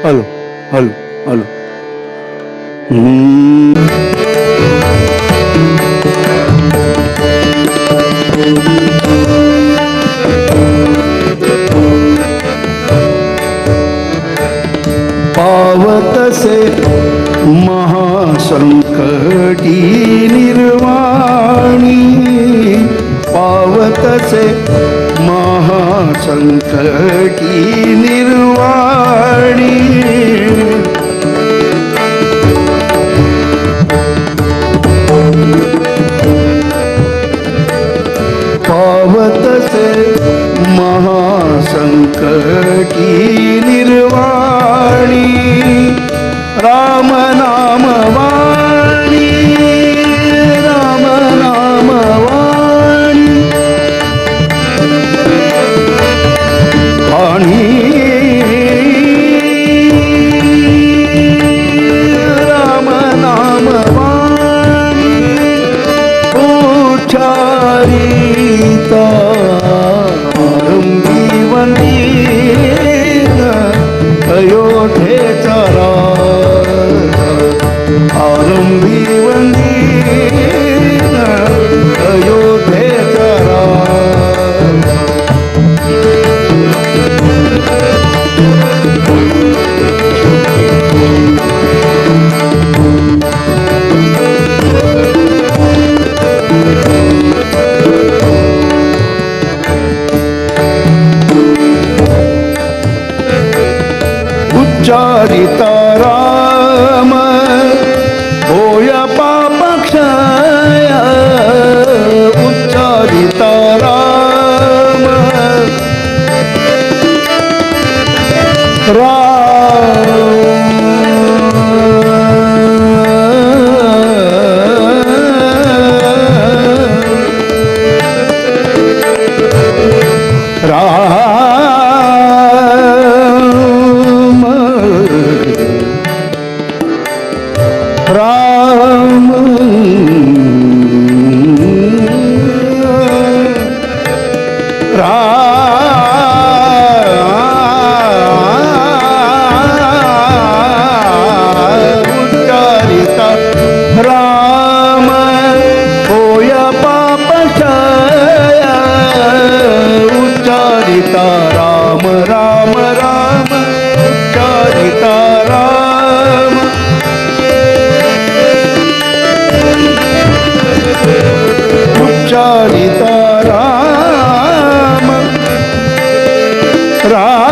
Hello hello hello. पावतसे महासंकटी निर्वाणी, पावतसे महासंकटी निर्वाणी। पावतसे महासंकटी निर्वाणी, राम नाम वाणी, राम नाम वाणी, वाणी, राम नाम वाणी। उच्चारिता आरंभी वंदीन अयोध्येचा राजा, आरंभी वंदीन अयोध्येचा राजा। उच्चारिता राम होय पापक्षय, उच्चारिता राम, राम राम राम राम। उच्चारिता राम होय पापक्षय, उच्चारिता राम राम राम, उच्चारिता राम, उच्चारिता राम राम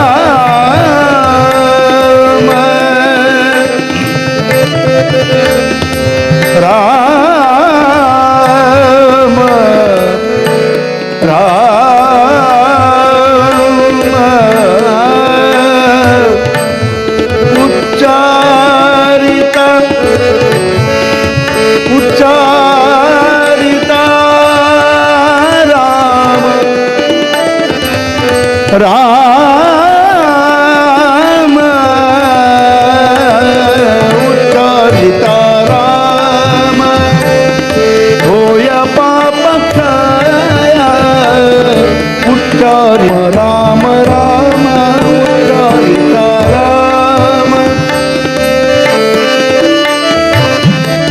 राम राम। उच्चारिता उच्चारिता राम राम, उच्चारिता राम होय पापक्षय, उच्चारि राम राम, उच्चारिता राम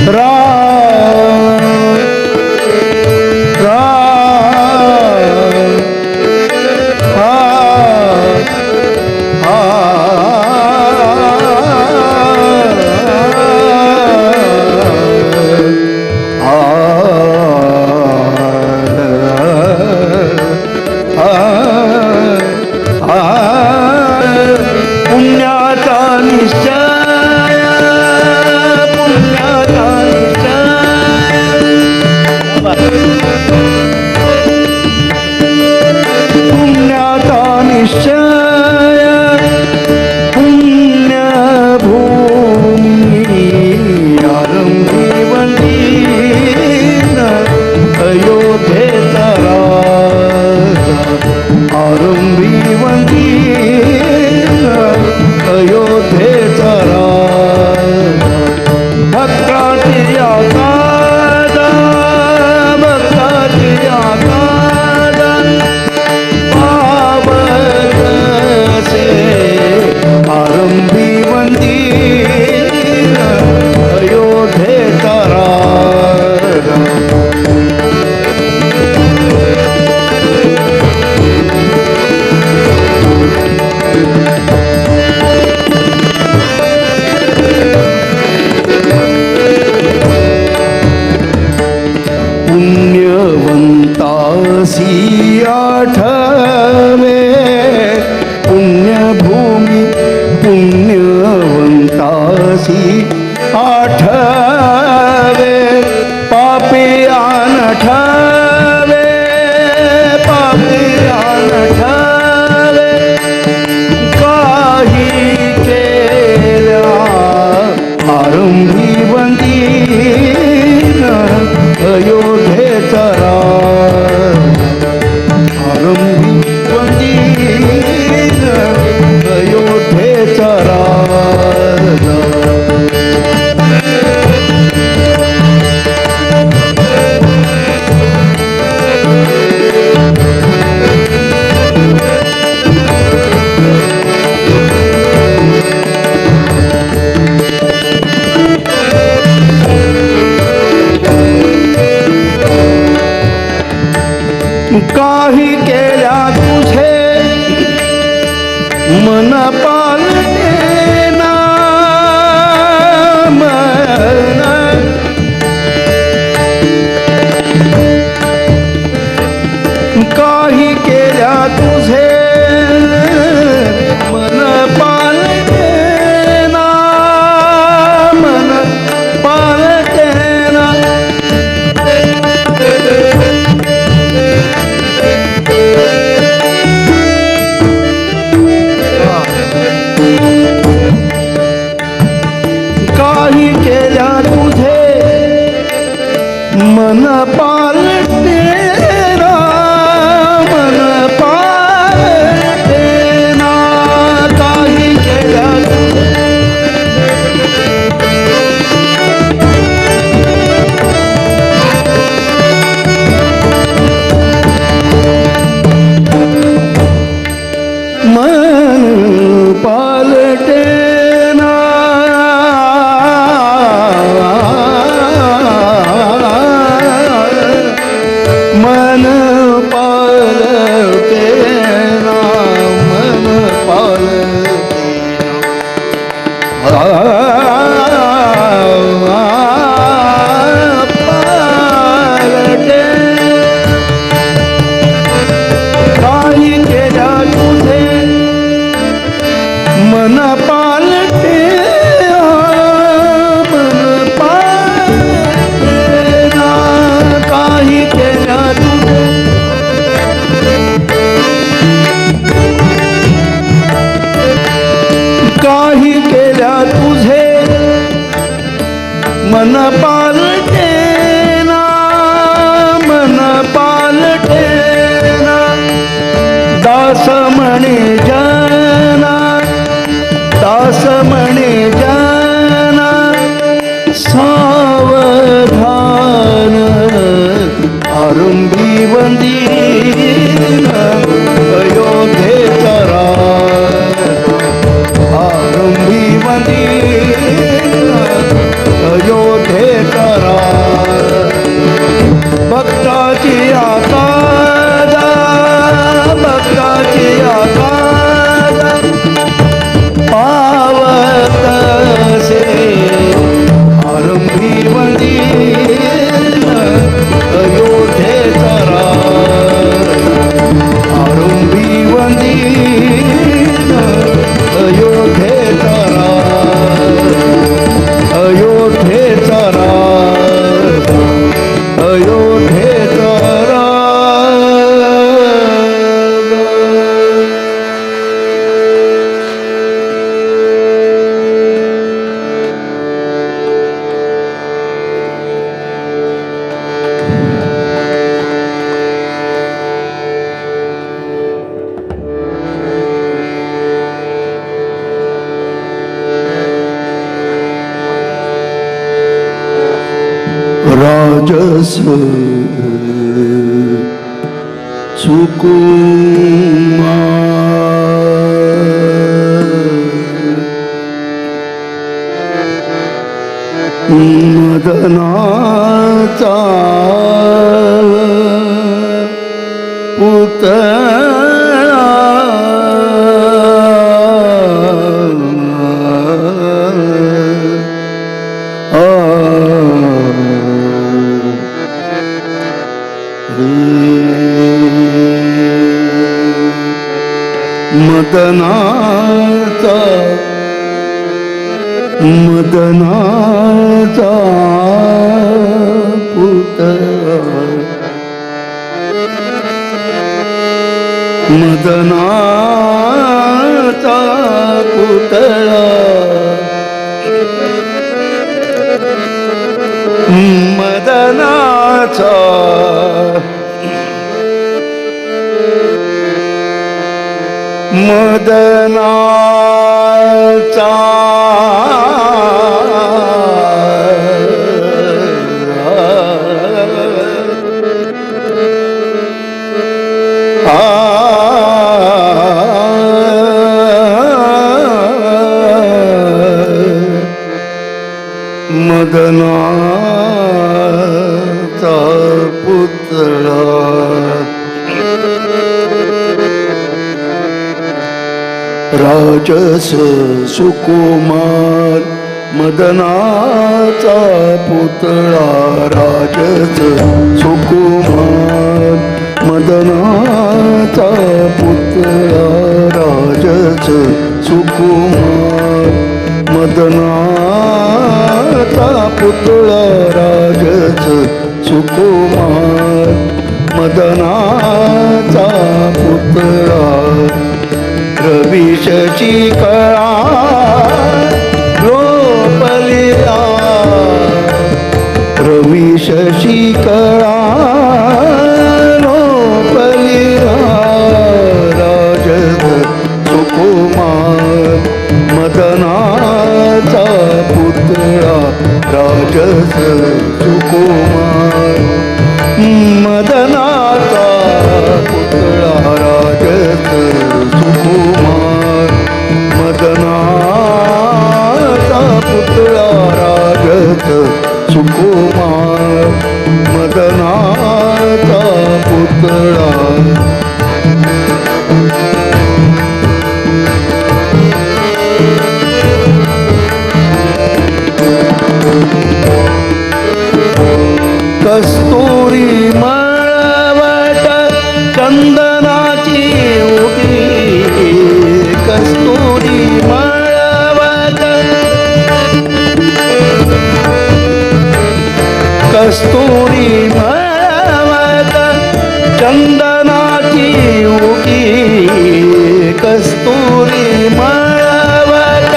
राम राम। आ आ आ आ। पुण्याचा निश्चय, पुण्याचा निश्चय, पुण्याचा निश्चय, पुण्यभूमी आरंभी वंदीन अयोध्येचा राजा, आरंभी वंदीन अयोध्येचा धाडसी आठवे पापी आनठवे पापी आनठवे काही केल्या आरंभी वंदीन अयोध्येचा राजा आरंभी वंदीन अयोध्येचा राजा. काही केल्या तुझे मन पालते ना मन काही केल्या तुझे मन पालते ना मन पालते ना काही केल्या तुझे मन पालते ना मन पालते ना काही केल्या तुझे मन पालटे ना मन पालटे ना मन पालटे ना पालटे काही केल्या तुझे मन पालटे मन पालटे ना काही केल्या तुझे काही केल्या तुझे मन पालटे ना मन पालटे ना दास म्हणे जना दास म्हणे जना सावधान आरंभी वंदीन अयोध्येचा राजा आरंभी वंदीन अयोध्येचा राजा भक्ताची आकादा भक्ताची आकादा पावतसे आरंभी वंदीन अयोध्येचा राजा आरंभी वंदीन अयोध्येचा राजा अयोध्येचा राजा अयोध्येचा राजा. राजस सुकुमार मदनाचा पुतळा मदनाचा मदनाचा पुतळा, मदनाचा पुतळा, मदनाचा मदनाचा मदनाचा पुतळा। राजस सुकुमार मदनाचा पुतळा, राजस सुकुमार मदनाचा पुतळा, राजस सुकुमार मदनाचा पुतळा, राजस सुकुमार मदनाचा पुतळा। रवी शशी कळा रोपलिया, रवी शशी कळा रोपलिया, राजस सुकुमार मदनाचा पुतळा, राजस सुकुमार मदनाचा पुतळा, राजस सुकुमार मदनाचा पुतळा, राजस सुकुमार मदनाचा पुतळा। कस्तुरी मळवट चंदनाची उटी, कस्तुरी मळवट, कस्तुरी मळवट चंदनाची उटी, कस्तुरी मळवट,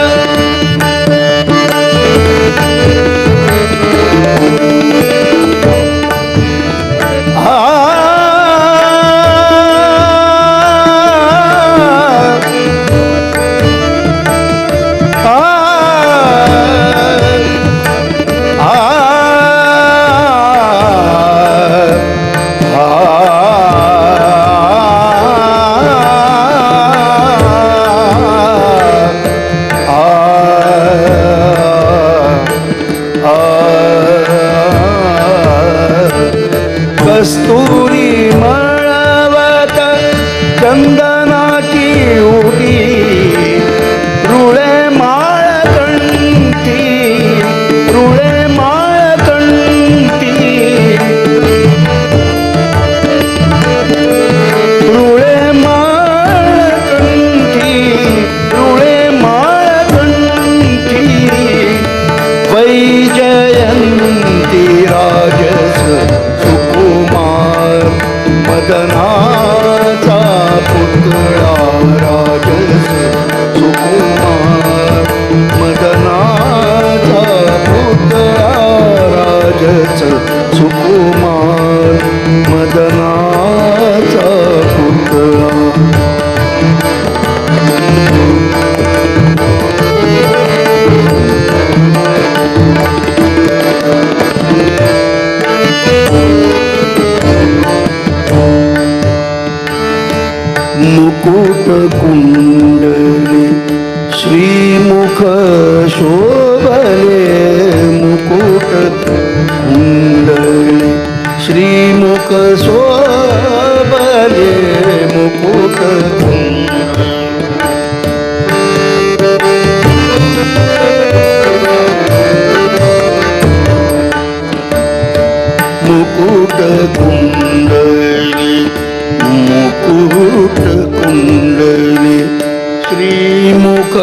कस्तुरी मळवट चंदनाची उटी, रुळे माळकंठी, रुळे माळकंठी, रुळे माळकंठी, रुळे माळकंठी, वैजयंती राजस सुकुमार मदनाचा पुतळा, राजस सुकुमार मदनाचा पुतळा, राजस सुकुमार मदनाचा पुतळा। मुकुट कुंडले श्रीमुख शोभले, मुकुट कुंडले श्रीमुख शोभले, मुकुट मुकुट कुंडले, मुकुट कुंडले श्रीमुख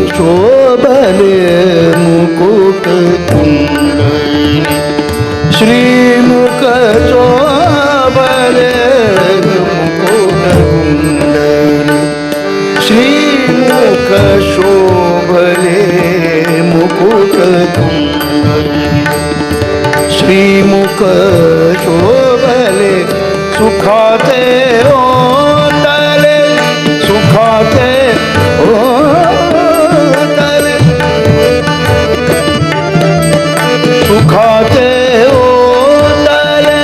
शोभले मुकुट कुंडली, श्रीमुख शोभले मुकुट कुंडली, श्रीमुख शोभले मुकुट कुंडली, श्रीमुख शोभले सुखाचे ओतले, सुखाचे ओतले, सुखाचे ओतले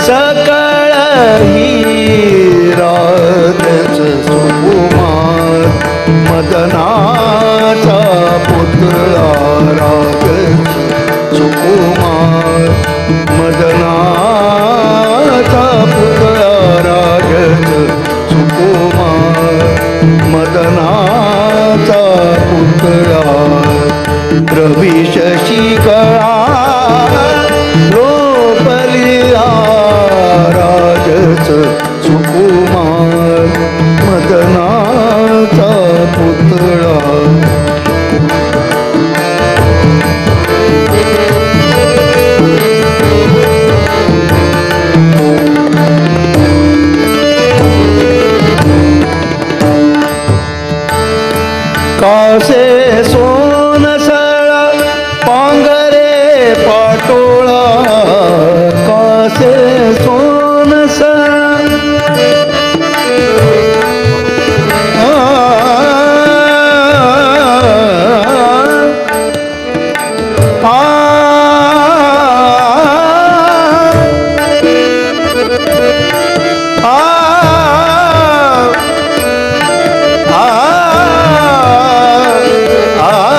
सकळ राजच सुकुमार मदनाचा पुतळा राजच सुकुमार मदनाचा पुतळा राजच सुकुमार मदनाचा पुतळा. रवी शशिकळा लोपलिया राजच सुकुमार मदनाचा पुतळा. कासे सोनसळा पांघरे पाटोळा, कासे सोनसळा आ, आ, आ, आ, आ,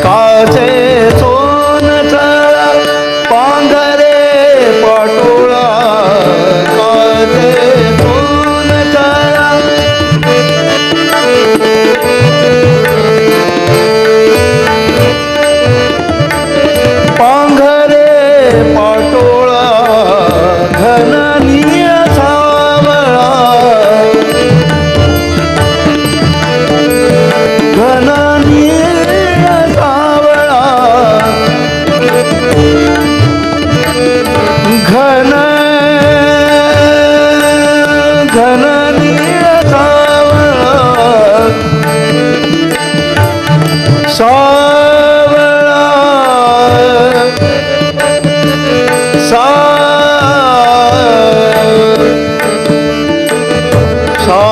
कासे सोनसळा पांघरे पाटोळा, कासे सोनसळा पांघरे पाटोळा, घन निळ सावळा, घन निळ सावळा, घन घन निळ सावळा, सावळा सा सा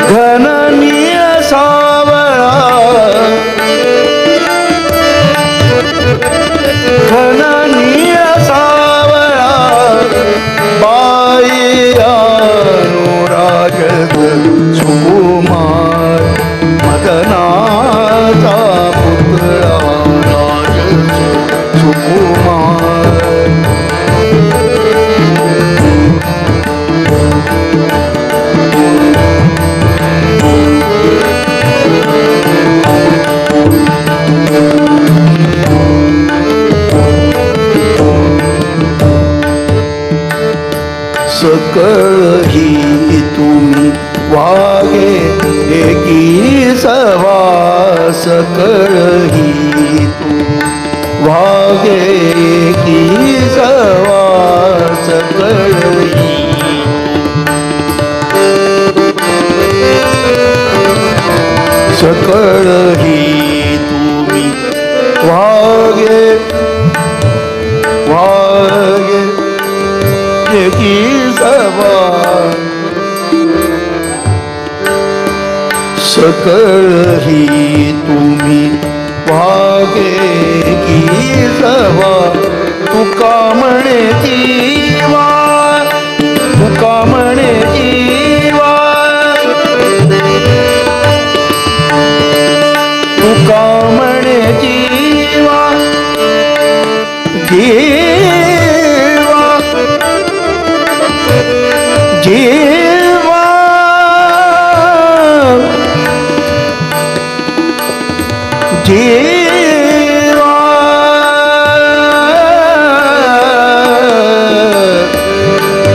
घन निळ सावळा, घन निळ सावळा, बाई अनुराग सुकुमार मदनाचा पुतळा राजच सुकुमार. सकळ ही तुम्ही वागे एकी सवा, सकळ ही तुम्ही वागे एकी सवा, सकळ ही सकळ ही तुम्ही वागे वागे एकी सवा, सकळ ही तुम्ही वागे की सवा. तुका म्हणे जीवा, तुका म्हणे जीवा, तुका म्हणे जीवा, जीवा जीवा. जीवा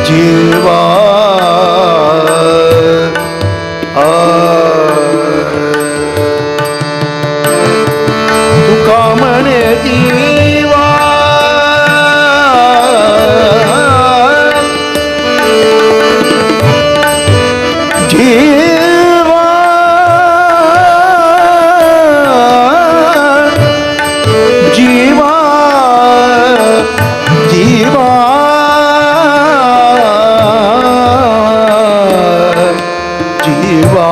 जीवा तुका म्हणे जीवा जीवा जीवा जीवा जीवा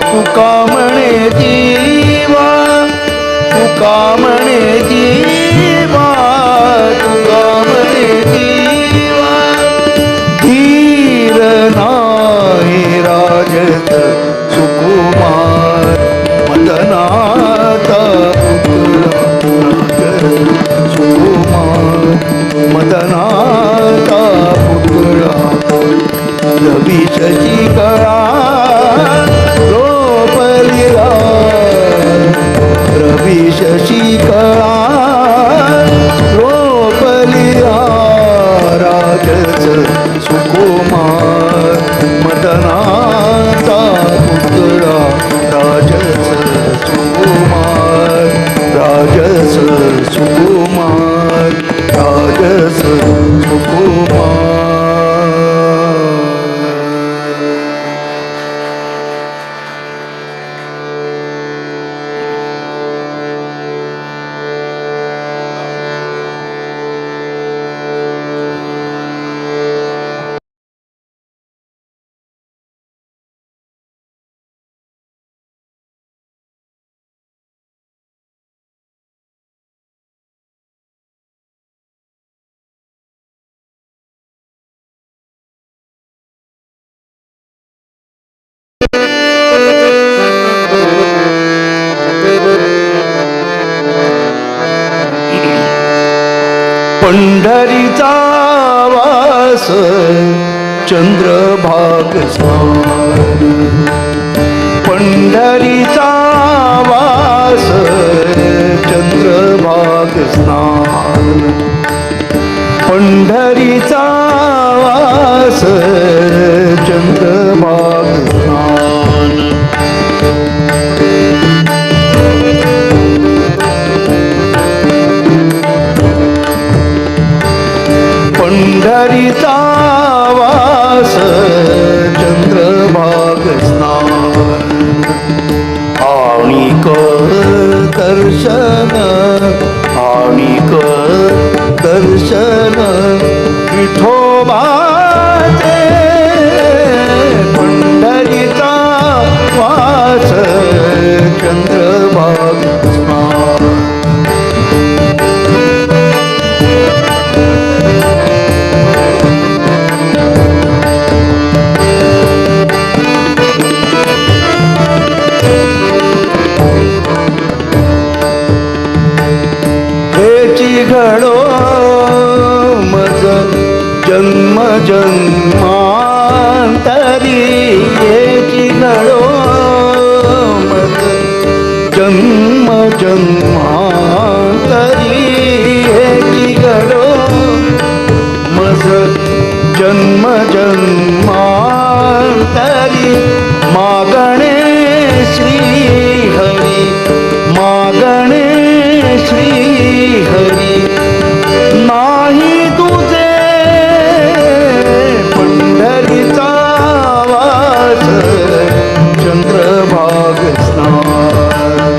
तुका म्हणे जीवा तुका म्हणे जीवा तुका म्हणे जीवा धीर नाही राजत सुकुमार मदनाता पुतळा राजत सुकुमार मदनाता पुतळा रवी शशिकळा रोपलिरा रवी शशिकळा रोपलिया राजस सुकुमार मदनाचा पुतळा राजस सुकुमार राजस सुकुमार राजस सुकुमार। पंढरीचा वास चंद्रभाग स्नान पंढरीचा वास चंद्रभाग स्नान पंढरीचा वास चंद्रभाग स्नान। पंढरीचा वास चंद्रभाग स्नान आणिक दर्शन आणिक दर्शन विठोबाचे पंढरीचा वास चंद्रभाग स्नान। घडो मज जन्म जन्मांतरी हेची घडो मज जन्म जन्मांतरी हेची घडो मज जन्म जन्मांतरी मागणे श्री हरी मागणे श्री हरी नाही तुझे पंढरीचा वास चंद्रभाग स्नान।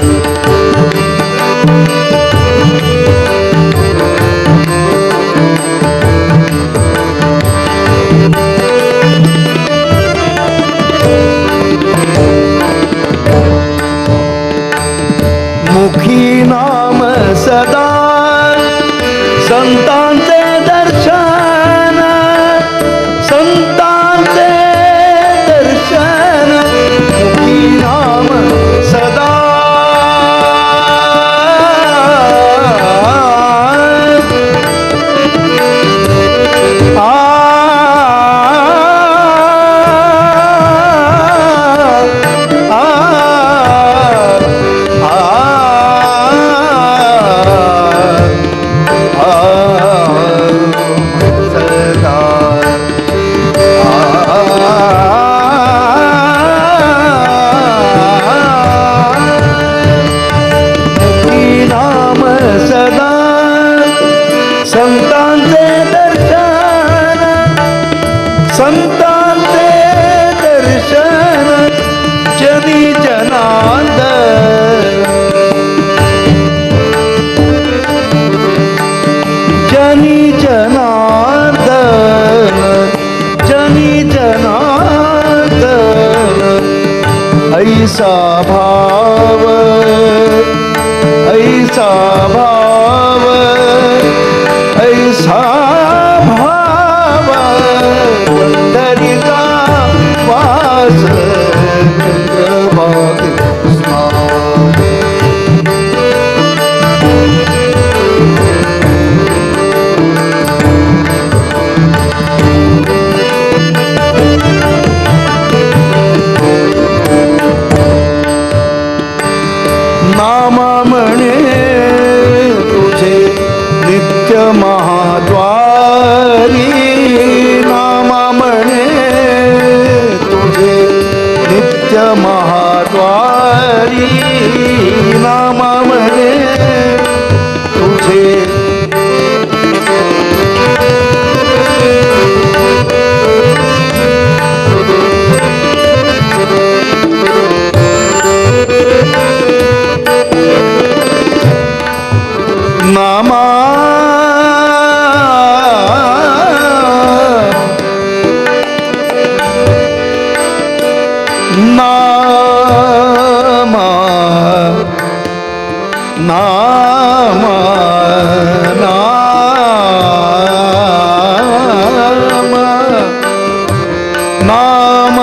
नाम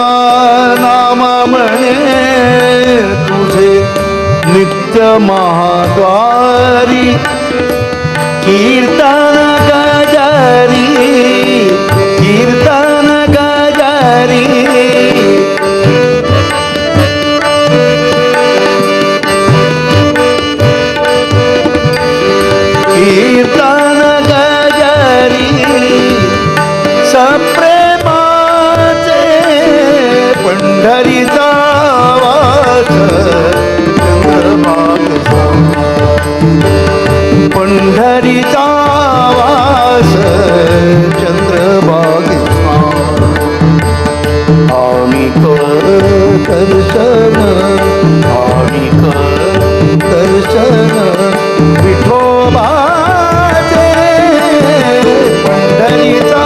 नाम म्हणे तुझे नित्य महाद्वारी, कीर्तन गजारी, कीर्तन गजारी। कीर्तन गजारी सप्रेमाचे पंढरीचा वास चंद्रभाग, पंढरीचा वास चंद्रभाग। आम्ही कर दर्शन, आम्ही कर दर्शन विठोबाचे, पंढरीचा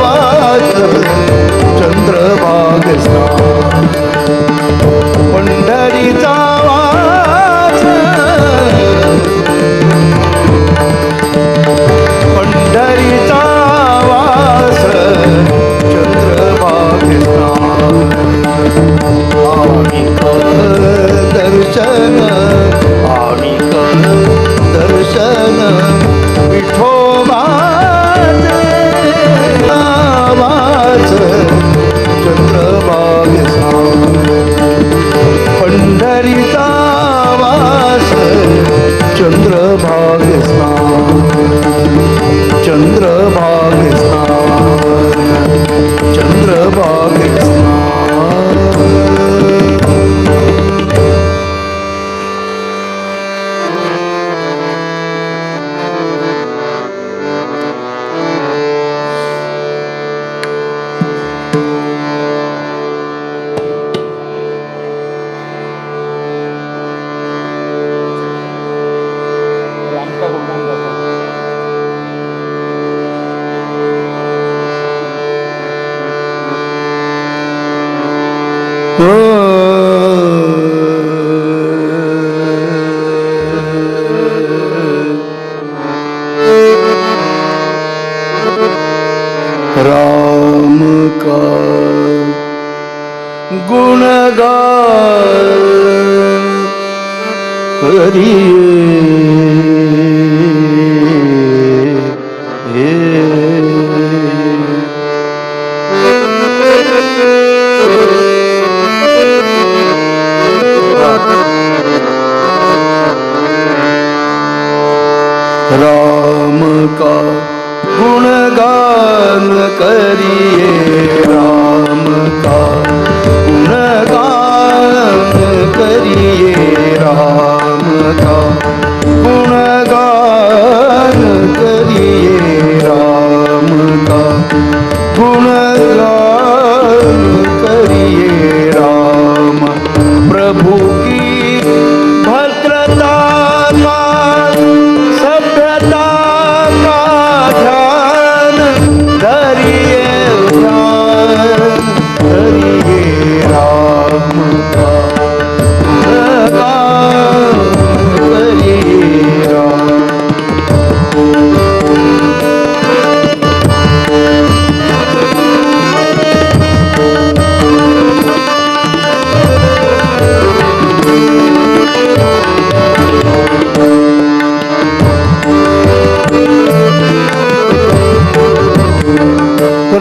वास चंद्रभाग, पंढरीचा वास, पंढरीचा वास चंद्रभाग। आम्ही कर दर्शन, आम्ही कर दर्शन विठोबाचे, वास चंद्रभाग, पंढरीचा वास चंद्रभाग, चंद्रभाग, चंद्रभाग। राम का गुणगान गाता। राम का गुणगान करिए, राम का गुणगान करिए, राम का गुणगान करिए, राम का गुणगान करिए, राम का गुणगान करिए। राम प्रभु की भद्रता का, सभ्यता का ध्यान धरिए, ध्यान धरिए, राम का गुणगान करिए। राम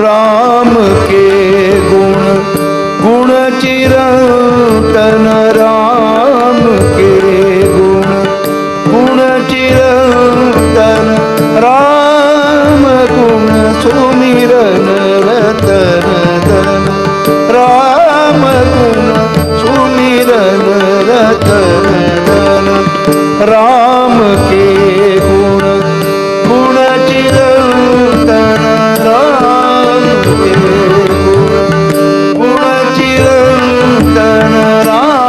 राम के गुण गुण चिरंतन, राम के गुण गुण चिरंतन, राम गुण सुमिरन रतन धन, राम गुण सुमिरन रतन धन, राम के गुण गुण चिरंतन, राम के गुण गुण चिरंतन, राम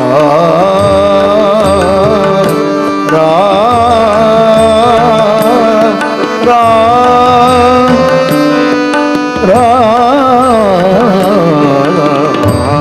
राम राम राम राम।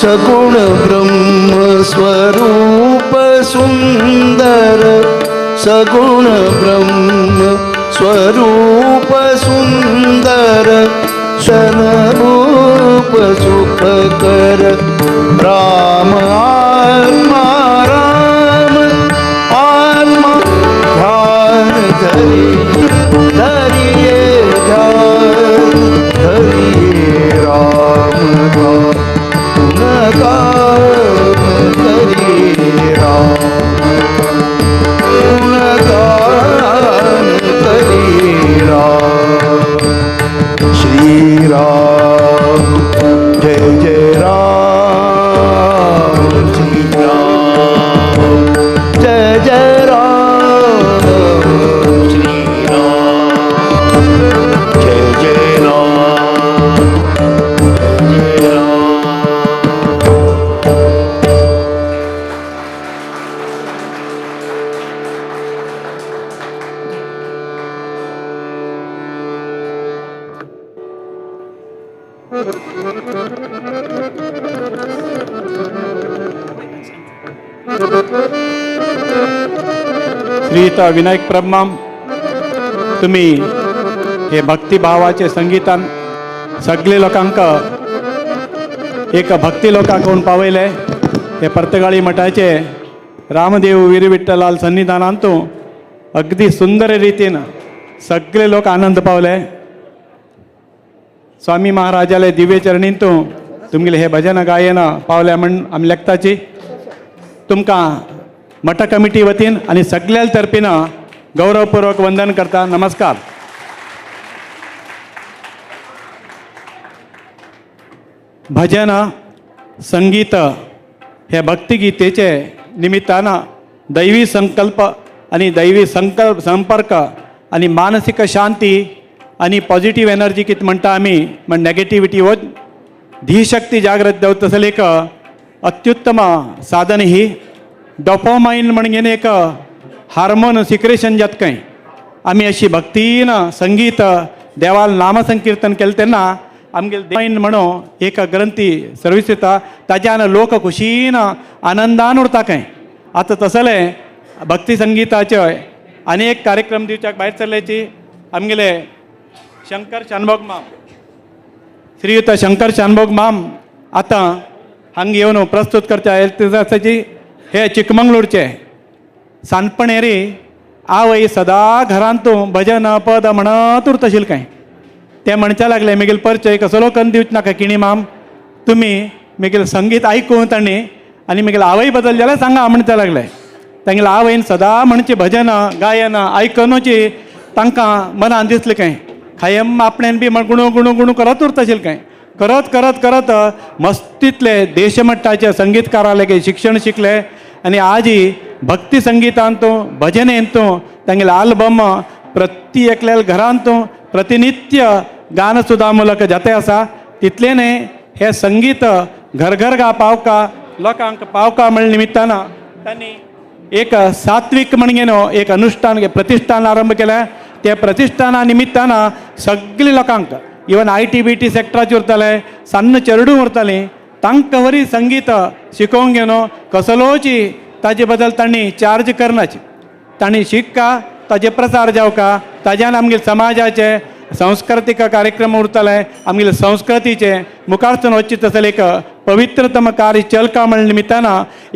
सगुण ब्रह्म स्वरूप सुंदर, सगुण ब्रह्म स्वरूप सुंदर, सनरूप सुख कर, राम आत्मा राम आत्मा। ध्यान धरि धरिये ध्यान धरिये राम गुणगान करिये राम गुणगान करिये राम। श्री राम जय जय राम, श्री राम जय जय राम, श्री राम जय जय राम, जय जय राम। श्रीयुत विनायक प्रभमाम, तुम्ही हे भक्तिभावाचे संगीतान सगळे लोकांक एक भक्ती लोकांक पावयले। हे पर्तगाळी मठाचे रामदेव वीर विठ्ठलाल सन्निधानांतू अगदी सुंदर रीतीन सगळे लोक आनंद पावले। स्वामी महाराजाले दिव्य चरणींतू तुमगेले हे भजन गायन पावले म्हण आमी लेखताची। तुमकां मठ कमिटी वतीन आनी सगळ्या तर्फीन गौरवपूर्वक वंदन करता। नमस्कार। भजन संगीत हे भक्तिगीतेचे निमित्तान दैवी संकल्प आनी दैवी संकल्प संपर्क आनी मानसीक शांती आनी पॉझिटिव्ह एनर्जी कितें म्हणटा आमी म्हण नेगेटिविटी वो धीशक्ती जागृत जावता तसलें एक अत्युत्तम साधन ही डोपोमाइन म्हणगेन एक हार्मोन सिक्रेशन जाता खंय। आमी अशी भक्तीन संगीत देवाल नामसंकीर्तन केलें तेन्ना आमगेले डोपोमाइन म्हणून एक ग्रंथी सर्वीस येता, ताज्यान लोक खुशीन आनंदान उरता खंय। आतां तसलें भक्ती संगीताचे अनेक कार्यक्रम दिवच्याक भायर सरल्याची आमगेले शंकर शानभोग माम, श्रीयुत शंकर शानभोग माम आतां हांगा येवन प्रस्तुत करच्या आसाची। हे चिकमंगळूरचे सानपणेरी आवय सदा घरांतू भजन पद म्हणत उरता आशिल्लें कांय। ते म्हणच्या लागले मेगेले परिचय कसलो कन्न दिवच नाका किणी माम, तुमी मेगेलें संगीत आयकून तांणी आनी मेगेले आवय बदल जाल्यार सांगा म्हणच्या लागले। तांगेले आवयन सदा म्हणचे भजन गायन आयकनूची तांकां मनान दिसलें कांय कायम आपणेन बी गुणू गुणू गुणू करत उरता आशिल्लें कांय। करत करत करत मस्तीतले देशमट्टाचे संगीतकाराले शिक्षण शिकले आनी आजी भक्ती संगीतांतू भजनेंतू तांगेले आल्बम प्रति एकल्या घरांतू प्रतिनित्य गान सुद्दां मुलक जाते आसा। तितलें न्हय हें संगीत घर घर गा पावका लोकांक पावका म्हळ्या निमित्तान तांणी एक सात्वीक म्हणगे न्हू एक अनुष्ठान प्रतिष्ठान आरंभ केलें। त्या प्रतिष्ठाना निमित्तान सगळीं लोकांक इवन IT B T सेक्टराचेर उरताले सान्न चेरडूं उरतालीं तांकां वरी संगीत शिकोवंक घेवन कसलोची ताजे बद्दल तांणी चार्ज करनाची, तांणी शिकका ताजे प्रसार जावका, ताज्यान आमगेले समाजाचे सांस्कृतीक कार्यक्रम उरताले आमगेले संस्कृतीचे मुखारसून वचचे तसलें एक पवित्रतम कार्य चलका म्हळ्या निमित्तान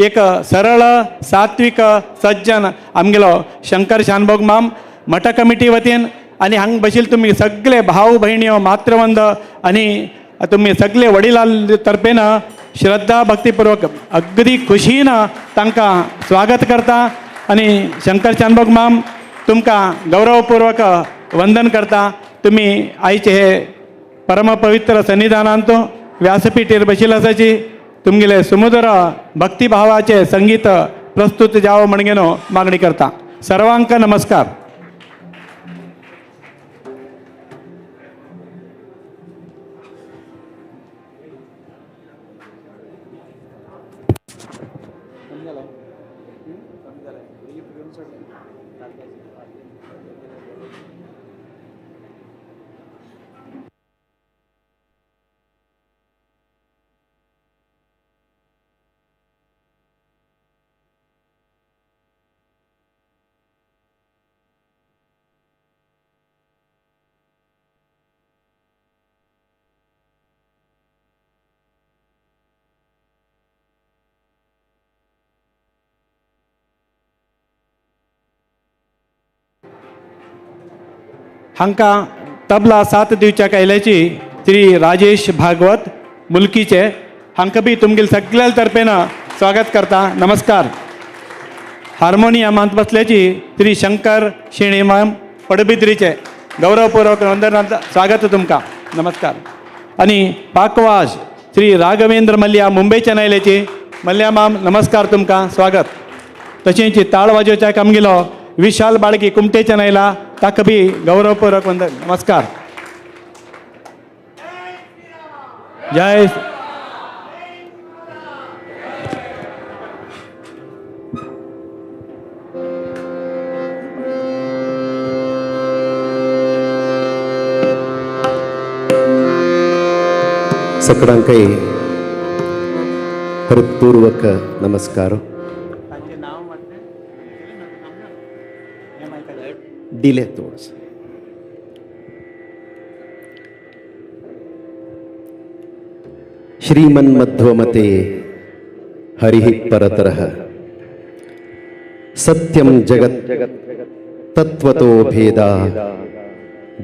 एक सरळ सात्वीक सज्जन आमगेलो शंकर शानभोग माम मठ कमिटी वतीन आनी हांगा बशिल्ले तुमी सगळे भाव भयण्यो मातृवंद आनी तुमी सगळे वडिलां तर्फेन श्रद्धा भक्तीपूर्वक अगदी खुशीन तांकां स्वागत करता आनी शंकर शानभोग माम तुमकां गौरवपूर्वक वंदन करता। तुमी आयचे हे परमपवित्र सन्निधानांत व्यासपीठेर बशिल्ले आसाची तुमगेले सुमधुर भक्तिभावाचे संगीत प्रस्तुत जावो म्हणगेनो मागणी करता। सर्वांक नमस्कार। हांकां तबला साथ दिवच्या आयल्याची श्री राजेश भागवत मुलकीचे, हांकां बी तुमगेले सगळ्या तर्फेन स्वागत करता. नमस्कार. हार्मोनियमांत बसल्याची श्री शंकर शेणेमाम पडबिद्रीचे, गौरवपूर्वक वंदन, स्वागत तुमकां, नमस्कार. आणि पाकवाज श्री राघवेंद्र मल्ल्या मुंबयच्यान आयल्याची, मल्ल्या माम नमस्कार, तुमकां स्वागत. तशेंच ताळ वाजोवच्या कामगिलो विशाल बाळगी कुमटेच्यान आयला, ताका बी गौरवपूर्वक वंदन, नमस्कार. जय. सगळ्यांकय हृत्पूर्वक नमस्कार. दिले थोडंसं. श्रीमन्मध्वमते हरिः परतरः सत्यं जगत् तत्त्वतो भेदा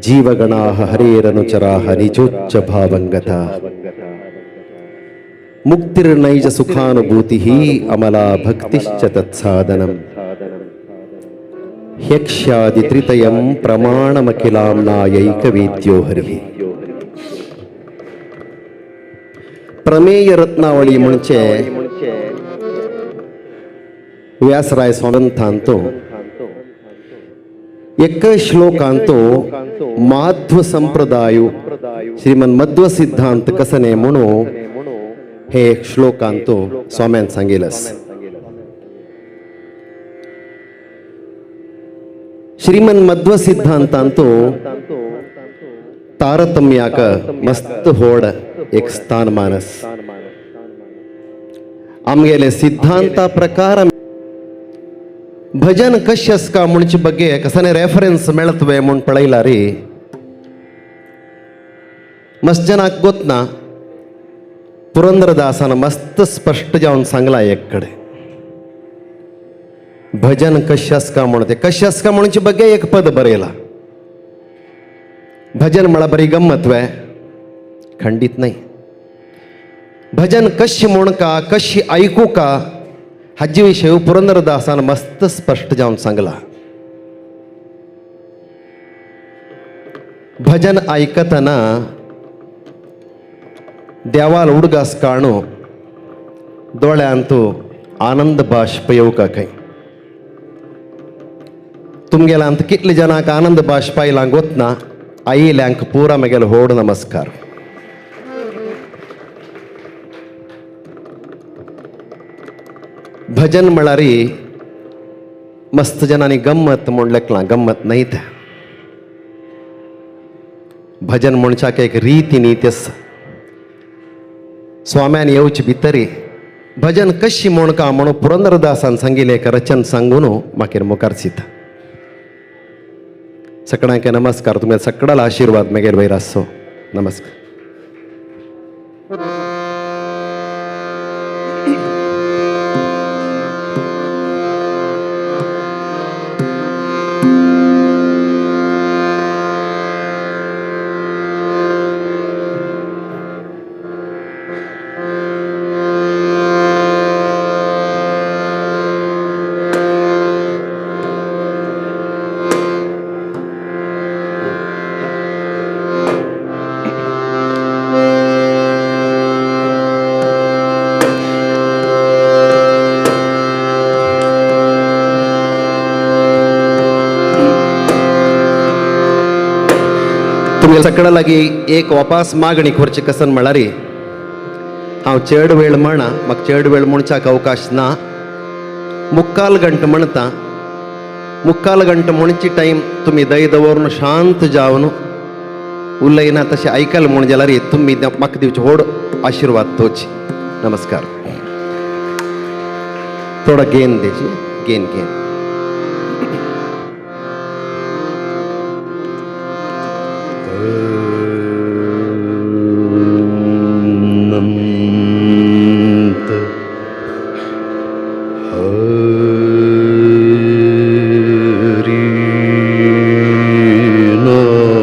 जीवगणाः हरेरनुचराः निजोच्च भावंगता मुक्तिर्नैज सुखानुभूतिः अमला भक्तिश्च तत्साधनम् ह्यक्ष्यादित्रितयं प्रमाणमखिलाम्नायैकवेद्यो हरिः. प्रमेय रत्नावळी म्हणजे व्यासराय स्वामंतांतो एक श्लोकांतो माध्व संप्रदाय श्रीमन मध्व सिद्धांत कसने म्हणू हे एक श्लोकांतो स्वाम्यान सांगिलस. श्रीमन मध्व सिद्धांतांतो तारतम्याक मस्त होड एक स्थान मानस. आमगेले सिद्धांता प्रकार भजन कश्यस्का म्हणचे ಬಗ್ಗೆ कसने रेफरेन्स मेळतवे म्हूण पळयला रे मस्त जनाक गोतना पुरंदरदासान मस्त स्पष्ट जावन सांगला एक कडे भजन कश्यस्का म्हणते कश्यस्का म्हणचे ಬಗ್ಗೆ एक पद बरयला. भजन म्हळ्यार बरी गम्मत वे खंडीत नाही. भजन कशी म्हण का कशी ऐकू का हाजे विशय पुरंदरदासान मस्त स्पष्ट जावन सांगला. भजन आयकतना देवाल उडगास काणू दोळ्यांत आनंद बाष्प येवका खंय. तुमगेल्यांत कितले जनांक आनंद बाष्प आयला गोतना आयिल्ल्यांक पुरा म्हगेलो व्हड नमस्कार. भजन म्हळ्यार मस्त जनांनी गम्मत म्हूण लेखलां, गम्मत न्हय तें. भजन म्हणच्याक एक रिती नीती आसा. स्वाम्यान येवचे भितरी भजन कशी म्हूण का म्हणून पुरंदरदासान सांगिल्लें एक रचन सांगून मागीर मुखार सीता. सगळ्यांक नमस्कार, तुमगे सगळ्याला आशीर्वाद मागीर वयर आसचो. नमस्कार. सगळ्या लागीं एक वापास मागणी करची कसन म्हळ्यार हांव चड वेळ म्हणा म्हाका चड वेळ म्हणच्याक अवकाश ना. मुक्काल गंट म्हणटा, मुक्काल गंट म्हणची टायम तुमी दय दवरून शांत जावन उलयना तशें आयकल म्हूण जाल्यार तुमी म्हाका दिवचे व्हड आशिर्वाद तोच. नमस्कार. थोडा गेन देची गेन गेन. हरि नाम.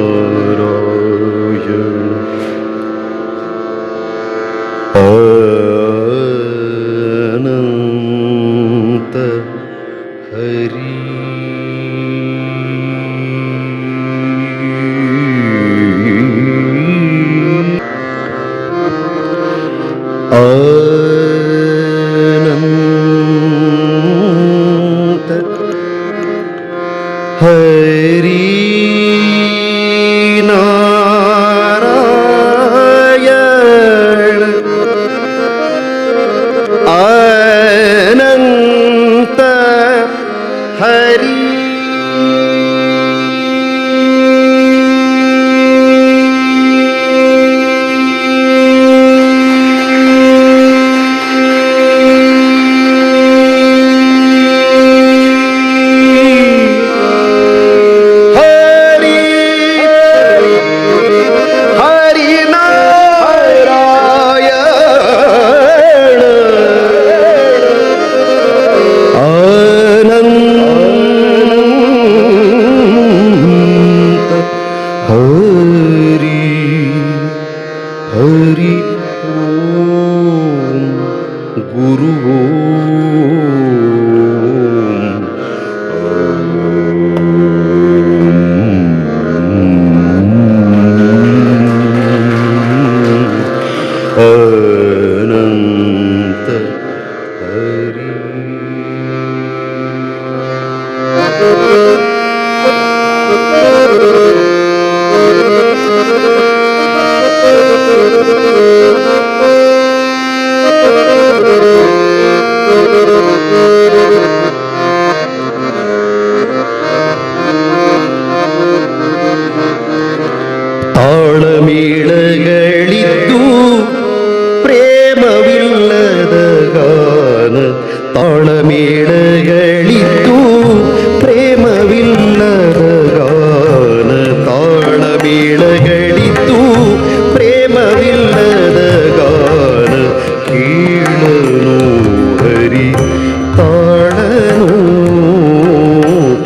हरी ओम गुरु ओम अनंत हरी. ತಾಳಮೇಳಗಳಿದ್ದು ಪ್ರೇಮವಿಲ್ಲದ ಗಾನ, ತಾಳಮೇಳಗಳಿದ್ದು ಪ್ರೇಮವಿಲ್ಲದ ಗಾನ, ತಾಳಮೇಳಗಳಿದ್ದು ಪ್ರೇಮವಿಲ್ಲದ ಗಾನ, ಕೇಳನು ಹರಿ ತಾಳನು,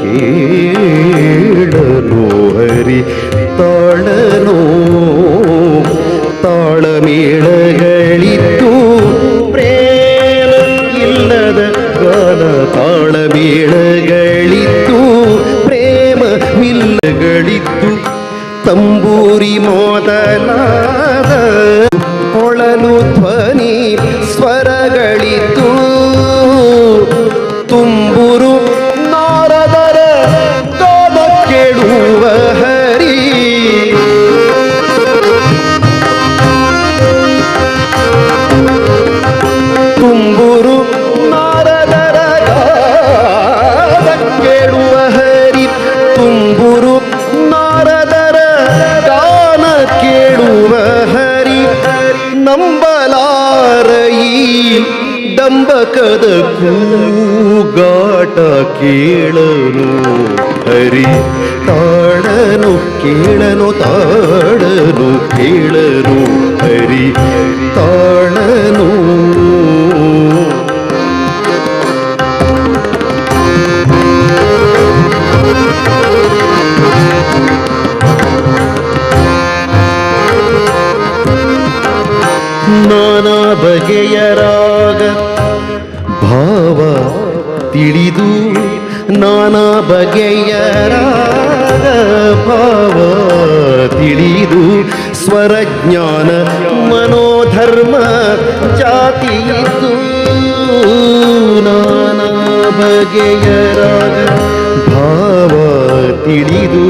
ಕೇಳನು ಹರಿ ತಾಳನು. ತಾಳಮೇಳಗಳಿದ್ದು ಪ್ರೇಮ ಇಲ್ಲದ ಗಾನ, ತಾಳಮೇಳಗಳಿದ್ದು ಪ್ರೇಮವಿಲ್ಲಗಳಿದ್ದು ತಂಬೂರಿ ಮೊದಲಾದ ಕೊಳಲು ಧ್ವನಿ ಸ್ವರಗಳಿದ್ದು ತುಂಬುರು ನಾರದರ ಗಾನ ಕೇಳುವ ಹರಿ. ತುಂಬುರು ನಾರದರ ಗಾನ ಕೇಳುವ ಹರಿ, ತುಂಬುರು ನಾರದರ ಗಾನ ಕೇಳುವ ಹರಿ. ನಂಬಲಾರ ಈ ಡಂಬಕದ ಕೂಗಾಟ ಕೇಳನು ಹರಿ ತಾಳನು, ಕೇಳನು ತಾಳನು, ಕೇಳನು ಹರಿ ತಾಳನು. ನಾನಾ ಬಗೆಯ ರಾಗ ಭಾವ ತಿಳಿದು, ನಾನಾ ಬಗೆಯ ರಾಗ ಭಾವ ತಿಳಿದು, ಸ್ವರಜ್ಞಾನ ಮನೋಧರ್ಮ ಜಾತಿಯಿದ್ದು, ನಾನಾ ಬಗೆಯ ರಾಗ ಭಾವ ತಿಳಿದು,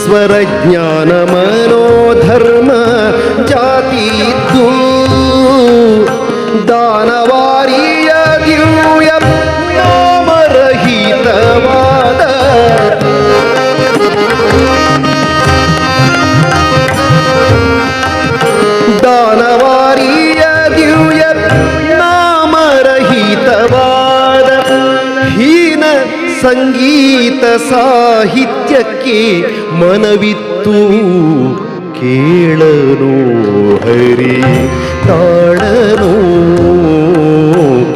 ಸ್ವರಜ್ಞಾನ ಮನೋಧರ್ಮ ಜಾತಿಯಿದ್ದು, ದಾನವಾರಿಯ ದಿವ್ಯ ನಾಮರಹಿತವಾದ ದಾನವಾರಿಯ ದಿವ್ಯ ನಾಮರಹಿತವಾದ ಹೀನ ಸಂಗೀತ ಸಾಹಿತ್ಯಕ್ಕೆ ಮನವಿತ್ತು, ಕೇಳನು ಹರಿ ತಾಳನು,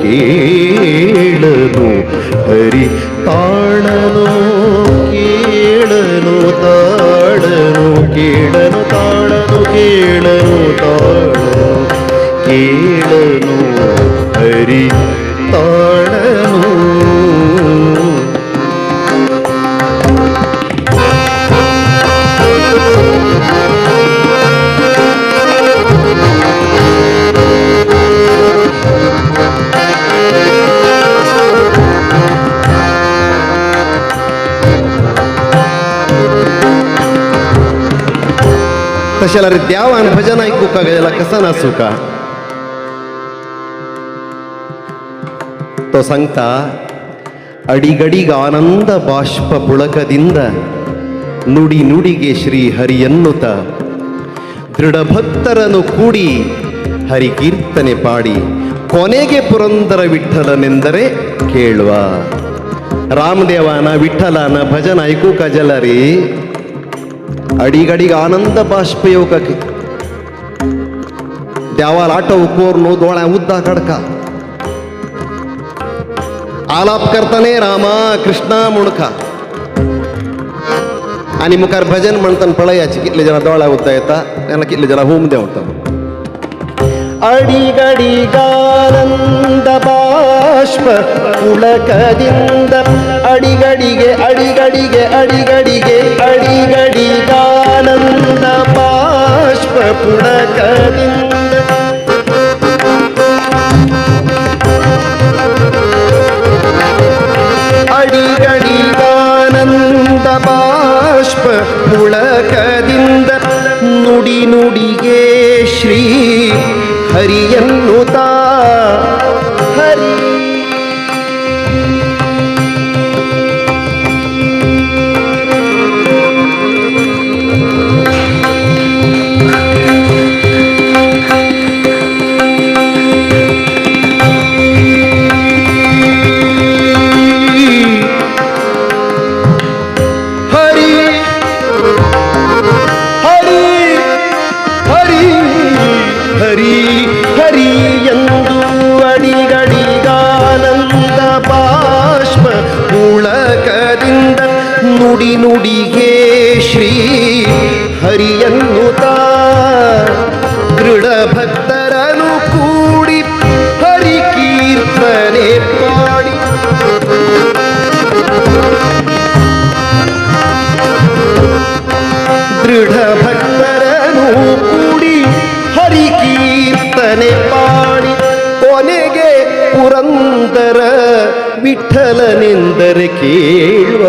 ಕೇಳನು ಹರಿ ತಾಳನು, ಕೇಳನು ತಾಳನು, ಕೇಳನು ತಾಳನು, ಕೇಳನು ತಾಳನು, ಕೇಳನು ಹರಿ ತಾಳನು. तशें जाल्यार देवान भजन आयकूंक जाल्यार कसा नासूका? तो सांगता, ಅಡಿಗಡಿಗ ಆನಂದ ಬಾಷ್ಪ ಪುಳಕದಿಂದ ನುಡಿ ನುಡಿಗೆ ಶ್ರೀ ಹರಿಯನ್ನುತ ದೃಢಭಕ್ತರನ್ನು ಕೂಡಿ ಹರಿಕೀರ್ತನೆ ಪಾಡಿ ಕೊನೆಗೆ ಪುರಂದರ ವಿಠಲನೆಂದರೆ ಕೇಳುವ. ರಾಮದೇವನ ವಿಠಲನ ಭಜನ ಐಕೂಕ ಜಲರಿ ಅಡಿಗಡಿಗ ಆನಂದ ಬಾಷ್ಪ येवकाक देवाल आटव कोर न्हू दोळ्या उद्दा काडका आलाप करताने रामा कृष्णा म्हणका आनी मुखार भजन म्हणताना पळयाची कितले जाणां दोळ्या उद्दा येता तेन्ना कितले जाणां होम देंवता. ಅಡಿಗಡಿಗಾನಂದ ಬಾಷ್ಪ ಪುಳಕದಿಂದ ಅಡಿಗಡಿಗೆ ಅಡಿಗಡಿಗೆ ಅಡಿಗಡಿಗೆ ಅಡಿಗಡಿಗಾನಂದ ಬಾಷ್ಪ ಪುಳಕದಿಂದ ಅಡಿಗಡಿಗಾನಂದ ಬಾಷ್ಪ ಪುಳಕದಿಂದ ನುಡಿ ನುಡಿಗೆ ಶ್ರೀ ಹರಿಯನ್ನುತಾ ಹರಿ ಹರಿ ಹರಿ ಹರಿ ಹರಿ ಹರಿ ಎಂದು ಅಡಿಗಡಿಗಾನಂದ ಬಾಷ್ಪ ಪುಳಕದಿಂದ ನುಡಿ ನುಡಿಗೆ ಶ್ರೀ ಹರಿಯನ್ನುತಾ ದೃಢ ಭಕ್ತರನು ಕೂಡಿ ಹರಿ ಕೀರ್ತನೆ ಪಾಡಿ ದೃಢ ಭಕ್ತರನು ಕೂಡಿ ಹರಿ ಕೀರ್ತನೆ ಪಾಡಿ ಕೊನೆಗೆ ಪುರಂದರ ವಿಠಲನೆಂದರೆ ಕೇಳುವ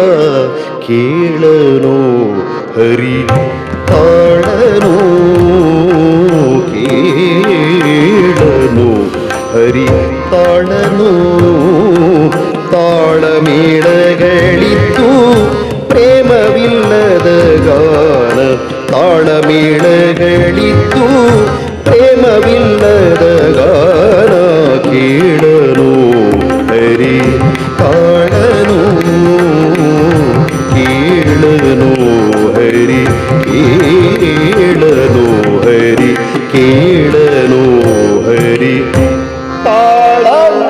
ಕೇಳನು ಹರಿ ತಾಳನು ಕೇಳನು ಹರಿ ತಾಳನು ತಾಳಮೇಳಗಳಿತ್ತು ಪ್ರೇಮವಿಲ್ಲದ ಗಾನ ತಾಳಮೇಳಗಳಿತ್ತು ಪ್ರೇಮವಿಲ್ಲದ ಗಾನ ಕೇಳನು ಹರಿ ತಾಳನು ಕೇಳನು ಹರಿ ಕೇಳನು ಹರಿ ಕೇಳನು ಹರಿ ತಾಳನು.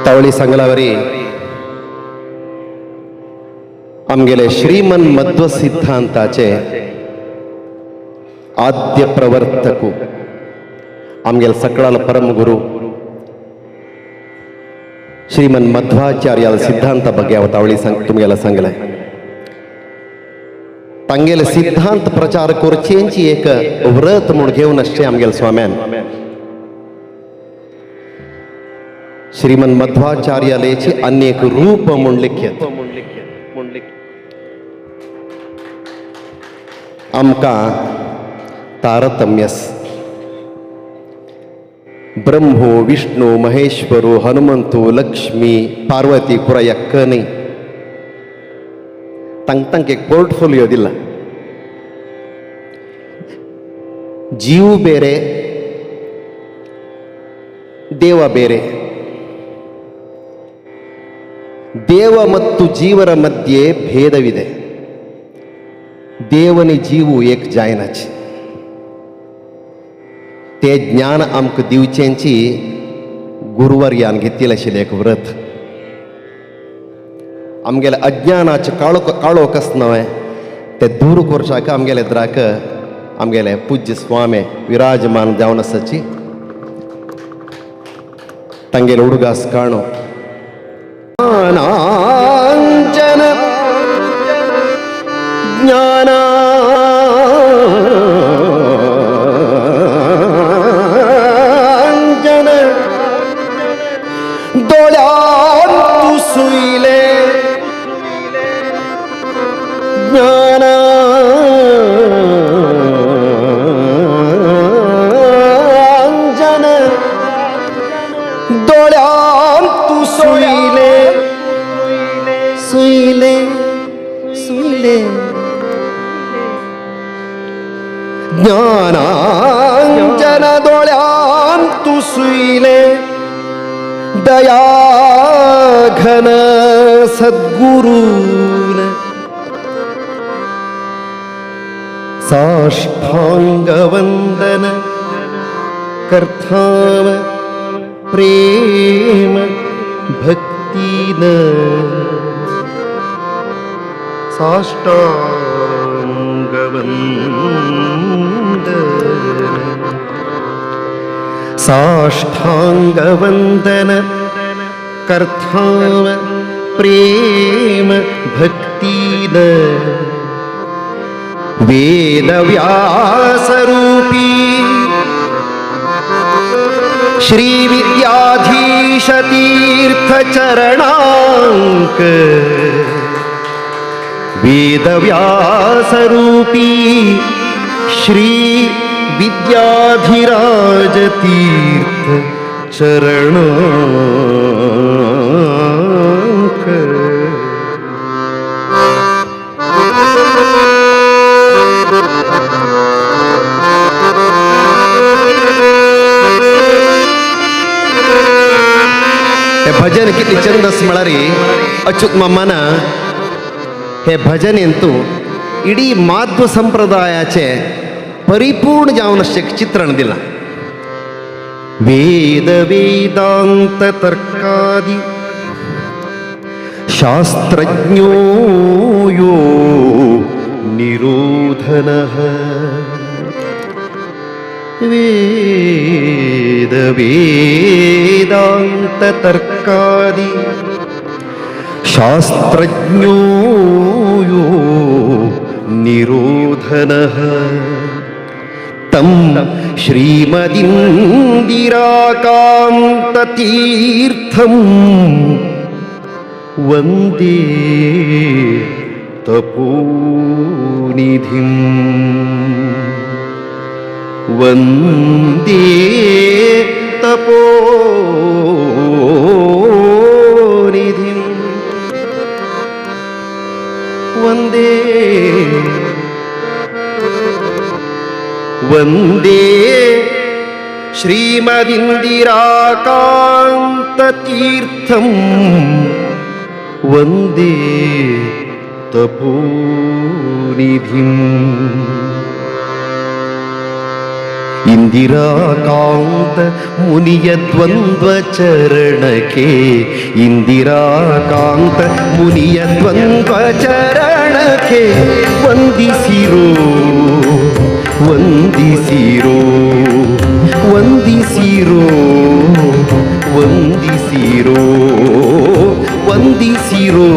तावळी सांगलावरी आमगेले श्रीमन मध्व सिद्धांताचे आद्य प्रवर्तकू आमगेले सकळाल परमगुरु श्रीमन मध्वाचार्याल सिद्धांत ಬಗ್ಗೆ हांव तावळी तुमगेला सांगलें. तांगेले सिद्धांत प्रचार करचेंची एक व्रत म्हूण घेवन आसचें आमगेले स्वाम्यान श्रीमन मध्वाचार्यालेची अनेक रूप म्हूण लिख्यत. आमकां तारतम्यस ब्रह्मो विष्णु महेश्वरो हनुमंतो लक्ष्मी पार्वती पुरा यक्क न्ही तांक तांक एक पोर्टफोलियो दिला. जीव ಬೇರೆ ದೇವ ಬೇರೆ. ದೇವ ಮತ್ತು ಜೀವರ ಮಧ್ಯೆ ಭೇದವಿದೆ. ದೇವನಿ जीव एक जायनाची ते ज्ञान आमकां दिवचेंची गुरुवर्यान घेतिल्लें आशिल्लें एक व्रत. आमगेले अज्ञानाचे काळो काळो कस नवें ते दूर करच्याक आमगेले द्राक आमगेले पूज्य स्वामी विराजमान जावन आसाची तांगेले उडगास काणो ज्ञानांजन ज्ञानांजन दोळ्यांतु सुयले ज्ञानांजन दोळ्यांतु सुयले सुयले सुयले ज्ञानांजन दोळ्यांतु सुयले दया घन सद्गुरून साष्टांगवंदन करथाव प्रेम भक्तीन साष्टांगवंदन साष्टांगवंदन करथाव प्रेम भक्तीन वेदव्यासरूपी श्री विद्याधीश तीर्थ चरणांक वेदव्यासरूपी श्री विद्याधिराज तीर्थ चरणांक। हे भजन कितली चंदस म्हळ्यार अच्युत मामान हे भजन हेतू इडी माध्व संप्रदायाचे परिपूर्ण जावन अशें चित्रण दिलां। वेद वेदांत तर्कादि शास्त्रज्ञो यो निरोधनः वेद वेदांत तर्कादि शास्त्रज्ञो यो निरोधनः तं श्रीमदिन्दिराकान्ततीर्थं वन्दे तपोनिधिं वन्दे तपोनिधिं वन्दे वन्दे श्रीमदिन्दिराकान्ततीर्थं वन्दे तपोनिधिम्। इंदिराकांत मुनिय द्वंद्व चरणके इंदिराकांत मुनिय द्वंद्व चरणके ವಂದಿಸಿರೋ ವಂದಿಸಿರೋ ವಂದಿಸಿರೋ ವಂದಿಸಿರೋ ವಂದಿಸಿರೋ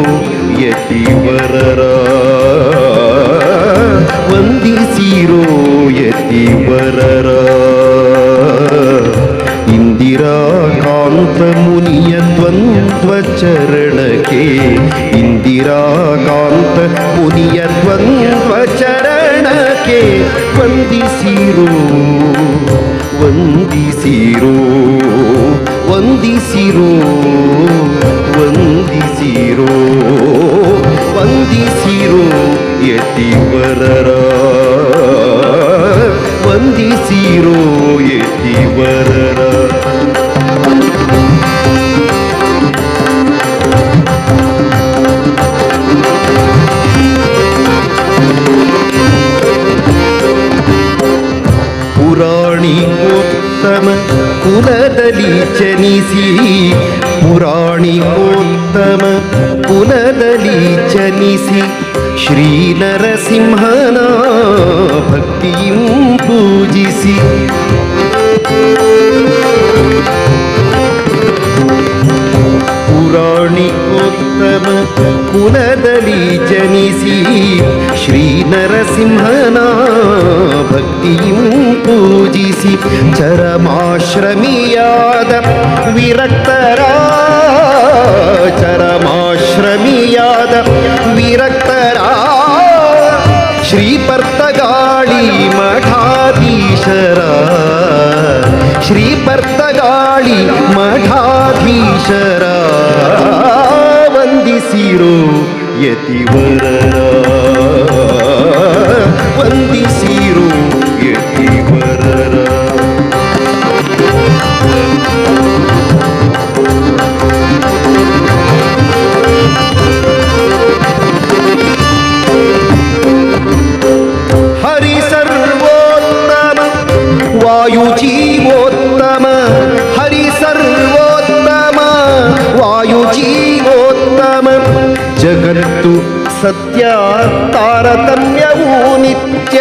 ಯತಿವರರ ವಂದಿಸಿರೋ ಯತಿವರರ ಇಂದಿರಾಕಾಂತ ಮುನಿಯ ದ್ವಂದ್ವ ಚರಣಕ್ಕೆ ಇಂದಿರಾಕಾಂತ ಮುನಿಯ ದ್ವಂದ್ವ ಚರಣಕ್ಕೆ ವಂದಿಸಿರೋ ವಂದಿಸಿರೋ ವಂದಿಸಿರೋ ವಂದಿಸಿರೋ ವಂದಿಸಿರೋ ಯತಿವರರ ವಂದಿಸಿರೋ ಯತಿವರರ। ಪುರಾಣಿಕೋತ್ತಮ ಕುಲದಲ್ಲಿ ಜನಿಸಿ ಪುರಾಣಿಕೋತ್ತಮ ಕುಲದಲ್ಲಿ ಜನಿಸಿ ಶ್ರೀ ನರಸಿಂಹನ ಭಕ್ತಿಯು ಪೂಜಿಸಿ ಪುರಾಣಿಕೋತ್ತಮ ಕುಲದಲ್ಲಿ ಜನಿಸಿ ಶ್ರೀ ನರಸಿಂಹನ ಭಕ್ತಿಯು ಪೂಜಿಸಿ ಚರಮಾಶ್ರಮಿಯಾದ ವಿರಕ್ತರ ಚರಮಾಶ್ರಮಿಯಾದ ವಿರಕ್ತರ ಶ್ರೀ ಪರ್ತಗಾಳಿ ಮಠಾಧೀಶರ ಶ್ರೀ ಪರ್ತಗಾಳಿ ಮಠಾಧೀಶರ ವಂದಿಸಿರೋ ಯತಿವರರ ವಂದಿಸಿರೋ ಯತಿವರರ। ಹರಿ ಸತ್ಯ ತಾರತಮ್ಯವೂ ನಿತ್ಯ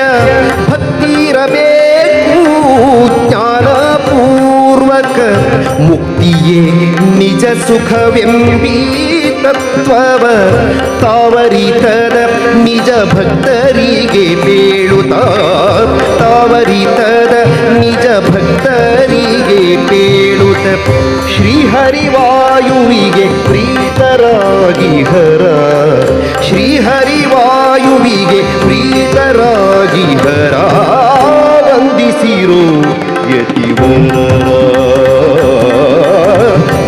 ಭಕ್ತಿರಬೇಕು ಜ್ಞಾನಪೂರ್ವಕ ಮುಕ್ತಿಯೇ ನಿಜ ಸುಖವೆಂಬೀ ತತ್ವವ ತಾವರಿತದ ನಿಜ ಭಕ್ತರಿಗೆ ಬೇಳುತ್ತ ತಾವರಿತದ ನಿಜ ಭಕ್ತರಿಗೆ ಬೇಳುತ್ತ ಶ್ರೀಹರಿವಾಯುವಿಗೆ ಪ್ರೀತರಾಗಿ ಹರ ಶ್ರೀಹರಿವಾಯುವಿಗೆ ಪ್ರೀತರಾಗಿ ಹರ ವಂದಿಸಿರೋ ಯತಿವರರ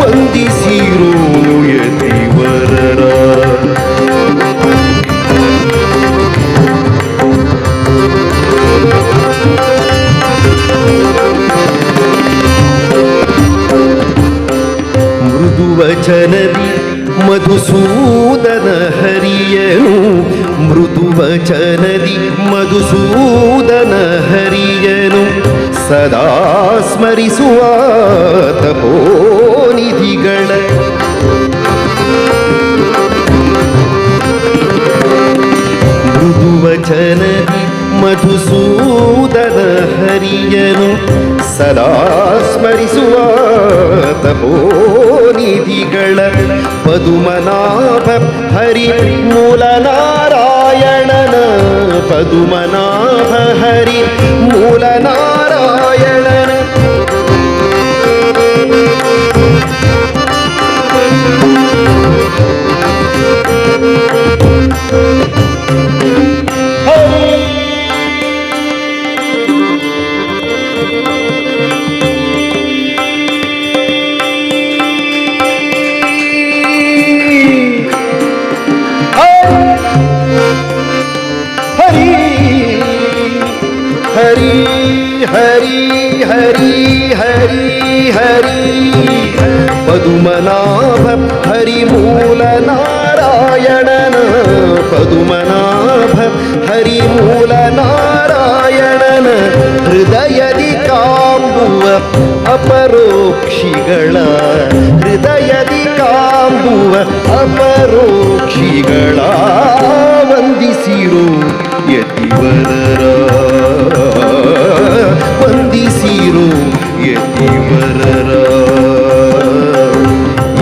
ವಂದಿಸಿರೋ ಯತಿವರರ. ಮೃದುವಚನದಿ ಮಧುಸೂದನ ಹರಿಯನು ಮೃದುವಚನದಿ ಮಧುಸೂದನ ಹರಿಯನು ಸದಾ ಸ್ಮರಿಸುವ ತಪೋನಿಧಿಗಳ ಮೃದುವಚನದಿ ಮಧುಸೂದನ ಹರಿಯನು ಸದಾ ಸ್ಮರಿಸುವ ತಪೋನಿಧಿಗಳ ಪದುಮನಾಭ ಹರಿ ಮೂಲನಾರಾಯಣನ ಪದುಮನಾಭ ಹರಿ ಮೂಲನಾರಾಯಣನ ಹರಿ ಹರಿ ಹರಿ ಹರಿ ಹರಿ ಹರಿ ಪದುಮನಾಭ ಹರಿ ಮೂಲ ನಾರಾಯಣನ ಪದುಮನಾಭ ಹರಿ ಮೂಲ ನಾರಾಯಣನ ಹೃದಯದಿ ಕಾಂಬುವ ಅಪರೋಕ್ಷಿಗಳ ಹೃದಯದಿ ಕಾಂಬುವ ಅಪರೋಕ್ಷಿಗಳ ವಂದಿಸಿರೋ ಯತಿವರರ ವಂದಿಸಿರೋ ಯತಿವರರ.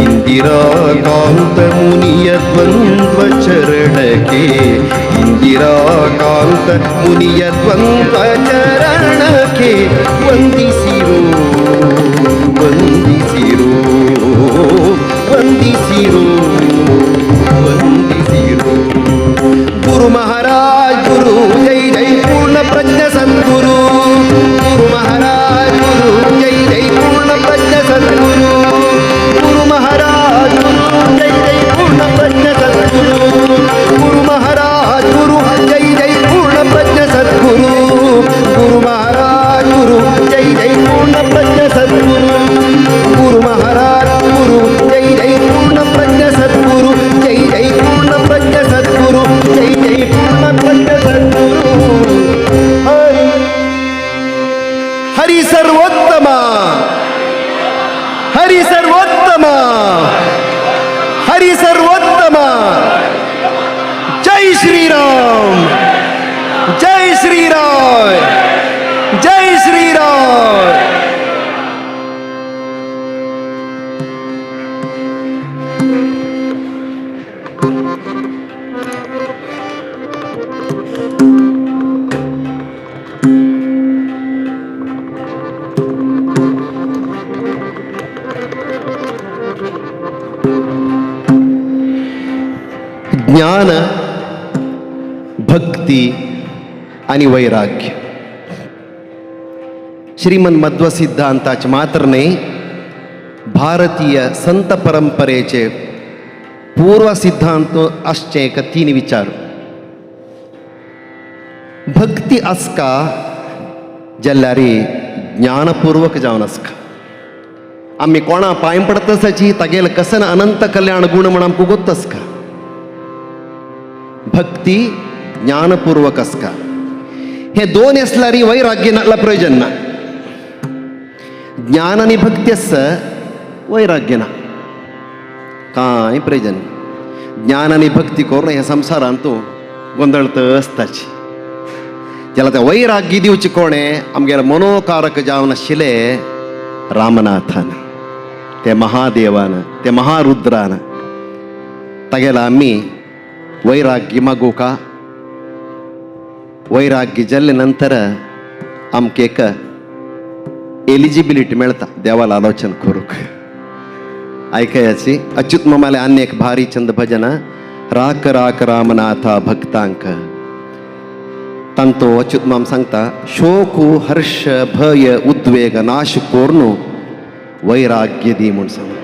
ಇಂದಿರಾಕಾಂತ ಮುನಿಯ ದ್ವಂದ್ವ ಚರಣಕ್ಕೆ ಇಂದಿರಾಕಾಂತ ಮುನಿಯ ದ್ವಂದ್ವ ಚರಣಕ್ಕೆ ವಂದಿಸಿರೋ ವಂದಿಸಿರೋ ವಂದಿಸಿರೋ ವಂದಿಸಿರೋ. ಗುರು ಮಹಾರಾಜ್ ಗುರು ಜೈ ಜೈ ಪೂರ್ಣ ಪ್ರಜ್ಞ ಸದ್ಗುರು ಗುರು ಮಹಾರಾಜ್ ಗುರು ಜೈ ಜೈ ಪೂರ್ಣ ಪ್ರಜ್ಞ ಸದ್ಗುರು ಗುರು ಮಹಾರಾಜ್ ಗುರು ಜೈ ಜೈ ಪೂರ್ಣ ಪ್ರಜ್ಞ ಸದ್ಗುರು ಗುರು ಮಹಾರಾಜ್ ಗುರು ಜೈ ಜೈ ಪೂರ್ಣ ಪ್ರಜ್ಞ ಸದ್ಗುರು ಗುರು ಮಹಾರಾಜ್ ಗುರು ಜೈ ಜೈ ಪೂರ್ಣ ಪ್ರಜ್ಞ ಸದ್ಗುರು ಗುರು ಮಹಾರಾಜ್ ಗುರು ಜೈ ಜೈ ಪೂರ್ಣ ಪ್ರಜ್ಞ ಸದ್ಗುರು ಜೈ ಜೈ ಪೂರ್ಣ ಪ್ರಜ್ಞ ಸದ್ಗುರು ಜೈ ಜೈ ಪೂರ್ಣ ಪ್ರಜ್ಞ ಸದ್ಗುರು. ಹರಿ ಹರಿ ಸರ್ವೋತ್ತಮ ಹರಿ ಸರ್ವೋತ್ತಮ ಹರಿ ಸರ್ವೋತ್ತಮ. ಜೈ ಶ್ರೀರಾಮ್ ಜೈ ಶ್ರೀರಾಮ್ ಜೈ ಶ್ರೀರಾಮ್. ज्ञान भक्ती आणि वैराग्य श्रीमन मध्व सिद्धांताचे मात्र न्हय भारतीय संत परंपरेचे पूर्व सिद्धांत आसचे एक तीन विचार. भक्ती आसका जाल्यार ज्ञानपूर्वक जावन आसका. आमी कोणा पांय पडतसाची तागेले कसन अनंत कल्याण गुण म्हण आमकां गोत्त आसका. भक्ती ज्ञानपूर्वक आसका. हे दोन आसल्यार वैराग्य नासल्यार प्रयोजन ना. ज्ञान आनी भक्ती आसा वैराग्य ना, कांय प्रयोजन. ज्ञान आनी भक्ती करून ह्या संवसारांत तूं गोंदळत आसताची. ज्याला ते वैराग्य दिवचे कोणे आमगेले मनोकारक जावन आशिल्ले रामनाथान, ते महादेवान, ते महारुद्रान. तागेला आमी वैराग्य मागूका. वैराग्य जाल्ले नंतर आमकां एक एलिजिबिलिटी मेळता देवाला आलोचन करूंक. आयकयाची अच्युत मामाले आनी एक भारी छंद भजन राक राक रामनाथा भक्तांक. तांतो अच्युत माम सांगता शोक हर्ष भय उद्वेग नाश कोर्नु वैराग्य दी म्हूण सांगता.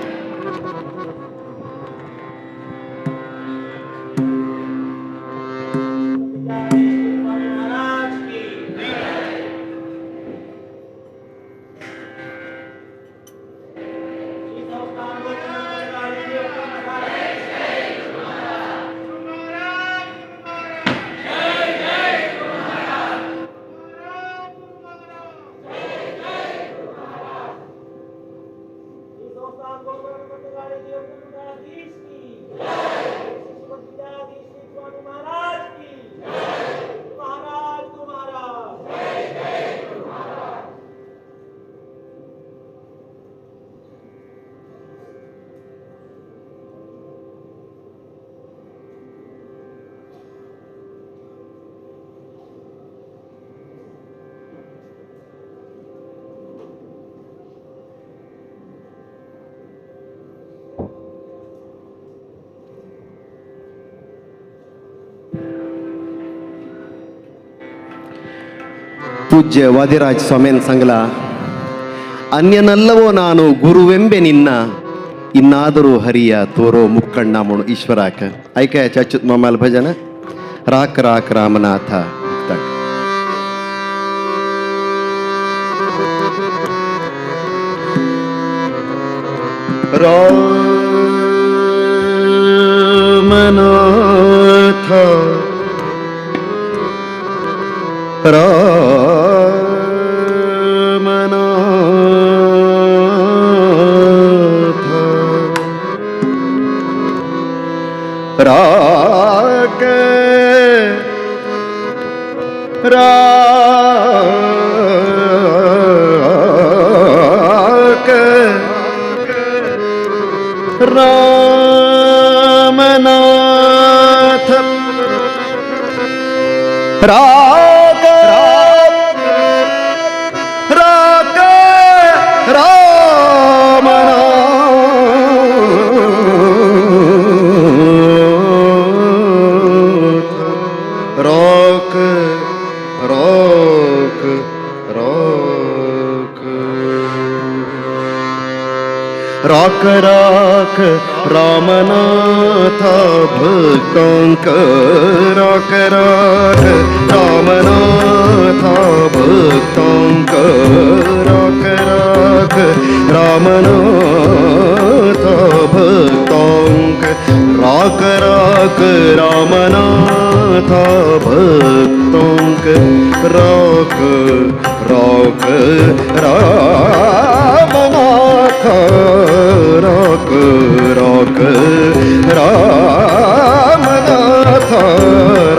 ಪೂಜ್ಯ ವಾದಿರಾಜ್ ಸ್ವಾಮಿಯನ್ನು ಸಂಗಲ ಅನ್ಯನಲ್ಲವೋ ನಾನು ಗುರುವೆಂಬೆ ನಿನ್ನ ಇನ್ನಾದರೂ ಹರಿಯ ತೋರೋ ಮುಕ್ಕಣ್ಣ ಮುಣು ಈಶ್ವರಾಕ. ಐಕಾಯ ಅಚ್ಯುತ್ ಮಾಮಾಲ್ ಭಜನ ರಾಕ್ ರಾಕ್ ರಾಮನಾಥ. ರಾಮನಾಥ ರಾಮನಾಥ ರಾಕ ರಾಕ ರಾಮನಾಥ ರಾಗ ರಾಗ ರಾಮನಾಥ ರಾಕ ರಾಕ ರಾಕ ರಾಕ ರಾಕ ರಾಮನಾಥ ಭಕ್ತಾಂಕ ರಾಕ ರಾಕ ರಾಮನಾಥ ಭಕ್ತಾಂಕ ರಾಕ ರಾಕ ರಾಮನಾಥ ಭಕ್ತಾಂಕ ರಾಕ ರಾಕ ರಾಮನಾಥ ಭಕ್ತಾಂಕ ರಾಕ ರಾಕ ರಾಮನಾಥ ರಾಕ ರಾಕ ರಾಮನಾಥ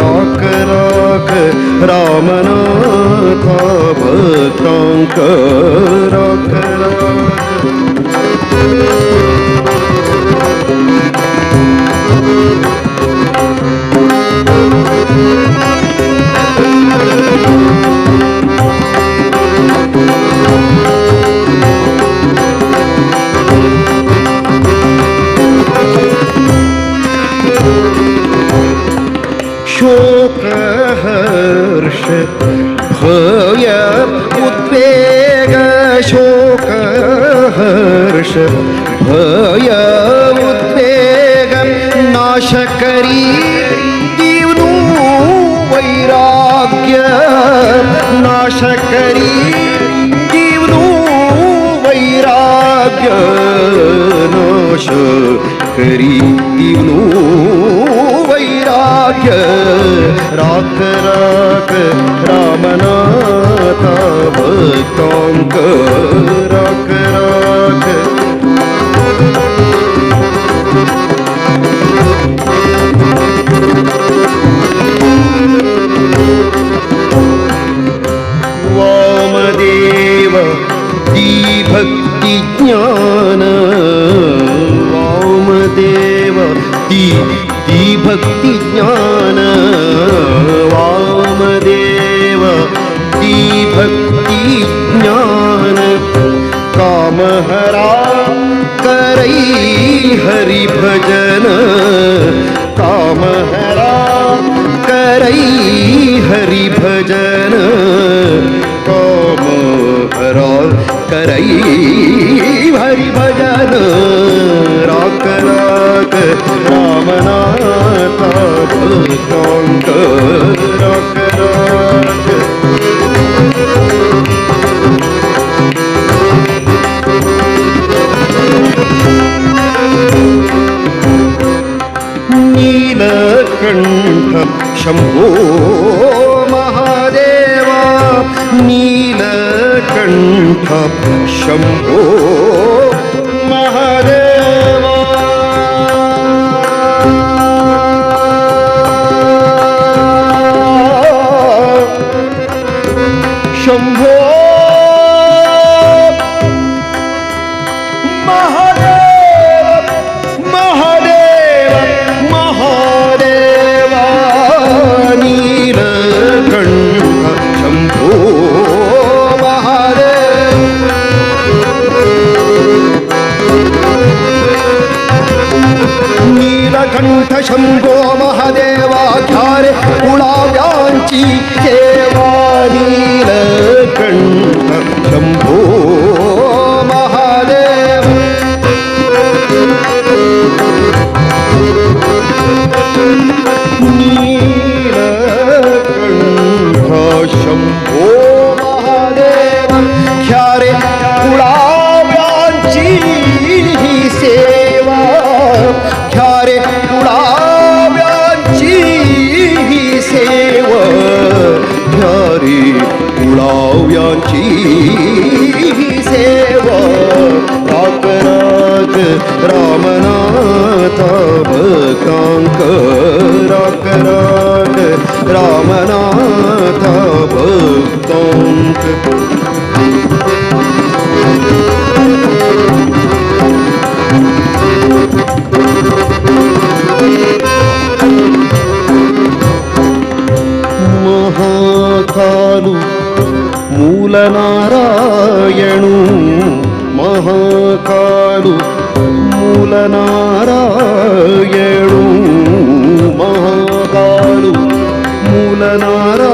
ರಾಕ ರಾಕ ರಾಮನಾಥ ಭಕ್ತಾಂಕ ರಾಕ ರಾಕ. शोक हर्ष भय उद्वेग शोक हर्ष भय उद्वेग नाश करी दीवनु वैराग्य नाश करी दीवनु वैराग्य नाश करी दीवनु वैराग्य राक राक रामनाथ भक्तांक राक राक. करई हरि भजन काम हरा करई हरि भजन राख राख रामनाथ भक्तांक राख राख। नीलकंठ शंभो महादेवा नीलकंठ शंभो महादेवा। शंभो महादेव महादेव महादेवा नीलकंठ शंभो महादेव। नीलकंठ शंभो महादेवा घ्या कुळाव्यांची सेवा नीलकंठ शंभो महादेव। नीलकंठ शंभो महादेव घ्या रे कुळाव्यांची सेवा घ्या रे कुळाव्यांची सेवा घ्या रे कुळाव्यांची सेवा राख राख रामनाथ भक्तांक राख राख रामनाथ भक्तांक। महाकालु मूलनारायणु महाकालु मूलनारायणु महाकालु मूलनारायणु।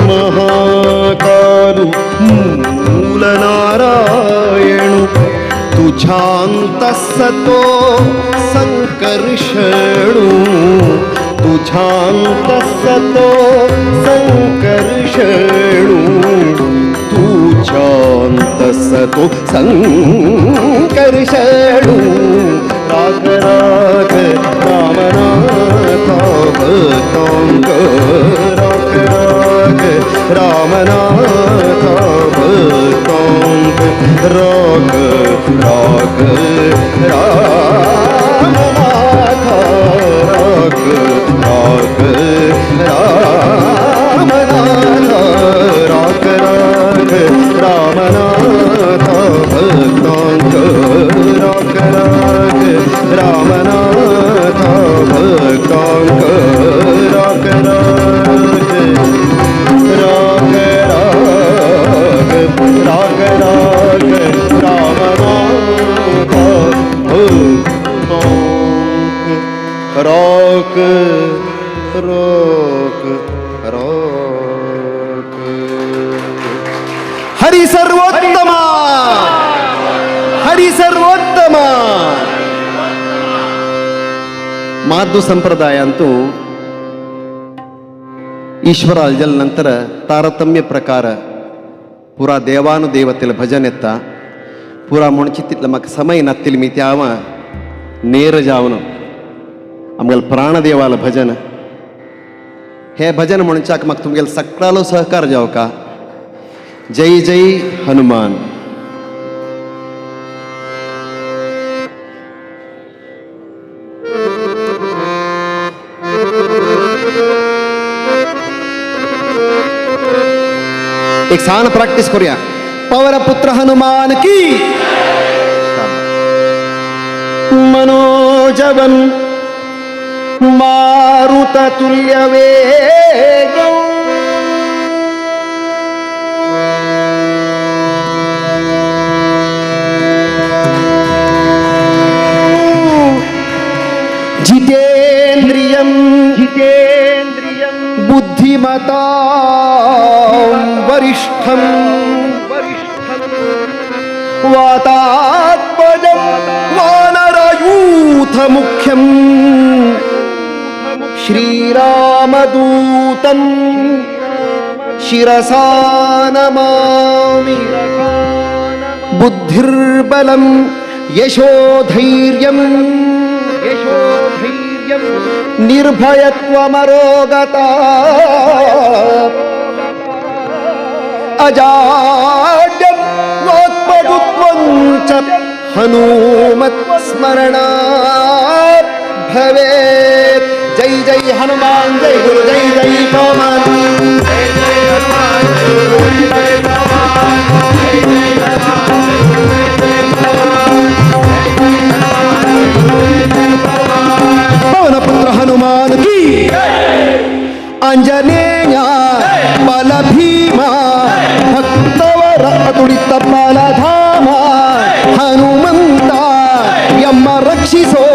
महाकालु मूलनारायणु तुझांतसतो संकर्षणु तुझांतसतो संकर्षणु तुझांतसतो संकर्षणु राग राग रामनाथ भक्तांक राग राग रामनाथ भक्तांक राख राख रामनाथ राख राख रामनाथ राख राख रामनाथ भक्तांक राख राख रामनाथ भक्तांक राख राख राख राख राख राख रामनाथ भक्तांक राख राख राख। हरि सर्वोत्तमा हरि सर्वोत्तमा। ಮಾಧು ಸಂಪ್ರದಾಯ ಅಂತೂ ಈಶ್ವರ ಅಲ್ಜಲ್ ನಂತರ ತಾರತಮ್ಯ ಪ್ರಕಾರ ಪೂರಾ ದೇವಾನುದೇವತೆಲ ಭಜನೆತ್ತ ಪೂರಾ ಮೊಣಚಿತ್ತಿತ್ಲ ಮಕ್ಕ ಸಮಯ ನತ್ತಿಲ್ ಮಿತ್ಯಾವ ನೇರ ಜಾವನು आमगेल प्राणदेवाल भजन हे भजन म्हणच्याक म्हाका तुमगेल सगळ्यालो सहकार जावं का। जय जय हनुमान। एक सान प्रैक्टिस करूया। पवन पुत्र हनुमान की। मनोजवन मारुत तुल्य वेगं जितेंद्रियं जितेंद्रियं बुद्धिमतां वरिष्ठं वरिष्ठं वातात्मजं वानरयूथमुख्यं श्रीरामदूतं शिरसा नमामि। बुद्धिर्बलं यशोधैर्यं यशोधैर्यं निर्भयत्वमरोगता अजाड्यं वाक्पटुत्वं च हनुमत् स्मरणात् भवेत्। जय जय हनुमान जय गुरु जय जय पवन जय जय हनुमान जय जय पवन जय जय हनुमान जय जय पवन जय पवन। पवन पुत्र हनुमान की। अंजनेय बल भीमा भक्तवर अतुलित बलधाम हनुमंत यಮ್ಮ ರಕ್ಷಿಸೋ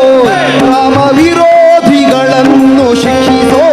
ರಾಮ ವಿರೋಧಿಗಳನ್ನು ಶಿಕ್ಷಿಸೋ।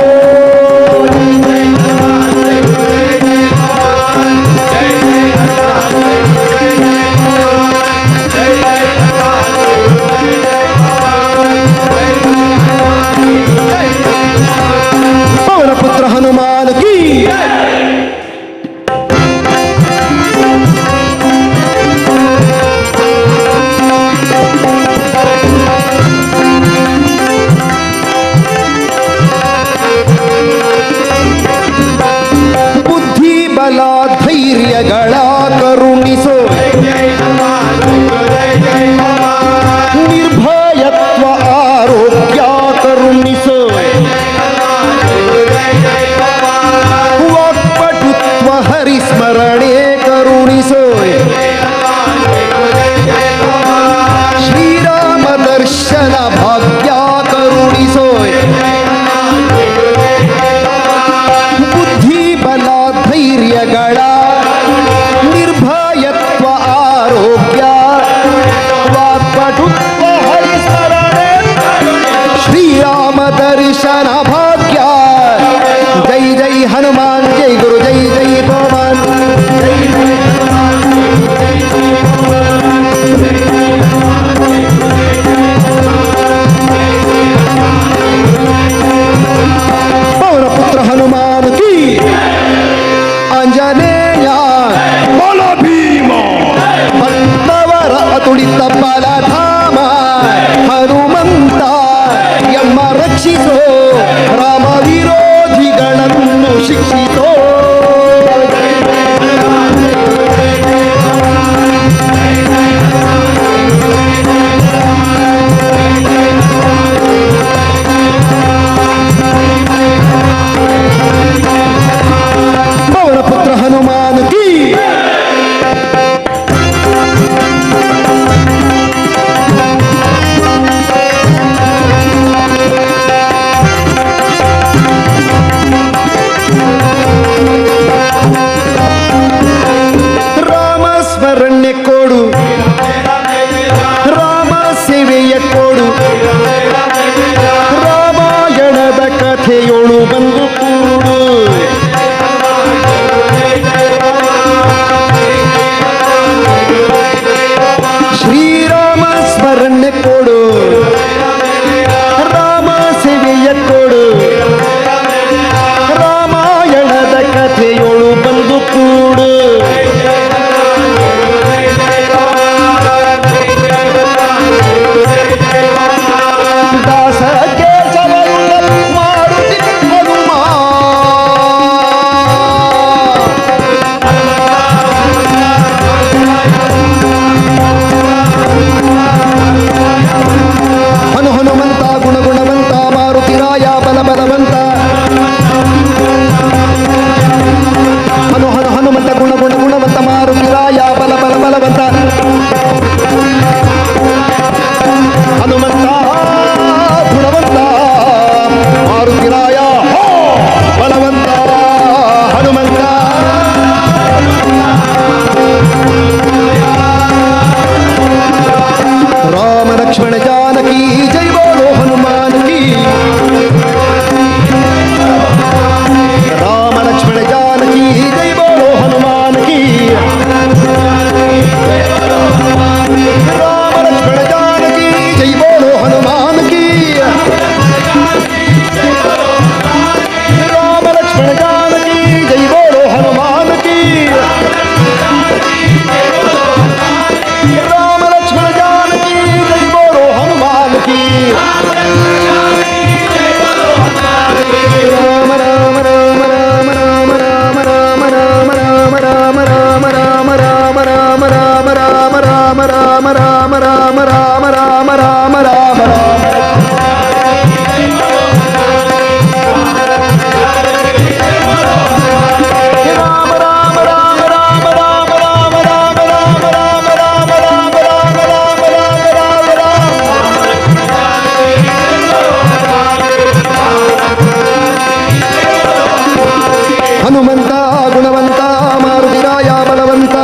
ಹನುಮಂತ ಗುಣವಂತ ಮಾರುತಿರಾಯ ಬಲವಂತ.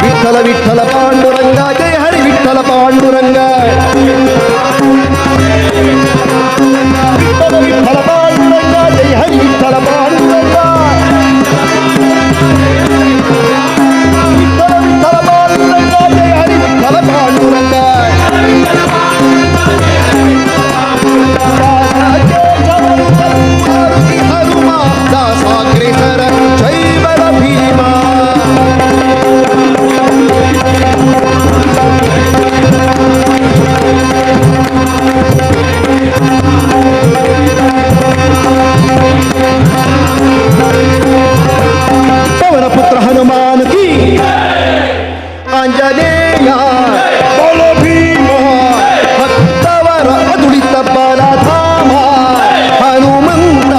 ವಿಠಲ ವಿಠಲ ಪಾಂಡುರಂಗ ಜಯ ಹರಿ ವಿಠಲ ಪಾಂಡುರಂಗ. ವಿಠಲ ವಿಠಲ ಪಾಂಡುರಂಗ ಜಯ ಹರಿ ವಿಠಲ ಪಾಂಡುರಂಗ. ವಿಠಲ ವಿಠಲ ಪಾಂಡುರಂಗ ಜಯ ಹರಿ ವಿಠಲ ಪಾಂಡುರಂಗ. ಮಾರುತಿ ಹನುಮ ದಾಸಾಗ್ರೇಸರ ಜೈ ಬಲ ಭೀಮ. पवन पुत्र हनुमान की, ಆಂಜನೇಯ बोलो ಭೀಮ, ಭಕ್ತವರ ಅದುಳಿತ ಬಲಧಾಮ ಹನುಮಂತ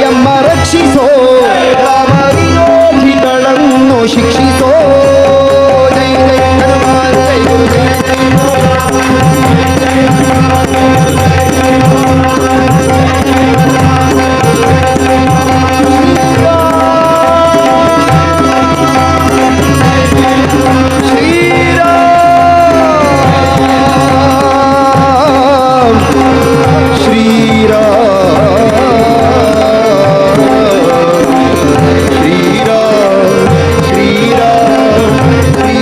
ಎಮ್ಮ ರಕ್ಷಿಸೋ, ರಾಮ ವಿರೋಧಿಗಳನ್ನು ಶಿಕ್ಷಿಸೋ. ಜೈ ಜೈ ಹನುಮಾನ್ ಜೈ ಗುರು ಜೈ ಜೈ. ಶ್ರೀರಾಮ್ ಶ್ರೀರಾಮ್ ಶ್ರೀರಾಮ್ ಶ್ರೀರಾಮ್ ಶ್ರೀರಾಮ್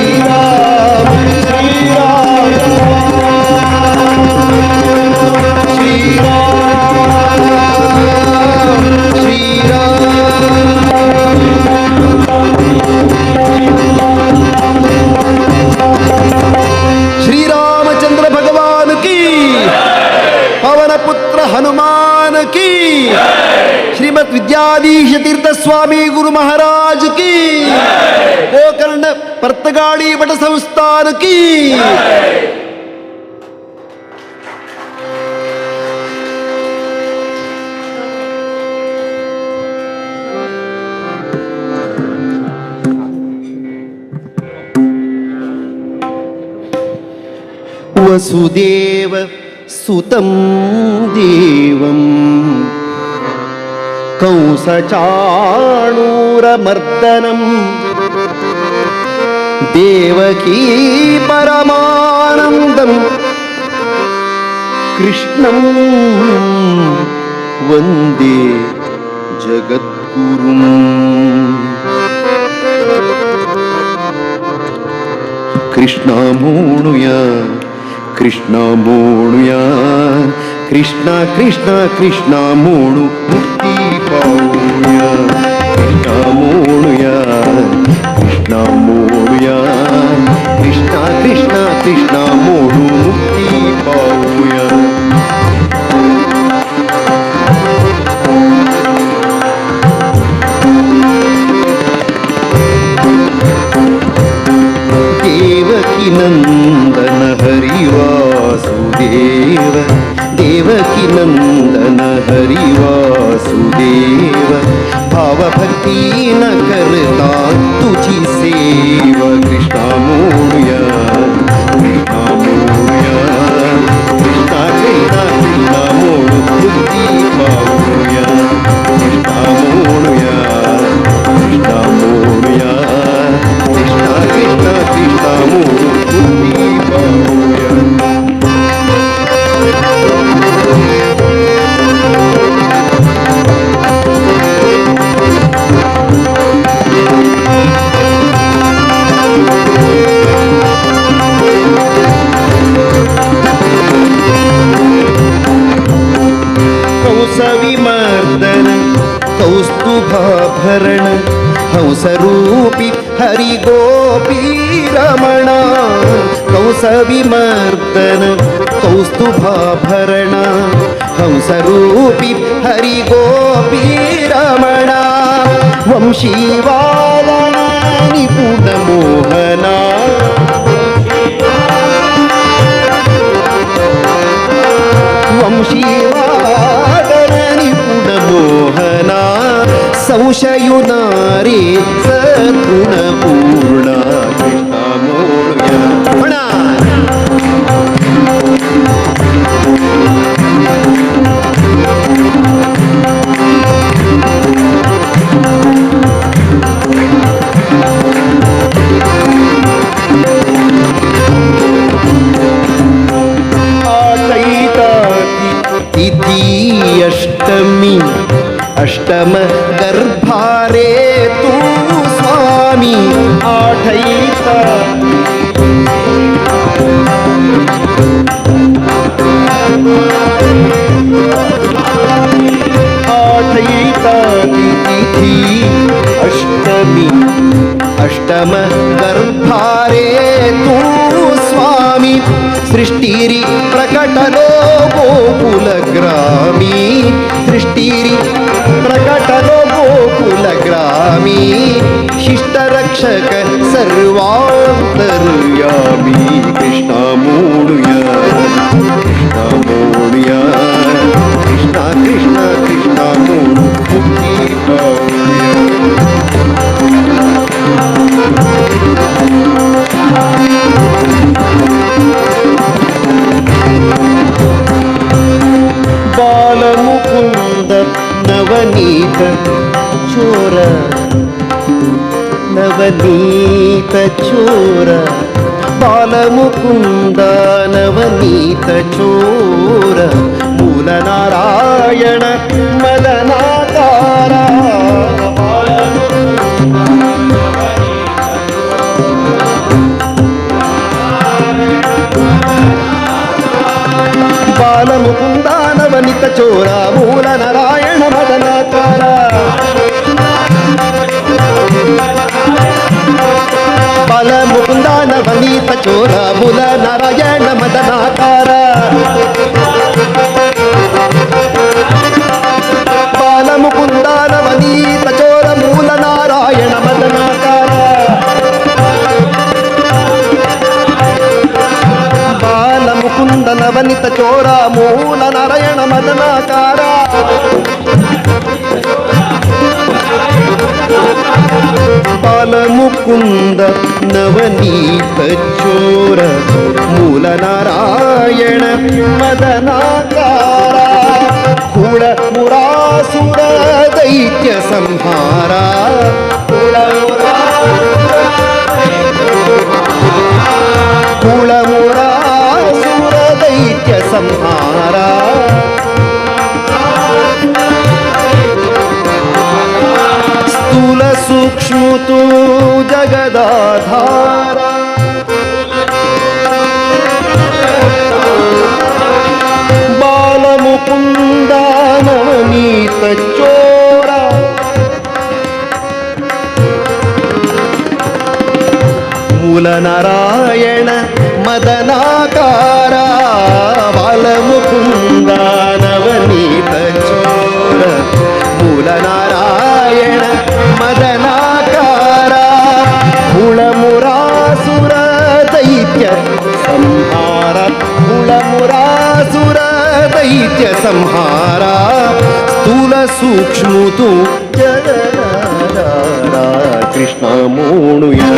ಶ್ರೀರಾಮ್ ಶ್ರೀರಾಮ್ ಶ್ರೀರಾಮ್. श्री रामचंद्र भगवान की, पवन पुत्र हनुमान की, श्रीमद विद्याधीश तीर्थ स्वामी गुरु महाराज की, गोकर्ण पर्तगाड़ी मठ संस्थान की. वसुदेव सुतं देवं कंसचाणूरमर्दनं देवकी परमानन्दं कृष्णं वन्दे जगद्गुरुम्. कृष्ण म्हणूया कृष्ण म्हणूया कृष्ण कृष्ण कृष्ण म्हणू मुक्ती पावूया. कृष्ण म्हणूया कृष्ण म्हणूया कृष्ण कृष्ण कृष्ण म्हणू मुक्ती पावूया. देवकी नंदन हरि वासुदेव, देवकी नंदन हरि वासुदेव, भावभक्ती न करता तुझी सेव. कृष्णा म्हणूया कृष्णा म्हणूया कृष्णा कृष्णा कृष्णा म्हणू मुक्ती पावूया. कृष्णा म्हणूया कृष्णा म्हणूया कृष्णा कृष्ण कृष्ण म्हणू मुक्ती पावूया. कंसविमर्दन कौस्तुभाभरण हंसरूपी हरि गोपी रमण. कंसविमर्दन कौस्तुभाभरण हंसरूपी हरि गोपी रमण. वंशीवादन निपुण मोहना, वंशीवादन निपुण मोहना, संशयुनारे सद्गुण पूर्ण. कृष्णा म्हणूया म्हणा. अष्टम गर्भारे तू स्वामी आठयता आठयता तिथी अष्टमी अष्टम गर्भारे तू स्वामी सृष्टिरी प्रकटलो गोकुलग्रामी सृष्टिरी प्रकटलो गोकुलग्रामी शिष्टरक्षक सर्वांतर्यामी कृष्णा मोडुया कृष्णा मोडुया कृष्णा कृष्णा कृष्णा मोडू मुक्ती पावुया. बालमुकुंद नवनीत चोर नवनीत चोर बालमुकुंद नवनीत चोर मूल नारायण मदनाकारा बालमुकुंद नवनीत चोरा मूल नारायण मदनाकारा बालमुकुंद नवनीत चोरा मूल नारायण मदनाकारा बालमुकुंद नवनीत चोर मूल नारायण मदनाकारा बालमुकुंद नवनीत चोरा मूल नारायण मदनाकारा बालमुकुंद नवनीत चोर मूल नारायण मदनाकारा कुळ मुरासुर दैत्य संहारा कुळ मुरासुर दैत्य संहारा स्थूल सूक्ष्म तू जगदाधारा बालमुकुंद नवनीत चोरा मूल नारायण मदनाकारा बालमुकुंद नवनीत चोर मूल नारायण मदनाकारा कुळमुरासुर दैत्य संहारा कुळमुरासुर दैत्य संहारा स्थूल सूक्ष्म तू जगदाधारा कृष्णा मोणुया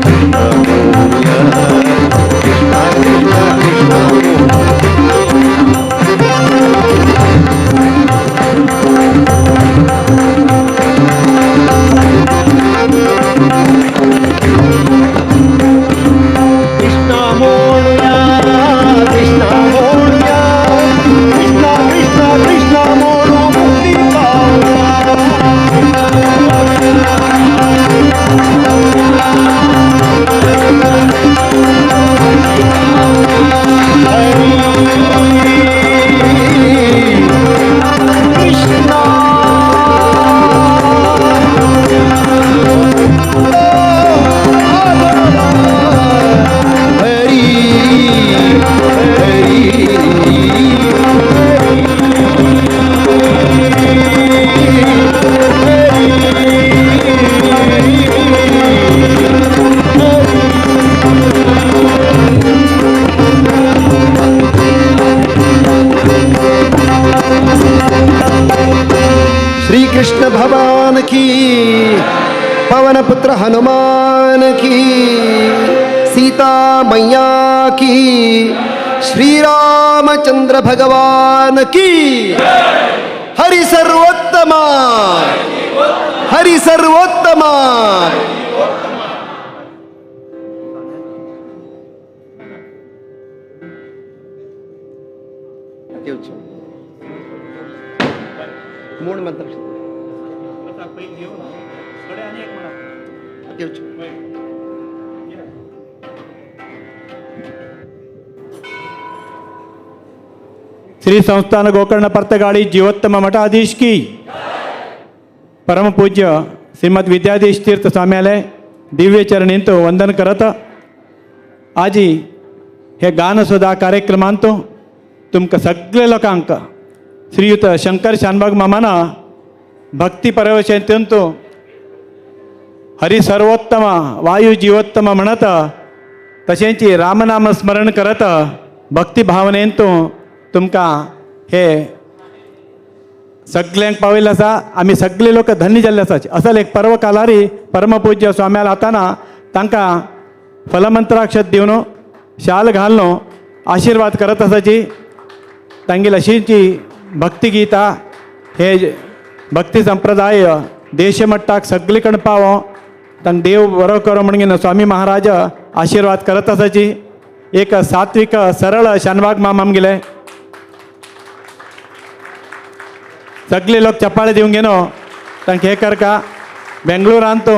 कृष्णा मोणुया कृष्णा कृष्णा कृष्णा कृष्णा मोणुया कृष्णा मोणुया कृष्णा कृष्णा कृष्णा मोणू मुक्ती पावुया. कृष्णा हरी हरी. श्री कृष्ण भगवान की, पवन पुत्र हनुमान की, सीता मैया की, श्री रामचंद्र भगवान की, हरि सर्वोत्तमा, हरि सर्वोत्तमा। म्हूण मंत्र श्री संस्थान गोकर्ण पर्तगाळी जीवोत्तम मठाधीश की परमपूज्य श्रीमद विद्याधीश तीर्थ स्वाम्याले दिव्य चरणींतो वंदन करत आजी हे गानसुधा कार्यक्रमांतो तुमकां सगळे लोकांक श्रीयुत शंकर शानबाग मामाना भक्ती परवशेंतून हरी सर्वोत्तम वायू जीवोत्तम म्हणत तशेंच रामनाम स्मरण करत भक्ती भावनेन तुमकां हे सगल्यांक पावयल्लें आसा. आमी सगळे लोक धन्य जाल्ले आसात. असल एक पर्व कालारी परमपूज्य स्वाम्याल आताना तांकां फलमंत्राक्षत दिवन शाल घालून आशिर्वाद करत आसाची. तांगेली अशीची भक्तिगीता हे भक्ती संप्रदाय देशमट्टाक सगळे कडेन पावो तांकां देव बरो करो म्हणून स्वामी महाराज आशिर्वाद करत आसाची. एक सात्विक सरळ शानबाग माम आमगेले सगळे लोक चपाळे दिवंक घेनो तांकां हें करका. बेंगळुरांत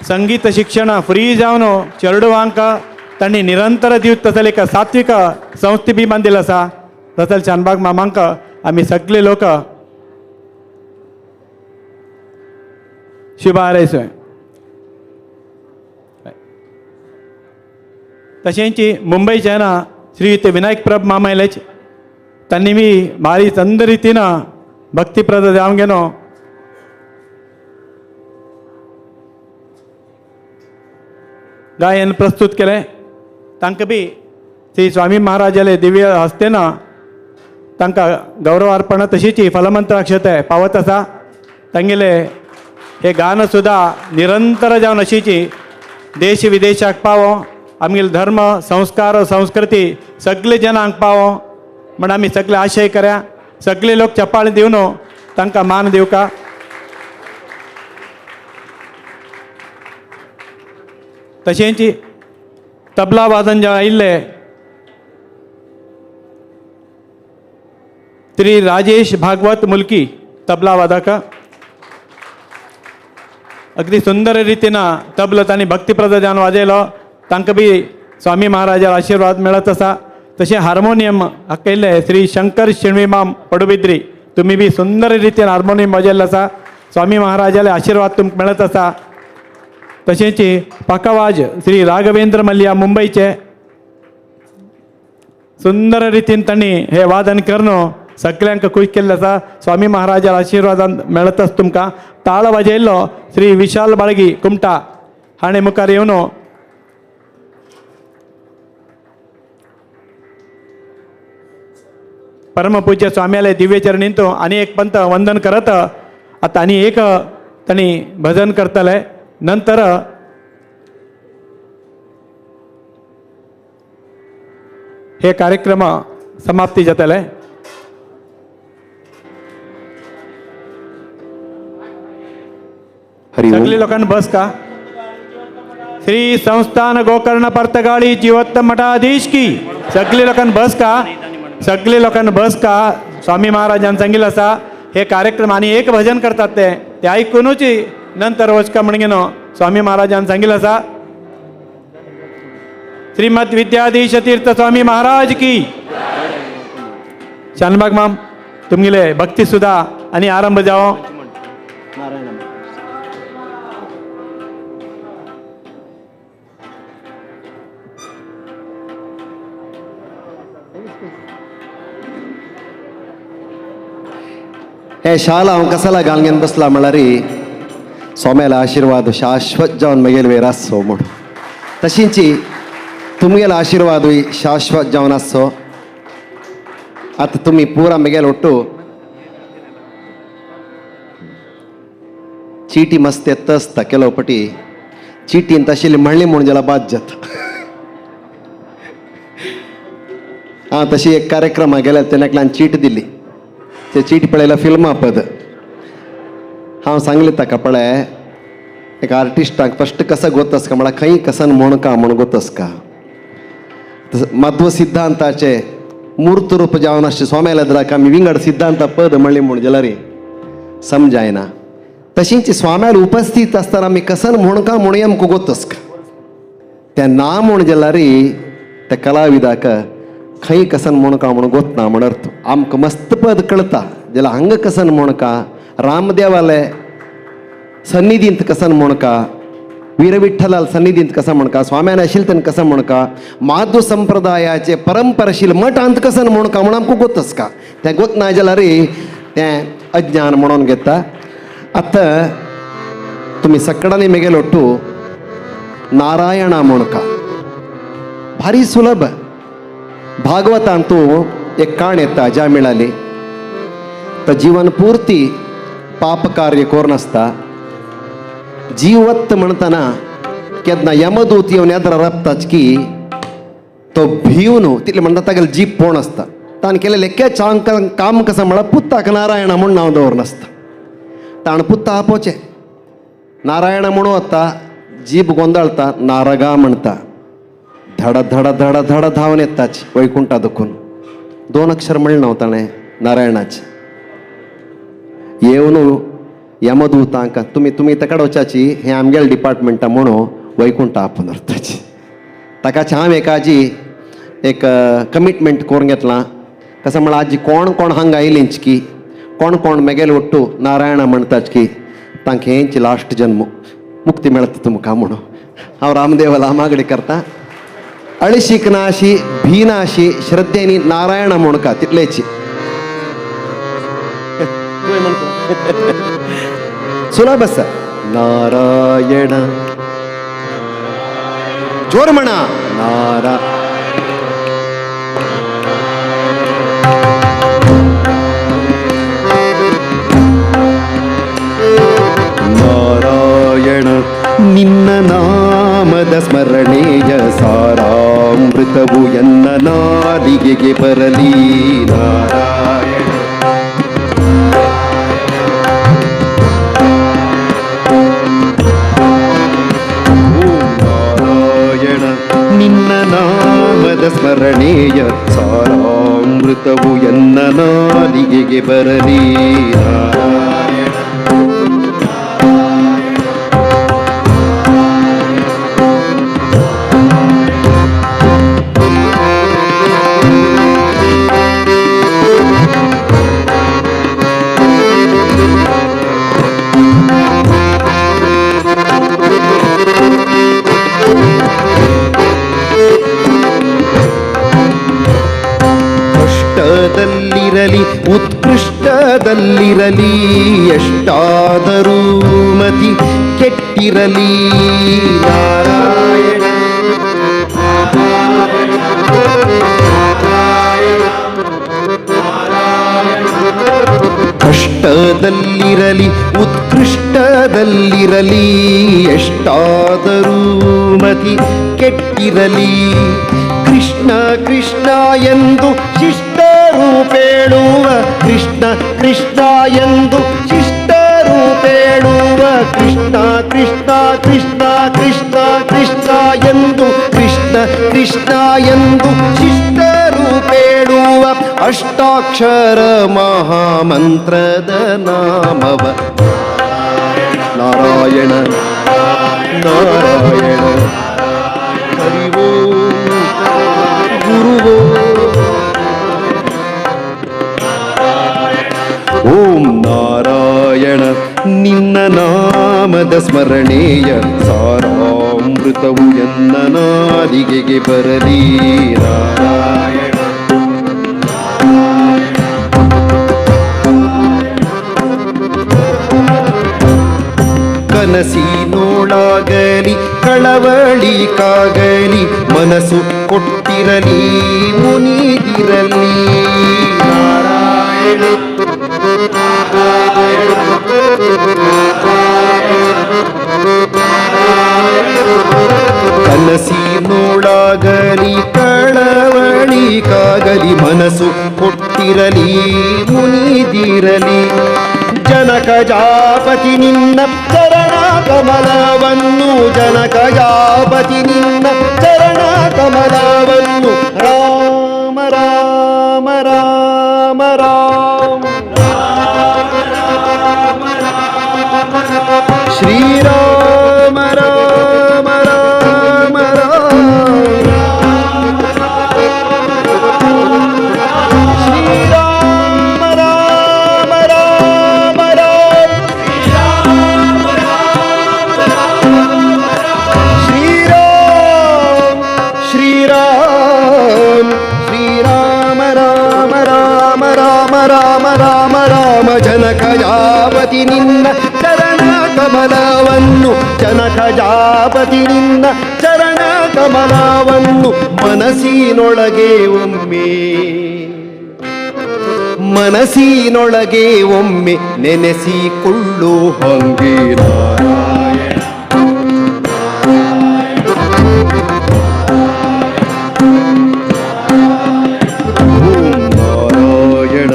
संगीत शिक्षण फ्री जावन चेडवांक तांणी निरंतर दिवत तसले एक सात्विक संस्थे बी बांदिल्ली आसा. तसले शानबाग मामांक आमी सगळे लोक शुभ हारयसोय. तशेंच मुंबयचे ना श्रीयुत विनायक प्रभ मामा आयलेच तांणी मी भारी चंद रितीन भक्तिप्रद जावन गेलो. गायन प्रस्तुत केलें. तांकां बी श्री स्वामी महाराजाले दिव्य हस्तेन तांकां गौरव अर्पण तशीच फलमंत्राक्षताय पावत आसा. तांगेले हे गान सुद्दां निरंतर जावन अशीची देश विदेशाक पावो आमगेले धर्म संस्कार संस्कृती सगळे जनांक पावो म्हण आमी सगळे आशय कर्या. सगळे लोक चपाळे दिवन तांकां मान दिवका. तशेंच तबला वादन जे आयिल्ले श्री राजेश भागवत मुलकी तबला वादक अगदी सुंदर रितीन तबलो तांणी भक्तिप्रद जावन वाजयलो. तांकां बी स्वामी महाराजा आशिर्वाद मेळत आसा. तशें हार्मोनियम हाकयल्ले श्री शंकर शेणवीमाम पडुबिद्री तुमी बी सुंदर रितीन हार्मोनियम वाजयल्लें आसा. स्वामी महाराजाले आशिर्वाद तुमकां मेळत आसा. तशेंच पाकावाज श्री राघवेंद्र मल्ल्या मुंबयचे सुंदर रितीन तांणी हे वादन करून सगल्यांक खूश केल्लें आसा. स्वामी महाराजा आशिर्वादान मेळत आसा तुमकां. ताळ वाजयल्लो श्री विशाल बाळगी कुमटा हाणें मुखार येवन परमपूज्य स्वाम्याले दिव्य चरणींत आनी एक पंत वंदन करत आतां आनी एक तांणी भजन करतले. नंतर हे कार्यक्रम समाप्ती जातले. सगळे लोकांना बस का. श्री संस्थान गोकर्ण पर्तगाळी जीवोत्तम मठाधीश की. सगळे लोकांना बस का. सगळे लोकांना बस का. स्वामी महाराजांनी सांगितलं आसा हे कार्यक्रम आणि एक भजन करतात ते ते ऐकूनच नंतर वचका म्हणून स्वामी महाराजांनी सांगितलं आसा. श्रीमद विद्याधीश तीर्थ स्वामी महाराज की. शानबाग माम तुमगेले भक्ती सुद्धा आणि आरंभ जावो. हे शाल हांव कसाला घालून बसला म्हळ्यार स्वाम्याला आशिर्वाद शाश्वत जावन म्हगेल वेर आसचो म्हूण. तशींच तुमगेलो आशिर्वादूय शाश्वत जावन आसचो. आतां तुमी पुरा म्हगेल ಒಟ್ಟು चीटी मस्त येता आसता केलो पटी चिटीन तशी म्हणली म्हूण जाल्यार बाद जाता. आं तशी एक कार्यक्रमाक गेल्यार तेन्ना एकल्यान चीट दिली. ते चीट पळयल्या फिल्मां पद हांव सांगलें ताका पळय एक आर्टिस्टाक फस्ट कसो गोतस का म्हळ्यार खंय कसन म्हण का म्हूण गोतस का. माध्व सिद्धांताचे मूर्त रूप जावन आसचे स्वाम्याल्या द्राक आमी विंगड सिद्धांत पद म्हणली म्हूण जाल्यार समजायना. तशींच स्वाम्याल उपस्थित आसतना आमी कसन म्हणका म्हणूया आमकां गोतस त्या ना म्हूण जाल्यार त्या कलाविदाक खंय कसन म्हणका म्हणून गोतना म्हण अर्थ आमकां मस्त पद कळता जाल्यार हांगा कसन म्हणका, रामदेवाले सन्निधींत कसन म्हणका, वीरविठ्ठलाल सन्निधींत कसा म्हणका, स्वाम्यान आशिल्ले तेन्ना कसा म्हणका, माधव संप्रदायाचे परंपराशील मठांत कसन म्हणका म्हूण आमकां गोतस का तें गोत ना जाल्यार तें अज्ञान म्हणून घेता. आतां तुमी सगळ्यांनी मेगेल ಒಟ್ಟು नारायण म्हणका भारी सुलभ. भागवतांतू एक काण येता ज्या मेळाली तर जीवन पूर्ती पाप कार्य करून आसता. जीवत म्हणतना केन्ना यमदूत येवन येद्रा रपताच की तो भिवन तितले म्हणटा तागेले जीप पोण आसता. ताणें केलें लेख्या चांक काम कसं म्हळ्यार पुत्ताक नारायण म्हूण नांव दवरून आसता. ताणें पुत्ता आपोवचें नारायण म्हणून वता, जीब गोंदळता, नारगा म्हणटा, धड धड धड धड धांवन येताच वैकुंठा दुखून. दोन अक्षर म्हणलें नांव ताणें नारायणाचें. येवन यमदूतांक तुमी तुमी तेका वचाची हें आमगेले डिपार्टमेंटा म्हणून वैकुंठा आपोवन व्हरताची. ताका हांव एकाजी एक कमिटमेंट करून घेतलां. कसं म्हळ्यार आजी कोण कोण हांगा आयलींच की कोण कोण मेगेले ಒಟ್ಟು नारायण म्हणटाच की तांकां हेंच लास्ट जन्म मुक्ती मेळटा तुमकां म्हणून हांव रामदेवाला मागणी करता. अळशीक नाशी भीनाशी श्रद्धेनी नारायण म्हणका तितलेची सुलभ आसा. नारायण जोर म्हणा नारा. ನಾರಾಯಣ ನಿನ್ನ ನಾಮದ ಸ್ಮರಣೆಯ ಸಾರಾಮೃತವು ಎನ್ನ ನಾಲಿಗೆಗೆ ಬರಲಿ. ನಾರಾಯಣ ನಾರಾಯಣ ನಿನ್ನ ನಾಮದ ಸ್ಮರಣೆಯ ಸಾರಾಮೃತವು ಎನ್ನ ನಾಲಿಗೆಗೆ ಬರಲಿ. ನಾರಾಯಣ ಕಷ್ಟದಲ್ಲಿರಲಿ ಉತ್ಕೃಷ್ಟದಲ್ಲಿರಲಿ ಎಷ್ಟಾದರೂ ಮತಿ ಕೆಟ್ಟಿರಲಿ. ನಾರಾಯಣ ಕಷ್ಟದಲ್ಲಿರಲಿ ಉತ್ಕೃಷ್ಟದಲ್ಲಿರಲಿ ಎಷ್ಟಾದರೂ ಮತಿ ಕೆಟ್ಟಿರಲಿ. ಕೃಷ್ಣ ಕೃಷ್ಣ ಎಂದು ಶಿಷ್ಟರೂಪೇಳುವ ಕೃಷ್ಣ ಕೃಷ್ಣ ಎಂದು ಶಿಷ್ಟರೂಪೇಳುವ ಕೃಷ್ಣ ಕೃಷ್ಣ ಕೃಷ್ಣ ಕೃಷ್ಣ ಕೃಷ್ಣ ಎಂದು ಕೃಷ್ಣ ಕೃಷ್ಣ ಎಂದು ಶಿಷ್ಟರೂಪೇಳುವ ಅಷ್ಟಾಕ್ಷರ ಮಹಾಮಂತ್ರದ ನಾಮವ ನಾರಾಯಣ ನಾರಾಯಣ ಹರಿ ಓಂ ಗುರುವೋ. ಓಂ ನಾರಾಯಣ ನಿನ್ನ ನಾಮದ ಸ್ಮರಣೆಯ ಸಾರಾಮೃತವು ಎನ್ನ ನಾಲಿಗೆಗೆ ಬರಲಿ. ನಾರಾಯಣ ಕನಸಿನೋಳಾಗಲಿ ಕಳವಳಿಕಾಗಲಿ ಮನಸ್ಸು ಕೊಟ್ಟಿರಲಿ ಮುನಿದಿರಲಿ. ನಾರಾಯಣ ಕನಸಿನೋಳಾಗಲಿ ಕಳವಳಿಕಾಗಲಿ ಮನಸ್ಸು ಕೊಟ್ಟಿರಲಿ ಮುನಿದಿರಲಿ. ಜನಕಜಾಪತಿ ನಿನ್ನ ಚರಣ ಕಮಲವನ್ನು ಜನಕಜಾಪತಿ ನಿನ್ನ ಚರಣ ಕಮಲವನ್ನು ರಾಮ राम राम राम श्री राम राम राम राम श्री राम राम राम राम श्री राम श्री राम श्री राम राम राम राम राम राम ರಾಮ ಜನಕಜಾಪತಿ ನಿನ್ನ ಚರಣ ಕಮಲವನ್ನು ಜನಕಜಾಪತಿ ನಿನ್ನ ಚರಣ ಕಮಲವನ್ನು ಮನಸ್ಸಿನೊಳಗೆ ಒಮ್ಮೆ ಮನಸ್ಸಿನೊಳಗೆ ಒಮ್ಮೆ ನೆನೆಸಿಕೊಳ್ಳು ಹಂಗೆ ನಾರಾಯಣ. ಓಂ ನಾರಾಯಣ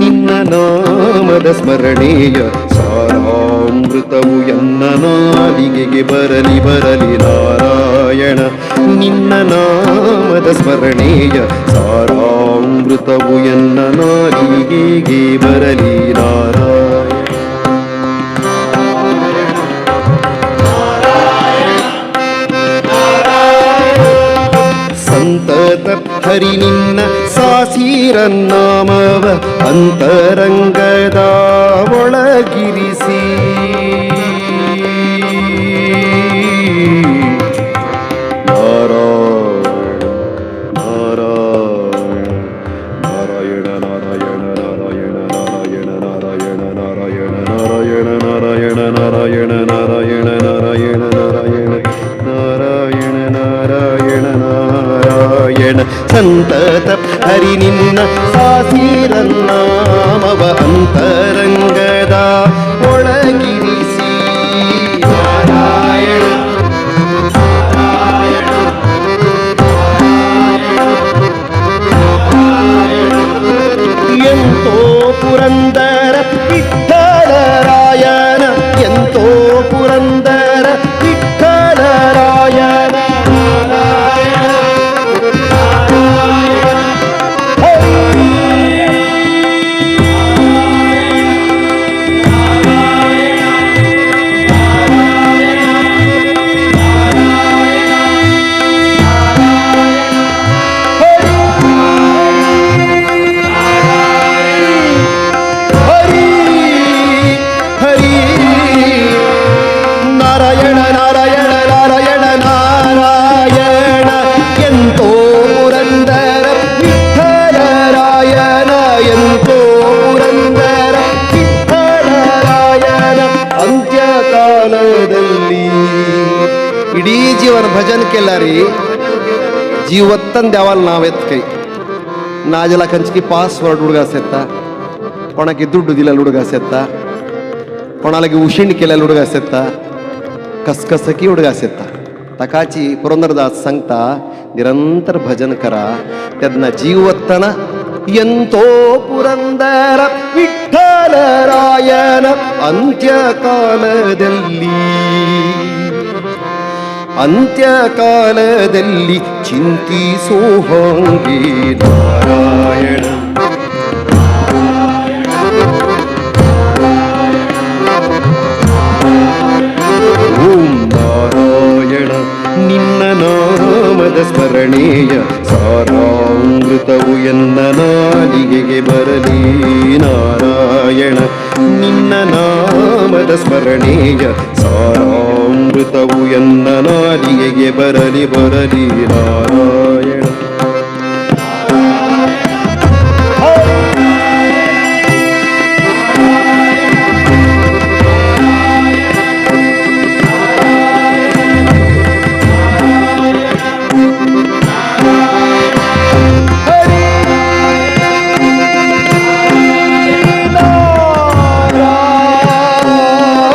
ನಿನ್ನ ನಾಮದ ಸ್ಮರಣೆಯ ಸಾರಾಮೃತವು ಎನ್ನ ನಾಲಿಗೆಗೆ ಬರಲಿ ಬರಲಿ ನಾರಾಯಣ ನಿನ್ನ ನಾಮದ ಸ್ಮರಣೆಯ ಸಾರಾಮೃತವು ಎನ್ನ ನಾಲಿಗೆಗೆ ಬರಲಿ ನಾರಾಯಣ. ಸಂತತ ಹರಿ ನಿನ್ನ ಸಾಸಿರನ್ನಾಮವ ಅಂತರಂಗದ ಒಳಗಿರಿಸಿ ನಾರಾಯಣ ನಾರಾಯಣ ನಾರಾಯಣ ನಾರಾಯಣ ನಾರಾಯಣ ನಾರಾಯಣ ನಾರಾಯಣ ನಾರಾಯಣ ನಾರಾಯಣ ನಾರಾಯಣ ನಾರಾಯಣ ನಾರಾಯಣ ನಾರಾಯಣ ನಾರಾಯಣ ನಾರಾಯಣ ನಾರಾಯಣ ಸಂತತ ಹರಿ ನಿನ್ನ ಸಾಸಿರನ್ನಾಮವ ಅಂತರಂಗದ ಒಳಗಿರಿಸಿ ನಾರಾಯಣ ಎಂತೋ ಪುರಂದರ ವಿಠಲರಾಯನ ಎಂತೋ ಪುರಂದರ ವಿಠಲರಾಯನ ಹರಿ ಹರಿ ನಾರಾಯಣ ನಾರಾಯಣ ನಾರಾಯಣ ನಾರಾಯಣ ಎಂತೋ ಪುರಂದರ ವಿಠಲರಾಯನ ಎಂತೋ ಪುರಂದರ ವಿಠಲರಾಯನ ಅಂತ್ಯಕಾಲದಲ್ಲಿ ಇಡೀ ಜೀವನ ಭಜನ್ ಕೆಲ್ಲಾರಿ ಜೀವತ್ತಂದ ಯಾವಲ್ ನಾವೆತ್ ಕೈ ನಾಜಲ ಕಂಚಿಗೆ ಪಾಸ್ವರ್ಡ್ ಹುಡುಗ ಸೆತ್ತ ಕೊಣಕ್ಕೆ ದುಡ್ಡು ದಿಲ್ಲ ಹುಡುಗ ಸೆತ್ತ ಕೊಣಲಗೆ ಉಶಿಣ್ ಕೆಲ ಹುಡುಗ ಸೆತ್ತ ಕಸ್ಕಸಕಿ ಹುಡುಗ ಸೆತ್ತ ತಕಾಚಿ ಪುರಂದರದಾಸ್ ಸಂಗ್ತಾ ನಿರಂತರ ಭಜನ್ ಕರ ತದ್ನ ಜೀವತ್ತನ ಎಂತೋ ಪುರಂದರ ವಿಠಲರಾಯನ ಅಂತ್ಯಕಾಲದಲ್ಲಿ ಅಂತ್ಯಕಾಲದಲ್ಲಿ ಚಿಂತಿಸೋ ಹಾಗೆ ನಾರಾಯಣ. ಓಂ ನಾರಾಯಣ ನಿನ್ನ ನಾಮದ ಸ್ಮರಣೆಯ ಸಾರಾಮೃತವು ಎನ್ನ ನಾಲಿಗೆಗೆ ಬರಲಿ ನಾರಾಯಣ ನಿನ್ನ ನಾಮದ ಸ್ಮರಣೆಯ ಸಾರಾಮೃತವು ಎನ್ನ ನಾಲಿಗೆಗೆ ಬರಲಿ ಬರಲಿ ನಾರಾಯಣ.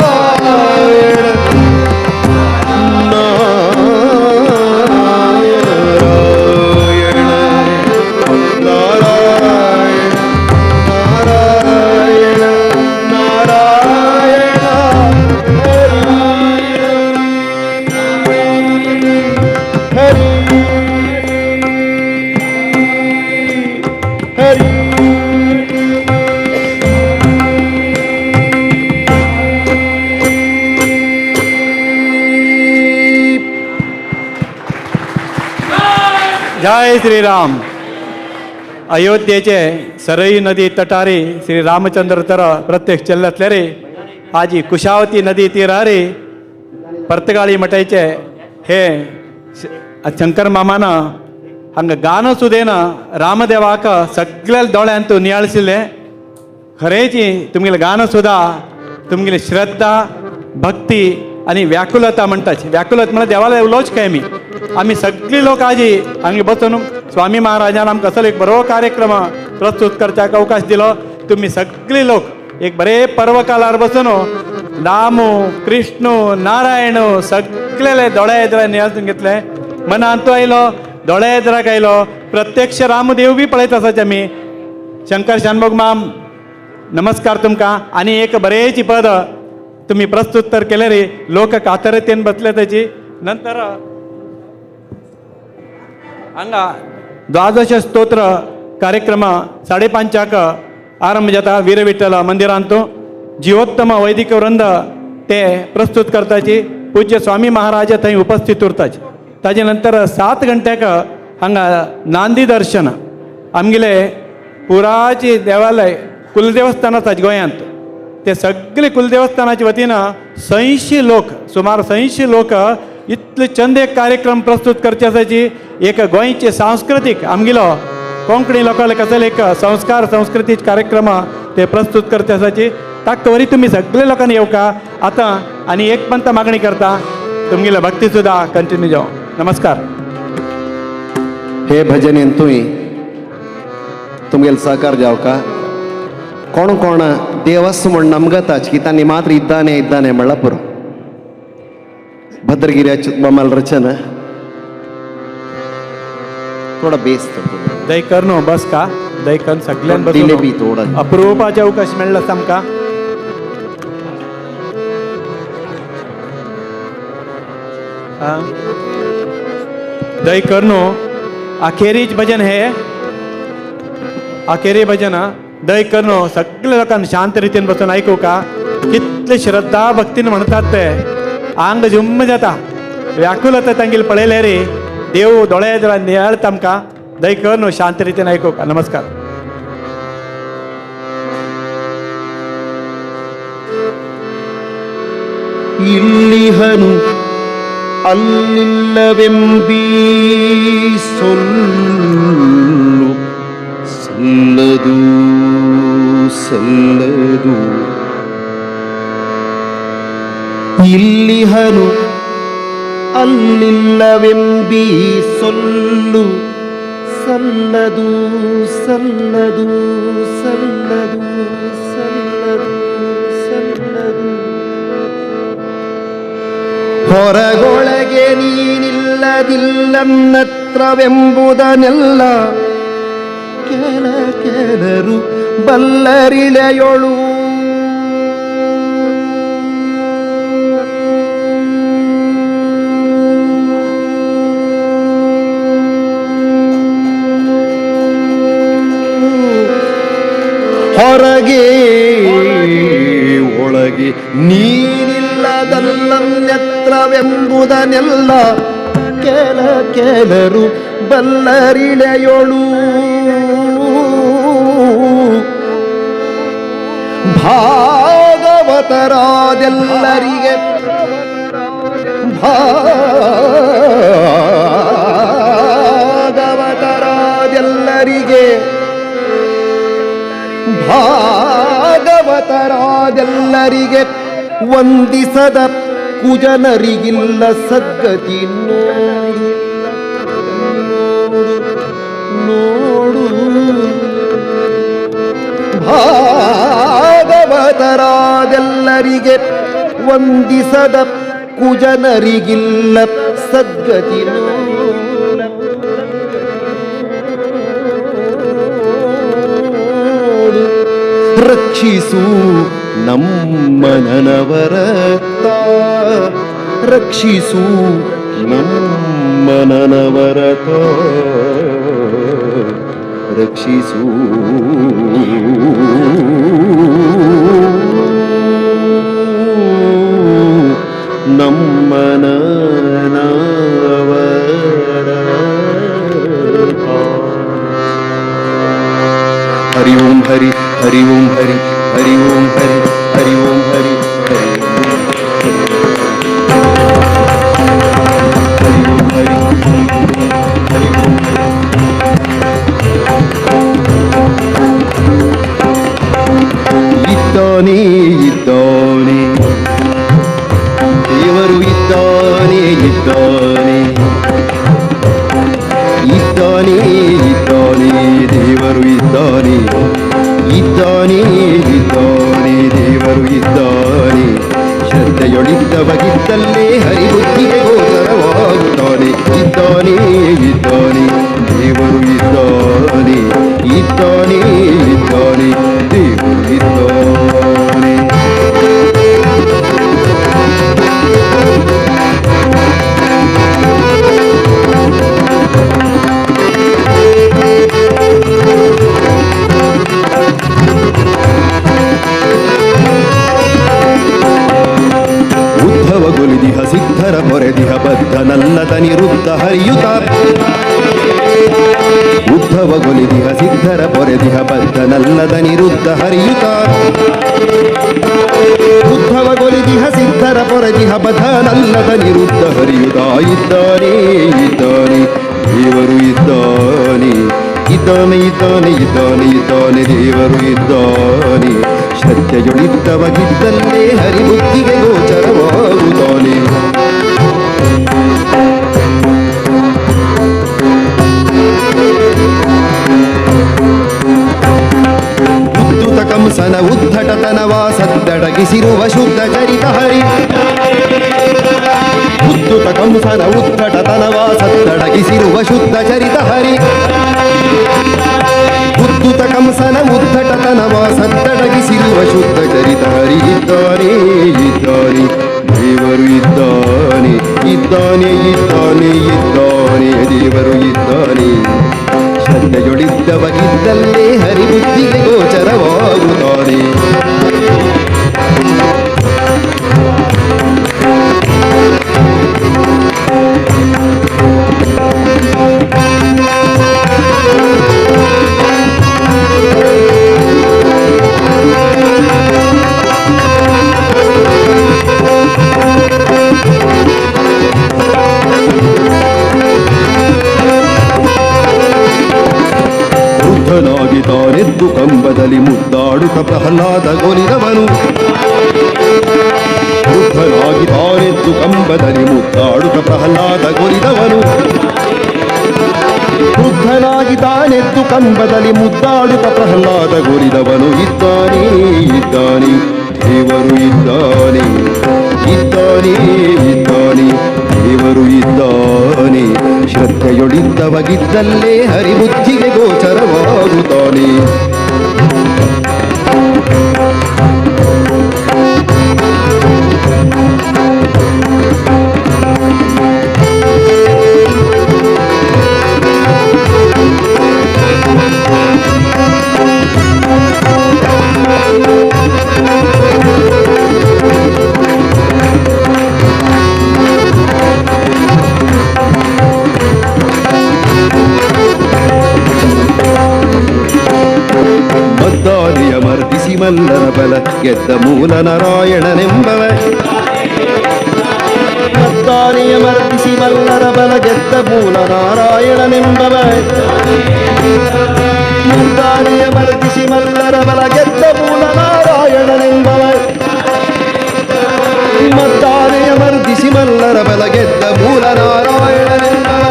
ನಾರಾಯಣ ನಾರಾಯಣ. जय श्रीराम. अयोध्येचे सरयू नदी तटारी श्री रामचंद्र तर प्रत्यक्ष चल्लतले रे आजी कुशावती नदी तीरारी पर्तगाळी मठायचे हे शंकर मामान हांगा गाणं सुदेन रामदेवाक सगळ्या दोळ्यांत नियाळशिल्लें. खरेंची तुमगेलें गाणं सुद्दां तुमगेली श्रद्धा भक्ती आनी व्याकुलता म्हणटाची. व्याकुलता म्हळ्यार देवाला उलोवच काय आमी आमी सगळी लोक आजी हांगा बसून स्वामी महाराजान आमकां असलो एक बरो कार्यक्रम प्रस्तुत करच्याक अवकाश दिलो. तुमी सगळी लोक एक बरे पर्व कालार बसून रामू कृष्ण नारायण सगळेले दोळे एदरा नियाळून घेतले. मनांत तो आयलो दोळे एदराक आयलो प्रत्यक्ष रामदेव बी पळयत आसाचे आमी. शंकर शानभोग माम नमस्कार तुमकां. आनी एक बरेची पद तुम्ही प्रस्तुत तर केले रे लोक कातरतेन बसले त्याची. नंतर हांगा द्वादश स्तोत्र कार्यक्रम 5:30 आरंभ जाता वीरविठ्ठल मंदिरांत. जीवोत्तम वैदिक वृंद ते प्रस्तुत करताची. पूज्य स्वामी महाराज थंय उपस्थित उरताचे. ताजे नंतर 7 घंट्याक हांगा नांदी दर्शन आमगेले पुराची देवालय कुलदेवस्थान आसा गोंयांत ते सगळे कुलदेवस्थानाच्या वतीन 180 लोक सुमार 180 लोक इतले चंद एक कार्यक्रम प्रस्तुत करचे आसाची. एक गोंयचे सांस्कृतीक आमगेलो कोंकणी लोकांले कसले एक संस्कार संस्कृतीचे कार्यक्रम ते प्रस्तुत करचे आसाची. ताका वरी तुमी सगळे लोकांनी येवका आतां आनी एक पंत मागणी करता तुमगेले भक्ती सुद्दां कंटिन्यू जावं. नमस्कार. हे भजनेन तुवें तुमगेले सहकार जावका. कोण कोण देवस म्हण नमगताच की तांणी मात्र इद्दाने इद्दाने म्हणला पुरो. भद्रगिरी अच्युत मामाल रचना थोडा बेस दयकर न्हू बस का दयकर सगळ्यान दिले बसून बी थोडा अप्रुपाचे अवकाश मेळ्ळो आमकां. दयकर न्हू अखेरीच भजन हे अखेरी भजन दयकर न्हू सगळे लोकांनी शांत रितीन बसून आयकू का. कितले श्रद्धा भक्तीन म्हणतात ते आंग झुम्म जाता व्याकुल जाता तांगेले पळयले रे देव दोळे नियाळता आमकां. दयकर न्हू शांत रितीन आयकू का. नमस्कार. ಇಲ್ಲಿಹನು ಅಲ್ಲಿಲ್ಲವೆಂಬೀ ಸೊಲ್ಲು ಸಲ್ಲದು ಸಲ್ಲದು. ಇಲ್ಲಿಹನು ಅಲ್ಲಿಲ್ಲವೆಂಬೀ ಸೊಲ್ಲು ಸಲ್ಲದು ಸಲ್ಲದು ಸಲ್ಲದು ಸಲ್ಲದು ಸಲ್ಲದು. ಹೊರಗೊಳಗೆ ನೀನಿಲ್ಲದಿಲ್ಲನ್ನತ್ರವೆಂಬುದನ್ನೆಲ್ಲ ಕೆಲ ಕೆಲರು ಬಲ್ಲರಿಳೆಯೊಳು. ಹೊರಗೆ ಒಳಗೆ ನೀನಿಲ್ಲದಲ್ಲನ್ಯತ್ರವೆಂಬುದನ್ನೆಲ್ಲ ಕೆಲ ಕೆಲರು ಬಲ್ಲರಿಳೆಯೊಳು. ಭಾಗವತರಾದೆಲ್ಲರಿಗೆ ಭಾಗವತರಾದೆಲ್ಲರಿಗೆ ಭಾಗವತರಾದೆಲ್ಲರಿಗೆ ವಂದಿಸದ ಕುಜನರಿಗಿಲ್ಲ ಸದ್ಗತಿ ನೋಡು ನೋಡು. ಭಾಗವತರಾದೆಲ್ಲರಿಗೆ ವಂದಿಸದ ಕುಜನರಿಗಿಲ್ಲ ಸದ್ಗತಿ ನೋಡು. ರಕ್ಷಿಸು ನಮ್ಮನವರತ ರಕ್ಷಿಸು ನಮ್ಮನವರತ ರಕ್ಷಿಸು ನಮ್ಮನವರತ. ಇದ್ದಾನೆ ಇದ್ದಾನೆ ದೇವರು ಇದ್ದಾನೆ ಇದ್ದಾನೆ ಇದ್ದಾನೆ ಇದ್ದಾನೆ ದೇವರು ಇದ್ದಾನೆ ಇದ್ದಾನೆ ಇದ್ದಾನೆ ದೇವರು ಇದ್ದಾನೆ. ಶ್ರದ್ಧೆಯೊಳಿದ್ದವಗಿದ್ದಲ್ಲೇ ಹರಿಬುದ್ಧಿಗೆ ಗೋಚರವಾಗುತ್ತಾನೆ. ಇದ್ದಾನೆ ಇದ್ದಾನೆ ದೇವರು ಇದ್ದಾನೆ ಇದ್ದಾನೆ ಇದ್ದಾನೆ ದೇವರು ಇದ್ದಾನೆ. ಉದ್ಧವ ಗುಲಿದಿಹ ಸಿದ್ಧರ ಪೊರೆದಿಹ ಬದ್ಧನಲ್ಲದ ನಿರುದ್ಧ ಹರಿಯುತ. ಉದ್ಧವ ಗುಲಿದಿಹ ಸಿದ್ಧರ ಪೊರೆದಿಹ ಬದ್ಧನಲ್ಲದ ನಿರುದ್ಧ ಹರಿಯುತ. ಉದ್ಧವ ಗೊಲಿದಿಹ ಸಿದ್ಧರ ಪೊರೆದಿಹ ಬದ್ಧನಲ್ಲದ ನಿರುದ್ಧ ಹರಿಯುತ. ಇದ್ದಾನೆ ಇದ್ದಾನೆ ದೇವರು ಇದ್ದಾನೆ ಇದ್ದಾನೆ ಇದ್ದಾನೆ ಇದ್ದಾನೆ ಇದ್ದಾನೆ ದೇವರು ಇದ್ದಾನೆ. ಶ್ರದ್ಧೆಯೊಳಿದ್ದವಗಿದ್ದಲ್ಲೇ ಹರಿಬುದ್ಧಿಗೆ ಗೋಚರವಾಗುತ್ತಾನೆ. ಉದ್ದುತ ಕಂಸನ ಉದ್ಧಟತನವ ಸದ್ದಡಗಿಸಿರುವ ಶುದ್ಧ ಚರಿತ ಹರಿ. ಉದ್ದುತ ಕಂಸನ ಉದ್ಧಟತನವ ಸದ್ದಡಗಿಸಿರುವ ಶುದ್ಧ ಚರಿತ ಹರಿ. ಉದ್ದುತ ಕಂಸನ ಉದ್ಧಟತನವ ಸದ್ದಡಗಿಸಿರುವ ಶುದ್ಧ ಚರಿತ ಹರಿ. ಇದ್ದಾನೆ ಇದ್ದಾನೆ ದೇವರು ಇದ್ದಾನೆ ಇದ್ದಾನೆ ಇದ್ದಾನೆ ಇದ್ದಾನೆ ದೇವರು ಇದ್ದಾನೆ. ಶ್ರದ್ಧೆಯೊಳಿದ್ದವಗಿದ್ದಲ್ಲೇ ಹರಿಬುದ್ಧಿಗೆ ಗೋಚರವಾಗುತ್ತಾನೆ. ವೃದ್ಧನಾಗಿ ತಾನೆದ್ದು ಕಂಬದಲ್ಲಿ ಮುದ್ದಾಡುತ್ತ ಪ್ರಹ್ಲಾದ ಗೊಲಿದವನು. ವೃದ್ಧನಾಗಿ ತಾನೆದ್ದು ಕಂಬದಲ್ಲಿ ಮುದ್ದಾಡುತ್ತ ಪ್ರಹ್ಲಾದ ಗೊಲಿದವನು. ವೃದ್ಧನಾಗಿ ತಾನೆದ್ದು ಕಂಬದಲ್ಲಿ ಮುದ್ದಾಡುತ್ತ ಪ್ರಹ್ಲಾದ ಗೊಲಿದವನು. ಇದ್ದಾನೆ ಇದ್ದಾನೆ ದೇವರು ಇದ್ದಾನೆ ಇದ್ದಾನೆ ಇದ್ದಾನೆ ದೇವರು ಇದ್ದಾನೆ. ಶ್ರದ್ಧೆಯೊಳಿದ್ದವಗಿದ್ದಲ್ಲೇ ಹರಿಬುದ್ಧಿಗೆ ಗೋಚರವಾಗುತ್ತಾನೆ. ಮದ್ದಾನೆಯ ಮರ್ದಿಸಿ ಮಲ್ಲರ ಬಲ ಗೆದ್ದ ಮೂಲ ನಾರಾಯಣನೆಂಬವ. ಮದ್ದಾನೆಯ ಮರ್ದಿಸಿ ಮಲ್ಲರ ಬಲ ಗೆದ್ದ ಮೂಲ ನಾರಾಯಣನೆಂಬವ. ಮದ್ದಾನೆಯ ಮರ್ದಿಸಿ ಮಲ್ಲರ ಬಲ ಗೆದ್ದ ಮೂಲ ನಾರಾಯಣನೆಂಬವ. ಮದ್ದಾನೆಯ ಮರ್ದಿಸಿ ಮಲ್ಲರ ಬಲ ಗೆದ್ದ ಮೂಲ ನಾರಾಯಣನೆಂಬವ.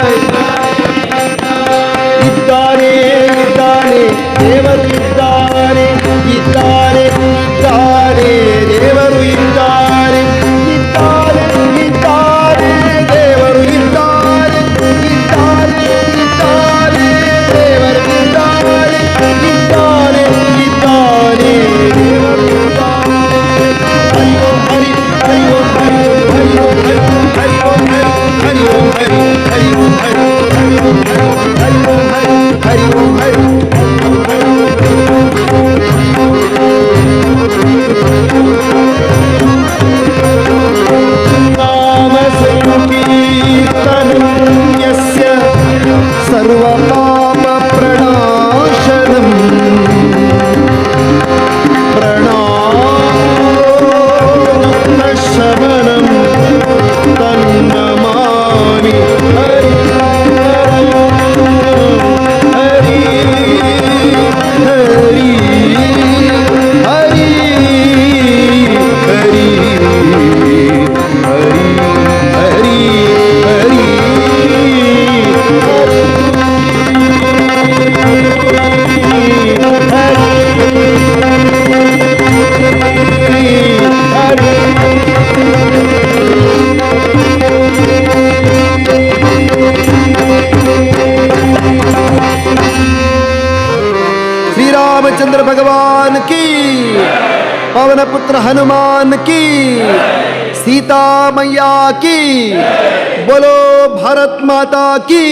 ಇದ್ದಾನೆ ಇದ್ದಾನೆ ದೇವರು ಇದ್ದಾನೆ ಇದ್ದಾನೆ ಇದ್ದಾನೆ ದೇವರು ಇದ್ದಾನೆ ಇದ್ದಾನೆ ಇದ್ದಾನೆ ದೇವರು ಇದ್ದಾನೆ ಇದ್ದಾನೆ ಇದ್ದಾನೆ ದೇವರು ಇದ್ದಾನೆ ಇದ್ದಾನೆ ಇದ್ದಾನೆ ದೇವರು ಇದ್ದಾನೆ. ಹರಿ ಓಂ ಹರಿ ಹರಿ ಓಂ ಹರಿ ಹರಿ ಓಂ ಹರಿ ಹರಿ ಓಂ ಹರಿ ಹರಿ ಓಂ. पवन पुत्र हनुमान की, सीता मैया की, बोलो भारत माता की।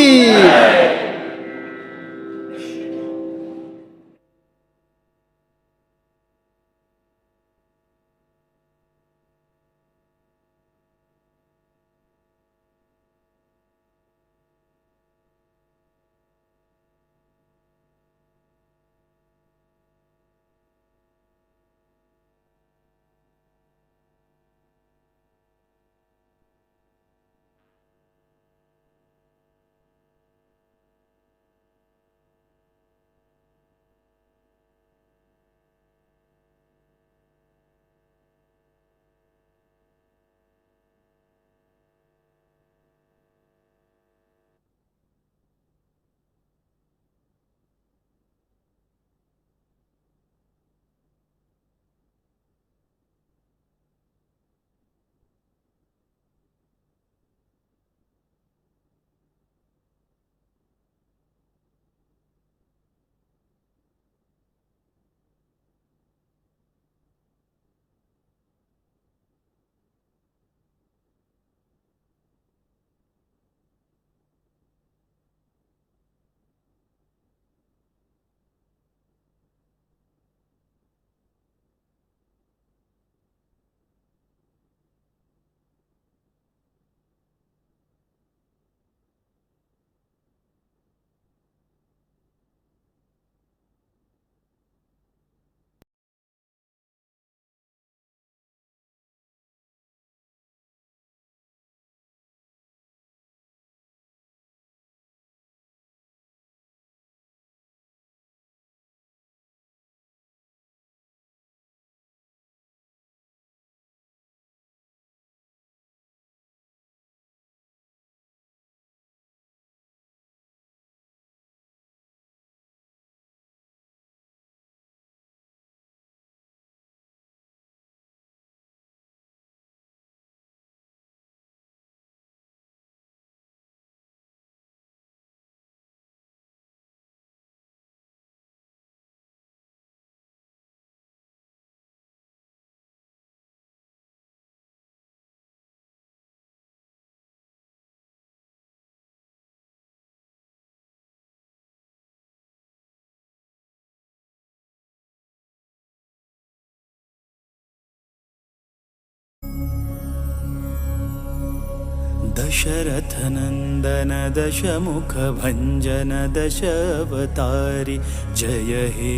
दशरथ नंदन दशमुख भंजन दशावतारी जय हे।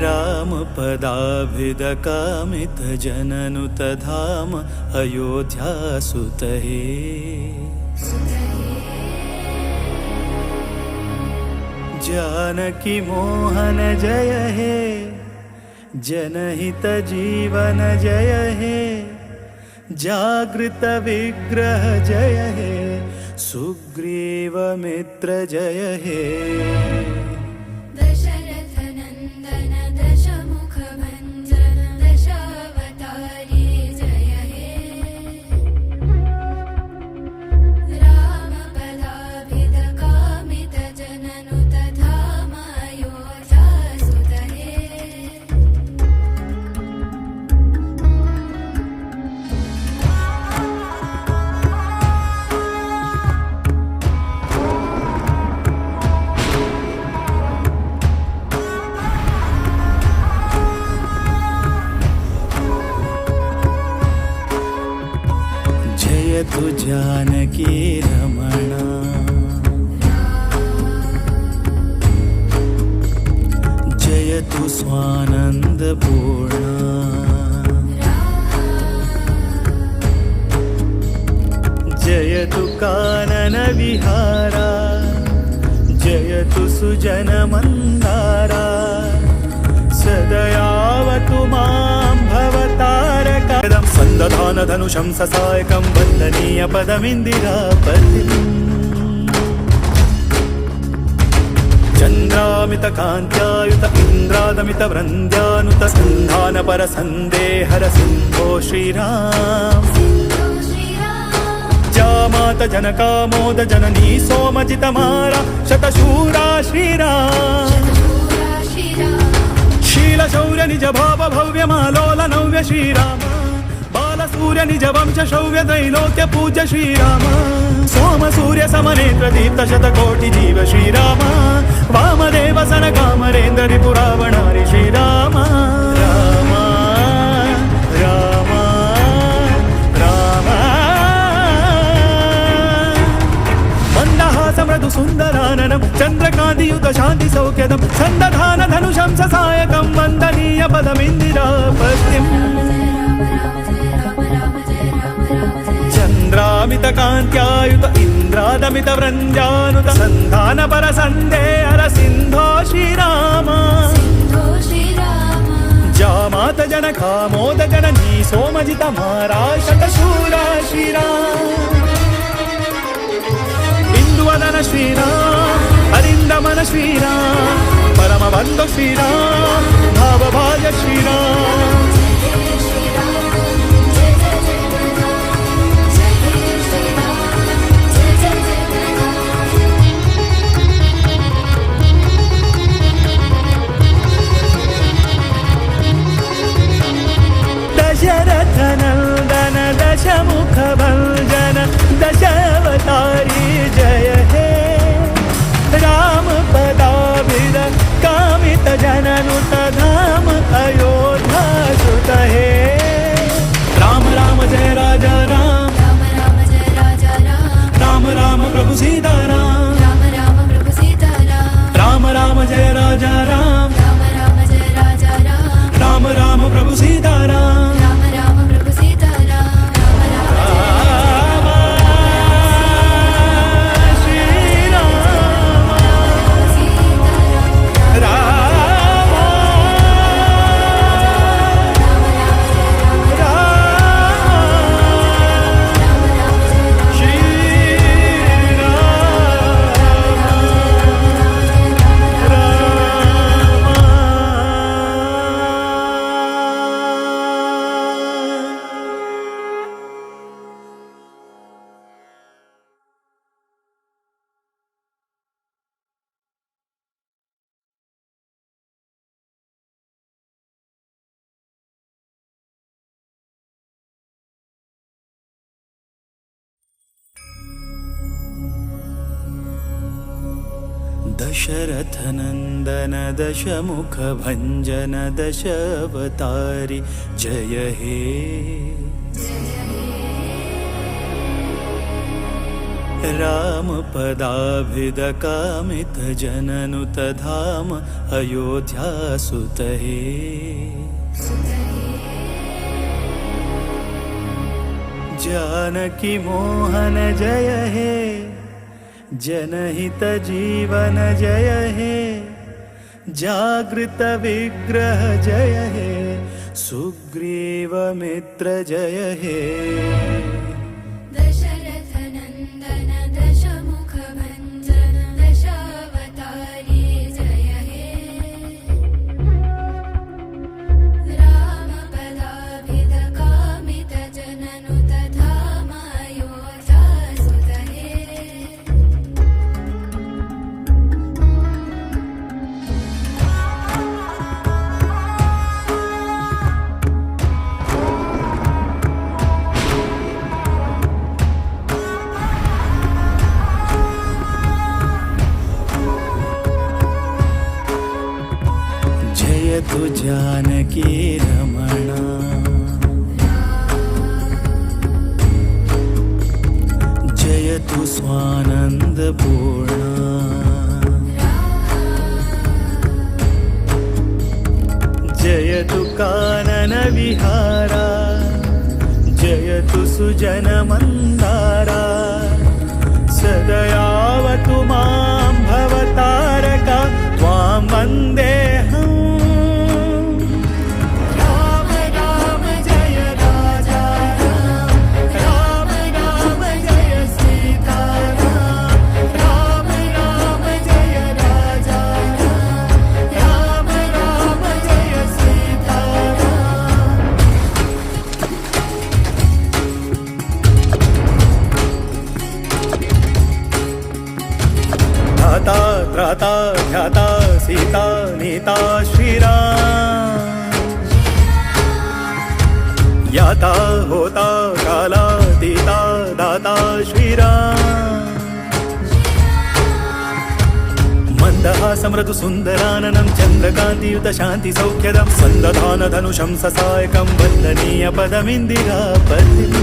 राम पदाभिद कामित जननुत धाम अयोध्यासुत हे। जानकी मोहन जय हे, जनहित जीवन जय हे, जागृत विग्रह जय हे, सुग्रीव मित्र जय हे। दशरथ नंदन दशमुख भंजन दशावतारी जय हे। राम पदाभिद कामित जननुत धाम अयोध्यासुत हे। जयतु जानकी रमणा, जयतु स्वानंद पूर्णा, जयतु कानन विहारा, जयतु सुजन मंदारा, सदयावतु मां भवतारकं सन्दधान धनुषं ससायकं वन्दनीय पदमिन्दिरापतिम्। चन्द्रामित कान्त्यायुत इन्द्रादमित वृन्द्यानुत सन्धान परसन्देहर सिन्धो श्रीराम। जामात जनकामोद जननी सोमजितमारा शतशूरा श्रीराम। निज भाव भव्य मालोल नव्य श्रीराम बालसूर्य निज वंश शौर्य त्रैलोक्य पूज्य श्रीराम सोम सूर्य समनेत्र दीप्त शतकोटि जीव श्रीराम वामदेव सन कामरेन्द्र रिपुरावणारि श्रीराम राम राम राम మందహాస మృదు సుందరాననం చంద్రకాంతియుత శాంతి సౌఖ్యదం సందధాన ధనుషంస సాయకం వందనీయ పదమిందిరాపత్యం చంద్రామిత కాంత్యాయుత ఇంద్రాదమిత వృంద్యానుత సంధాన పర సందేహర సింధో శ్రీరామ सिन्धो श्रीराम జామాత జనకామోద జననీ సోమజిత మారాశతశూరా శ్రీరామ ఇందువదన శ్రీరామ్ అరిందమన శ్రీరామ్ పరమబంధు శ్రీరామ్ భావభాజ శ్రీరామ్ जय श्रीराम जय जय जगन्नाथ जय श्रीराम जय जय जगन्नाथ। దశరథ నందన దశముఖ భంజన దశావతారి జయ హే రామ పదాభిద కామిత జననుత ధామ అయోధ్య సుత హే రామ రామ జయ రాజా రామ राम राम जय राजा राम రామ రామ ప్రభు సీతారామ राम राम प्रभु सीता राम రామ రామ జయ రాజా రామ राम राम जय राजा राम రామ రామ ప్రభు సీతారామ राम राम प्रभु सीता राम राम राम రామ శ్రీరామ सीता राम రామ రామ శ్రీరామ రామ. दशरथनन्दन दशमुखभञ्जन दशावतारि जय हे रामपदाभिदकामितजननुत धाम अयोध्यासुत हे जानकी मोहन जय हे जनहित जीवन जय हे जागृत विग्रह जय हे सुग्रीव मित्र जय हे। दशरथनन्दन दशमुखभञ्जन दशावतारी जय हे रामपदाभिदकामितजननुत धाम अयोध्यासुत हे। जयतु जानकी रमणा जयतु स्वानन्द पूर्णा जयतु कानन विहारा जयतु सुजन मन्दारा सदयावतु मां भवतारका त्वां वन्देऽहम्। राम राम जय राजा राम राम राम जय सीता राम राम राम जय राजा राम राम राम जय सीता राम। धाता त्राता ध्याता सीता नीता श्रीराम। याता होता कालातीता दाता श्रीराम। मन्दहास मृदु सुन्दराननं चन्द्रकान्तियुत शान्ति सौख्यदं सन्दधान धनुषं ससायकं वन्दनीय पदमिन्दिरापतिम्।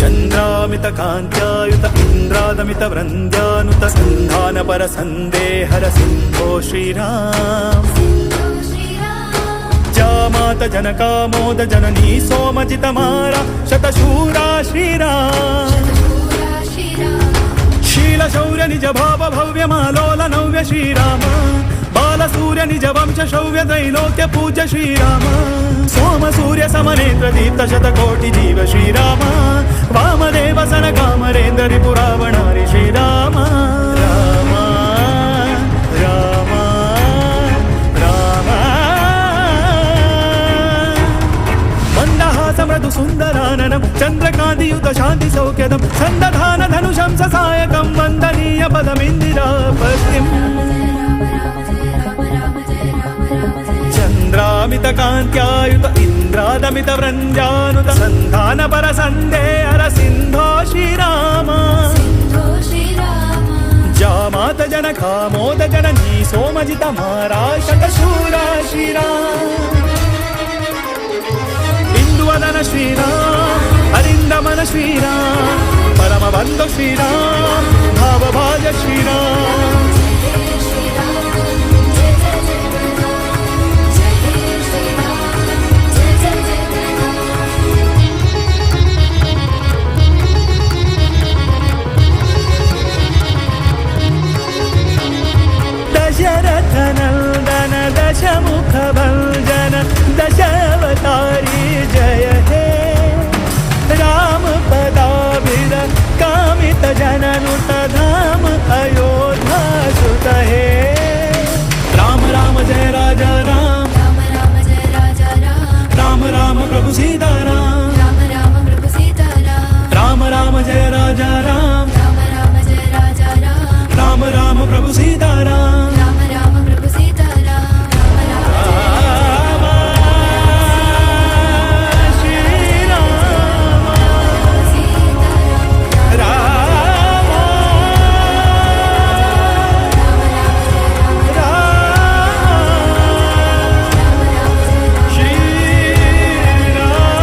चन्द्रामित कान्त्यायुत इन्द्रादमित वृन्द्यानुत सन्धान पर सन्देहर सिन्धो श्रीराम। जामात जनकामोद जननी सोमजितमारा शतशूरा श्रीराम। शील शौर्य निज भाव भव्य मालोल नव्य श्रीराम। बाल सूर्य निज वंश शौर्य त्रैलोक्य पूज्य श्रीराम। सोम सूर्य समनेत्र दीप्त शतकोटि जीव श्रीराम। वामदेव सन कामरेन्द्र रिपुरावणारि श्रीराम। राम राम राम। मन्दहास मृदु सुन्दराननं चन्द्रकान्तियुत शान्ति सौख्यदं सन्दधान धनुषं ससायकं वन्दनीय पदमिन्दिरापतिम्। चन्द्रामित कान्त्यायुत इन्द्रादमित वृन्द्यानुत सन्धान पर सन्देहर सिन्धो श्रीराम। जामात जनकामोद जननी सोमजित मारा शतशूरा श्रीराम। इन्दुवदन श्रीराम अरिन्दमन श्रीराम परमबन्धु श्रीराम भावभाज श्रीराम। दशरथ नन्दन दशमुख भञ्जन दशावतारी जय हे। राम पदाभिद कामित जननुत धाम अयोध्या सुत हे। राम राम जय राजा राम, राम राम जय राजा राम, राम राम प्रभु सीता राम, राम राम प्रभु सीता राम, राम राम जय राजा राम, राम राम जय राजा राम, राम राम प्रभु सीता राम, राम राम प्रभु सीता राम, राम राम श्री राम सीता राम, राम राम श्री राम राम।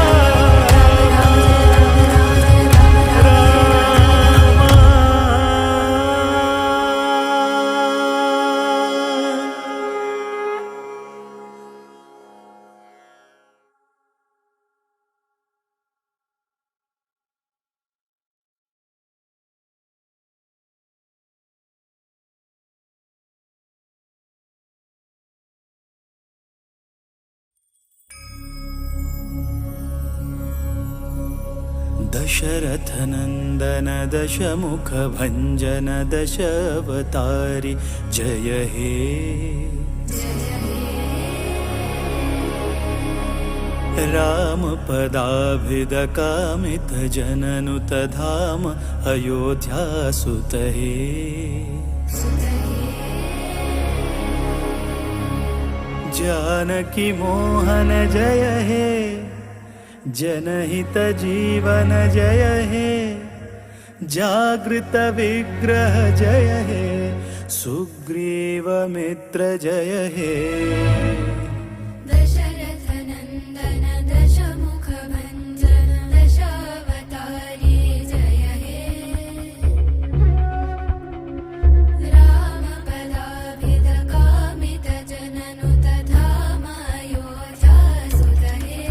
दशरथ नन्दन दशमुख भञ्जन दशावतारी जय हे। राम पदाभिद कामित जननुत धाम अयोध्या सुत हे। जानकी मोहन जय हे, जनहित जीवन जय हे, जागृत विग्रह जय हे, सुग्रीव मित्र जय हे। दशरथ नन्दन दशमुख भञ्जन दशावतारी जय हे। राम पदाभिद कामित जननुत धाम अयोध्या सुत हे।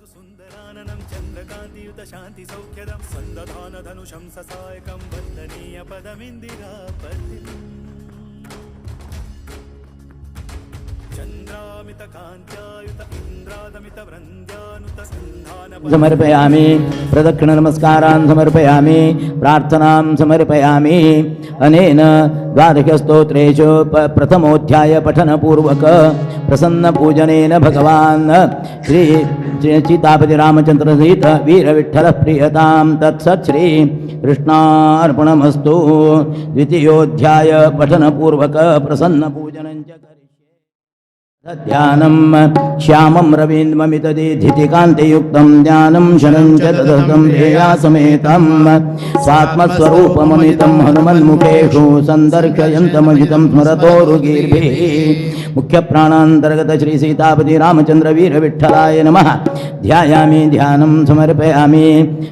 सुन्दराननं चन्द्रकान्तियुत शान्ति सौख्यदं सन्दधानधनुषं ससायकं वन्दनीय पदमिन्दिरापतिम्। चन्द्रामित कान्त्यायुत इन्द्रादमित वृन्द्यानुत सन्धान समर्पयामि, प्रदक्षिण नमस्कारान् समर्पयामि, प्रार्थनां समर्पयामि। अनेन द्वादशस्तोत्रेषु प्रथमोऽध्याय पठनपूर्वक प्रसन्नपूजनेन भगवान् श्री सीतापति रामचंद्र सहित वीरविठ्ठल प्रियतां तत्सत् श्री कृष्णार्पणमस्तु। द्वितीयोऽध्याय पठनपूर्वक प्रसन्नपूजनं च करिष्ये। ध्यानं श्यामं रवीन्द्रमितदीधितिकान्तियुक्तं ज्ञानं शनं च ददतं ध्येया समेतं स्वात्मस्वरूपममितं हनुमन्मुखेषु सन्दर्शयन्तमजितं स्मरतोरुगीर्भिः। मुख्यप्राणान्तर्गत श्री सीतापति रामचंद्र वीरविठ्ठलाय नमः। ध्यायामि, ध्यानं समर्पयामि।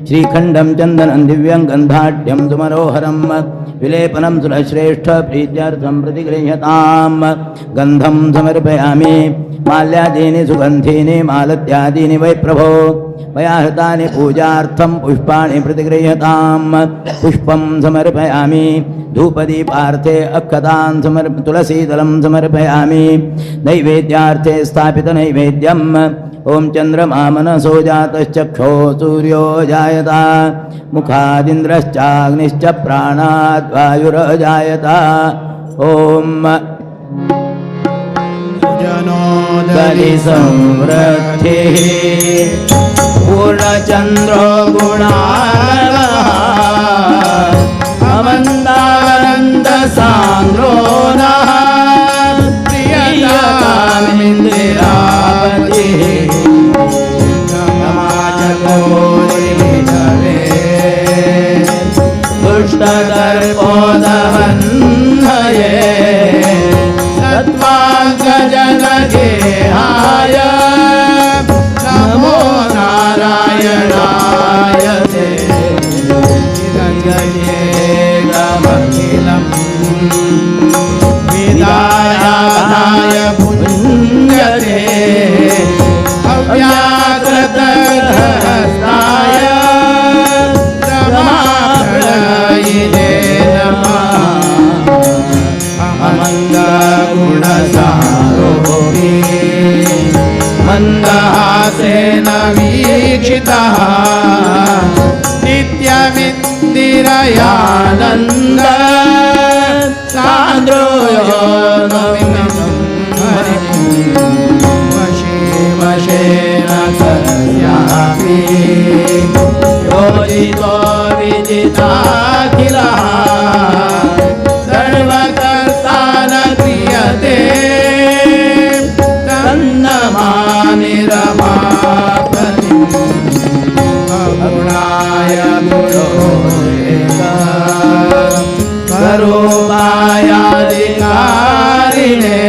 श्रीखण्डं चन्दनं दिव्यं गन्धाढ्यं सुमनोहरं विलेपनं सुरश्रेष्ठ प्रीत्यर्थं प्रतिगृह्यतां। गन्धं समर्पयामि। माल्यादीनि सुगन्धीनि मालत्यादीनि वै प्रभो मया हृतानि पूजार्थं पुष्पाणि प्रतिगृह्यतां। पुष्पं समर्पयामि। धूपदीपार्थे अक्षतान् तुलसीदलं समर्पयामि। नैवेद्यार्थे स्थापितनैवेद्यम् ॐ चन्द्रमा मनसो जातश्चक्षो सूर्यो जायत मुखादिन्द्रश्चाग्निश्च प्राणाद्वायुरजायत। ॐ संवृद्धिः पूर्णचन्द्रो गुणार्णवः अमन्दानन्दसान्द्रो नः प्रियतामिन्दिरापतिः नमाजगोरिविधवे दुष्टदर्पोदहन्धये सत्त्वाङ्गजनगेहाय नमो नारायणाय ते। जयेदमखिलं विदायाय पुण्यते अव्याकृतहस्ताय रमाप्रलयिने नमः। अमन्दगुणसारोऽपि मन्दहासेन वीक्षितः नित्यमिन्दिरयानन्द सान्द्रो नमितं हरिं वशे वशेन तस्यापि योजितो विजिताखिलः सर्वकर्ता न क्रियते तन्नमामि रमापतिं अगुणाय गुणोरेक स्वरूपायाधिकारिणे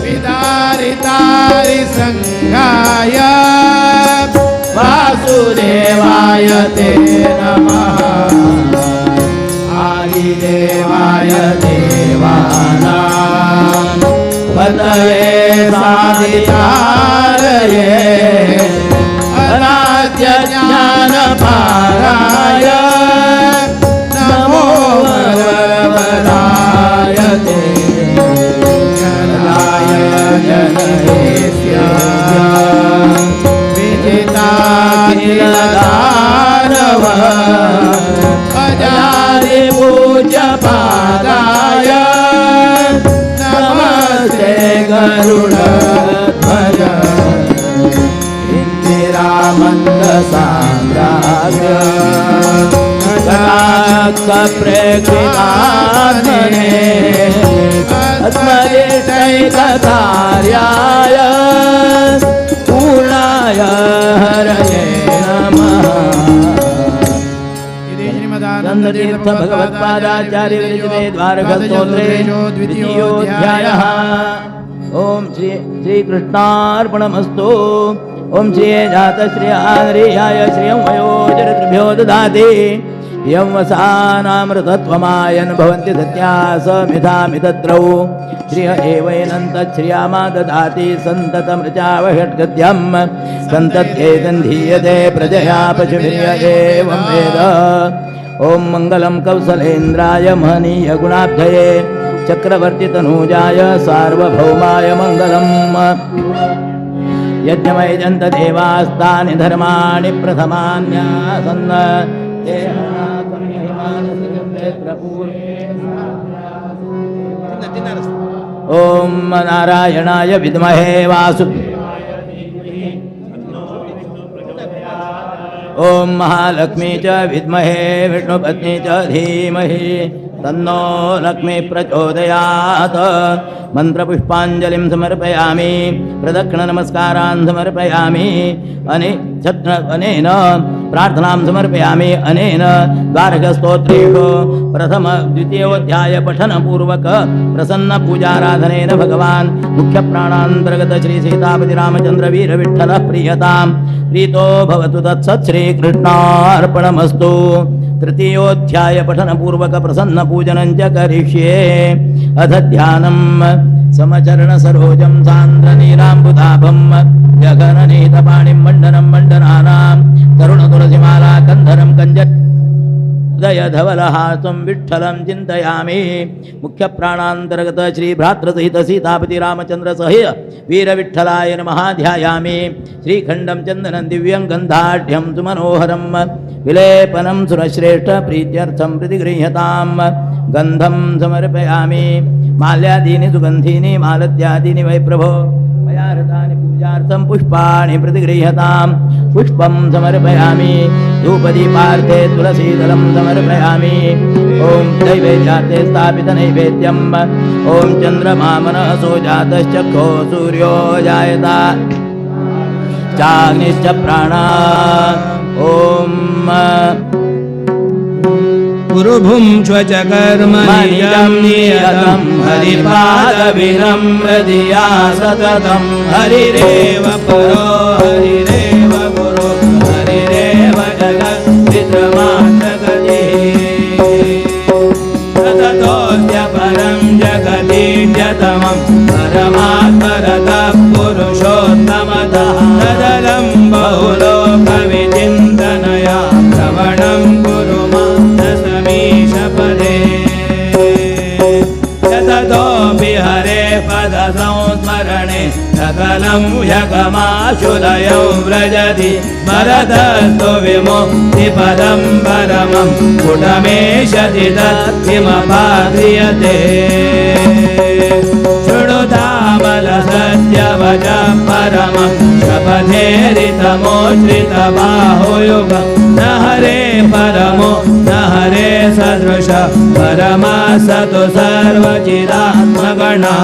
विदारितारि संघाय वासुदेवाय ते नमः। आदिदेवाय देवानां पतये साधितारये अनाद्यज्ञानपाराय नमो वरवराय ते। जनाय जनहेत्य विजिताखिलदानव अजारिपूज्यपादाय नमस्ते गरुडध्वज। इन्दिरामन्दसाम्राज्य प्रेक्षितात्मने आत्मनिष्ठैककार्याय पूर्णाय हरये नमः। नंदतीर्थ भगवत्पादाचार्य विरचिते द्वारकस्तोत्रे द्वितीयोऽध्यायः। ॐ श्री श्रीकृष्णार्पणमस्तु। ॐ श्री जातश्रियाय श्रियं वयोजरतृभ्यो ददाति। यं वसानामृतत्वमायन् भवन्ति सत्या समिधामितद्रौ श्रिय एवैनन्तच्छ्रियामा ददाति सन्ततमृचावषट्गद्यं सन्तत्येतन्धीयते प्रजया पशुभिर्य एवं वेद। ॐ मङ्गलं कौसलेन्द्राय महनीय गुणाब्धये चक्रवर्तितनूजाय सार्वभौमाय मङ्गलम्। यज्ञमयजन्तदेवास्तानि धर्माणि प्रथमान्यासन् ते ॐ नारायणाय विद्महे वासु ॐ महालक्ष्मी च विद्महे विष्णुपत्नी च धीमहि तन्नो लक्ष्मी प्रचोदयात्। मंत्रपुष्पांजलिं समर्पयामि, प्रदक्षिणनमस्कारान् समर्पयामि, अनेन प्रार्थनां समर्पयामि। अनेन द्वारकस्तोत्रेषु प्रथम द्वितीयोऽध्याय पठनपूर्वक प्रसन्न पूजाराधनेन भगवान् मुख्यप्राणान्तर्गत श्री सीतापति रामचंद्र वीर विठ्ठल प्रियतां प्रीतो भवतु तत्सत् श्रीकृष्णार्पणमस्तु। तृतीयोऽध्याय पठनपूर्वक प्रसन्न पूजनं च करिष्ये। अथ ध्यानं समचरण सरोजं सान्द्रनीलाम्बुदाभं जघननीतपाणिं मण्डनं मण्डनानां तरुणतुलसीमाला कन्धरं कञ्जदयधवलहासं विठ्ठलं चिन्तयामि। मुख्यप्राणान्तर्गत श्री भ्रातृसहित सीतापति रामचंद्र सह वीरविठ्ठलाय नमः ध्यायामि। श्रीखण्डं चन्दनं दिव्यं गन्धाढ्यं सुमनोहरं विलेपनं सुरश्रेष्ठ प्रीत्यर्थं प्रतिगृह्यतां गन्धं समर्पयामि। माल्यादीनि सुगन्धीनि मालत्यादीनि वै प्रभो मया हृतानि पूजार्थं पुष्पाणि प्रतिगृह्यतां पुष्पं समर्पयामि। धूपदीपार्थे तुलसीदलं समर्पयामि। ॐ नैवेद्यार्थे स्थापितनैवेद्यम्। ॐ चन्द्रमा मनसो जातश्चक्षो सूर्यो जायत चाग्निश्च प्राणा। ॐ गुरुभुङ्क्ष्व च कर्म निजं नियतं हरिपादविनम्रधिया सततं हरिरेव परो हरिरेव गुरु हरिरेव जगत्पितृमातृगतिः सततोऽस्य परं जगदीड्यतमं परमात्मरतः पुरुषोत्तमतः तदलं बहुलोकविचिन्तनया श्रवणं कुरु मानसमीशपदे। यततोऽपि हरे पदसंस्मरणे सकलं ह्यगमाशुलयं व्रजति भरतस्तु विमुक्तिपदं परमं पुटमेषति तत्किमपाक्रियते। शृणुतामलसत्यवच परमं शपथेरितमोश्रितबाहुयुगं न हरे परमो न हरे सदृश परमासतु सर्वचिदात्मगणा।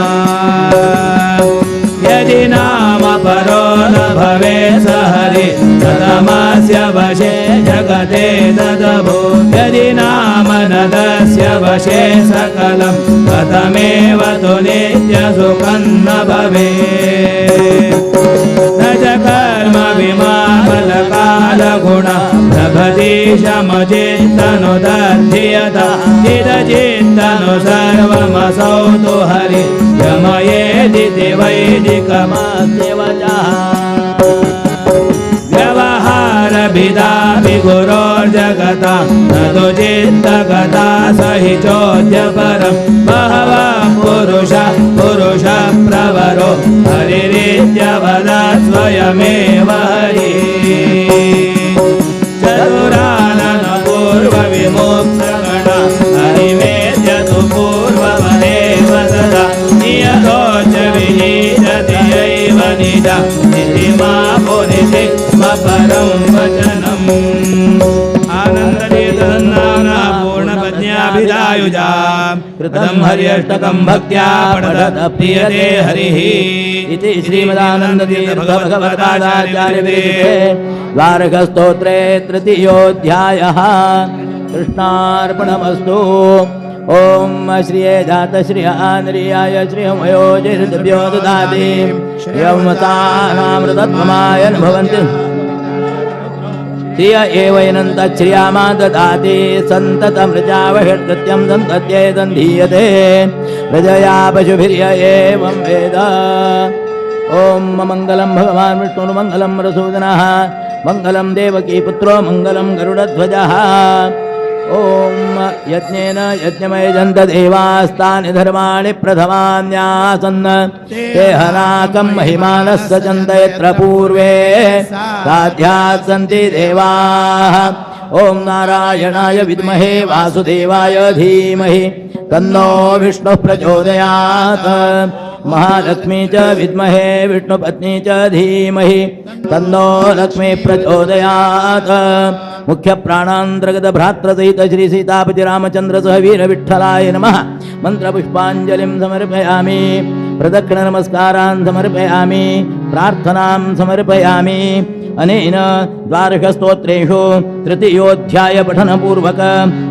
यदि नाम परो न भवे स हरि तदमस्य वशे जगते तदभो। यदि नाम न तस्य वशे सकलं कथमेव तु नित्यसुखं न भवेत्। न च कर्म विमाबलकालगुण प्रभति शमचित्तनुदध्यता चिदचित्तनु सर्वमसौ तु हरि यमयेदिति वैदिकमस्य वचः। व्यवहारभिदापि गुरोर्जगता न तु चित्तगता स हि चोद्य परं बहवः पुरुष पुरुष प्रवरो हरिरित्यवद स्वयमेव हरिः। चतुरानन पूर्वविमुक्तगण हरिवेद्यतु पूर्ववदेव सदा नियतो च विनीयते यैव निज इति मा पुनिषे स्वपरं वचनम्। आनन्दतीर्थसन्नाम्ना पूर्णपद्याभिधायुजा कृतं हर्यष्टकं भक्त्या पठत प्रीयते हरिः। इति श्रीमदानन्दतीर्थभगवत्पादाचार्यविरचिते द्वारकस्तोत्रे तृतीयोऽध्यायः। कृष्णार्पणमस्तु। ॐ श्रिये जातश्रिय आन्द्रियाय श्रियमयो जयभ्यो ददाति श्रियमतानामृतत्वमायन् भवन्ति। श्रिय एवैनं तच्छ्रियामा ददाति सन्ततमृचावषट्कृत्यं सन्तत्यै सन्धीयते प्रजया पशुभिर्य एवं वेद। ॐ मङ्गलं भगवान् विष्णुर्मङ्गलं रसूदनः मङ्गलं देवकी पुत्रो मङ्गलं गरुडध्वजः। ॐ यज्ञेन यज्ञमयजन्त देवास्तानि धर्माणि प्रथमान्यासन् ते हनाकं महिमानः सचन्त यत्र पूर्वे साध्यात् सन्ति देवाः। ॐ नारायणाय विद्महे वासुदेवाय धीमहि तन्नो विष्णुः प्रचोदयात्। महालक्ष्मी च विद्महे विष्णुपत्नी च धीमहि तन्नो लक्ष्मी प्रचोदयात्। मुख्य प्राणान्तर्गत भ्रातृसहित श्री सीतापति रामचंद्र सह वीर विठ्ठलाय नमः। मंत्रपुष्पांजलिं समर्पयामि, प्रदक्षिण नमस्कारान् समर्पयामि, प्रार्थनां समर्पयामि। अनेन द्वादशस्तोत्रेषु तृतीयोऽध्याय पठनपूर्वक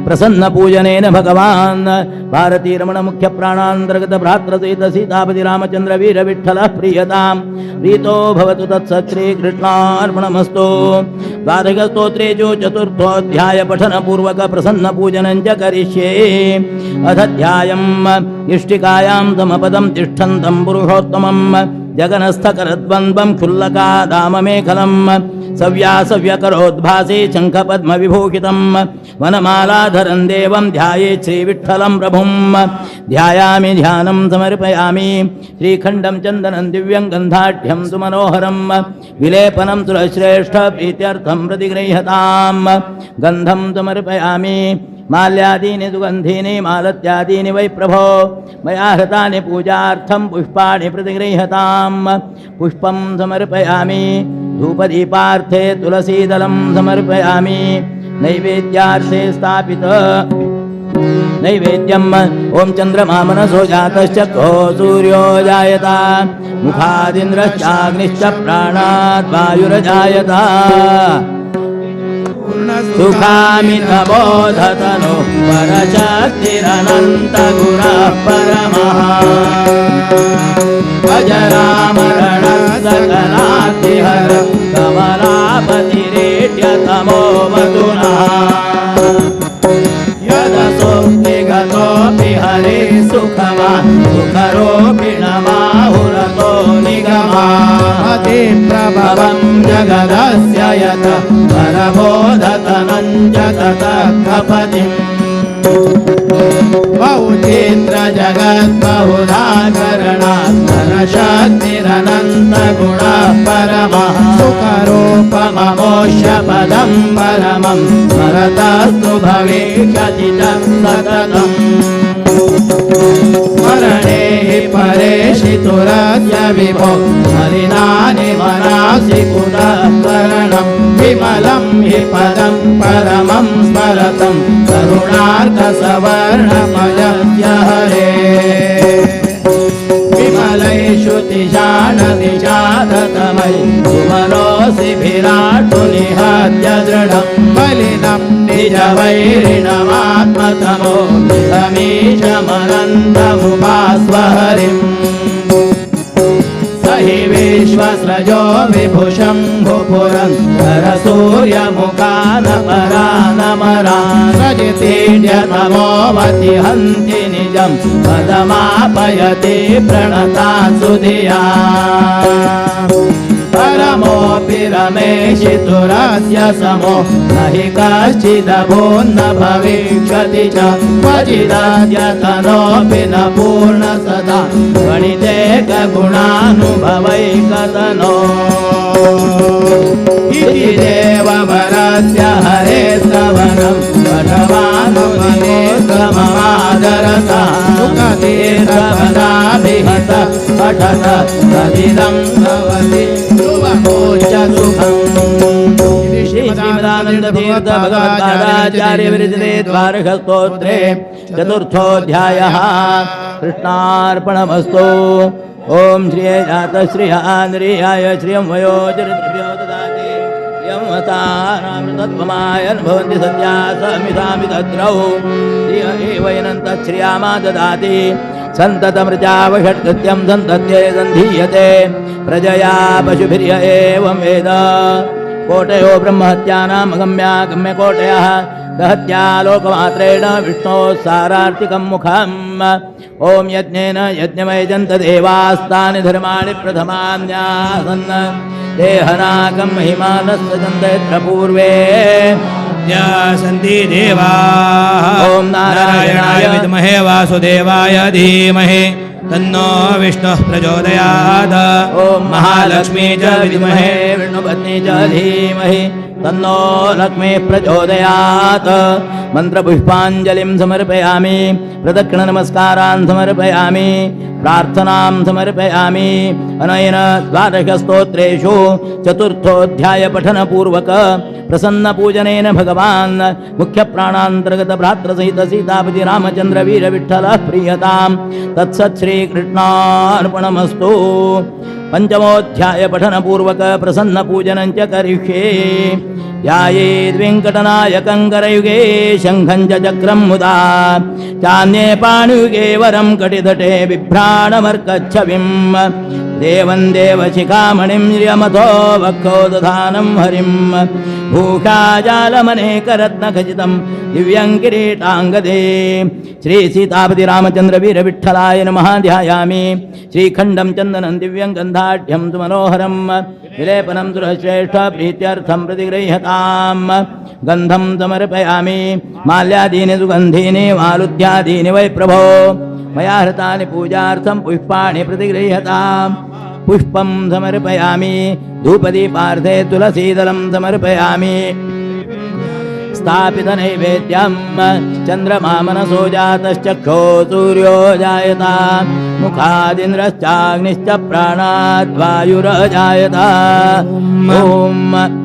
प्रसन्न पूजनेन भगवान् भारतीरमण मुख्य प्राणान्तर्गत भ्रातृसहित सीतापति रामचंद्र वीर विठ्ठलः प्रीयतां प्रीतो भवतु तत्सत्श्रीकृष्णार्पणमस्तु। द्वादशस्तोत्रेषु चतुर्थोऽध्याय पठनपूर्वक प्रसन्न पूजनं च करिष्ये। अथ ध्यायम् इष्टिकायां समपदं तिष्ठन्तं पुरुषोत्तमं जगनस्थकरद्वन्द्वं क्षुल्लकादाममेखलं सव्यासव्यकरोद्भासे शङ्खपद्मविभूषितं वनमालाधरं देवं ध्यायेत् श्रीविठ्ठलं प्रभुं। ध्यायामि ध्यानं समर्पयामि। श्रीखण्डं चन्दनं दिव्यं गन्धाढ्यं सुमनोहरं विलेपनं सुरश्रेष्ठ प्रीत्यर्थं प्रतिगृह्यतां। गन्धं समर्पयामि। माल्यादीनि सुगन्धीनि मालत्यादीनि वै प्रभो मया हृतानि पूजार्थं पुष्पाणि प्रतिगृह्यतां। पुष्पं समर्पयामि। धूपदीपार्थे तुलसीदलं समर्पयामि। नैवेद्यार्थे स्थापित नैवेद्यम् ॐ चन्द्रमा मनसो जातश्चक्रो सूर्यो जायत मुखादिन्द्रश्चाग्निश्च प्राणाद् वायुरजायत। सुखामितबोधतनो परशक्तिरनन्तगुणः परमः अजरामरणः सकलातिहर कमलापतिरेड्यतमो मधुनः। यदसोऽप्ति हरे सुखवान् सुखरोपिणमाहुरतो निगमाति प्रभवं जगदस्य यत परबोधतनं च ततः कपतिम्। बहुचित्र जगद्बहुधा करणात् परशक्तिरनन्तगुणः परमः सुखरूपममोष्य पदं परमं स्मरतस्तु भविष्यति च सततम्। स्मरणे हि परेशितुरस्य विभो मलिनानि मनांसि कुतः करणं विमलं हि पदं परमं स्मरतं करुणार्कसवर्णमयस्य हरे। विमलैषु तिशाननिषादतमयि सुमनोऽसि विराटुनिहत्य दृढं बलिनं निजवैरिणमात्मतमो समीशमनन्तमुपास्वहरिम्। स हि विश्वस्रजो विभुशम्भुपुरन्दर सूर्यमुखानपरानमरान् सजितीड्यतमोऽवति हन्ति निजं पदमापयति प्रणता सुधिया। परमोऽपि रमेशितुरस्य समो न हि कश्चिदभून्न भविष्यति च क्वचिदद्यतनोऽपि न पूर्ण सदा गणितेकगुणानुभवैकतनो। इति देववरस्य हरे स्तवनं पठवानुमनेकममादरसा सुखतीर्थपदाभिहतः पठत तदिदं भवति ध्रुवमोच सुखम्। श्री श्रीमदानन्दतीर्थ भगवत्पादाचार्य विरचिते द्वारकस्तोत्रे चतुर्थोऽध्यायः। कृष्णार्पणमस्तु। ॐ श्रिये जातश्रियान्द्रियाय श्रियं वयो चरित्र्यो ददाति यं वसानामृतत्वमायन् भवन्ति सत्या समिधामि तद्रौ श्रिय एवैनन्तश्रियामा ददाति सन्ततमृचावषट्कृत्यं सन्तत्यै सन्धीयते प्रजया पशुभिर्य एवं वेद। कोटयो ब्रह्महत्यानाम् अगम्या गम्यकोटयः दहत्या लोकमात्रेण विष्णोः सारार्तिकं मुखम्। ॐ यज्ञेन यज्ञमयजन्त देवास्तानि धर्माणि प्रथमान्यासन् देहनाकं महिमानस्सजन्त यत्र पूर्वे सन्ति देवाः। ॐ नारायणाय विद्महे वासुदेवाय धीमहि तन्नो विष्णुः प्रचोदयात्। ॐ महालक्ष्मी च विद्महे विष्णुपत्नी च धीमहि तन्नो लक्ष्मीः प्रचोदयात्। मन्त्रपुष्पाञ्जलिं समर्पयामि, प्रदक्षिणनमस्कारान् समर्पयामि, प्रार्थनां समर्पयामि। अनेन द्वादशस्तोत्रेषु चतुर्थोऽध्यायपठनपूर्वक प्रसन्नपूजनेन भगवान् मुख्यप्राणान्तर्गत भ्रातृसहित सीतापति रामचन्द्र वीरविठ्ठलः प्रीयतां। तत्सत् श्रीकृष्णार्पणमस्तु। पञ्चमोऽध्यायपठनपूर्वक प्रसन्नपूजनं च करिष्ये। ध्यायेद् वेङ्कटनायकं करयुगे शङ्खं च चक्रं मुदा चान्ये पाणियुगे वरं कटितटे बिभ्राणमर्कच्छविं देवं देवशिखामणिं श्रियमथो वक्षो दधानं हरिं भूषाजालमनेकरत्नखचितं दिव्यं किरीटाङ्गदे। श्रीसीतापति रामचन्द्र वीरविठ्ठलाय नमः। ध्यायामि श्रीखण्डं चन्दनं दिव्यं गन्धाढ्यं सुमनोहरं विलेपनं सुरश्रेष्ठ प्रीत्यर्थं प्रतिगृह्यतां। गन्धं समर्पयामि। माल्यादीनि सुगन्धीनि मालुध्यादीनि वै प्रभो मया हृतानि पूजार्थं पुष्पाणि प्रतिगृह्यतां। पुष्पं समर्पयामि। धूपदीपार्थे तुलसीदलं समर्पयामि। स्थापितनैवेद्यं चन्द्रमा मनसो जातश्चक्षो सूर्यो जायत मुखादिन्द्रश्चाग्निश्च प्राणाद्वायुरजायत। ॐ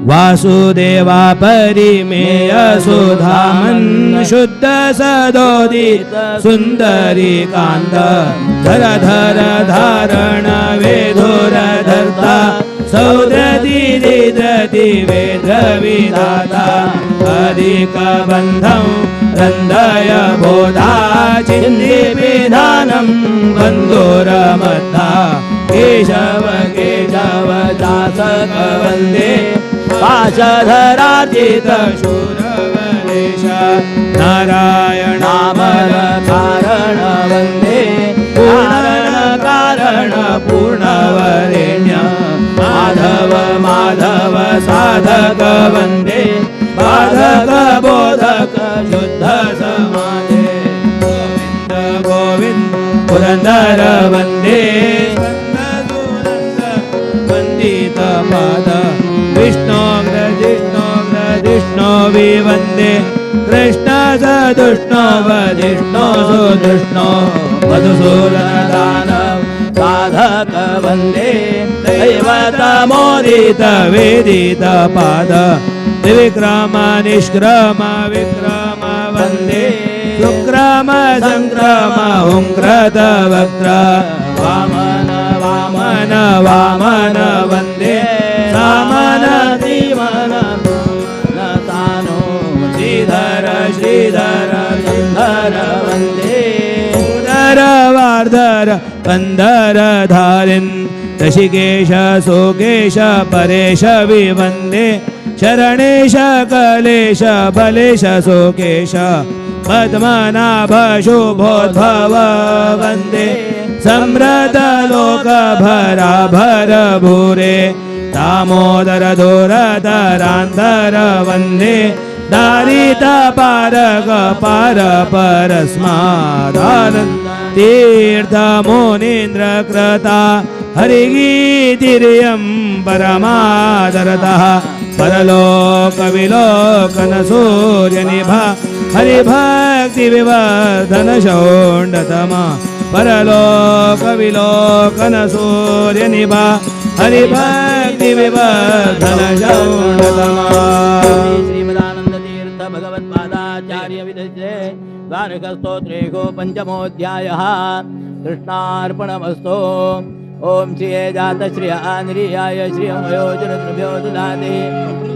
वासुदेवा परिमेय सुधामन् शुद्ध सदोदित सुन्दरी कान्त धर धर धारण वेधुर धर्ता सौद्रति दिद्रति वेद्रविधाता अधिक बन्धं रन्धय बोधा चिन्दिपिधानं बन्धुरमत्ता केशव केशव दासक वन्दे पाशधरार्जित शूरवरेश नारायणामर कारण वन्दे पूर्ण कारण पूर्णवरेण्य माधव माधव साधक वन्दे बाधक बोधक शुद्ध समाधे गोविंद गोविंद पुरंदर वन्दे वन्दित पाद विष्णु जिष्णु जिष्णु वन्दे कृष्ण सदुष्णो वधिष्णो सुदुष्णो मधुसूदन दानव साधक वन्दे दैवतमोदित वेदित पाद त्रिविक्रम निष्क्रम विक्रम वन्दे सुक्रम संक्रम हुंकृत वक्त्र वामन वामन वामन वन्दे सामन धीमन तानो श्रीधर श्रीधर श्रीधर वन्दे उदर वार्धर कंधर धारिन् ऋषिकेश सुकेश परेश विवन्दे शरणेश कलेश बलेश सुकेश पद्मनाभ शुभोद्भव वन्दे समृत लोक भरा भर भूरे दामोदर धुरधरान्धर वन्दे दारित पारग पार परस्मादानन्द तीर्थ मुनीन्द्र कृता हरिगीतिर्यं परमादरतः परलोक विलोकन सूर्यनिभा हरिभक्ति विवर्धन शौण्डतमा परलोक विलोकन सूर्यनिभा हरिभक्ति विवर्धन शौण्डतमा। श्रीमदानंद तीर्थ भगवत्पादाचार्य विदचे द्वारकस्तोत्रेषु पंचमोऽध्यायः। कृष्णार्पणमस्तु। ओम श्रिये जात श्रिय आन्द्रियाय श्रियमयोजनद्रव्यो ददाति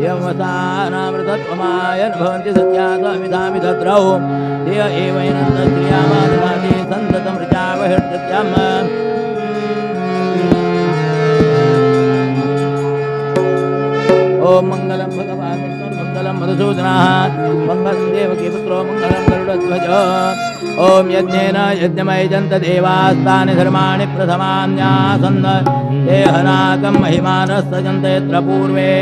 यमसानामृतत्वमाय भवन्ति सत्या स्वामिधामि तत्रौ धिय एवैनन्तश्रियामाददाति सन्ततमृचावहृत्यम्। ॐ ॐ मङ्गलं भगवान् विष्णुर्मङ्गलं मधुसूदनः मङ्गलं देवकीपुत्रो मङ्गलं गरुडध्वज। ॐ यज्ञेन यज्ञमयजन्त देवास्तानि धर्माणि प्रथमान्यासन् देहनाकं महिमानः सजन्त यत्र पूर्वे।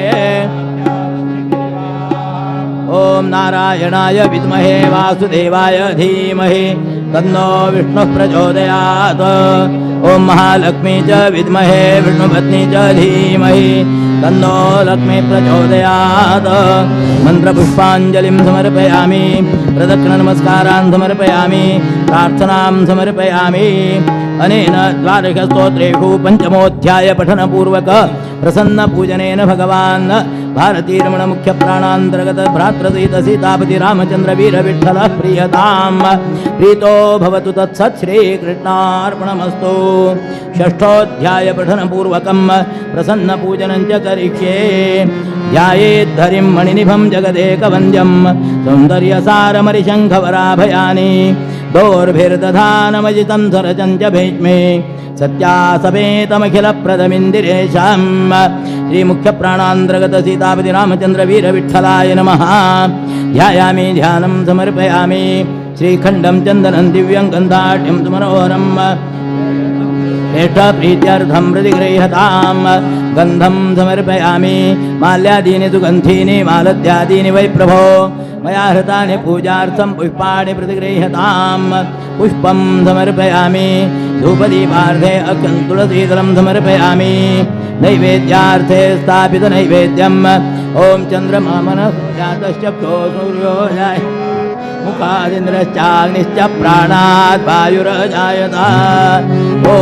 ॐ नारायणाय विद्महे वासुदेवाय धीमहि तन्नो विष्णुः प्रचोदयात्। ॐ महालक्ष्मी च विद्महे विष्णुपत्नी च धीमहि तन्नो लक्ष्मी प्रचोदयात्। मन्त्रपुष्पाञ्जलिं समर्पयामि, प्रदक्षिणनमस्कारान् समर्पयामि, प्रार्थनां समर्पयामि। अनेन द्वादशस्तोत्रेषु पञ्चमोऽध्याय पठनपूर्वक प्रसन्नपूजनेन भगवान् भारतीरमण मुख्य प्राणान्तर्गत भ्रातृसहित सीतापति रामचंद्र वीर विठ्ठल प्रियताम प्रीतो भवतु तत्सत् श्रीकृष्णार्पणमस्तु। षष्ठोऽध्याय पठनपूर्वकं प्रसन्नपूजनं च करिष्ये। ध्यायेद्धरिं मणिनिभं जगदेकवन्द्यं सौन्दर्यसारमरिशङ्खवराभयानि दोर्भिर्दधानमजितं सरचं च भीष्मे सत्यासमेतमखिलप्रदमिन्दिरेशं। श्रीमुख्यप्राणान्तर्गत सीतापति रामचंद्र वीर विठ्ठलाय नमः। ध्यायामि, ध्यानं समर्पयामि। श्रीखण्डं चन्दनं दिव्यं गन्धाढ्यं सुमनोहरं श्रेष्ठप्रीत्यर्थं प्रतिगृह्यतां गन्धं समर्पयामि। माल्यादीनि सुगन्धीनि मालत्यादीनि वै प्रभो मया हृतानि पूजार्थं पुष्पाणि प्रतिगृह्यतां पुष्पं समर्पयामि। धूपदीपार्थे अक्षं तुलसीदलं समर्पयामि। नैवेद्यार्थे स्थापितनैवेद्यम् ॐ चन्द्रमा मनसो जातश्चक्षो सूर्यो जाय मुखादिन्द्रश्चाग्निश्च प्राणात् वायुरजायत। ॐ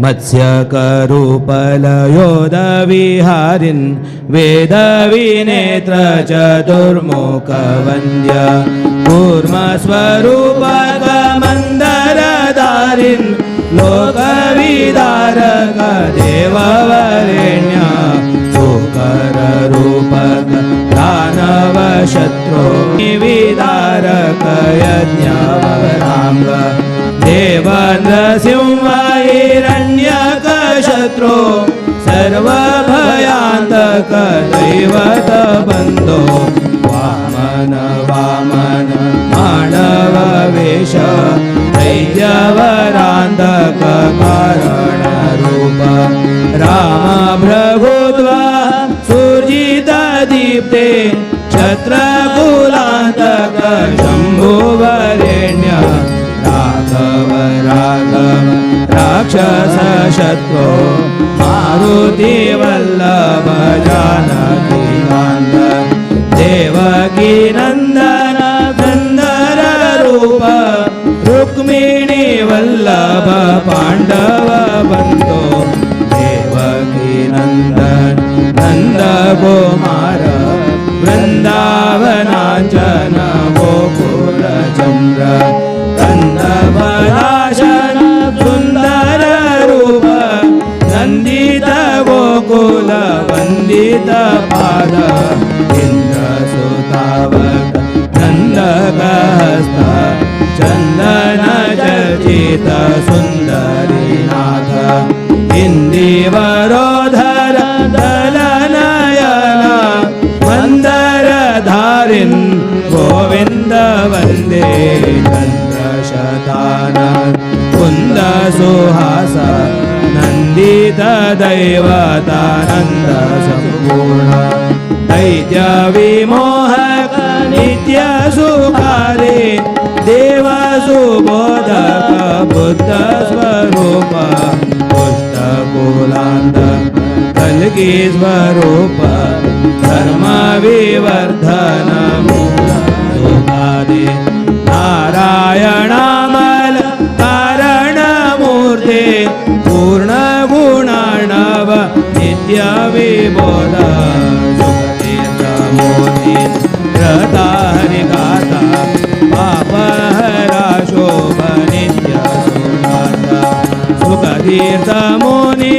मत्स्यकरूपलयोदविहारिन् वेदविनेत्र चतुर्मुखवन्द्य कूर्मस्वरूपकमन्दरधारिन् लोकविदारक देववरेण्य सुकररूपक दानवशत्रो विदारक यज्ञवराङ्ग देवनृसिंह हिरण्यकशत्रो सर्वभयान्तक दैवतबन्धो वामन वामन मानववेष दैत्यवरान्तक कारणरूप राम भृगुद्वा सुरजितदीप्ते क्षत्रकुलान्तक शम्भुवरेण्य राघव राघव राक्षस शत्रो मारुति वल्लभ जानकीकान्त देवकी नन्दन सुन्दर रूप रुक्मिणी वल्लभ पाण्डव बन्धो देवकी नन्दन नन्द कुमार वृन्दावनाञ्जन गोकुलचन्द्र कन्दपराशन सुन्दर रूप नन्दित गोकुल वन्दित पाद इन्द्रसुतावक नन्दकहस्त चन्दन चर्चित सुन्दरीनाथ इन्दीवरोधर दलनयन मन्दरधारिन् गोविन्द वन्दे चन्द्रशतान कुन्द सुहास नन्दित दैवतानन्द सम्पूर्ण दैत्य विमोहक नित्य सुखारे देव सुबोधक बुद्ध स्वरूप पुष्टकुलान्त कल्की स्वरूप धर्म विवर्धन मूल नारायणामल कारणमूर्ते पूर्ण गुणार्णव नित्य विबोध सुखतीर्थमूर्ति रता हरिगाथा पापहरा शोभ नित्य सुखाता सुखतीर्थमुनि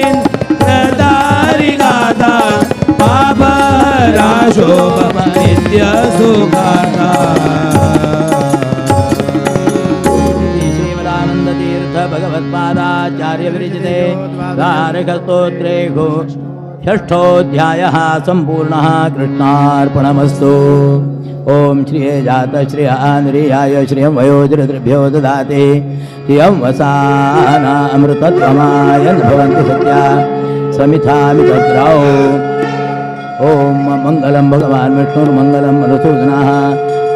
रता हरिगाथा पापहरा शोभ नित्य सुखाता। श्रीमदानन्दतीर्थ भगवत्पादाचार्य विरचिते द्वारकस्तोत्रेषु षष्ठोऽध्यायः सम्पूर्णः. कृष्णार्पणमस्तु. ॐ श्रिये जात श्रियानुरीयाय श्रियं वयोजृभ्यो ददाति श्रियं वसाना अमृतत्वमायन् भवन्ति सत्या समिथामि तद्रौ. ॐ मङ्गलं भगवान् विष्णुर्मङ्गलं मधुसूदनः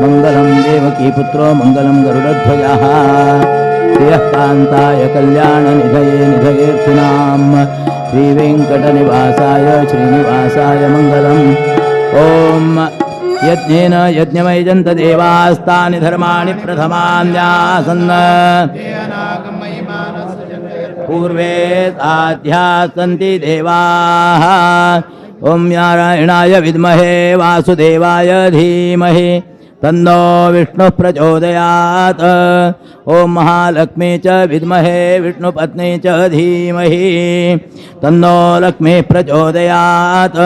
मङ्गलं देवकी पुत्रो मङ्गलं गरुडध्वजः. श्रियः कान्ताय कल्याणनिधये निधयेऽर्थिनां श्रीवेङ्कटनिवासाय श्रीनिवासाय मङ्गलम्. ॐ यज्ञेन यज्ञमयजन्त देवास्तानि धर्माणि प्रथमान्यासन् पूर्वे साध्यासन्ति देवाः. ॐ नारायणाय विद्महे वासुदेवाय धीमहि तन्नो विष्णुः प्रचोदयात्. ॐ महालक्ष्मी च विद्महे विष्णुपत्नी च धीमहि तन्नो लक्ष्मीः प्रचोदयात्.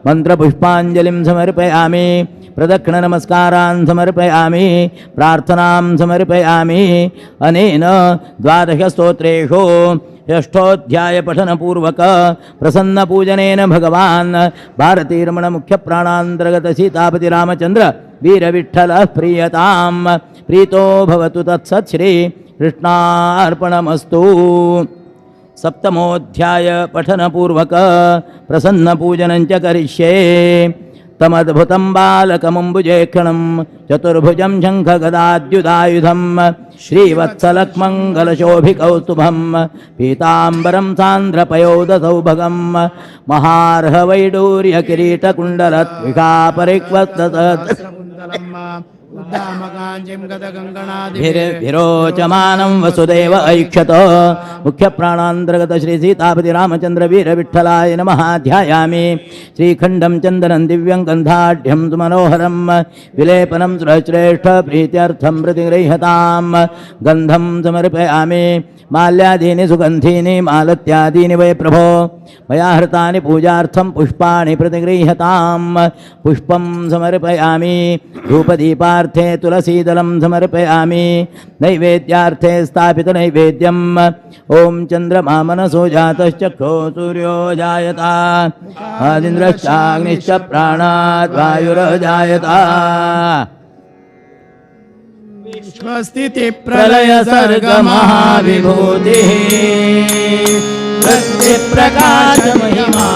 मन्त्रपुष्पाञ्जलिं समर्पयामि. प्रदक्षिणनमस्कारान् समर्पयामि. प्रार्थनां समर्पयामि. अनेन द्वादशस्तोत्रेषु षष्ठोऽध्याय पठनपूर्वक प्रसन्नपूजनेन भगवान् भारतीरमण मुख्यप्राणान्तर्गत सीतापति रामचंद्र वीरविठ्ठलः प्रीयतां प्रीतो भवतु तत्सत् श्री कृष्णार्पणमस्तु. सप्तमोऽध्याय पठनपूर्वक प्रसन्नपूजनं च करिष्ये. तमद्भुतं बालकमम्बुजेक्षणं चतुर्भुजं शङ्खगदाद्युदायुधं श्रीवत्सलक्ष्मङ्गलशोभिकौस्तुभं पीताम्बरं सान्द्रपयोदसौभगं महार्हवैडूर्यकिरीटकुण्डलत्विषापरिक्वस्तत् विरोचमानं वसुदेव ऐक्षत. मुख्यप्राणान्तर्गत श्री सीतापति रामचंद्र वीरविठ्ठलाय नमः. ध्यायामि. श्रीखण्डं चन्दनं दिव्यं गन्धाढ्यं सुमनोहरं विलेपनं सुरश्रेष्ठ प्रीत्यर्थं प्रतिगृह्यतां गन्धं समर्पयामि. माल्यादीनि सुगन्धीनि मालत्यादीनि वै प्रभो मया हृतानि पूजार्थं पुष्पाणि प्रतिगृह्यतां पुष्पं समर्पयामि. धूपदीपार्थे तुलसीदलं समर्पयामि. नैवेद्यार्थे स्थापितनैवेद्यम्. ॐ चन्द्रमा मनसो जातश्चक्षो सूर्यो जायत आदिन्द्रश्चाग्निश्च प्राणात् वायुरजायत. विश्वस्थिति प्रलय सर्ग महाविभूतिः वृत्ति प्रकाश महिमा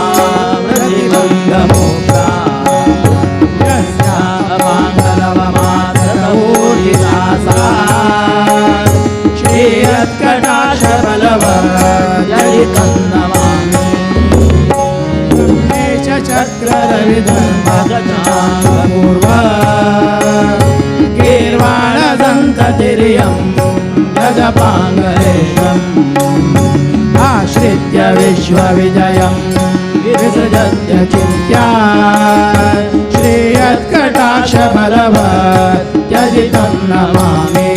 प्रतिबन्धमोक्षा यस्यामाङ्गलवमात्रऊर्जिता सा श्रीयत्कटाक्षबलवज्जलितं नमामि. चक्ररविधर्मपूर्व गीर्वाणसन्ततिर्यं गजपाङ्गलेशम् आश्रित्य विश्वविजयं विसृजत्य चिन्त्या श्रीयत्कटाक्षबलवत्यजितं नमामि.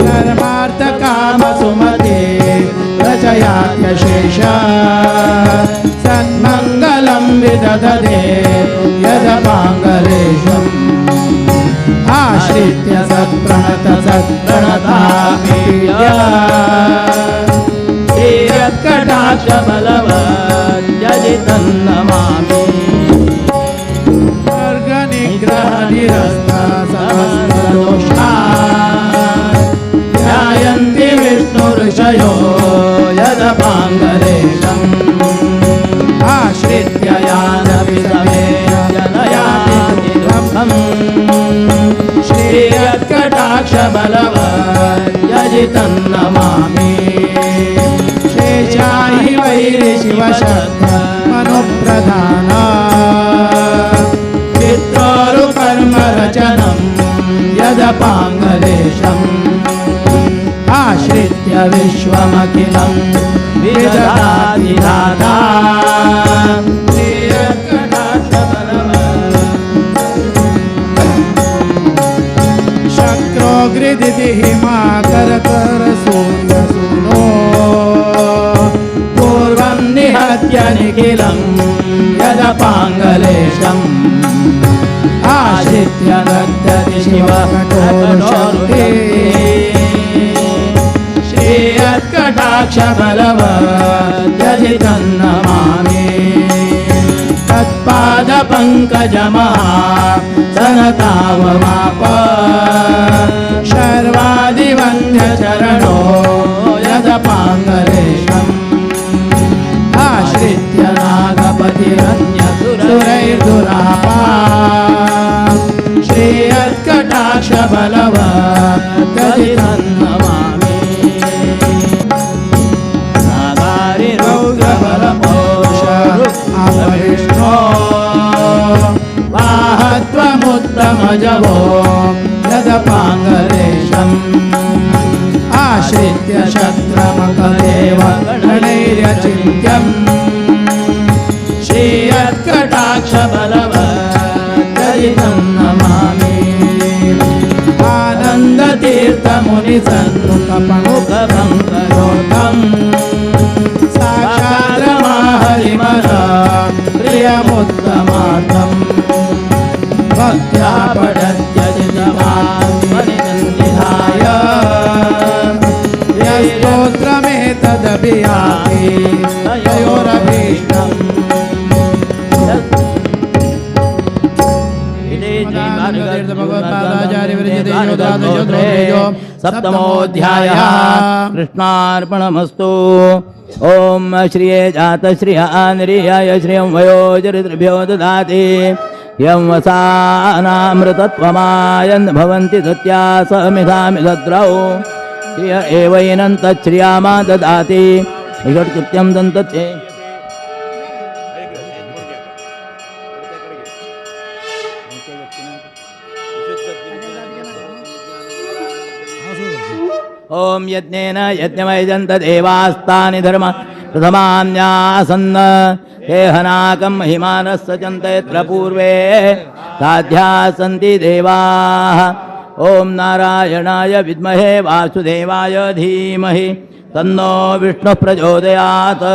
धर्मार्थकामसुमते रचयात्यशेष सन्मङ्गलं विदधते यदपाङ्गलेशम् आश्रित्य सत्प्रणत सत्प्रणतामीड्य श्रीयत्कटाक्षबलवत्यजितं नमामि. सर्गनिग्रहनिरस्त समस्तदोषा ध्यायन्ति विष्णुऋषयो यदपाङ्गलेशम् आश्रित्य यानपि समेत्य नयाति दुःखम् श्रीयत्कटाक्षबलवत्यजितं नमामि. शेषाहि वैरि शिवशक् मनुप्रधान पित्रोरुकर्मरचनं यदपाङ्गलेशम् आश्रित्य विश्वमखिलं विदधाति धाता. शक्रोऽग्रिदिति हिमाकर सूर्यसूनो पूर्वं निहत्य निखिलं यदपाङ्गलेशम् आश्रित्य नृत्यति शिवः कठोरशक्ति श्रीयत्कटाक्षबलवत्यजितं नमामि. पङ्कजमहा सनतावमाप शर्वादिवन्द्यचरणो यदपाङ्गलेशम् आश्रित्य नागपतिरन्यसुरैर्दुरापा श्रीयत्कटाक्षबलवत् नमामि नागारिरौद्रबलपोष अपविष्णो वाहत्वमुत्तमजवो यदपाङ्गलेशम् आश्रित्य शत्रमकदेव गणैर्यचिन्त्यम् श्रीयत्कटाक्षबलवत् नमामि आनन्दतीर्थमुनिसन्मुखपङ्करोतम् साक्षात् प्रियमुत्तमार्थम् भक्त्या पठत्यजितमात्मनिधाय यस्तोत्रमेतदभियाति तयोरभीष्टम्। सप्तमोऽध्यायः कृष्णार्पणमस्तु। ॐ श्रिये जातश्रिय आनरियाय श्रियं वयो चरितृभ्यो ददाति यं वसानामृतत्वमायन् भवन्ति सत्या समिधामि सद्रौ श्रिय एवैनं तच्छ्रियामा ददाति षट्कृत्यं दन्तत्ये। ॐ यज्ञेन यज्ञमयजन्त देवास्तानि धर्म प्रथमान्यासन् हेहनाकं महिमानः सचन्त यत्र पूर्वे साध्याः सन्ति देवाः। ॐ नारायणाय विद्महे वासुदेवाय धीमहि तन्नो विष्णुः प्रचोदयात्।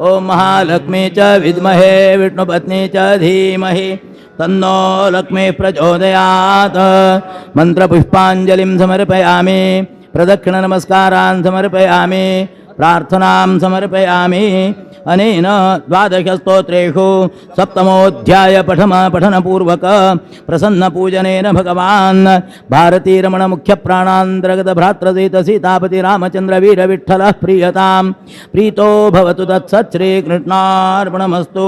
ॐ महालक्ष्मी च विद्महे विष्णुपत्नी च धीमहि तन्नो लक्ष्मीः प्रचोदयात्। मन्त्रपुष्पाञ्जलिं समर्पयामि, प्रदक्षिणनमस्कारान् समर्पयामि, प्रार्थनां समर्पयामि। अनेन द्वादशस्तोत्रेषु सप्तमोऽध्याय पठनपूर्वक प्रसन्नपूजनेन भगवान् भारतीरमणमुख्यप्राणान्तर्गतभ्रातृसहित सीतापति रामचन्द्रवीरविठ्ठलः प्रीयतां प्रीतो भवतु तत्सच्छ्रीकृष्णार्पणमस्तु।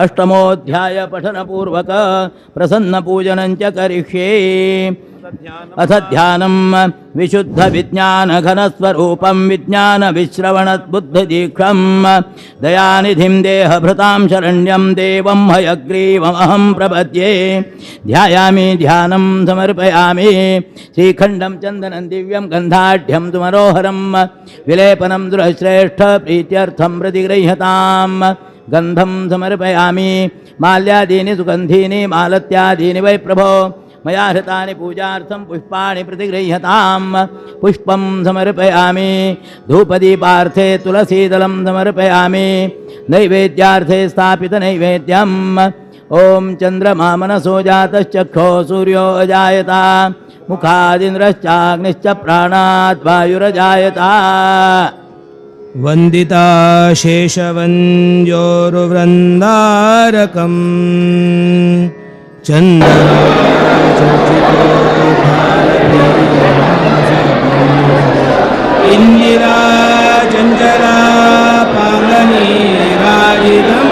अष्टमोऽध्याय पठनपूर्वक प्रसन्नपूजनं च करिष्ये। अथ ध्यानं विशुद्ध विज्ञानघनस्वरूपं विज्ञानविश्रवणबुद्धिदीक्षं दयानिधिं देहभृतां शरण्यं देवं हयग्रीवमहं प्रपद्ये। ध्यायामि ध्यानं समर्पयामि। श्रीखण्डं चन्दनं दिव्यं गन्धाढ्यं सुमनोहरं विलेपनं दुरश्रेष्ठ प्रीत्यर्थं प्रतिगृह्यतां गन्धं समर्पयामि। माल्यादीनि सुगन्धीनि मालत्यादीनि वै प्रभो मया हृतानि पूजार्थं पुष्पाणि प्रतिगृह्यतां पुष्पं समर्पयामि। धूपदीपार्थे तुलसीदलं समर्पयामि। नैवेद्यार्थे स्थापितनैवेद्यम्। ॐ चन्द्रमा मनसो जातश्चक्षो सूर्यो अजायत मुखादिन्द्रश्चाग्निश्च प्राणाद् वायुरजायत। वन्दिता शेषवन्द्योरुवृन्दारकम् चन्दनाचर्चितो इन्दिरा चञ्चला पाङ्गनीराजितं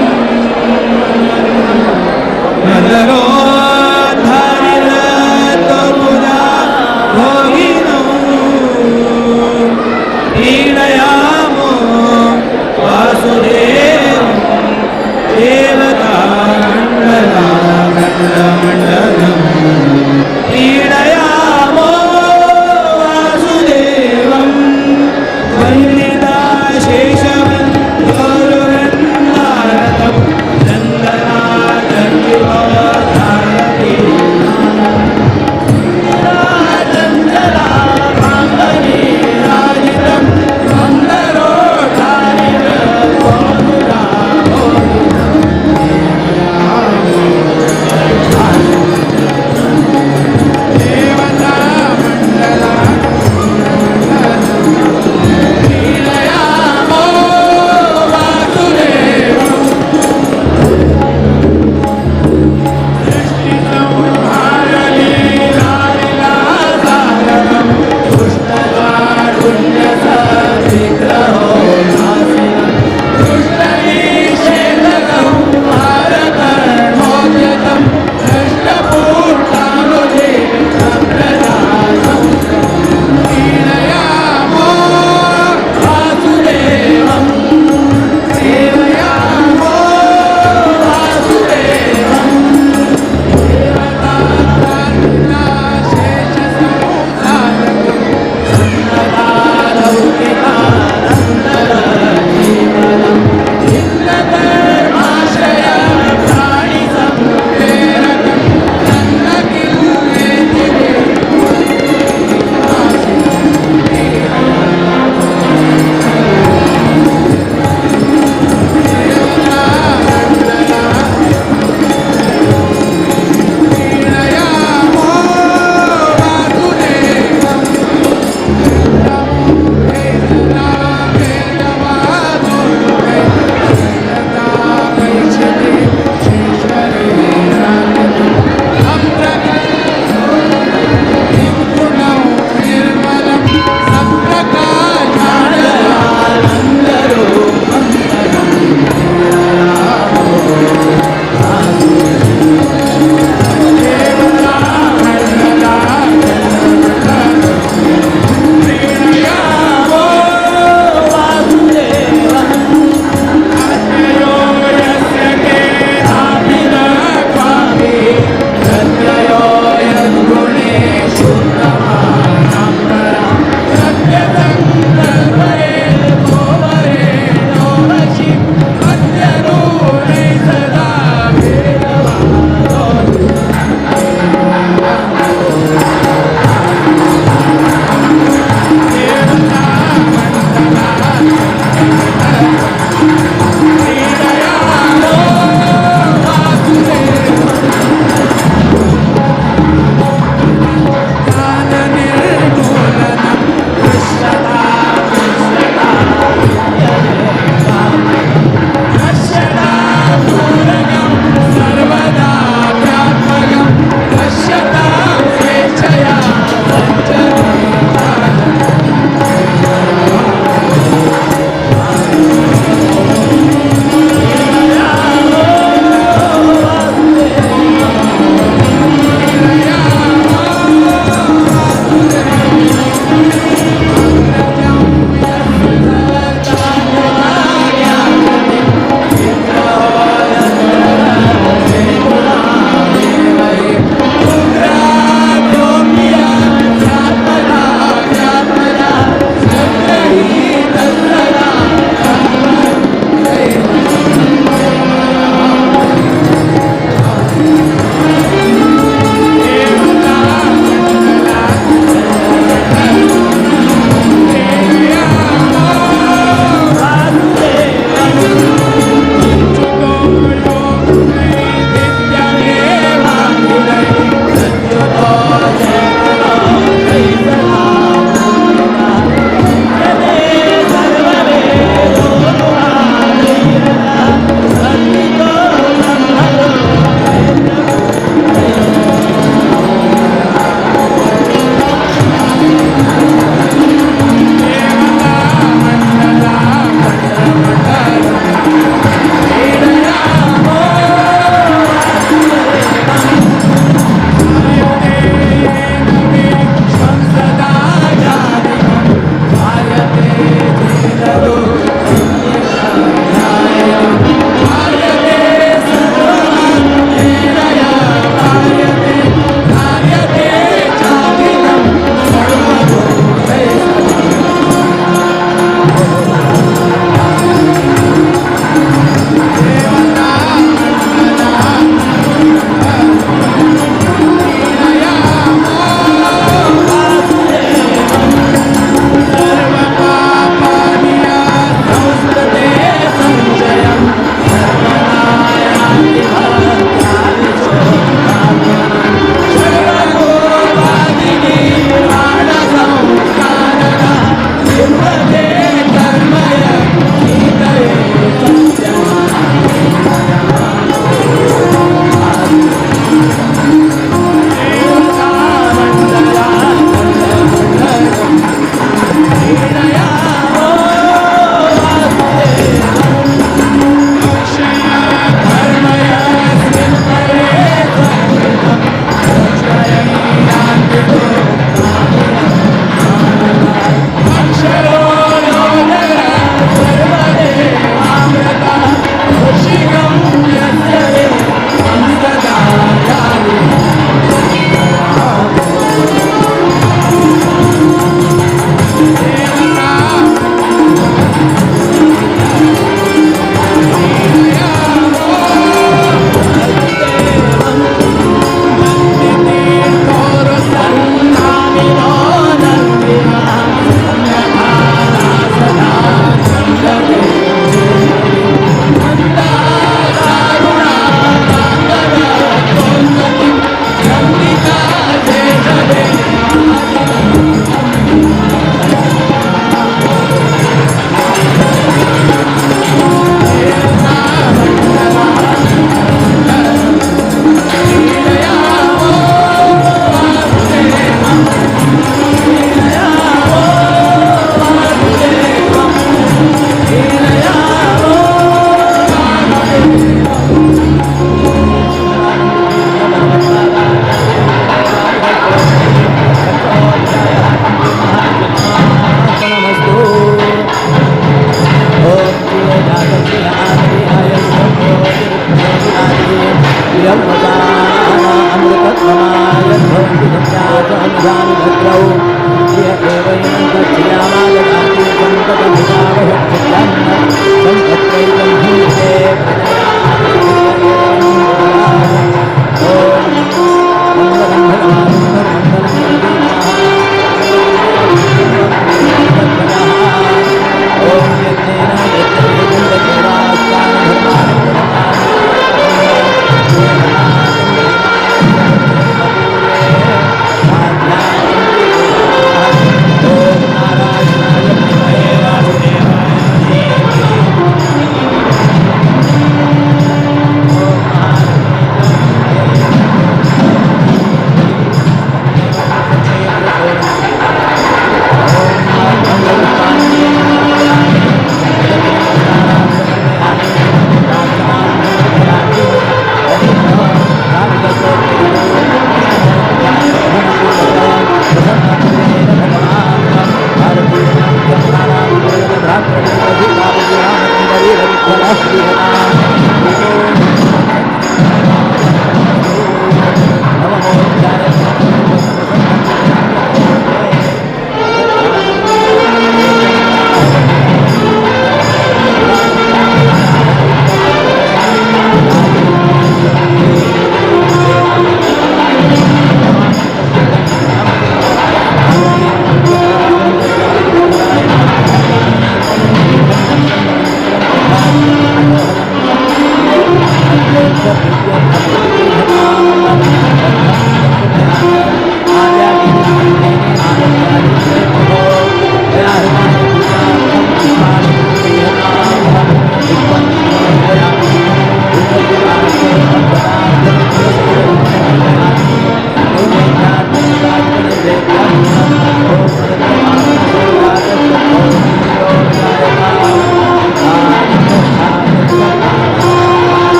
नदरोद्धारिणत्वपुरा भोगिनौ पीडयामो वासुदेवं देवतामण्डलामण्डलमण्डलं पीडयामो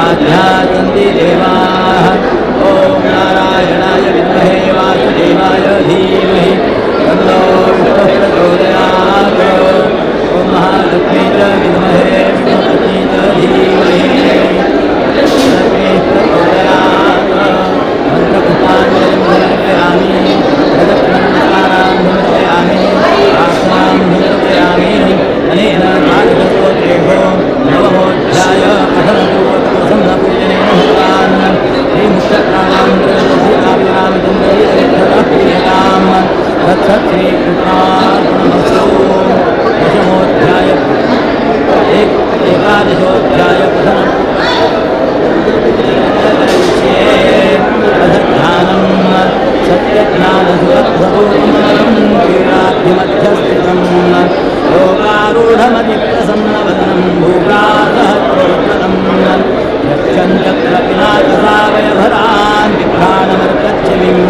आध्यासन्ति देवाः। ॐ नारायणाय विद्महे। सत्यज्ञानसुखप्रभूतमलं क्षीराब्धिमध्यस्थितं योगारूढमतिप्रसन्नवदनं भूप्रासहस्रोत्तरं यक्षञ्चक्रपिनाकसावयभरान् बिभ्राणमर्कच्छिविं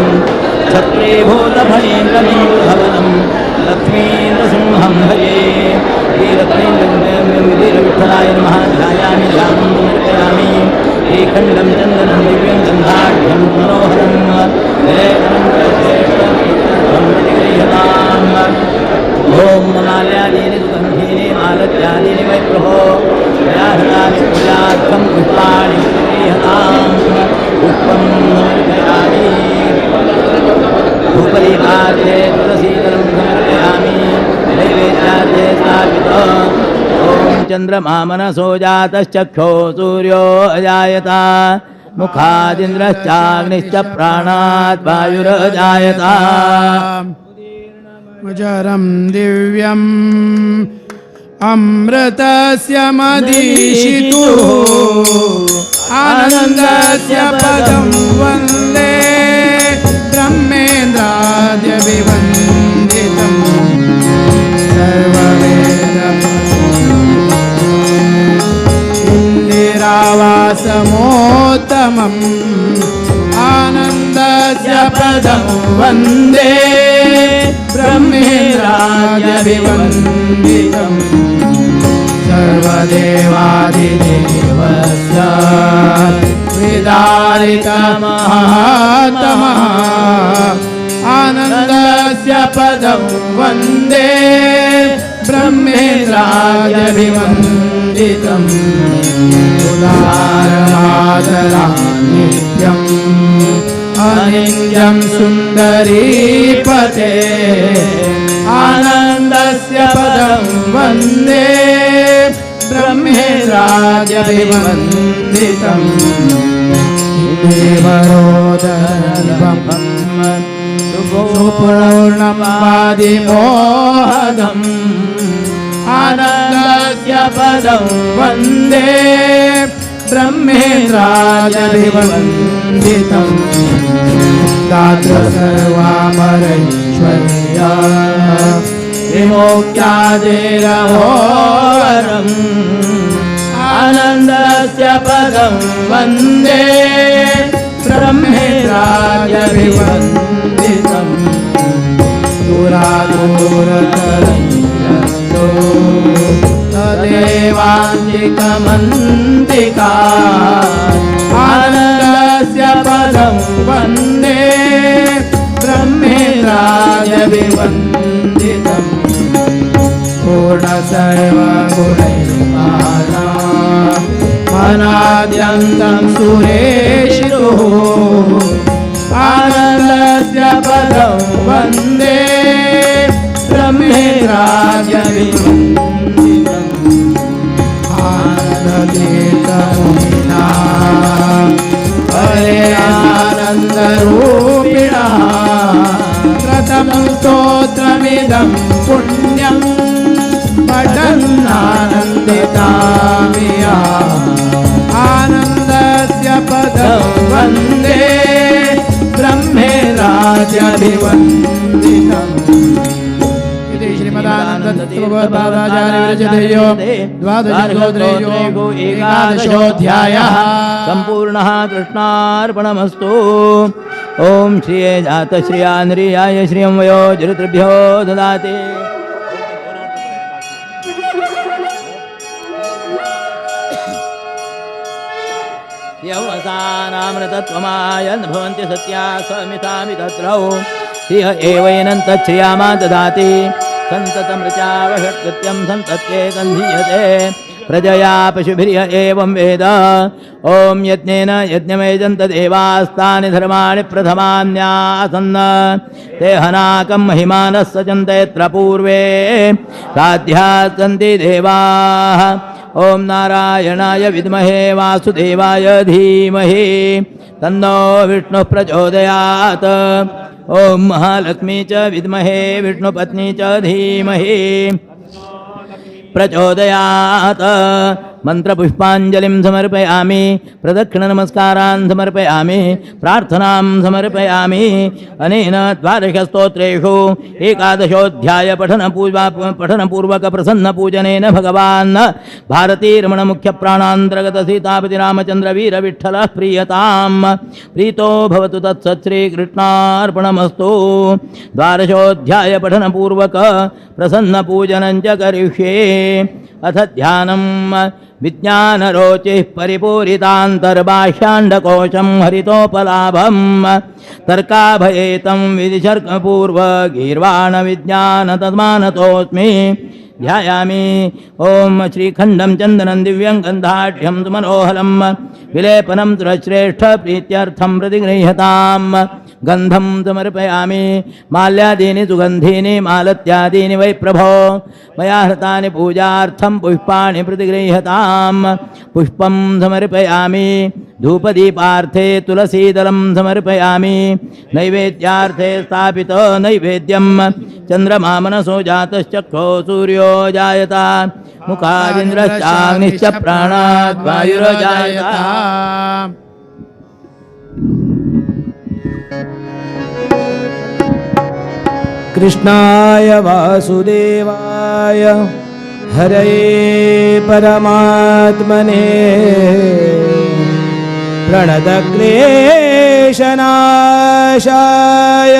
छत्रीभूतफणीन्द्रमिन्दुधवनं लक्ष्मीन्द्रसिंहं भजे। श्रीलक्ष्मीन्द्रविठ्ठलाय नमः। ध्यायामि ध्यानं समर्पयामि। श्रीखण्डं चन्दनं दिव्यं गन्धाढ्यं मनोहरं प्रतिगृह्यताम्। ॐ माल्यादीनि सुगन्धीनि मालत्यादीनि वै प्रभो व्याहृतानि पूजार्थं पुष्पाणि प्रतिगृह्यताम्। पुष्पं समर्पयामि। धूपदीपार्थे तुलसीदलं समर्पयामि। नैवेद्यार्थे स्थापित। ॐ चन्द्रमा मनसो जातश्चक्षो सूर्यो अजायत मुखादिन्द्रश्चाग्निश्च प्राणात् वायुरजायत। मुजरं दिव्यम् अमृतस्य मदीशितुः आनन्दस्य पदं वन्दे ब्रह्मेन्द्राद्यभिवन्दितं सर्ववेद इन्दिरावासमोत्तमम् आनन्दस्य पदं वन्दे ब्रह्मेन्द्राद्यभिवन्दितं सर्वदेवादिदेवस्य विदारितमहात्मः आनन्दस्य पदं वन्दे ब्रह्मेन्द्राद्यभिवन्दितम् उदारमादरा नित्यम् अनिन्द्यं सुन्दरीपते आनन्दस्य पदं वन्दे ब्रह्मेन्द्राद्यभिवन्दितम् देवरोदरं सुपूर्णमादिमोहदम् आनन्दस्य पदं वन्दे ब्रह्मेन्द्राद्यभिवन्दितम् दात्र सर्वामरैश्वर्या विमोक्त्यादिरहोवरम् आनन्दस्य पदं वन्दे ब्रह्मेन्द्राद्यभिवन्दितम् दुरादूरतरञ्जतो तदेवान्तिकमन्तिका आनन्दस्य पदं वन्दे ब्रह्मेन्द्राद्यभिवन्दितम् पूर्ण सर्वगुणैर्माना अनाद्यन्तं सुरेशितुः आनन्दस्य पदं वन्दे ब्रह्मेन्द्राद्यभिवन्दितम् आनन्दतीर्थमुनिना हरे आनन्दरूपिणः प्रथमं स्तोत्रमिदं पुण्यं पठन्नानन्दितामिया आनन्दस्य पदं वन्दे ब्रह्मेन्द्राद्यभिवन्दितम्। इति श्रीमदानन्दतीर्थभगवत्पादाचार्यविरचितयो द्वादशोऽध्यायो एकादशोऽध्यायः सम्पूर्णः कृष्णार्पणमस्तु। ॐ श्रिये जातश्रियान्रियाय श्रियं वयो चरितृभ्यो ददाति। यवसानामृतत्वमायन् भवन्ति सत्या समितामि तत्रौ श्रिय एवैनं तच्छ्रियामा ददाति। सन्ततमृचावषट्कृत्यं सन्तत्येतन्धीयते प्रजया पशुभिर्य एवं वेद। ॐ यज्ञेन यज्ञमेजन्त देवास्तानि धर्माणि प्रथमान्यासन् ते हनाकं महिमानः सचन्ते पूर्वे साध्याः सन्ति देवाः। ॐ नारायणाय विद्महे वासुदेवाय धीमहि तन्नो विष्णुः प्रचोदयात्। ॐ महालक्ष्मी च विद्महे विष्णुपत्नी च धीमहि प्रचोदयात्। मंत्रपुष्पांजलिं समर्पयामि, प्रदक्षिण नमस्कारान् समर्पयामि, प्रार्थनां समर्पयामि। अनेन द्वादशस्तोत्रेषु एकादशोऽध्याय पठनपूर्वक प्रसन्न पूजनेन भगवान् भारतीरमण मुख्य प्राणान्तर्गत सीतापति रामचंद्र वीर विठ्ठल प्रीयतां प्रीतो भवतु तत्सत् श्रीकृष्णार्पणमस्तु। द्वादशोऽध्याय पठनपूर्वक प्रसन्न पूजनं च करिष्ये। अथ ध्यानं विज्ञानरोचिः परिपूरितान्तर्बाह्याण्डकोशं हरितोपलाभं तर्काभयेतं विधिशर्कपूर्व गीर्वाणविज्ञानतमानतोऽस्मि। ध्यायामि ॐ श्रीखण्डं चन्दनं दिव्यं गन्धाढ्यं सुमनोहरं विलेपनं सुरश्रेष्ठ प्रीत्यर्थं प्रतिगृह्यतां। गन्धं समर्पयामि। माल्यादीनि सुगन्धीनि मालत्यादीनि वै प्रभो मया हृतानि पूजार्थं पुष्पाणि प्रतिगृह्यतां। पुष्पं समर्पयामि। धूपदीपार्थे तुलसीदलं समर्पयामि। नैवेद्यार्थे स्थापितो नैवेद्यं चन्द्रमा मनसो जातश्चक्षो सूर्यो जायत मुखादिन्द्रश्चाग्निश्च प्राणाद् वायुर्जायत। कृष्णाय वासुदेवाय हरये परमात्मने प्रणतक्लेशनाशाय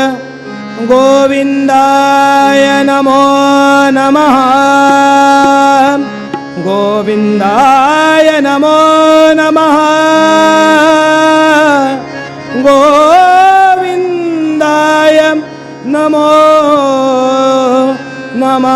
गोविन्दाय नमो नमः। गोविन्दाय नमो नमः। गोविन्दाय नमो नमः।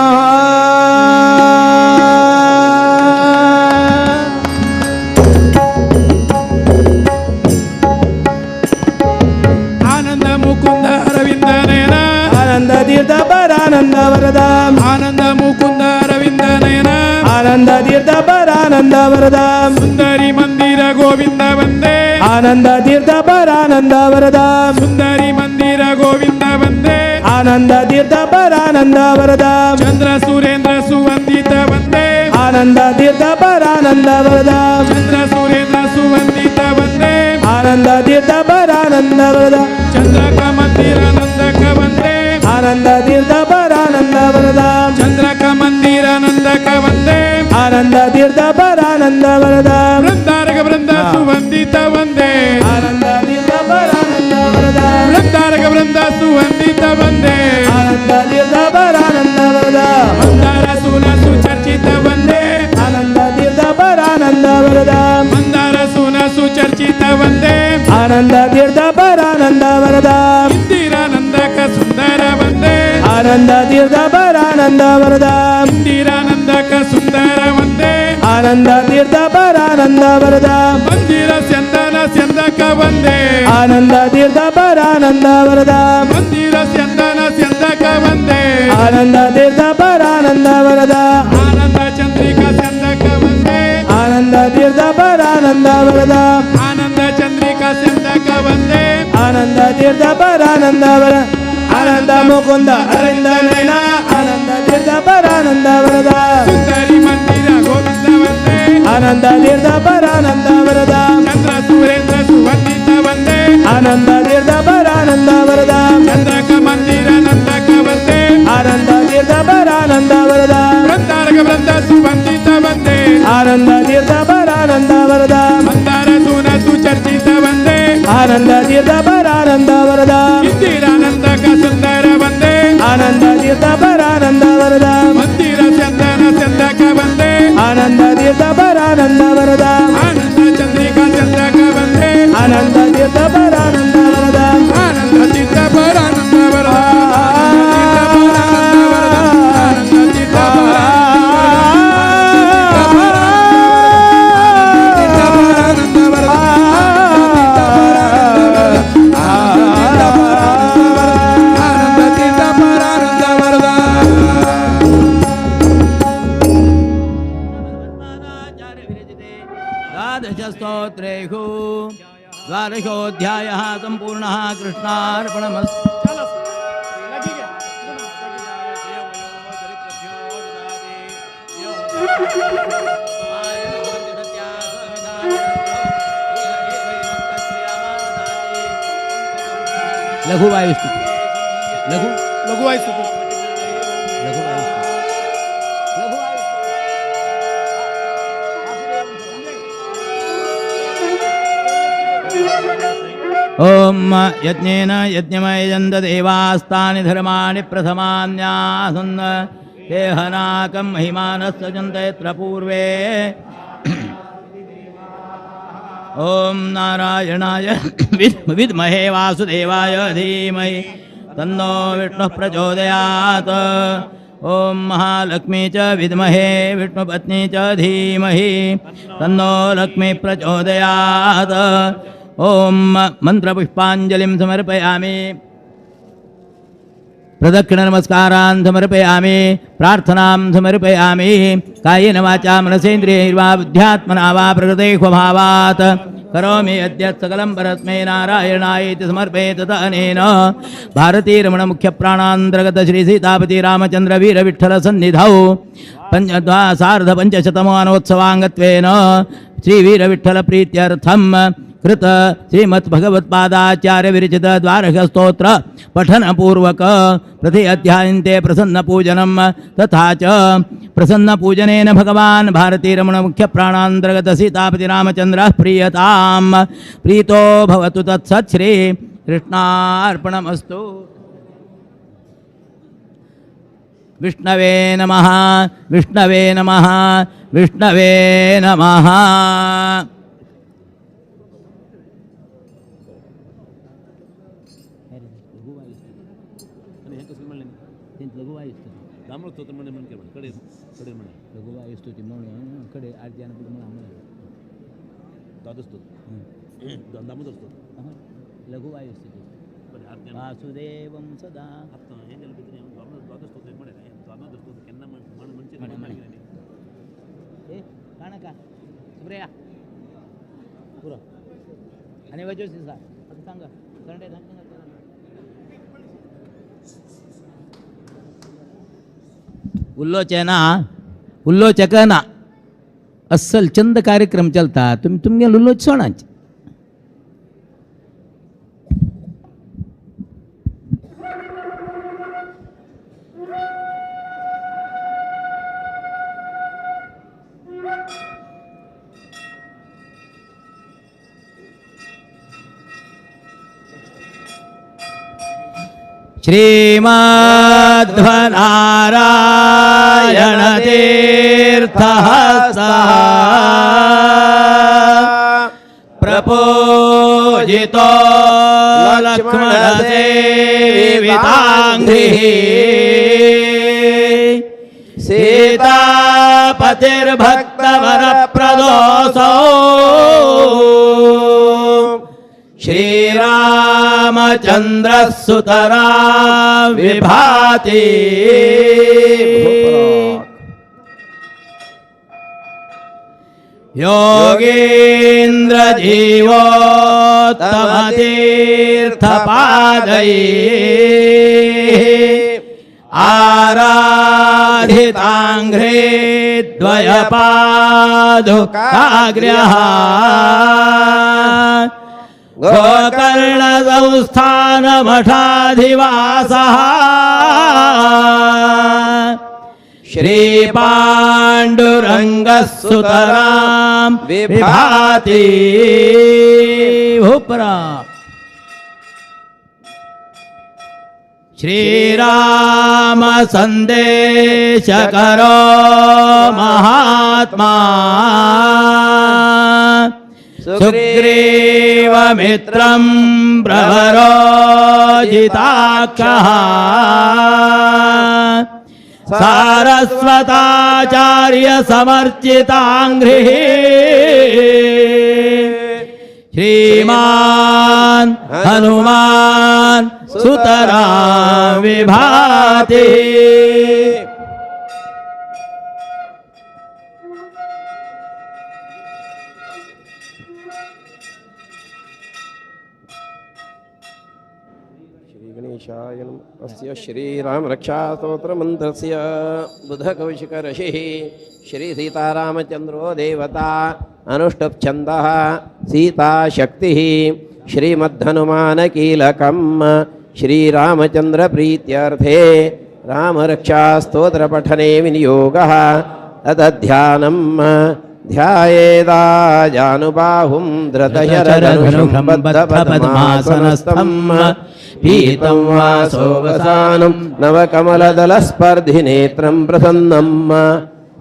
आनंद मुकुंद अरविंद नयना आनंद तीर्थ परानंद वरदा आनंद मुकुंद अरविंद नयना आनंद तीर्थ परानंद वरदा सुंदरी मंदिर गोविंद वंदे आनंद तीर्थ परानंद वरदा सुंदरी मंदिर गोविंद वंदे आनंद तीर्थ परानंद वरदा चंद्र सुरेंद्र सुवंदित वंदे आनंद तीर्थ परानंद वरदा चंद्र सुरेंद्र सुवंदित वंदे आनंद तीर्थ परानंद वरदा चंद्र का मंदिर नंदक वंदे आनंद तीर्थ परानंद वरदा चंद्र का मंदिर नंदक वंदे आनंद तीर्थ परानंद वरदा वृंदारक वृंद सुवंदित वंदे आनंद तीर्थ परानंद वरदा वृंदारक वृंद सुवंदित वंदे आनंद तीर्थ परानंद वरदा मंदार सुन सुचर्चित वंदे आनंद तीर्थ परानंद वरदा मंदार सुन सुचर्चित वंदे आनंद तीर्थ परानंद वरदा इंदिरानंदक सुंदर वंदे आनंद तीर्थ परानंद वरदा इंदिरानंदक सुंदर वंदे आनंद तीर्थ परानंद वरदा मंदिर स्यंदन स्यंदक वंदे आनंद तीर्थ परानंद वरदा मंदिर स्यंदन स्यंदक वंदे आनंद तीर्थ परानंद वरदा आनंद चंद्रिका स्यंदक वंदे आनंद तीर्थ परानंद वरदा आनंद चंद्रिका स्यंदक वंदे आनंद तीर्थ परानंद वरदा आनंद मुकुंद अरविंद नयना आनंद तीर्थ परानंद वरदा सुंदरी मंदिर गोविंद वंदे आनंद तीर्थ परानंद वरदा चंद्र सुरेंद्र सुवंदित वंदे आनंद तीर्थ परानंद वरदा चंद्र का मंदिर नंदक वंदे आनंद तीर्थ परानंद वरदा वृंदारक वृंद सुवंदित वंदे आनंद तीर्थ परानंद वरदा मंदार सुन सुचर्चित वंदे आनंद तीर्थ परानंद वरदा इंदिरानंदक सुंदर वंदे आनंद तीर्थ परानंद वरदा मंदिर चंदन चंदक वंदे आनंद तीर्थ परानंद वरदा आनंद चंद्रिका चंद्रक वंदे आनंद तीर्थ परानंद वरदा आनंद तीर्थ परानंद वरदा आनंद तीर्थ परानंद वरदा आनंद तीर्थ परानंद वरदा। द्वादशस्तोत्रेषु द्वादशोऽध्यायः सम्पूर्णः। कृष्णार्पणमस्तु। लघुवायुस्तुती. लघु लघुवायुस्तुती. लघुवायुस्तुती. ॐ यज्ञेन यज्ञमयजन्त देवास्तानि धर्माणि प्रथमान्यासन् देहनाकं महिमानः सजन्त यत्र पूर्वे. ॐ नारायणाय विद्महे वासुदेवाय धीमहि तन्नो विष्णुः प्रचोदयात्. ॐ महालक्ष्मी च विद्महे विष्णुपत्नी च धीमहि तन्नो लक्ष्मी प्रचोदयात्. ॐ मन्त्रपुष्पाञ्जलिं समर्पयामि. प्रदक्षिणनमस्कारान् समर्पयामि. प्रार्थनां समर्पयामि. कायेन वाचा मनसेन्द्रियैर्वा बुद्ध्यात्मना वा प्रकृतेः स्वभावात् करोमि यद्यत् सकलं परस्मै नारायणायेति समर्पये तत अनेन भारतीरमणमुख्यप्राणान्तर्गत श्री सीतापति रामचन्द्र वीरविठ्ठल सन्निधौ सार्धपञ्चशतमानोत्सवाङ्गत्वेन श्रीवीरविठ्ठलप्रीत्यर्थं कृत श्रीमद्भगवत्पादाचार्य विरचित द्वारकस्तोत्र पठनपूर्वक प्रति अध्यायन्ते प्रसन्नपूजनं तथा च प्रसन्नपूजनेन भगवान् भारतीरमण मुख्यप्राणान्तर्गत सीतापति रामचन्द्रः प्रीयतां प्रीतो भवतु तत्सत् श्री कृष्णार्पणमस्तु. विष्णवे नमः. विष्णवे नमः. विष्णवे नमः. लघुवायुस्तुति वासुदेवं सदा. काणका सुप्रिया पुरो आनी वचो दिसा आतां सांगा संडे. उल्लोचे ना उल्लोचे ना अस्सल चंद कार्यक्रम चलता. तुमी तुमगे उल्लोच सोणाच. श्रीमध्वनारायण तीर्थहस्तः प्रपूजितो लक्ष्मणसेविताङ्घ्रिः सीतापतिर्भक्तवरप्रदोऽसौ श्रीरामचन्द्रः सुतरां विभाति. योगीन्द्र जीवोत्तमतीर्थपादैः आराधिताङ्घ्रिद्वयपादुकाग्र्यः गोकर्णसंस्थानमठाधिवासः श्रीपाण्डुरङ्गः सुतरां विभाति. भूपरा श्रीराम संदेश करो महात्मा सुग्रीवमित्रं प्रभरो जिताक्षः सारस्वताचार्य समर्चितांघ्रिः श्रीमान हनुमान सुतरां विभाति. अस्य श्रीरामरक्षास्तोत्रमन्त्रस्य बुधकौशिकऋषिः श्रीसीतारामचन्द्रो देवता अनुष्टुप्छन्दः सीताशक्तिः श्रीमद्धनुमानकीलकम्. श्रीरामचन्द्रप्रीत्यर्थे रामरक्षास्तोत्रपठने विनियोगः। तदध्यानं ध्यायेदाजानुबाहुं धृतशरधनुषं बद्धपद्मासनस्थं पीतं वासोवसानं नवकमलदलस्पर्धिनेत्रं प्रसन्नं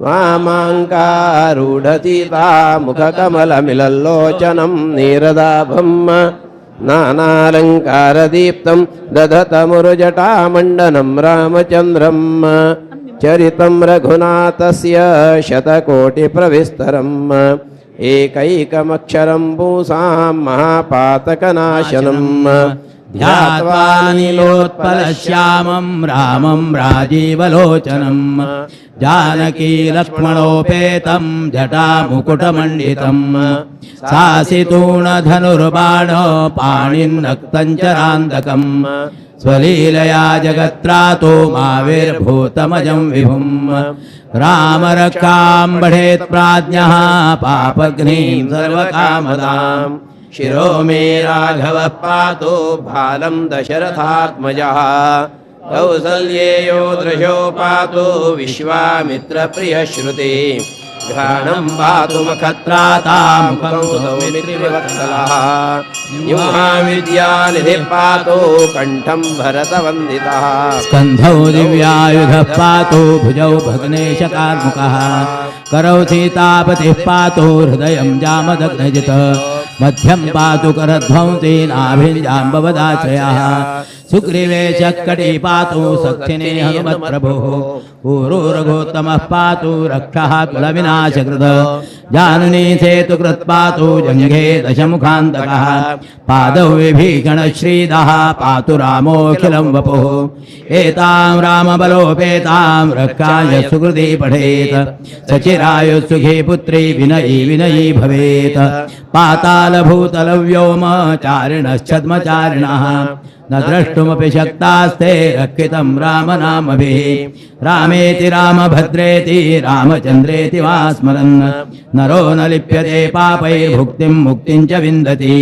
वामाङ्कारूढसीतामुखकमलमिलल्लोचनं नीरदाभं नानालङ्कारदीप्तं दधतमुरुजटामण्डनं रामचन्द्रं चरितं रघुनाथस्य शतकोटिप्रविस्तरम् एकैकमक्षरं पुंसां महापातकनाशनं ध्यात्वा नीलोत्पलश्यामं रामं राजीवलोचनं जानकी लक्ष्मणोपेतं जटामुकुटमण्डितं सासितूणधनुर्बाण पाणिन्नक्तं च रान्दकं स्वलीलया जगत्रातो माविर्भूतमजं विभुं रामरक्षां पठेत् प्राज्ञः पापघ्नीं सर्वकामदाम्। शिरो मे राघवः पातु भालं दशरथात्मजः कौसल्येयो दृशो पातु विश्वामित्रप्रियश्रुति घ्राणं पातु मखत्रातां मुखं सौमित्रिवत्सलः जिह्वां पातु कण्ठं भरतवन्दितः स्कन्धौ दिव्यायुधः पातु भुजौ भग्नेशकार्मुकः करौ सीतापतिः पातु हृदयं जामदग्नजित् मध्यं पातु करध्वंसी नाभिं जाम्बवदाश्रयः सुग्रीवे चकटी पातु सक्षिणे हनुमत्प्रभुः ऊरू रघोत्तमः पातु रक्षः कुलविनाशकृत् जानुनी सेतुकृत् पातु जङ्घे दशमुखान्तकः पादौ विभीषणश्रीदः पातु रामोऽखिलं वपुः। एतां रामबलोपेतां रक्षाय सुकृति पठेत् सचिरायुः सुखी पुत्री विनयी विनयी भवेत्। पातालभूतलव्योमचारिणश्छद्मचारिणः न द्रष्टुमपि शक्तास्ते रक्षितं रामनामभिः। रामेति रामभद्रेति रामचन्द्रेति वा स्मरन् नरो न लिप्यते पापैर्भुक्तिं मुक्तिं च विन्दति।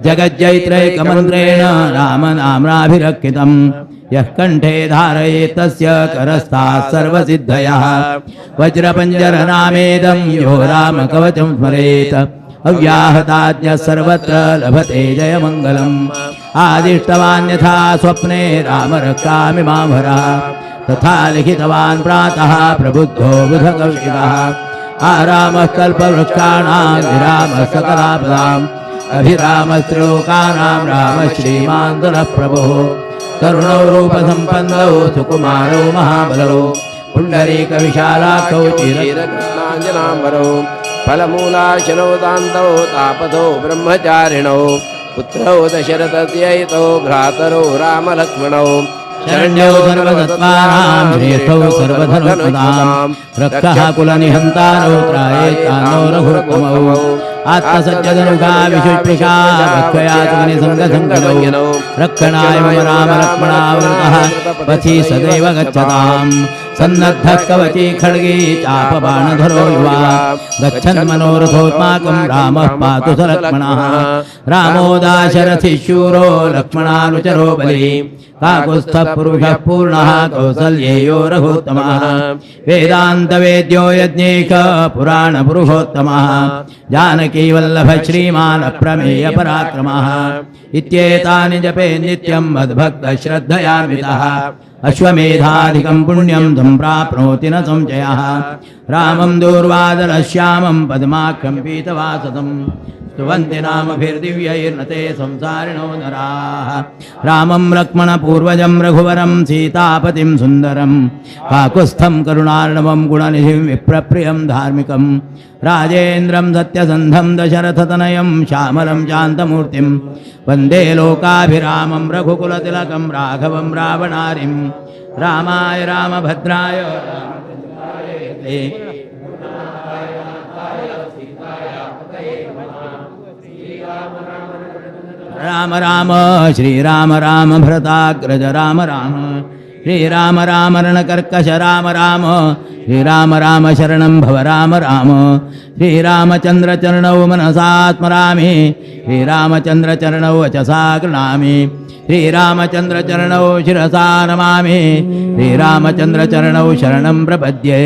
जगज्जैत्रैकमन्त्रेण रामनाम्नाभिरक्षितं यः कण्ठे धारयेत् तस्य करस्थाः सर्वसिद्धयः। वज्रपञ्जरनामेदं यो रामकवचं स्मरेत् अव्याहताज्ञः सर्वत्र लभते जयमङ्गलम्। आदिष्टवान् यथा स्वप्ने राम रक्षामि मां हरः तथा लिखितवान् प्रातः प्रबुद्धो बुधकौशिकः। आरामः कल्पवृक्षाणां विरामः सकलापदाम् अभिरामस्त्रिलोकानां रामः श्रीमान् प्रभुः। करुणौ रूपसम्पन्नौ सुकुमारौ महाबलौ पुण्डरीकविशालाक्षौ चिरकृष्णाञ्जनाम्बरौ फलमूलाशनौ दान्तौ तापसौ ब्रह्मचारिणौ पुत्रौ दशरथस्यैतौ भ्रातरौ रामलक्ष्मणौ शरण्यौ सर्वसत्त्वानां श्रेष्ठौ सर्वधनुष्मतां रक्षः कुलनिहन्तारौ त्रायेतानौ रघुत्तमौ। आत्मसज्जधनुषा विशुष्पृशा भक्षया सुगनिसङ्गसङ्गनौ रक्षणाय मम रामलक्ष्मणावृतः पथि सदैव गच्छताम्। सन्नद्धः कवची खड्गी चापबाणधरो युवा गच्छन् मनोरथोऽस्माकं रामः पातु स लक्ष्मणः। रामो दाशरथिः शूरो लक्ष्मणानुचरो बली काकुत्स्थः पुरुषः पूर्णः कौसल्येयो रघुत्तमः। वेदान्तवेद्यो यज्ञैक पुराणपुरुषोत्तमः जानकीवल्लभ श्रीमान् अप्रमेयपराक्रमः। इत्येतानि जपे नित्यं मद्भक्तश्रद्धयान्वितः अश्वमेधाधिकं पुण्यं सम्प्राप्नोति न संशयः। रामं दूर्वादलश्यामं पद्माक्षं पीतवाससं स्तुवन्ति नामभिर्दिव्यैर्नते संसारिणो नराः। रामं लक्ष्मणपूर्वजं रघुवरं सीतापतिं सुन्दरं काकुत्स्थं करुणार्णवं गुणनिधिं विप्रप्रियं धार्मिकं राजेन्द्रं सत्यसन्धं दशरथतनयं श्यामलं शान्तमूर्तिं वन्दे लोकाभिरामं रघुकुलतिलकं राघवं रावणारिं। रामाय रामभद्राय रामचन्द्राय राम राम श्रीराम राम भरताग्रज राम राम। श्रीराम राम रणकर्कश राम राम श्रीराम राम शरणं भव राम राम श्रीरामचंद्रचरणौ मनसा स्मरामि श्रीरामचंद्रचरणौ वचसा गृह्णामि श्रीरामचंद्रचरणौ शिरसा नमामि श्रीरामचंद्रचरणौ शरणं प्रपद्ये।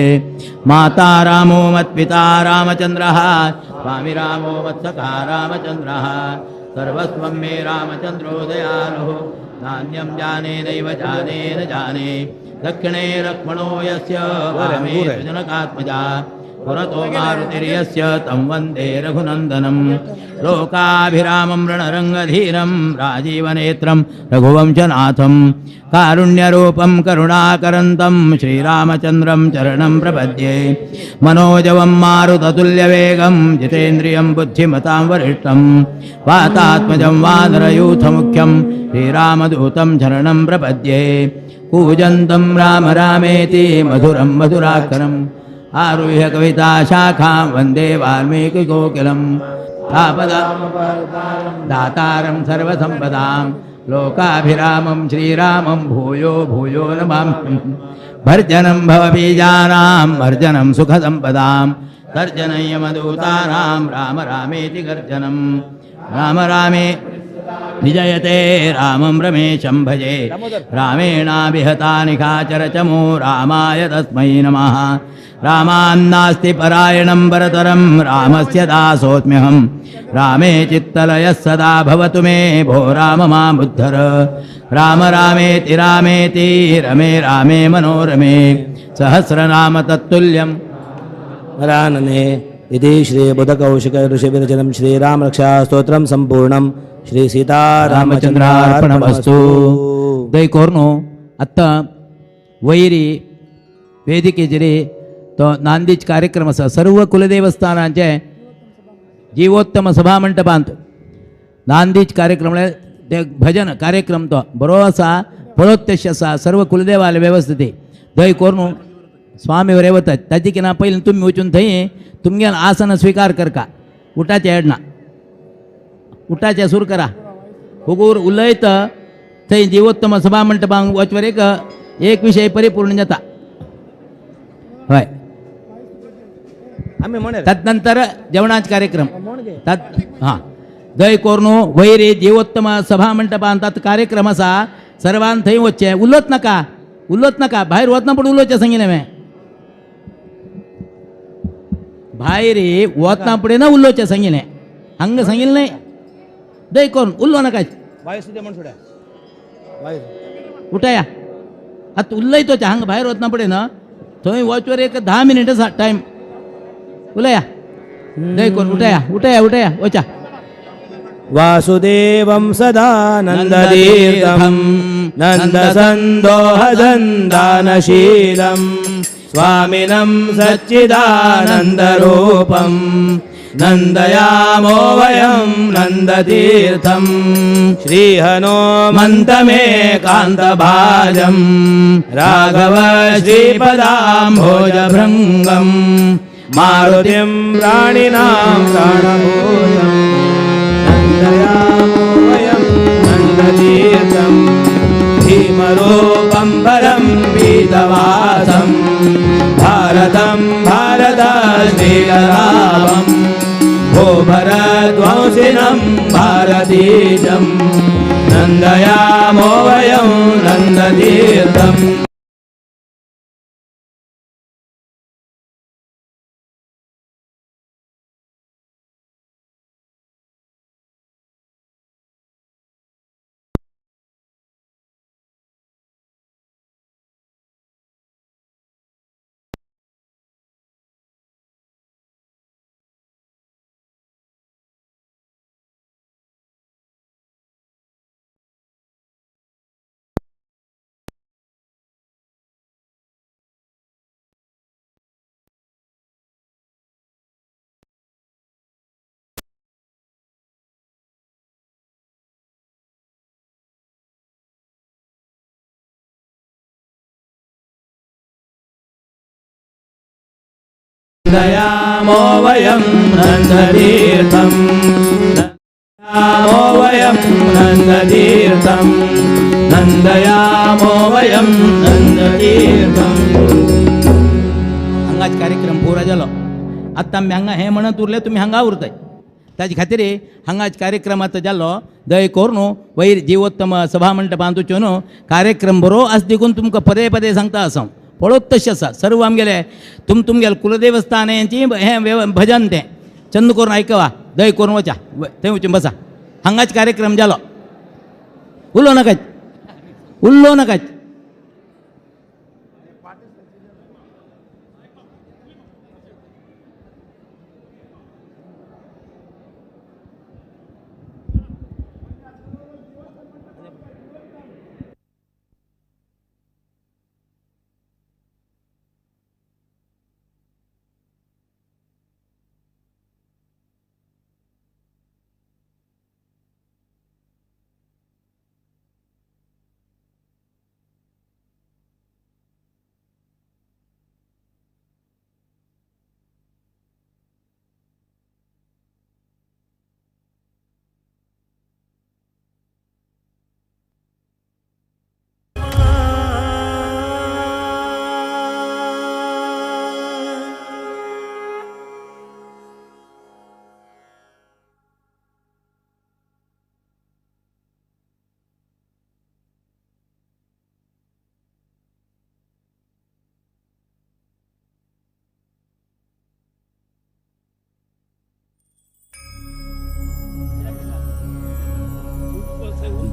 माता रामो मत्पिता रामचंद्रः स्वामी रामो मत्सखा रामचंद्रः सर्वस्वं मे रामचंद्रो दयालुः नान्यं जाने नैव जाने न जाने। दक्षिणे लक्ष्मणो यस्य वामे जनकात्मजा पुरतो मारुतिर्यस्य तं वन्दे रघुनन्दनं। लोकाभिरामं रणरङ्गधीरं राजीवनेत्रं रघुवंशनाथं कारुण्यरूपं करुणाकरन्तं श्रीरामचन्द्रं चरणं प्रपद्ये। मनोजवं मारुततुल्यवेगं जितेन्द्रियं बुद्धिमतां वरिष्ठं वातात्मजं वानरयूथमुख्यं श्रीरामदूतं शरणं प्रपद्ये। कूजन्तं राम रामेति मधुरं मधुराक्षरम् आरुह्य कविता शाखां वन्दे वाल्मीकिकोकिलं। आपदां दातारं सर्वसम्पदां लोकाभिरामं श्रीरामं भूयो भूयो नमामि। भर्जनं भवबीजानां भर्जनं सुखसम्पदां तर्जनं यमदूतानां राम रामेति गर्जनं। राम रामे विजयते रामं रमेशं भजे रामेणाभिहता निखाचरचमो रामाय तस्मै नमः। रामान्नास्ति परायणं परतरं रामस्य दासोऽस्म्यहं रामे चित्तलयः सदा भवतु मे भो राम मामुद्धर। राम रामेति रामेति रमे रामे मनोरमे सहस्रनाम तत्तुल्यं वरानने। इति श्रीबुधकौशिक ऋषिविरचितं श्रीरामरक्षास्तोत्रं संपूर्णं। श्री सीतारामचंद्रार्पणमस्तु। दय कोर्नो आत्तां वैरी वेदिकेचेर तो नांदीच कार्यक्रम आसा सर्व कुलदेवस्थानांचे जीवोत्तम सभा मंडपांत नांदीच कार्यक्रम म्हळ्यार ते भजन कार्यक्रम तो बरो आसा पळोत तशें आसा सर्व कुलदेवाले वेवस्थित। दय कोर्नू स्वामी वरे वतात ताजे किना पयलीं तुमी वचून थंय तुमगेलें आसन स्विकार करका उठाचें हेडना उठाचें सुरू करा हुगूर उलयत थंय जीवोत्तम सभा मंडपांक वचवर एक एक विशय परिपूर्ण जाता। हय तदनंतर जेवणाच कार्यक्रम तद हां दय कोर्नू वैरी जीवोत्तम सभा मंडपांत कार्यक्रम आसा सर्वान थंय वचचें उलोत नाका उलोत नाका भायर वतना पूण उलोवचें सांगिल्लें हांवें भायर वतना फुडें ना उलोवचें सांगिल्लें हांगा सांगिल्लें न्हय। दय कोरून उल्लो नाका उठाया आतां उलयतो हांगा भायर वतना फुडें ना थंय वचवर एक 10 मिनट आसा टायम उलया। दय कोरून उठाया उठाया उठाया वचा। वासुदेवं सदानन्दतीर्थं नन्दसन्दोहदन्दानशीलं स्वामिनं सच्चिदानन्दरूपं नन्दयामो वयं नन्दतीर्थं। श्रीहनुमन्तमेकान्तभाजं राघव श्रीपदाम्भोजभृङ्गं मारुतिं प्राणिनां प्राणभूतं नन्दयामो वयं नन्दतीर्थं। भीमरूपं परं पीतवासं भारतं भारतश्रीलरामं भूभरध्वंसिनं भारतीजं नन्दयामो वयं नन्दतीर्थम्। नन्दयामो वयं नन्दतीर्थं नन्दयामो वयं नन्दतीर्थं नन्दयामो वयं। आतां आमी हांगा हें म्हणत उरले, तुमी हांगा उरताय. ताजे खातीर हांगाच कार्यक्रम आतां जाल्लो दय करून वयर जिवोत्तम सभा मंडपांत वचून कार्यक्रम बरो आस देखून तुमकां पदे पदे सांगता आसा हांव. पळोवप तशें आसा सर्व आमगेले तुमगेले कुलदेवस्थान हेंची हें भजन तें चंद करून आयकवा, दय करून वचा थंय वचून बसा. हांगाच कार्यक्रम जालो. उलो नाकाच, उल्लो नाकाच.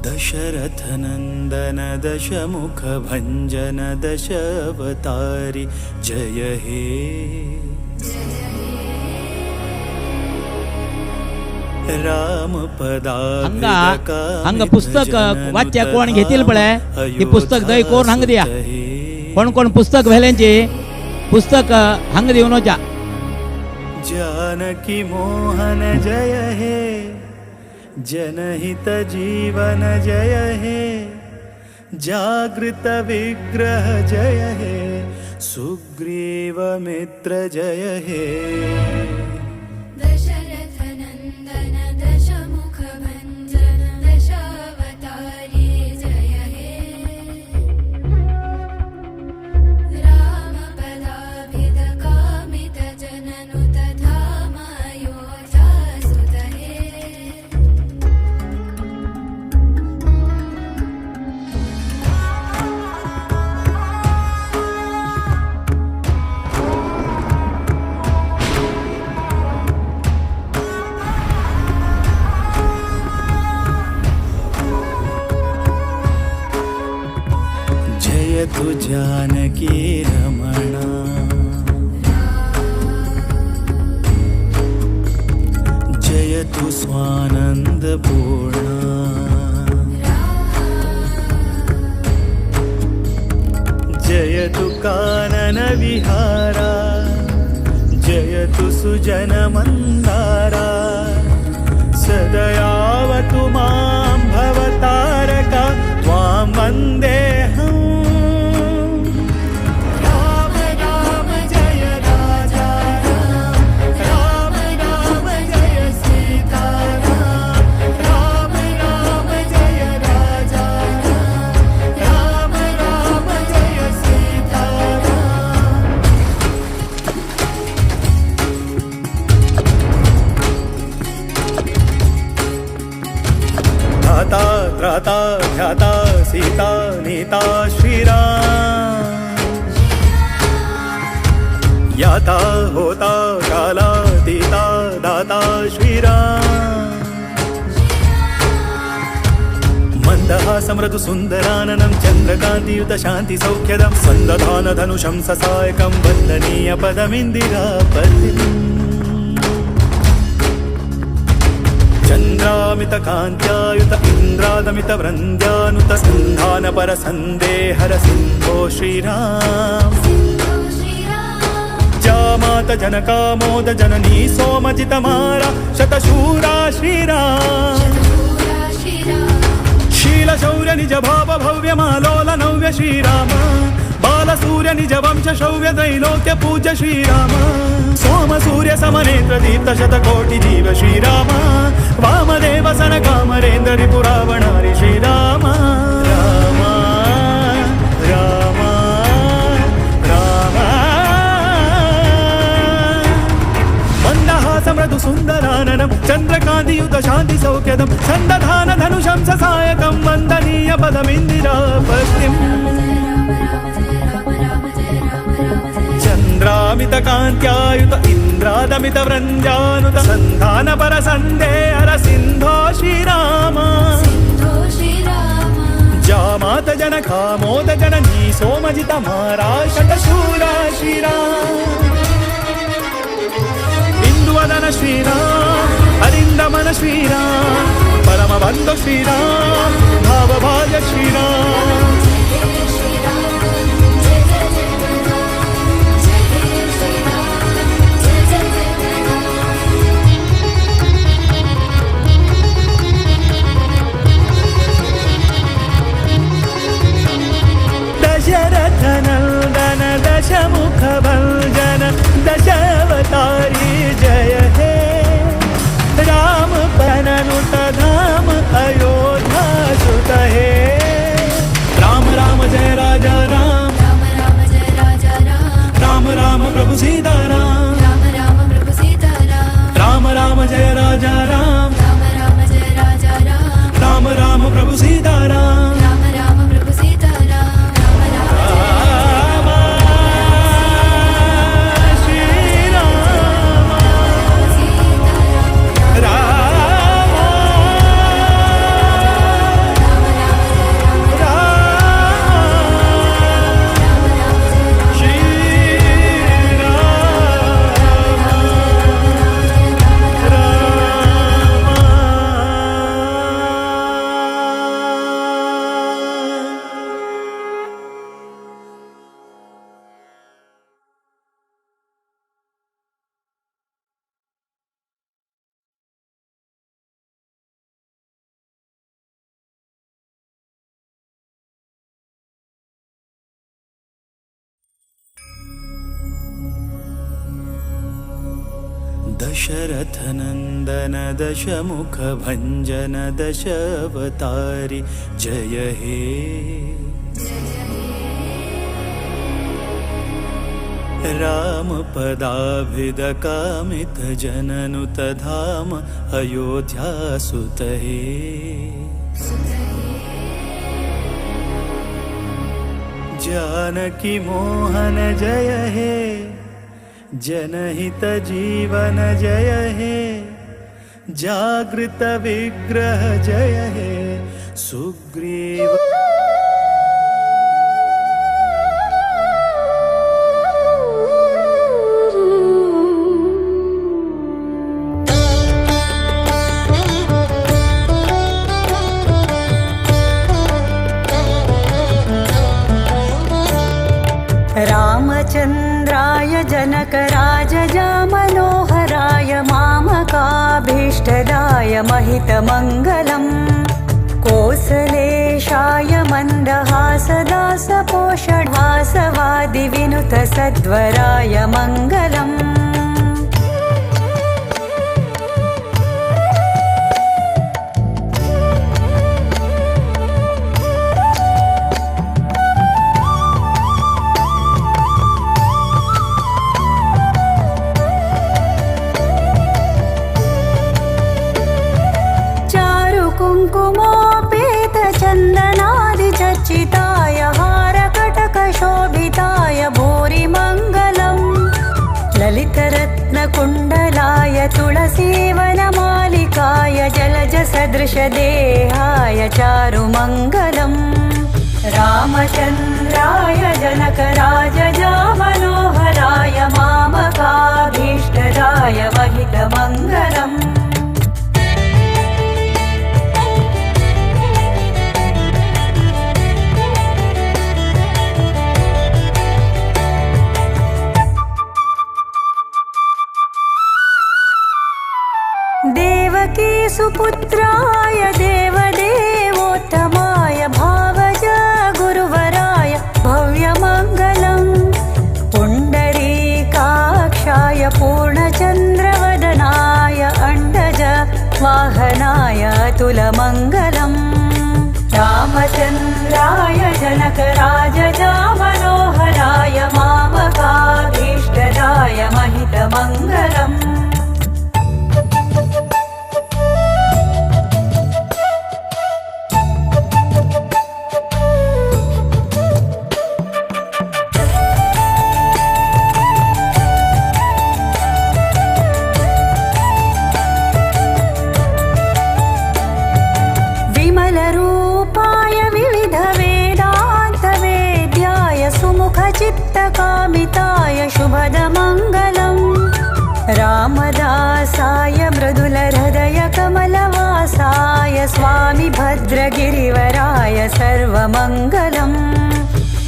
दशरथ नंदन दशमुख भंजन दशावतारी जय हे. राम हांगा हांगा पुस्तक वाच्या कोण घेतील पळय ती पुस्तक दय कोण हांगा दिया. कोण कोण पुस्तक व्हेल्यांची पुस्तक हांगा दिवन वचा. जानकी मोहन जय हे, जनहित जीवन जय हे, जागृत विग्रह जय हे, सुग्रीव मित्र जय हे. दशरथ नंदन दशमुख भंजन दशावतारी जय हे. राम पदाभिद कामित जननुत धाम अयोध्या सुत हे. जयतु जानकी रमणा, जयतु स्वानंद पूर्णा, जयतु कानन विहारा, जयतु सुजन मंदारा, सदयावतु मां भवतारका त्वां वन्देऽहम्. राम राम जय राजा राम, राम राम जय सीता राम, राम राम जय राजा राम, राम राम जय सीता राम. धाता त्राता ध्याता सीता नीता श्रीराम, याता होता काला तीता दाता श्रीराम. मंदहासमृदु सुन्दराननं चन्द्रकान्तियुत शान्ति सौख्यदं सन्दधान धनुषं ससायकं वन्दनीय पदमिन्दिरापतिम्. चन्द्रामित कान्त्यायुत इन्द्रादमित वृन्द्यानुत सन्धान पर सन्देहर सिन्धो श्रीराम. जामात जनकामोद जननी सोमजितमारा शतशूरा श्रीराम. शील शौर्य निज भाव भव्य मालोल नव्य श्रीराम, बाल सूर्य निज वंश शौर्य त्रैलोक्य पूज्य श्रीराम, सोम सूर्य समनेत्र दीप्त शतकोटि जीव श्रीराम, वामदेव सन कामरेन्द्र रिपुरावणारि श्रीराम. राम राम राम. शांति सौख्यदं संदधान धनुषं सहायकं वन्दनीय पदमिन्दिरापत्तिम्। चंद्रामित कांत्यायुत इंद्रादमित व्रंजानुत संधान पर संदेहर सिंधो श्रीराम। जामात जनकामोद जननी सोमजित माराशतशूरा श्रीराम। इंदुवदन श्रीराम अरिंदमन श्रीराम परमबंधु श्रीराम भावभाज श्रीराम। दशरथ नंदन दशमुख भंजन दशावतारी जय हे। राम पननुत धाम अयोध्या सुत हे। राम राम जय राजा राम, राम राम जय राजा राम, राम राम प्रभु सीता राम, राम राम प्रभु सीता राम, राम राम जय राजा राम, राम राम जय राजा राम, राम राम प्रभु सीता राम, राम राम प्रभु सीता राम, राम राम श्री राम सीता राम, राम राम श्री राम राम। दशरथ नंदन दशमुख भंजन दशावतारी जय हे। राम पदाभिद कामित जननुत धाम अयोध्या सुत हे। जानकी मोहन जय हे, जनहित जीवन जय हे, जागृत विग्रह जय हे, सुग्रीव। रामचन्द्राय जनकराजजामनोहराय मामकाभीष्टदाय महितमङ्गलम् कोसलेशाय मन्दहासदासपोषड्वासवादिविनुतसद्वराय मङ्गलम्। कुङ्कुमोपेतचन्दनादिचर्चिताय हारकटकशोभिताय भूरिमङ्गलम् ललितरत्नकुण्डलाय तुलसीवनमालिकाय जलजसदृशदेहाय चारुमङ्गलम्। रामचन्द्राय जनकराजजामनोहराय मामकाभीष्टदाय महितमङ्गलम्। देवकी सुपुत्राय देवदेवोत्तमाय भावज गुरुवराय भव्यमङ्गलम् पुण्डरीकाक्षाय पूर्णचन्द्रवदनाय अण्डज वाहनाय अतुलमङ्गलम्। रामचन्द्राय जनकराजजामनोहराय मामकाभीष्टदाय महितमङ्गलम्। सर्वमङ्गलम्।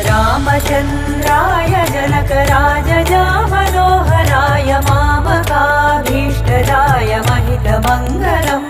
रामचन्द्राय जनकराजजामनोहराय मामकाभीष्टदाय महितमङ्गलम्।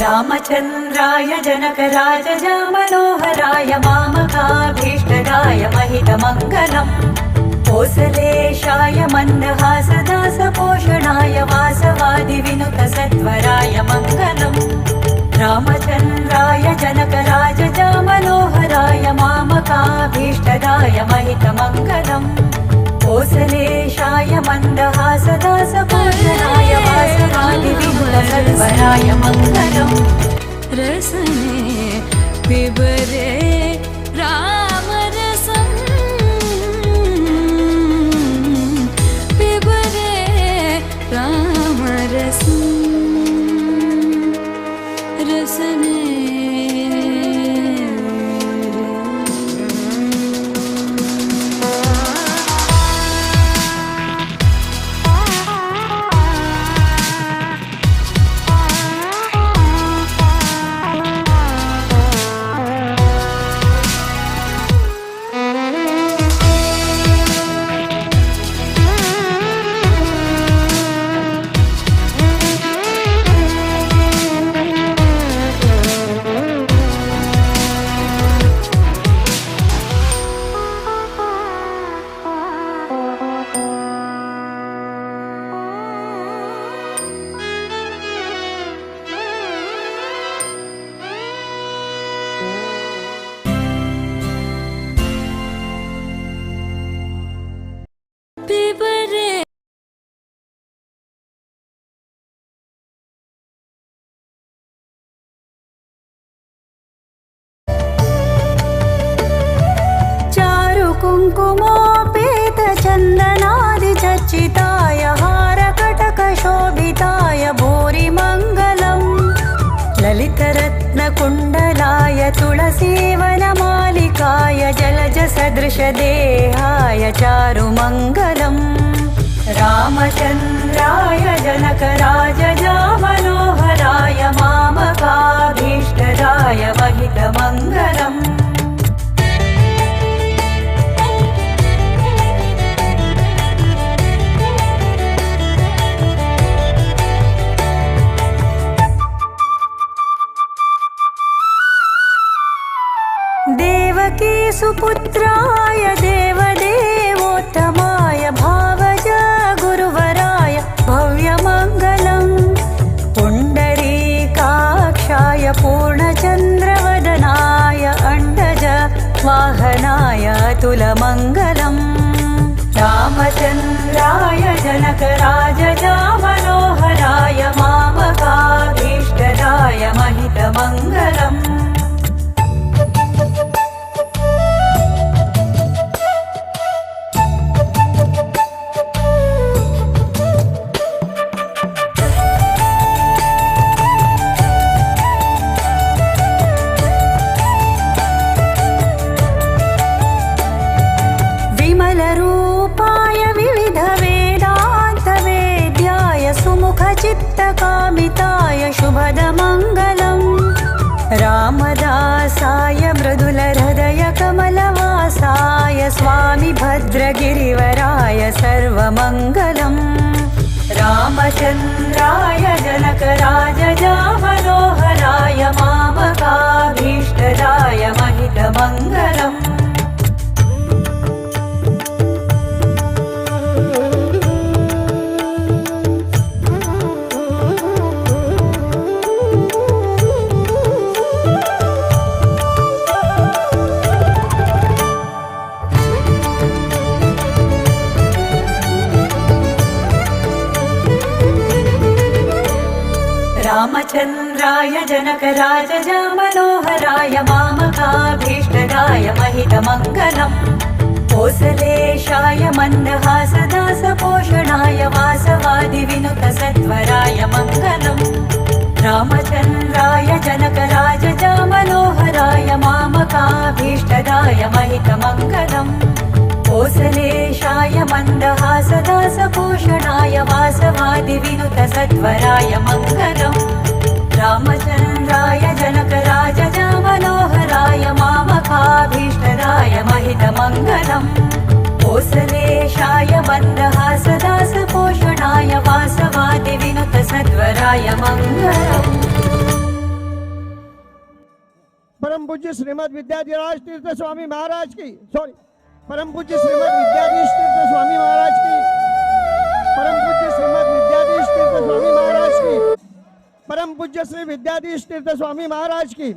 रामचन्द्राय जनकराजजामनोहराय मामकाभीष्टदाय महितमङ्गलम्। कोसलेशाय मन्दहासदासपोषणाय वासवादिविनुतसत्वराय मङ्गलम्। रामचन्द्राय जनकराजजामनोहराय मामकाभीष्टदाय महितमङ्गलम्। कोसलेशाय मन्दहासदासपोषणाय वासवादिविनुतसत्वराय मङ्गलम्। रसने पिबरे रामरसं पिबरे रामरसं रसने। कुङ्कुमोपेत चन्दनादिचर्चिताय हारकटकशोभिताय भूरिमङ्गलम्। ललितरत्नकुण्डलाय तुलसीवनमालिकाय जलजसदृशदेहाय चारुमङ्गलम्। रामचन्द्राय जनकराजजामनोहराय मामकाभीष्टदाय महितमङ्गलम्। देवकी सुपुत्राय देवदेवोत्तमाय भावज गुरुवराय भव्यमङ्गलम्। पुण्डरीकाक्षाय पूर्णचन्द्रवदनाय अण्डज वाहनाय अतुलमङ्गलम्। रामचन्द्राय जनकराजजामनोहराय मामकाभीष्टदाय महितमङ्गलम्। विमलरूपाय विविधवेदान्तवेद्याय सुमुखचित्तकामिताय शुभदमङ्गलम्। रामदासाय मृदुलहृदयकमलवासाय स्वामि भद्रगिरिवराय सर्वमङ्गलम्। रामचन्द्राय जनकराजजामनोहराय मामकाभीष्टदाय महितमङ्गलम्। रामचन्द्राय जनकराजजामनोहराय मामकाभीष्टदाय महितमङ्गलम्। कोसलेशाय मन्दहासदासपोषणाय वासवादिविनुतसत्वराय मङ्गलम्। रामचन्द्राय जनकराजजामनोहराय मामकाभीष्टदाय महितमङ्गलम्। कोसलेशाय मन्दहासदासपोषणाय वासवादिविनुतसत्वराय मङ्गलम्। रामचन्द्राय जनकराजजामनोहराय मामकाभीष्टदाय महितमङ्गलम्। कोसलेशाय मन्दहासदासपोषणाय वासवादिविनुतसद्वराय मङ्गलम्। परम पूज्य श्रीमद विद्याधिराज तीर्थ स्वामी महाराज की, सॉरी, परम पूज्य श्रीमद विद्याधीश तीर्थ स्वामी महाराज की, परम पूज्य श्रीमद विद्याधीश तीर्थ स्वामी महाराज की, परम पूज्य श्री विद्याधीश तीर्थ स्वामी महाराज की।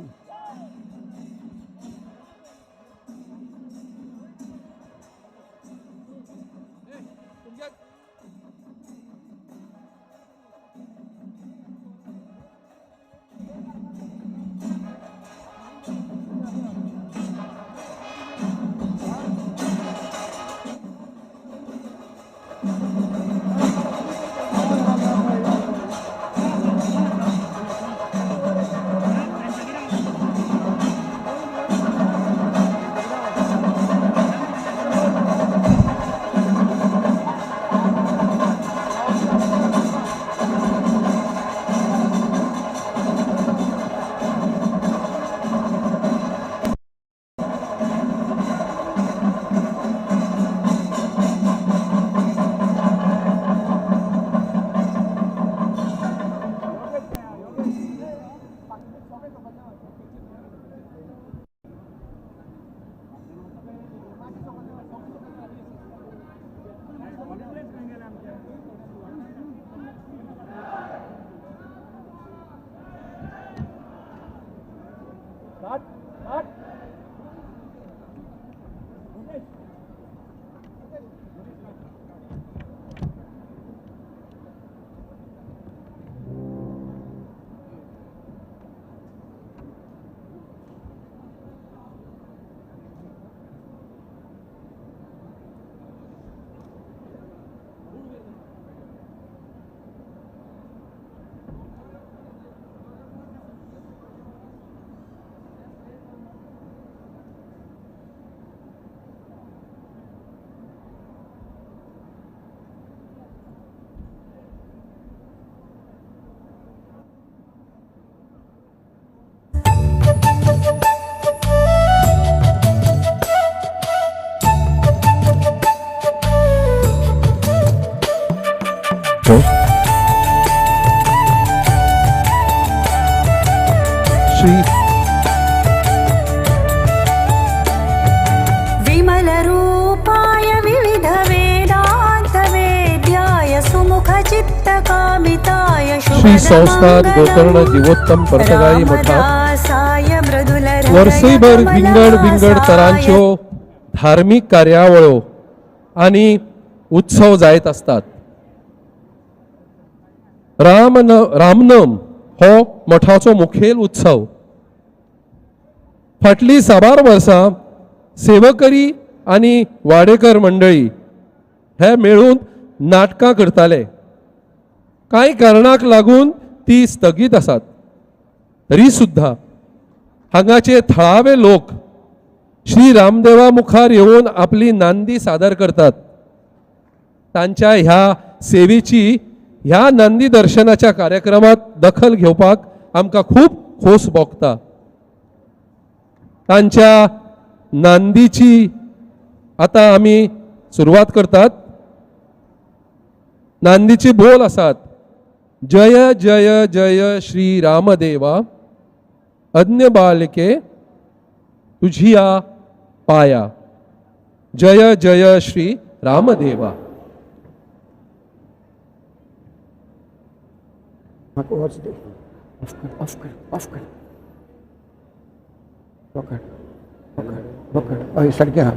श्री विमलरूपाय विविध वेदान्त वेद्याय सुमुख चित्तकामिताय श्री संस्थान गोकर्ण जीवोत्तम पर्तगाळी मठात वर्सयभर विंगड विंगड तरांच्यो धार्मीक कार्यावळ्यो आनी उत्सव जायत आसतात. रामनम हो मठाचो मुखेल उत्सव. फाटलीं साबार वर्सां सेवकरी आनी वाडेकर मंडळी हे मेळून नाटकां करताले. कांय कारणाक लागून ती स्थगीत आसात. तरी सुद्दां हांगाचे थळावे लोक श्री रामदेवा मुखार येवन आपली नांदी सादर करतात. तांच्या ह्या सेवेची ह्या नंदी दर्शनाच्या कार्यक्रमात दखल घेवपाक आमकां खूब खोस भोगता. तांच्या नांदीची आतां आमी सुरवात करतात. नांदीची बोल आसात जय जय जय श्री रामदेवा अज्ञ बालके तुझिया पाया, जय जय श्री रामदेवा. ऑफ कर, ऑफ कर, ऑफ कर, पकड़ पकड़ पकड़, हय सारकें आहा.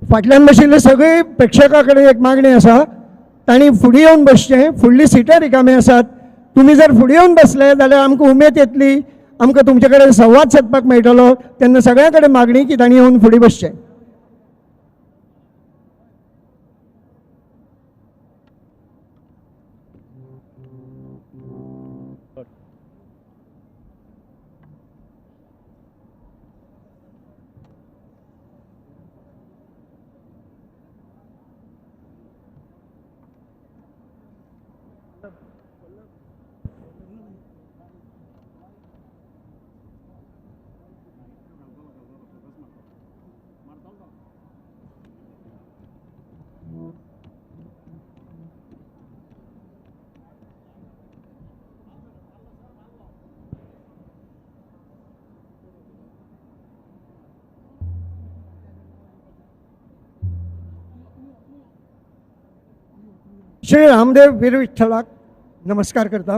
फाटल्यान बशिल्ले सगळे प्रेक्षकां कडेन एक मागणी आसा, तांणी फुडें येवन बसचें. फुडली सिटां रिकामी आसात. तुमी जर फुडें येवन बसले जाल्यार आमकां उमेद येतली, आमकां तुमचे कडेन संवाद सादपाक मेळटलो. तेन्ना सगळ्यां कडेन मागणी की तांणी येवन फुडें बसचें. श्री रामदेव वीर विठ्ठलाक नमस्कार करता.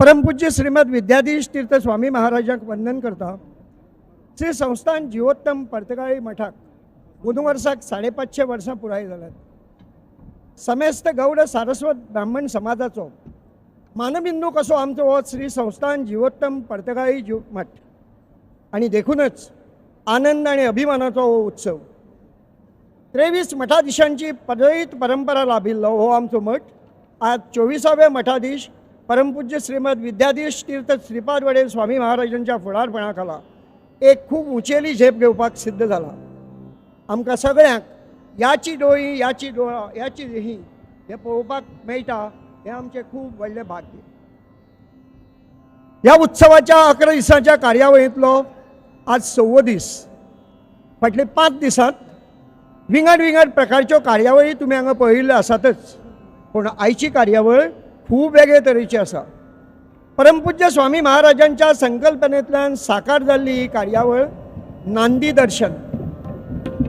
परमपूज्य श्रीमद विद्याधीश तीर्थ स्वामी महाराजांक वंदन करता. श्री संस्थान जिवोत्तम पर्तगाळी मठाक अंदू वर्साक 550 वर्सां पुराय जाल्यात. समेस्त गौड सारस्वत ब्राह्मण समाजाचो मानबिंदू कसो आमचो हो श्री संस्थान जिवोत्तम पर्तगाळी जीव मठ आनी देखूनच आनंद आनी अभिमानाचो हो उत्सव. 23 मठाधीशांची पदवीत परंपरा लाभिल्लो हो आमचो मठ आज 24वे मठाधीश परमपूज्य श्रीमद विद्याधीश तीर्थ श्रीपाद वडेर स्वामी महाराजांच्या फुडारपणा खाला एक खूब उंचेली झेप घेवपाक सिद्ध जाला. आमकां सगळ्यांक याची डोळी याची डोळा याची ही हें पळोवपाक मेळटा हें आमचें खूब व्हडलें भाग्य. ह्या उत्सवाच्या 11 दिसांच्या कार्यावळींतलो आज 6वो दीस. फाटले 5 दिसांत विंगड विंगड प्रकारच्यो कार्यावळी तुमी हांगा पळयिल्ल्यो आसातच, पूण आयची कार्यावळ खूब वेगळे तरेची आसा. परमपूज्य स्वामी महाराजांच्या संकल्पनेंतल्यान साकार जाल्ली ही कार्यावळ नांदी दर्शन.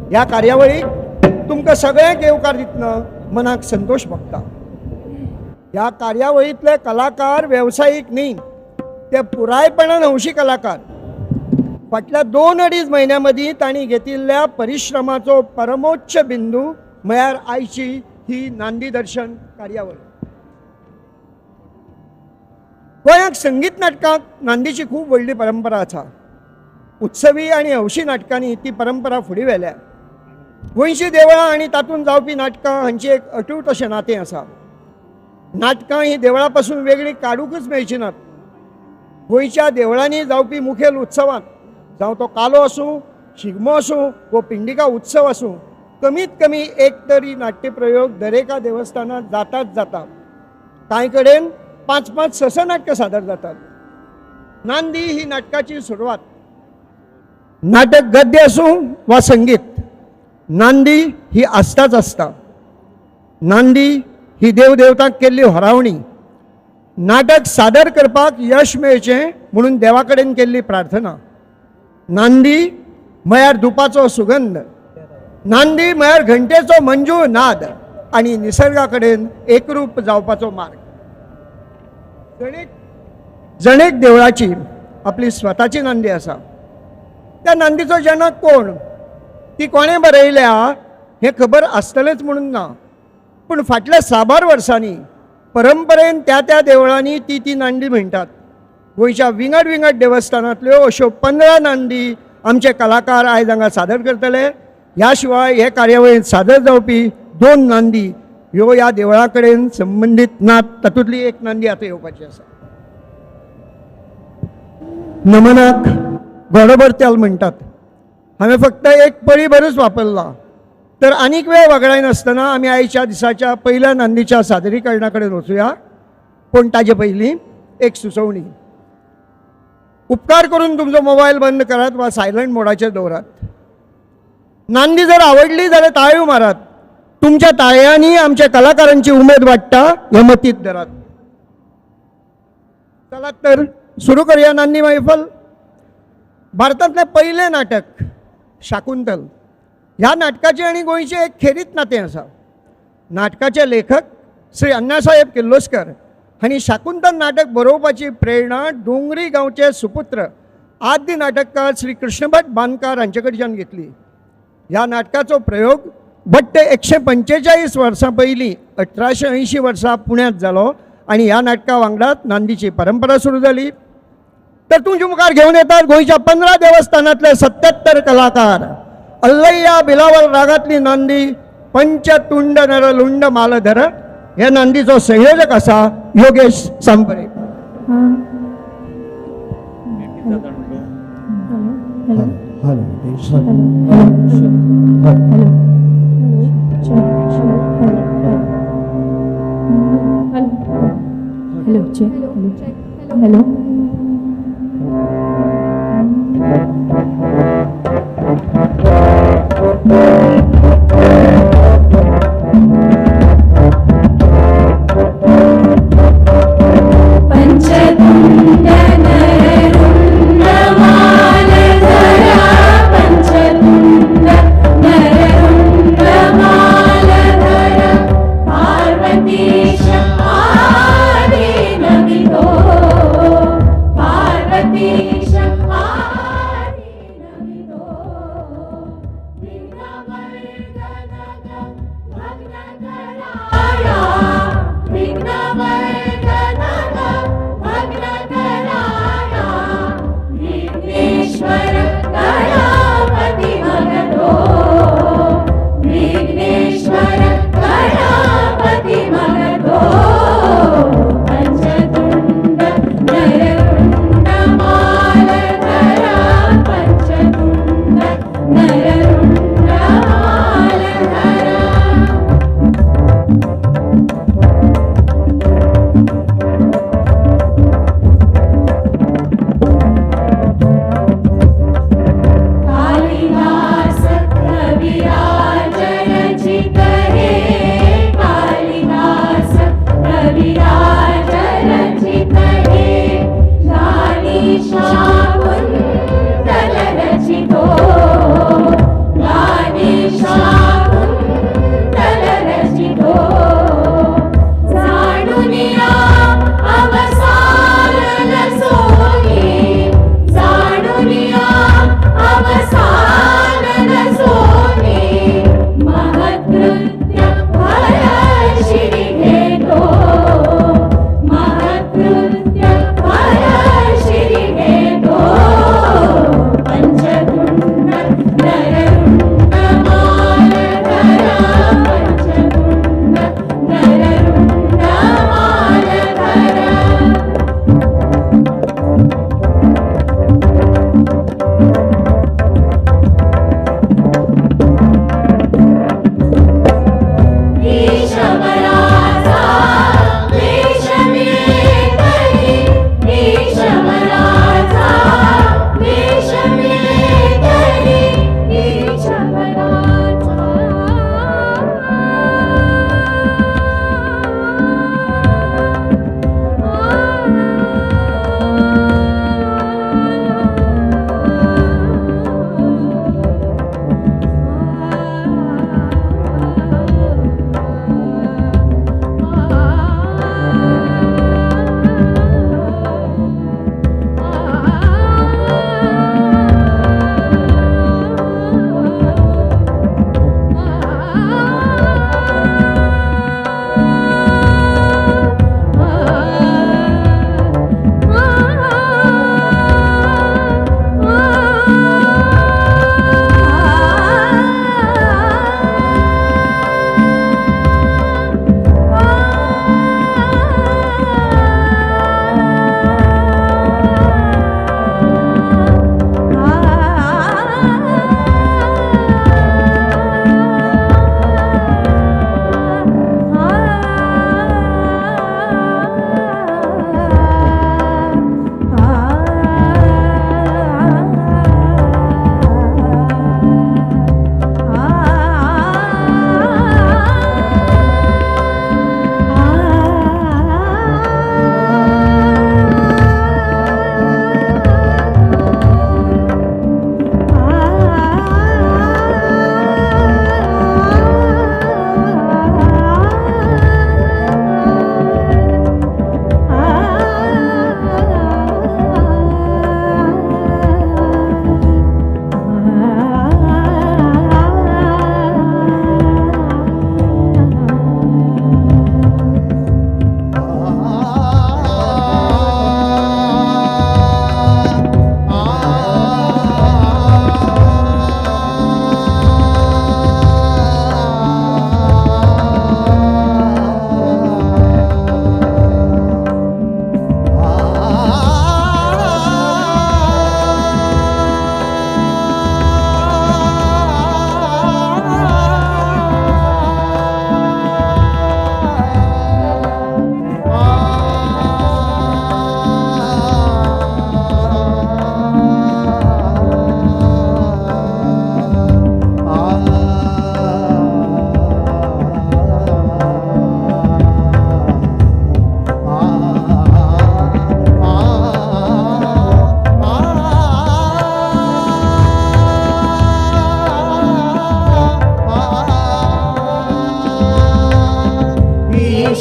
ह्या कार्यावळीक तुमकां सगळ्यांक येवकार दितना मनाक संतोश भोगता. ह्या कार्यावळींतले कलाकार वेवसायीक न्ही, ते पुरायपणान हौशी कलाकार. फाटल्या 2-2.5 म्हयन्यां मदीं तांणी घेतिल्ल्या परिश्रमाचो परमोच्च बिंदू म्हळ्यार आयची ही नांदी दर्शन कार्यावळ. गोंयांत संगीत नाटकांक नांदीची खूब व्हडली परंपरा आसा. उत्सवी आनी हौशी नाटकांनी ती परंपरा फुडें व्हेल्या. गोंयचीं देवळां आनी तातूंत जावपी नाटकां हांची एक अटूट अशें नातें आसा. नाटकां ही देवळां पासून वेगळीं काडूंकच मेळचीं नात. गोंयच्या देवळांनी जावपी मुखेल उत्सवांत, जावं तो कालो आसूं, शिगमो आसूं वो पिंडिका उत्सव आसूं, कमीत कमी एक तरी नाट्यप्रयोग दरेका देवस्थानात जाताच जाता. कांय कडेन 5-5, 6-6 नाटकां सादर जातात. नांदी ही नाटकाची सुरवात. नाटक गद्य आसूं वा संगीत, नांदी ही आसताच आसता. नांदी ही देवदेवतांक केल्ली होरावणी. नाटक सादर करपाक यश मेळचें म्हणून देवा कडेन केल्ली प्रार्थना. नांदी म्हळ्यार धुपाचो सुगंध, नांदी म्हळ्यार घंटेचो मंजूळ नाद आनी निसर्गा कडेन एकरूप जावपाचो मार्ग. जणेक देवळाची आपली स्वताची नांदी आसा. त्या नांदीचो जनक कोण, ती कोणें बरयल्या हें खबर आसतलेंच म्हणून ना, पूण फाटल्या साबार वर्सांनी परंपरेन त्या त्या देवळांनी ती ती नांदी म्हणटात. गोंयच्या विंगड विंगड देवस्थानांतल्यो अश्यो 15 नांदी आमचे कलाकार आयज हांगा सादर करतले. ह्या शिवाय हे कार्यावळींत सादर जावपी 2 नांदी ह्यो ह्या देवळा कडेन संबंदीत नात. तातूंतली एक नांदी आतां येवपाची आसा. नमनाक घोडोभर तेल म्हणटात. हांवें फक्त एक पळी भरूच वापरला, तर आनीक वेळ वगडायनासतना आमी आयच्या दिसाच्या पयल्या नांदीच्या सादरीकरणा कडेन वचुया. पूण ताजे पयलीं एक सुचोवणी. उपकार करून तुमचो मोबायल बंद करात वा सायलंट मोडाचेर दवरात. नांदी जर आवडली जाल्यार ताळयो मारात. तुमच्या ताळयांनी आमच्या कलाकारांची उमेद वाडटा हें मतींत धरात. चलात तर सुरू करूया नांदी मैफल. भारतांतलें पयलें नाटक शाकुंतल. ह्या नाटकाचें आनी गोंयचें एक खेरीत नातें आसा. नाटकाचे लेखक श्री अण्णासाहेब किर्लोस्कर हांणी शाकुंतल नाटक बरोवपाची प्रेरणा डोंगरी गांवचे सुपुत्र आद्य नाटककार श्री कृष्णभट बांदकार हांचे कडच्यान घेतली. ह्या नाटकाचो प्रयोग बट 145 वर्सां पयलीं 1880 वर्सा पुण्यांत जालो आनी ह्या नाटका वांगडाच नांदीची परंपरा सुरू जाली. तर तुमच्या मुखार घेवन येतात गोंयच्या 15 देवस्थानांतले 77 कलाकार. अल्लय्या बिलावल रागांतली नांदी पंचतुंड नरलुंड मालधर ह्या नांदीचो संयोजक आसा Yogesh Sampare. Hello hello check hello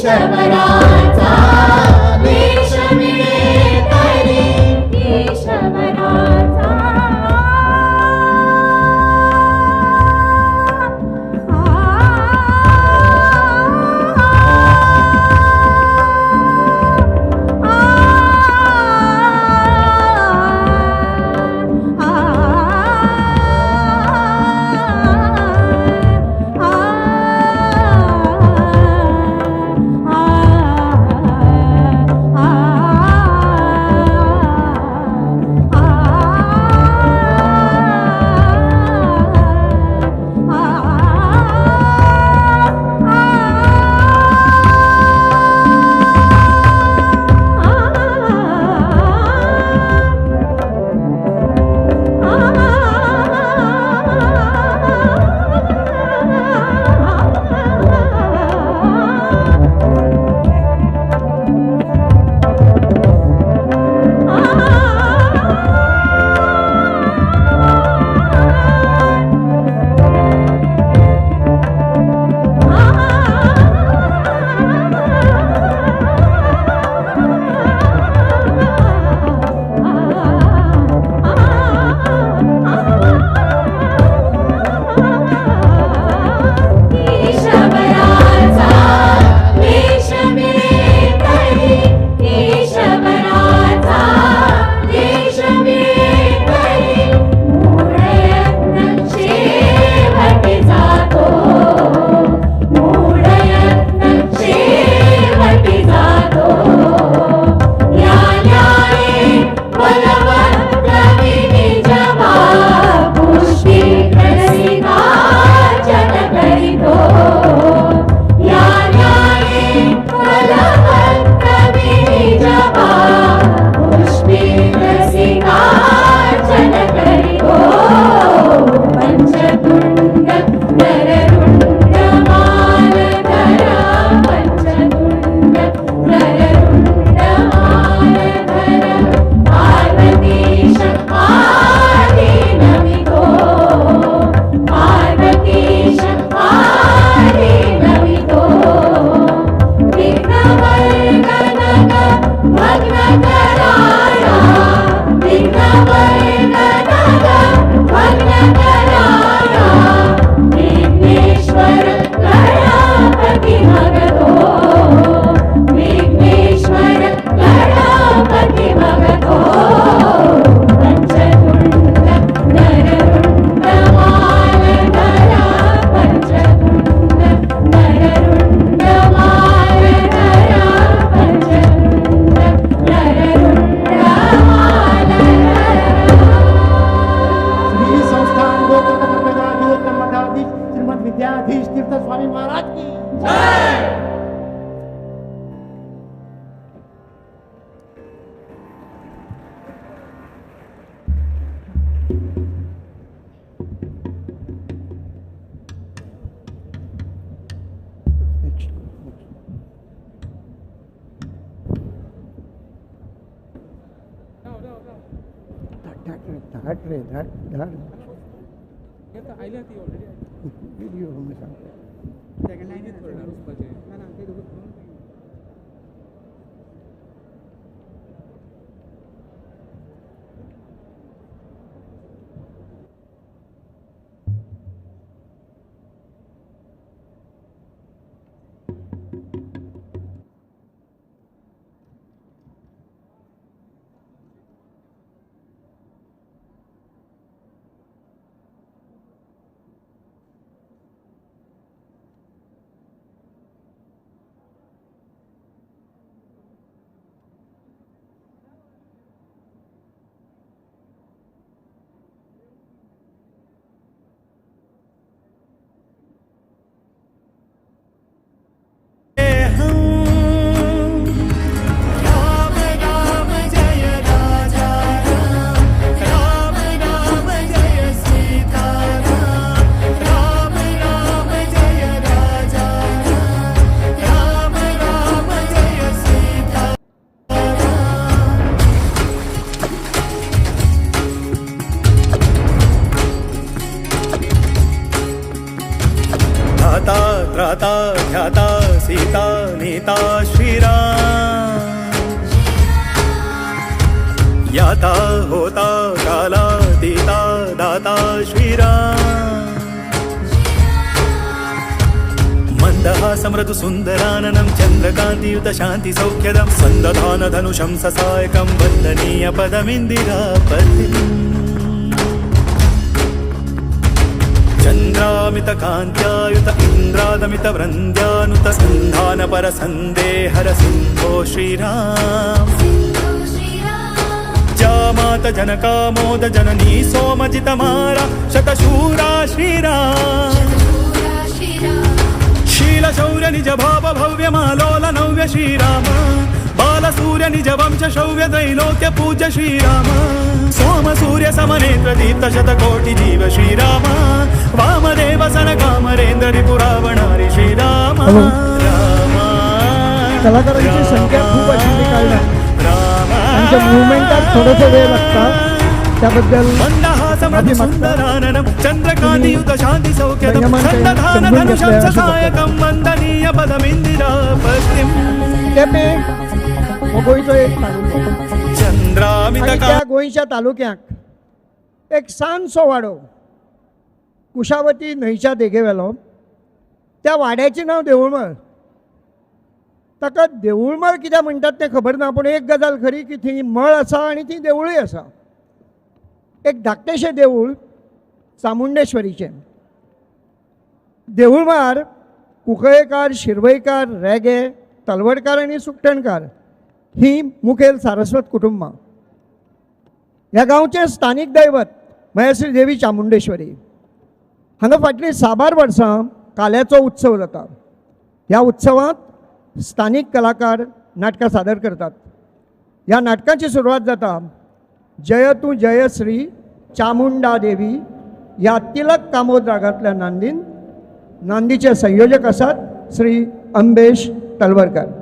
केशवराचा वेश मिळे तरी केशवराचा. केशवराचा वेश मिळे तरी केशवराचा वेश मिळे तरी मूढयत्न शेवटी जातो, मूढयत्न शेवटी जातो. या न्याये बलवंत विनिजमा पुष्टी रसिकार्चन करितो. या न्याये बलवंत विनिजमा पुष्टी रसिकार्चन करितो. पंचतुंड नररुंड मालधरा, पंचतुंड नररुंड मालधरा, पार्वतीश आदि नमितो, पार्वतीश आदि नमितो. विघ्नवर्गनग भग्नकराळा, विघ्नवर्गनग भग्नकराळा, विघ्नेश्वर गणपती भगतो, विघ्नेश्वर गणपती भगतो. पंचतुंड नररुंड मालधरा, पंचतुंड नररुंड मालधरा, पंचतुंड नररुंड मालधरा. श्री संस्थान गोकर्ण जीवोत्तम मठाधीश श्रीमद विद्याधीश तीर्थ स्वामी महाराज की जय. धाड रे धाड धाड व्हिडिओ मी सांगतो. दाता ध्याता सीता नीता श्रीराम। याता होता काला तीता दाता श्रीराम। मंदहास मृदु सुंदराननं चंद्रकांतियुत शांति सौख्यदं संदधान धनुषं ससायकं वंदनीय पदमिंदिरापतिम्। चंद्रामित कांत्यायुत इंद्रादमित वृंद्यानुत संधान पर संदेहर सिंधो श्रीराम। जामात जनकामोद जननी सोमजित मारा शतशूरा श्रीराम। शील शौर्य निज भाव भव्य मालोल नव्य श्रीराम। बाल सूर्य निज वंश शौर्य त्रैलोक्य पूज्य श्रीराम। सोम सूर्य समनेत्र दीप्त शतकोटि जीव श्रीराम। वामदेव सनकामरेंद्र रिपुरावणारी श्रीराम। राम कलाकारांची संख्या खूप आशिल्ली कारणान तांच्या मुवमेंटाक थोडोसो वेळ लागता, त्याबद्दल माफी मागता. चंद्रकांतियुत शांती सौख्यदं संदधान धनुषं ससायकं वंदनीय पदमिंदिरापतिम्। केपें हो गोंयचो एक तालुको चंद्रामित आनी त्या गोंयच्या तालुक्याक एक ल्हानसो वाडो कुशावती न्हंयच्या देगेवेलो, त्या वाड्याचें नांव देवूळमळ. ताका देवूळमळ कित्याक म्हणटात तें खबर ना, पूण एक गजाल खरी की थंय मळ आसा आनी थंय देवूळय आसा. एक धाकटेशें देवूळ चामुंडेश्वरीचें. देवूळमळार कुंकळेकार, शिरवयकार, रेगे, तलवडकार आनी सुकटणकार ही मुखेल सारस्वत कुटुंबां. ह्या गांवचें स्थानीक दैवत म्हळ्यार श्री देवी चामुंडेश्वरी. हांगा फाटलीं साबार वर्सां काल्याचो उत्सव जाता. ह्या उत्सवांत स्थानीक कलाकार नाटकां सादर करतात. ह्या नाटकाची सुरवात जाता जय तू जय श्री चामुंडा देवी ह्या तिलक कामोद रागांतल्या नांदीन. नांदीचे संयोजक आसात श्री अंबेश तलवरकर.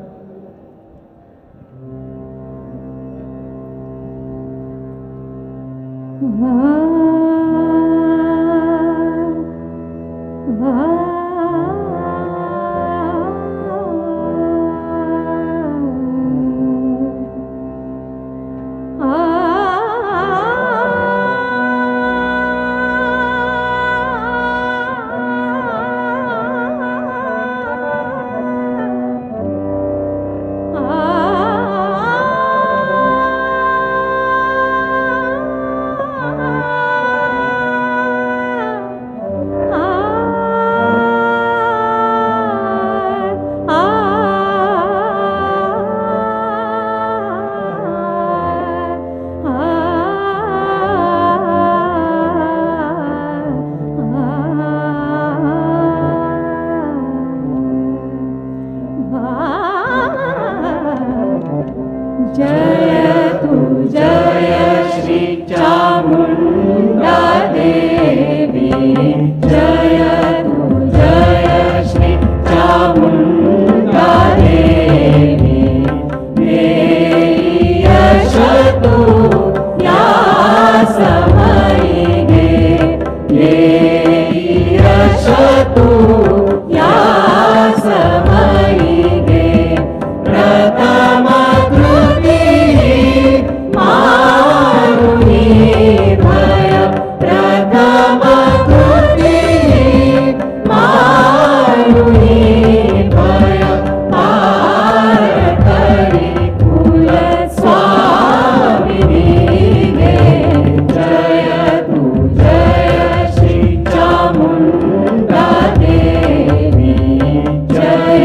Jai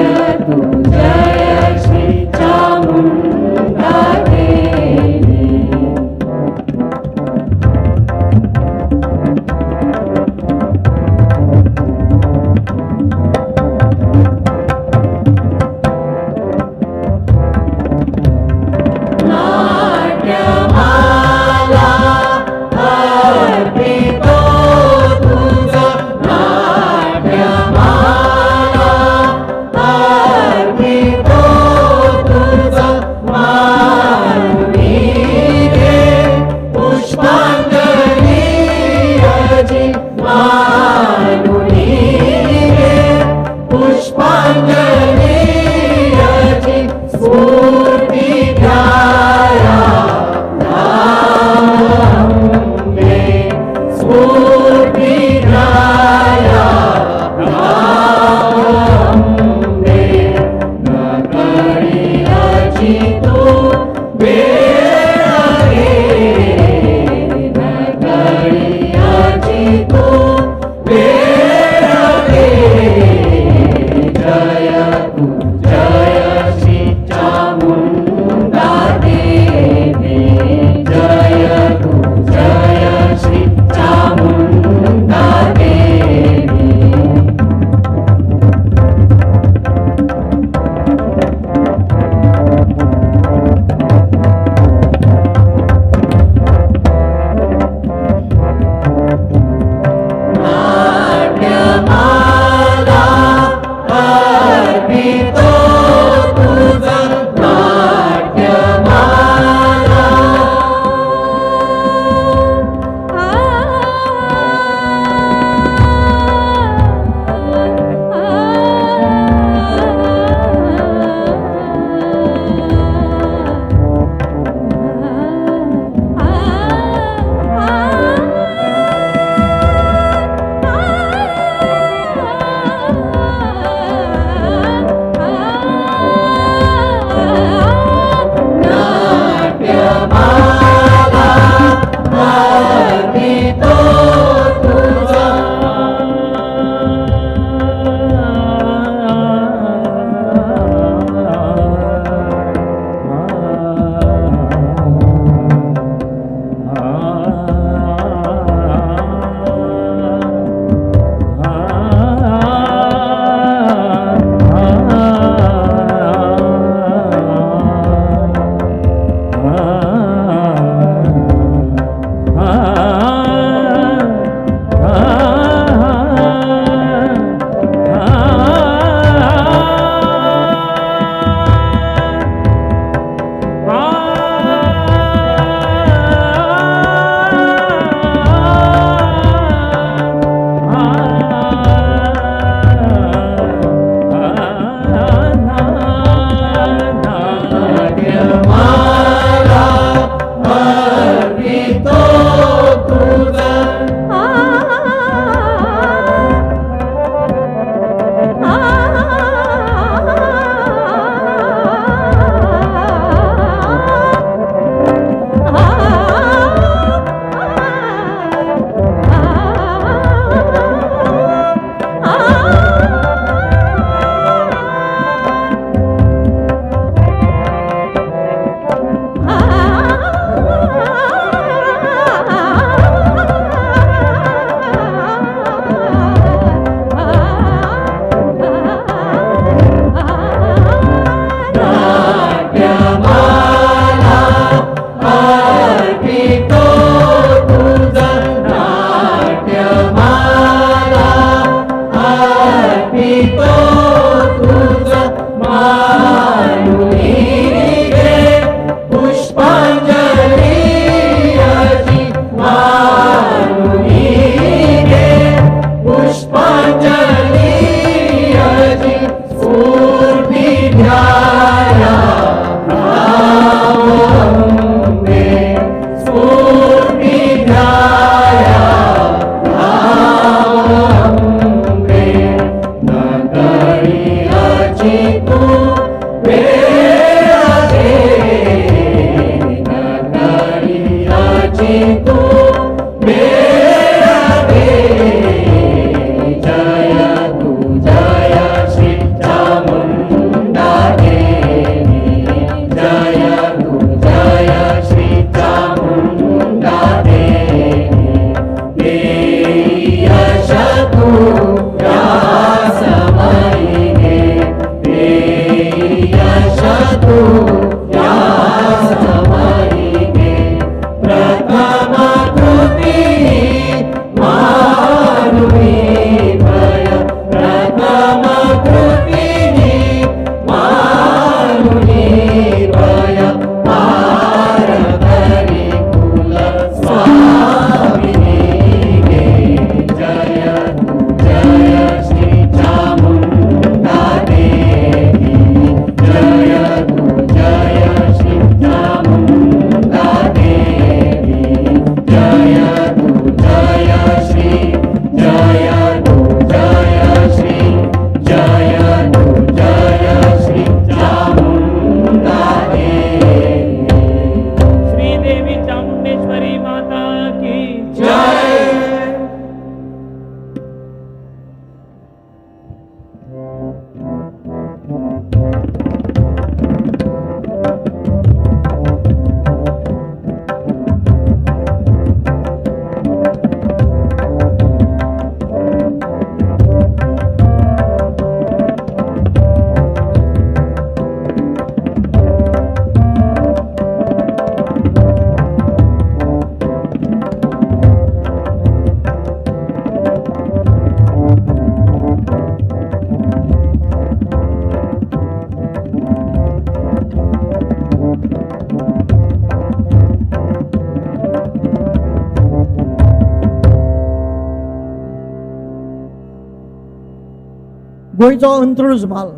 गोंयचो अंत्रुज म्हाल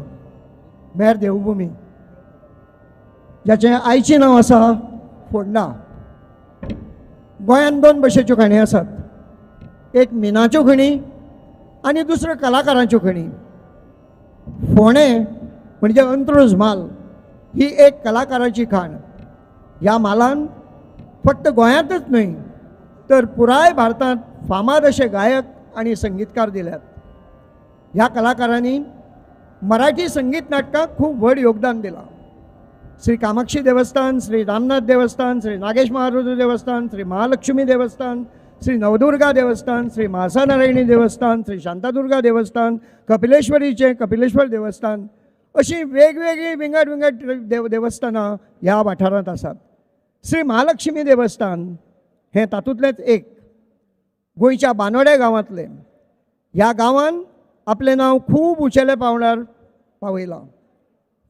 मेर देवभुमी, ज्याचें आयचें नांव आसा फोंडा. गोंयांत दोन भशेच्यो खणी आसात, एक मिनाच्यो खणी आनी दुसऱ्यो कलाकारांच्यो खणी. फोंडें म्हणजे अंत्रुज म्हाल ही एक कलाकाराची खाण. ह्या म्हालान फक्त गोंयांतच न्हय तर पुराय भारतांत फामाद अशे गायक आनी संगीतकार दिल्यात. ह्या कलाकारांनी मराठी संगीत नाटकाक खूब व्हड योगदान दिलां. श्री कामाक्षी देवस्थान, श्री रामनाथ देवस्थान, श्री नागेश महारुद्र देवस्थान, श्री महालक्ष्मी देवस्थान, श्री नवदुर्गा देवस्थान, श्री म्हाळसानारायणी देवस्थान, श्री शांतादुर्गा देवस्थान, कपिलेश्वरीचें कपिलेश्वर देवस्थान अशीं वेगवेगळीं विंगड विंगड देवस्थानां ह्या वाठारांत आसात. श्री महालक्ष्मी देवस्थान हें तातूंतलेंच एक, गोंयच्या बानोड्या गांवांतलें. ह्या गांवान आपलें नांव खूब उंचेल्या पांवड्यार पावयलां.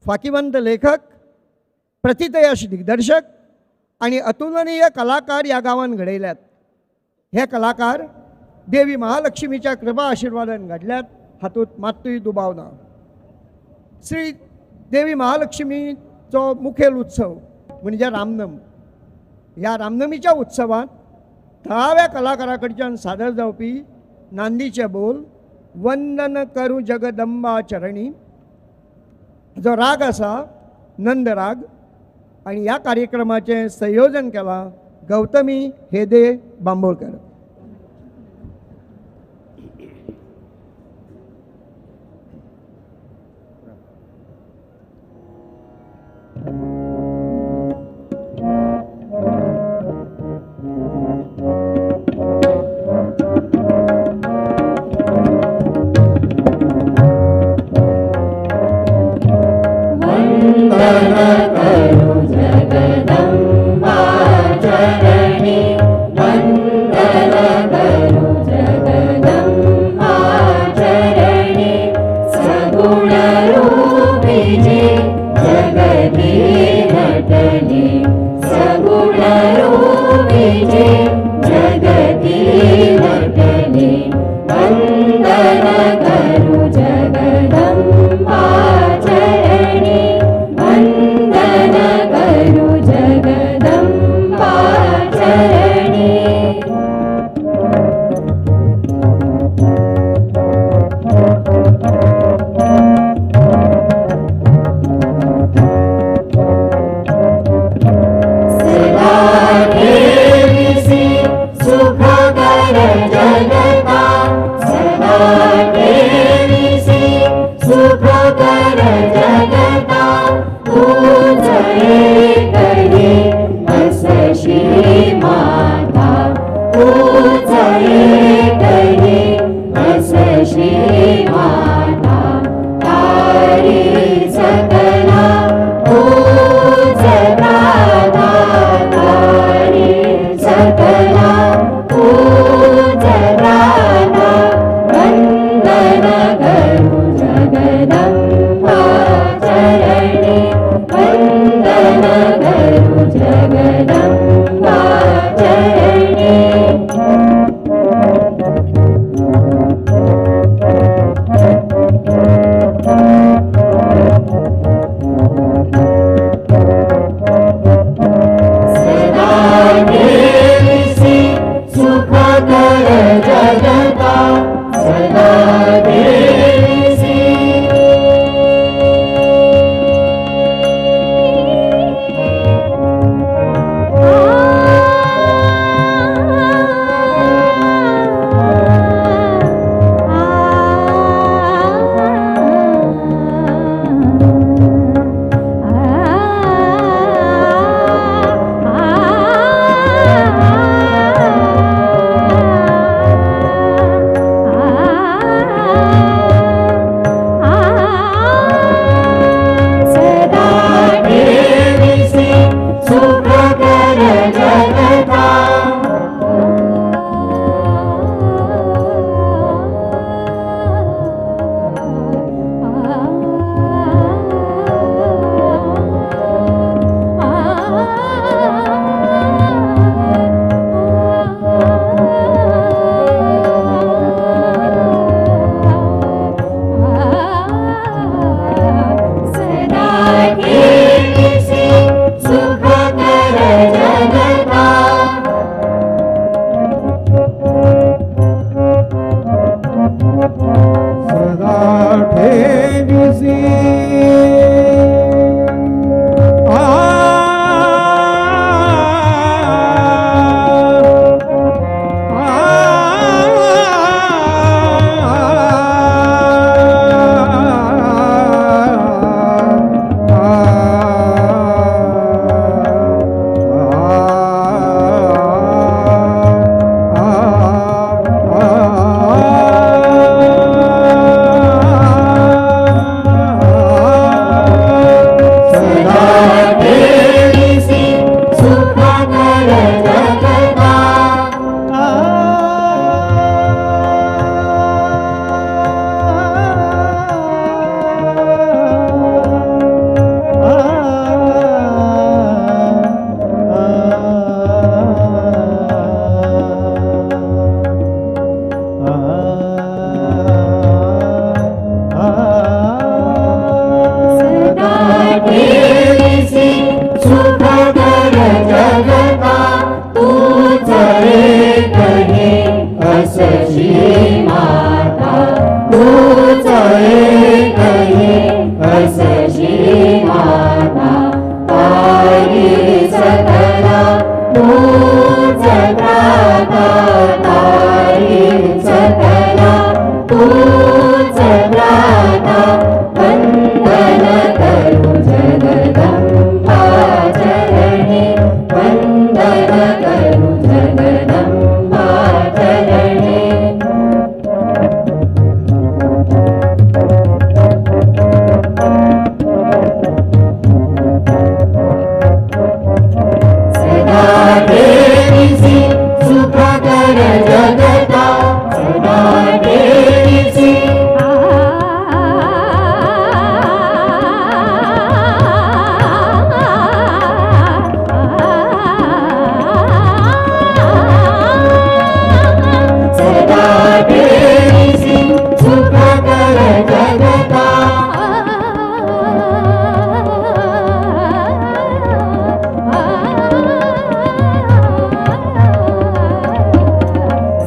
फाकीवंत लेखक, प्रतितयश दिग्दर्शक आनी अतुलनीय कलाकार ह्या गांवान घडयल्यात. हे कलाकार देवी महालक्ष्मीच्या कृपा आशिर्वादान घडल्यात हातूंत मात्तूय दुबाव ना. श्री देवी महालक्ष्मीचो मुखेल उत्सव म्हणजे रामनम. ह्या रामनमीच्या उत्सवांत थळाव्या कलाकारा कडच्यान सादर जावपी नांदीचे बोल, वंदन करू जगदंबा चरणी जो राग आसा नंदराग, आनी ह्या कार्यक्रमाचें संयोजन केलां गौतमी हेदे बांबोळकर. जगदम्बा चरणी, वंदन ठेविसी सुखकर जगता तूच एकही असशी माता तूच एकही असशी माता तारी सकला तूच त्राता तारी सकला तूच त्राता वंदन करू जगदंबा चरणी वंदन करू जगदंबा चरणी. सदा ठेविसी सुखकर जगता सदा ठेविसी सदा ठेविसी सुखकर जगता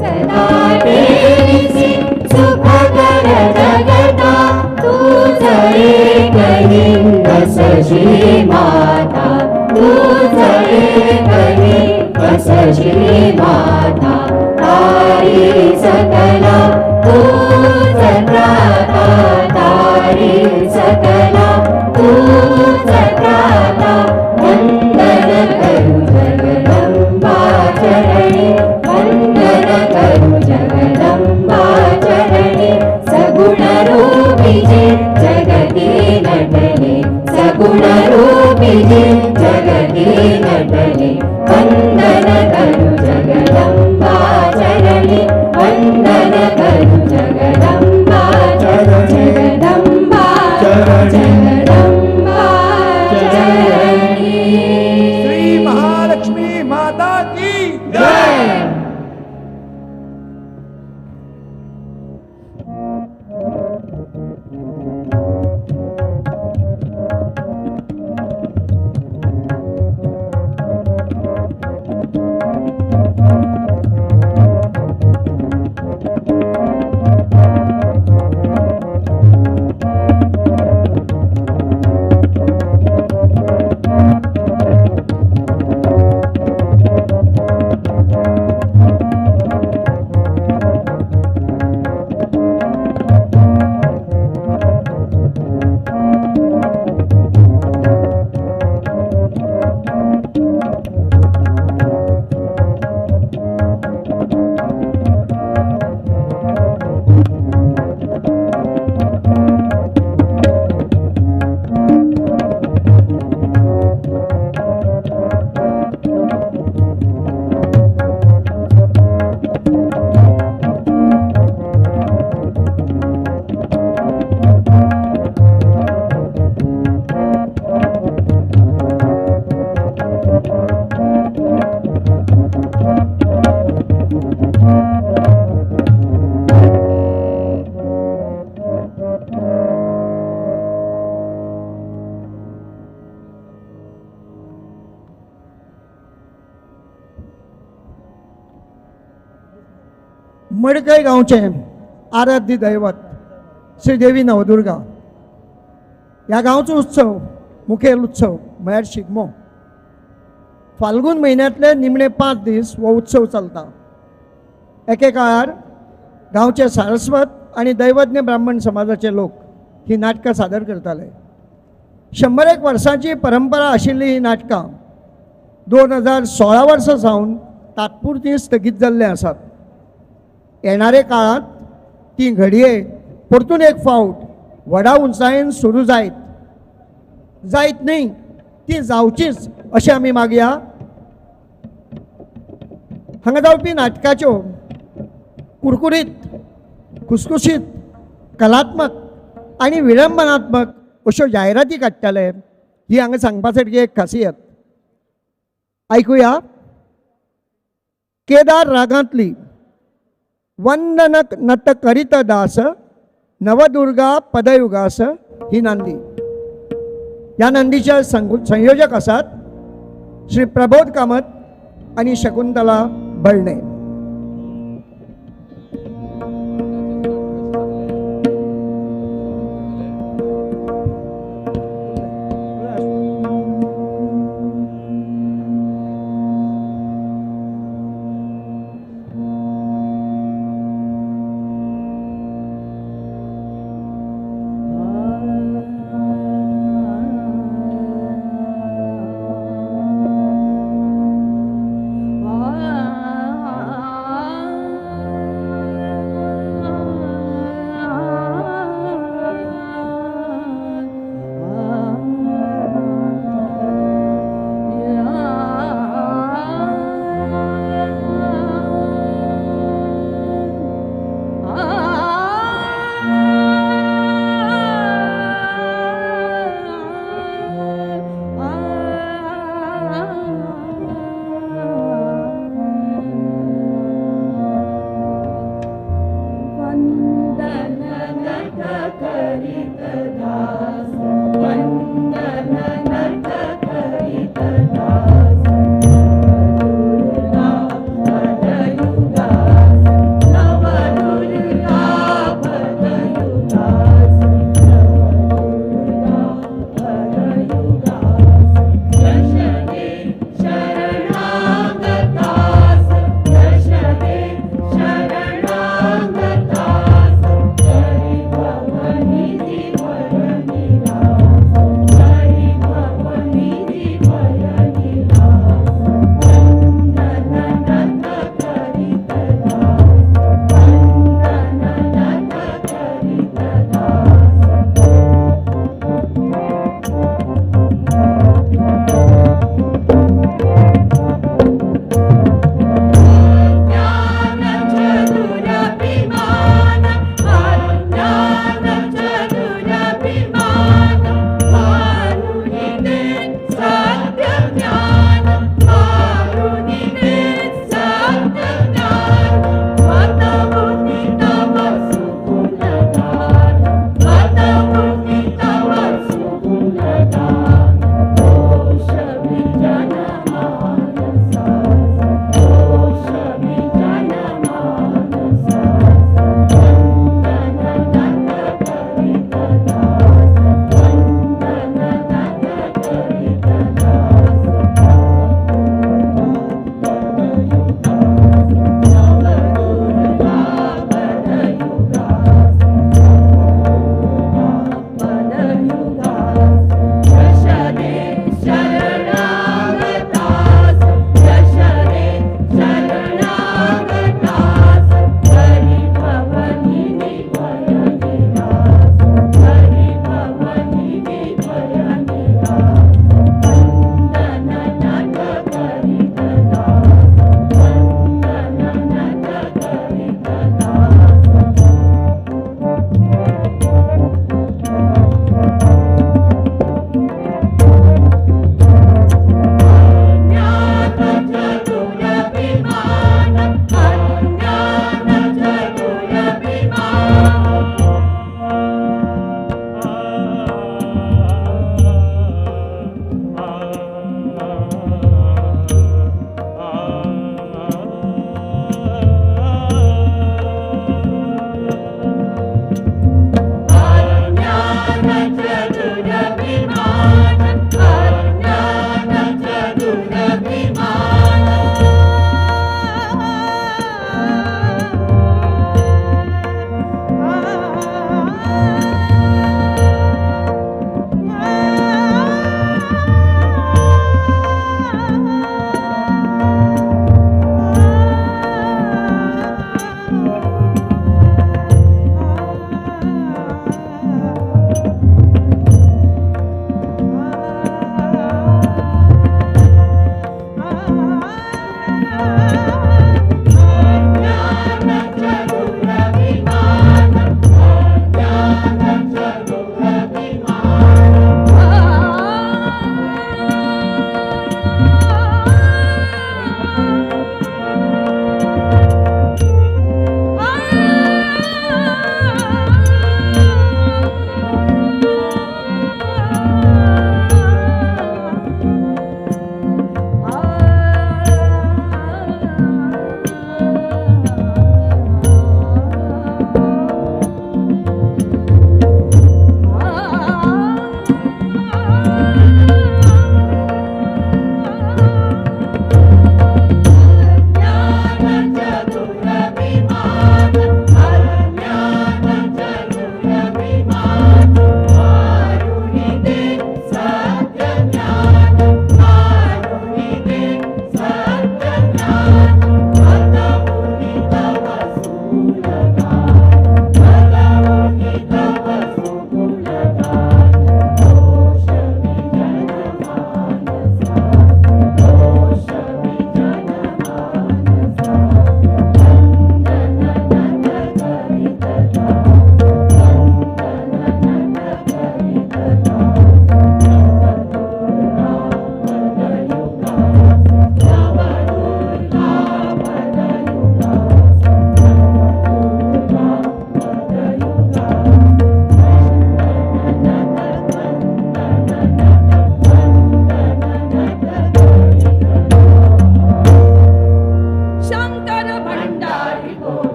सदा ठेविसी सुखकर जगता तूच एकही असशी माता तूच एकही असशी माता तारी सकला तूच त्राता तारी सकला तूच त्राता वंदन करू जगदंबा चरणी वंदन करू जगदंबा चरणी. सगुण रूपी जे जगती नटले सगुण रूपी जे जगती नटले वंदन करू जगदंबा चरणी वंदन करू जगदंबा जगदंबा जगदंबा चरणी. श्री महालक्ष्मी माता की जय. मडकय गांवचें आराध्य दैवत श्रीदेवी नवदुर्गा ह्या गांवचो उत्सव मुखेल उत्सव म्हळ्यार शिगमो. फाल्गून म्हयन्यांतले निमणे 5 दीस हो उत्सव चलता. एके काळार गांवचे सारस्वत आनी दैवज्ञ ब्राह्मण समाजाचे लोक ही नाटकां सादर करताले. 101 वर्सांची परंपरा आशिल्ली ही नाटकां 2016 वर्सां सावन तात्पुरती स्थगीत जाल्ले आसात. येणारे काळांत ती घडये परतून एक फावट व्हडा उंचायेन सुरू जायत जायत न्ही ती जावचीच अशें आमी मागया. हांगा जावपी नाटकाच्यो कुरकुरीत खुसखुशीत कलात्मक आनी विडंबनात्मक अश्यो जायराती काडटाले ही हांगा सांगपा सारकी एक खासियत. आयकुया केदार रागांतली वंदन नट करीत दास नवदुर्गा पदयुगास ही नांदी. ह्या नंदीचे संयोजक आसात श्री प्रबोध कामत आनी शकुंतला बळणे. Ah.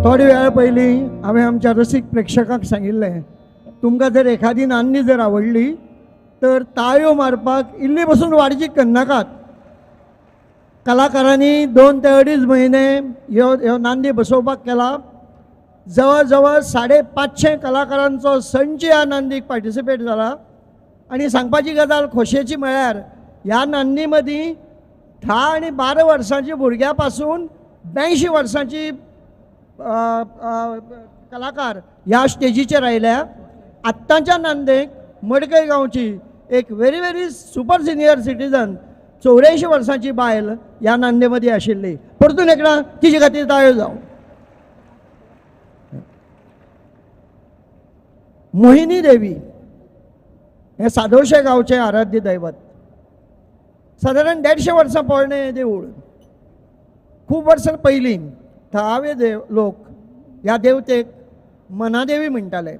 थोडे वेळा पयलीं हांवें आमच्या रसीक प्रेक्षकांक सांगिल्लें, तुमकां जर एखादी नांदी जर आवडली तर ताळयो मारपाक इल्ली पसून वाडजीक करनाकात. कलाकारांनी 2 ते 2.5 म्हयने ह्यो नांदी बसोवपाक केला. जवळ जवळ 550 कलाकारांचो संच ह्या नांदीक पार्टिसिपेट जाला. आनी सांगपाची गजाल खोशयेची म्हळ्यार ह्या नांदी मदीं 10 आनी 12 वर्सांची भुरग्यां पासून 82 वर्सांची कलाकार ह्या स्टेजीचेर आयल्या. आत्तांच्या नांदेक मडकय गांवची एक very very super senior citizen 84 वर्सांची बायल ह्या नांदे मदीं आशिल्ली. परतून एकदां तिजे खातीर ताळयो जावं. मोहिनी देवी हें सादोळशें गांवचें आराध्य दैवत. सादारण 150 वर्सां पोरणें हें देवूळ. खूब वर्सां पयलीं थळावे देव लोक ह्या देवतेक मनादेवी म्हणटाले.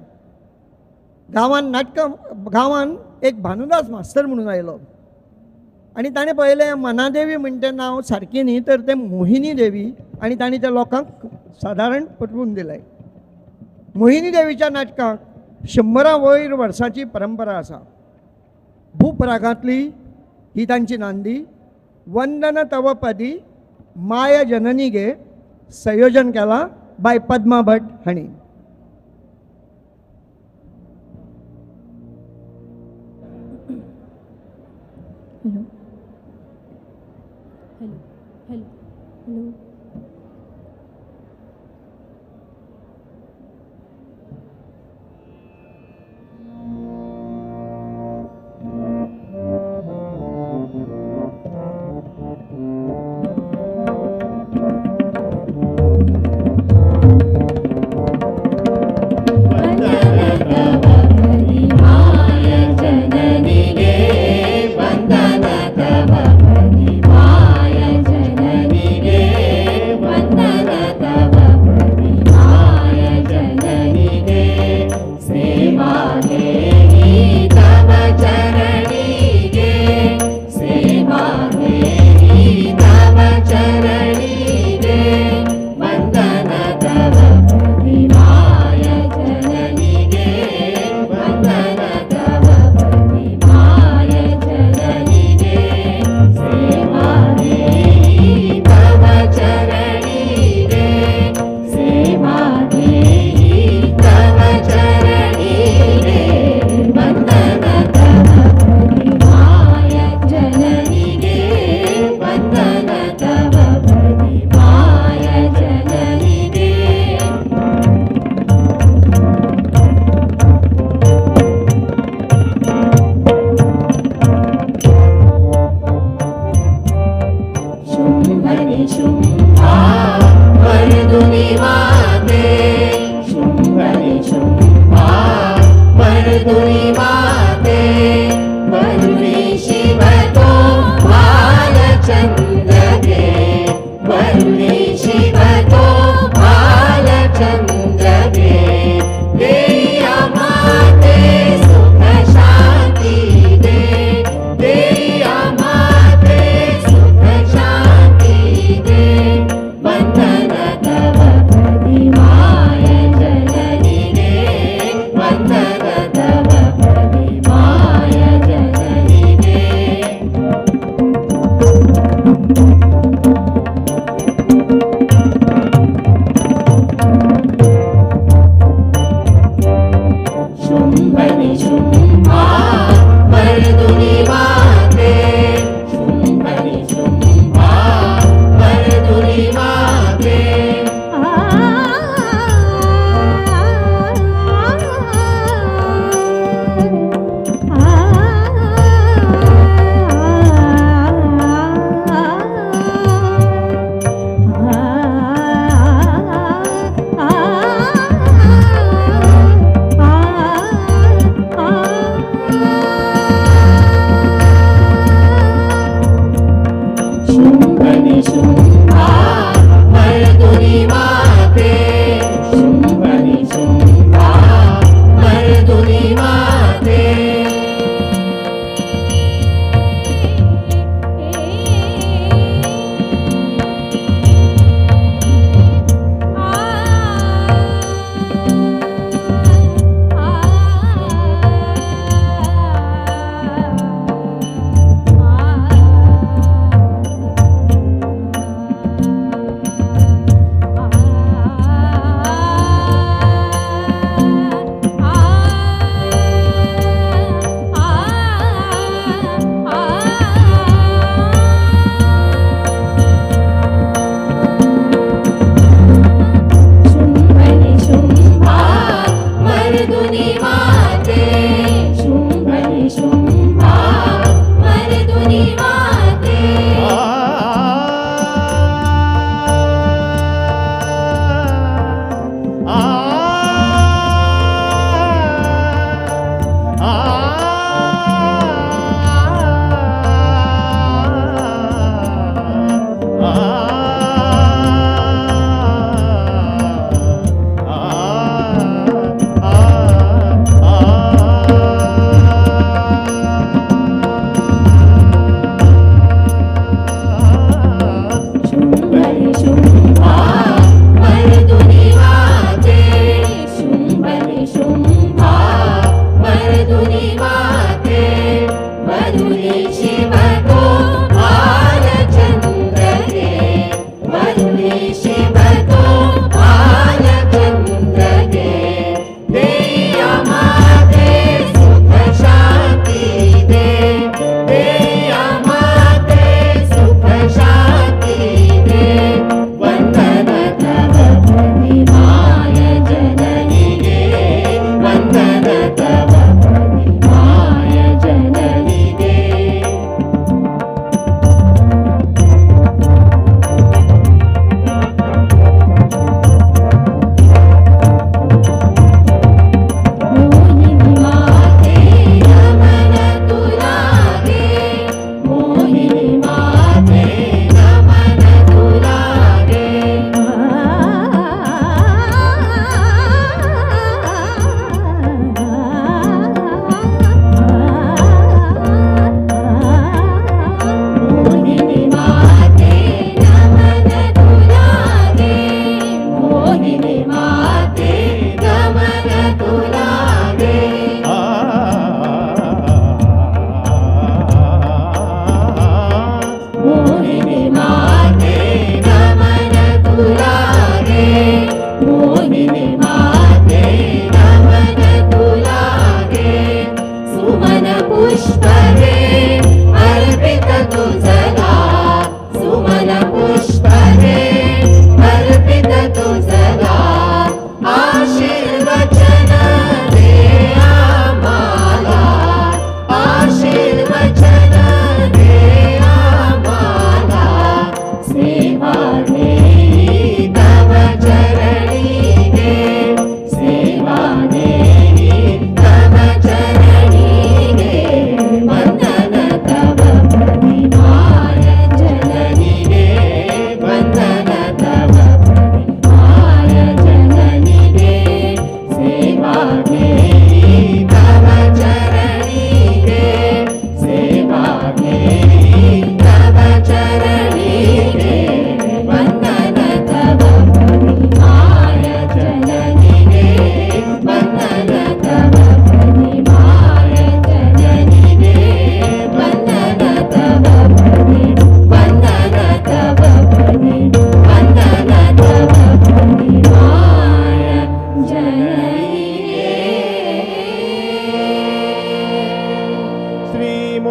गांवान नाटकां गांवान एक भानुदास मास्तर म्हणून आयलो आनी ताणें पळयलें मनादेवी म्हणटा नांव सारकें न्ही, तर तें मोहिनी देवी, आनी ताणें त्या लोकांक सादारण पटवून दिलें. मोहिनी देवीच्या नाटकाक 100 वयर वर्सांची परंपरा आसा. भूपरागांतली ही तांची नांदी. वंदन तव पदी माया जननी गे संयोजन केला बाय पद्मा भट हांणी. Hello hello hello hello. जननी गे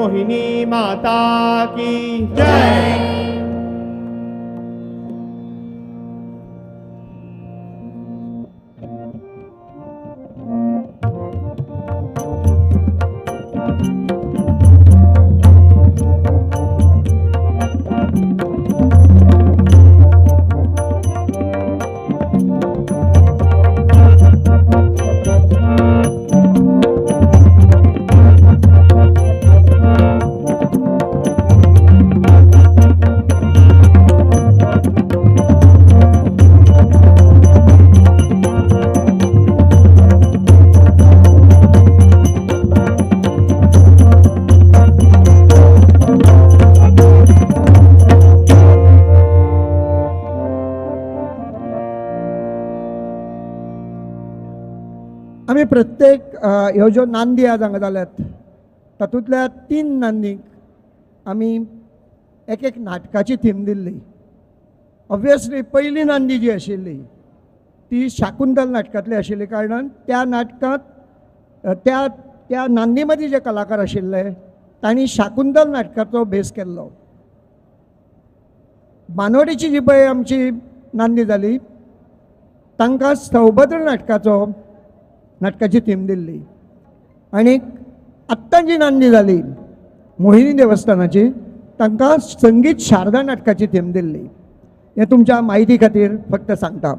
मोहिनी माता की जय। आमी प्रत्येक ह्यो ज्यो नांदी आज हांगा जाल्यात तातूंतल्या 3 नांदींक आमी एक एक नाटकाची थीम दिल्ली। ऑब्वियसली पयली नांदी जी आशिल्ली ती शाकुंतल नाटकांतली आशिल्ली कारणान त्या नाटकांत त्या त्या नांदी मदीं जे कलाकार आशिल्ले तांणी शाकुंतल नाटकाचो भेस केल्लो। बानवडीची जी पळय आमची नांदी जाली तांकां सौभद्र नाटकाचो नाटकाची थीम दिल्ली आनी आत्तां जी नांदी जाली मोहिनी देवस्थानाची तांकां संगीत शारदा नाटकाची थीम दिल्ली। हें तुमच्या म्हायती खातीर फक्त सांगता।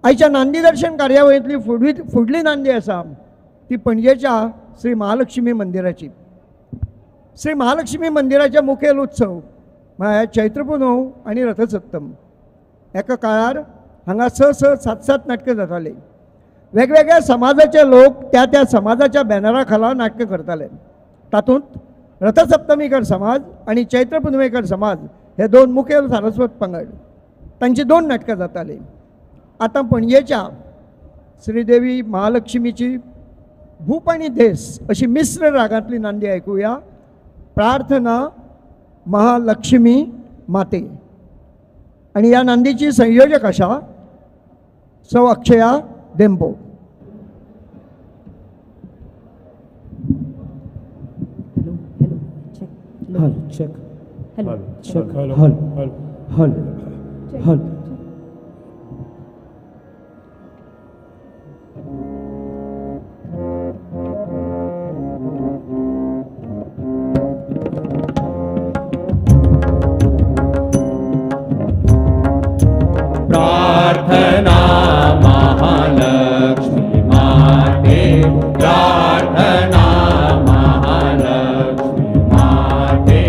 आयच्या नांदी दर्शन कार्यावळींतली फुडली नांदी आसा ती पणजेच्या श्री महालक्ष्मी मंदिराची। श्री महालक्ष्मी मंदिराचे मुखेल उत्सव म्हळ्यार चैत्र पुनव आनी रथसप्तम। एका काळार हांगा 6 6 7 7 नाटकां जातालीं। वेगवेगळ्या समाजाचे लोक त्या त्या समाजाच्या बॅनरा खाला नाटकां करताले। तातूंत रथसप्तमीकर समाज आनी चैत्र पुनवेकर समाज हे 2 मुखेल सारस्वत पंगड, तांची 2 नाटकां जातालीं। आतां पणजेच्या श्रीदेवी महालक्ष्मीची भूप आनी देस अशी मिश्र रागांतली नांदी आयकुया। प्रार्थना महालक्ष्मी माते आनी ह्या नांदीची संयोजक आसा सौ Akshaya Dempo. Hello, hello, check. Hello, check. Hello, check. Hello, hello, hello, hello. प्रार्थना महालक्ष्मी माते, प्रार्थना महालक्ष्मी माते,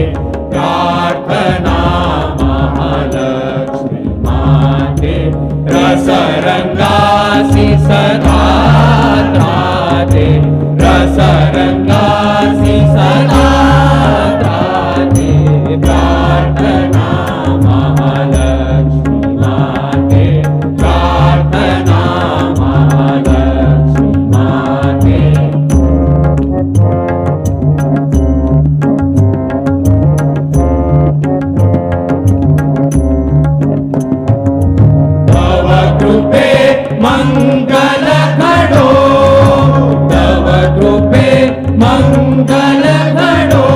प्रार्थना महालक्ष्मी माते, रसरंगासी सदा त्राते, रसरंगासी सदा त्राते, प्रार्थना महालक्ष्मी माते, प्रार्थना महालक्ष्मी माते। तव कृपे मंगल घडो, तव कृपे मंगल घडो,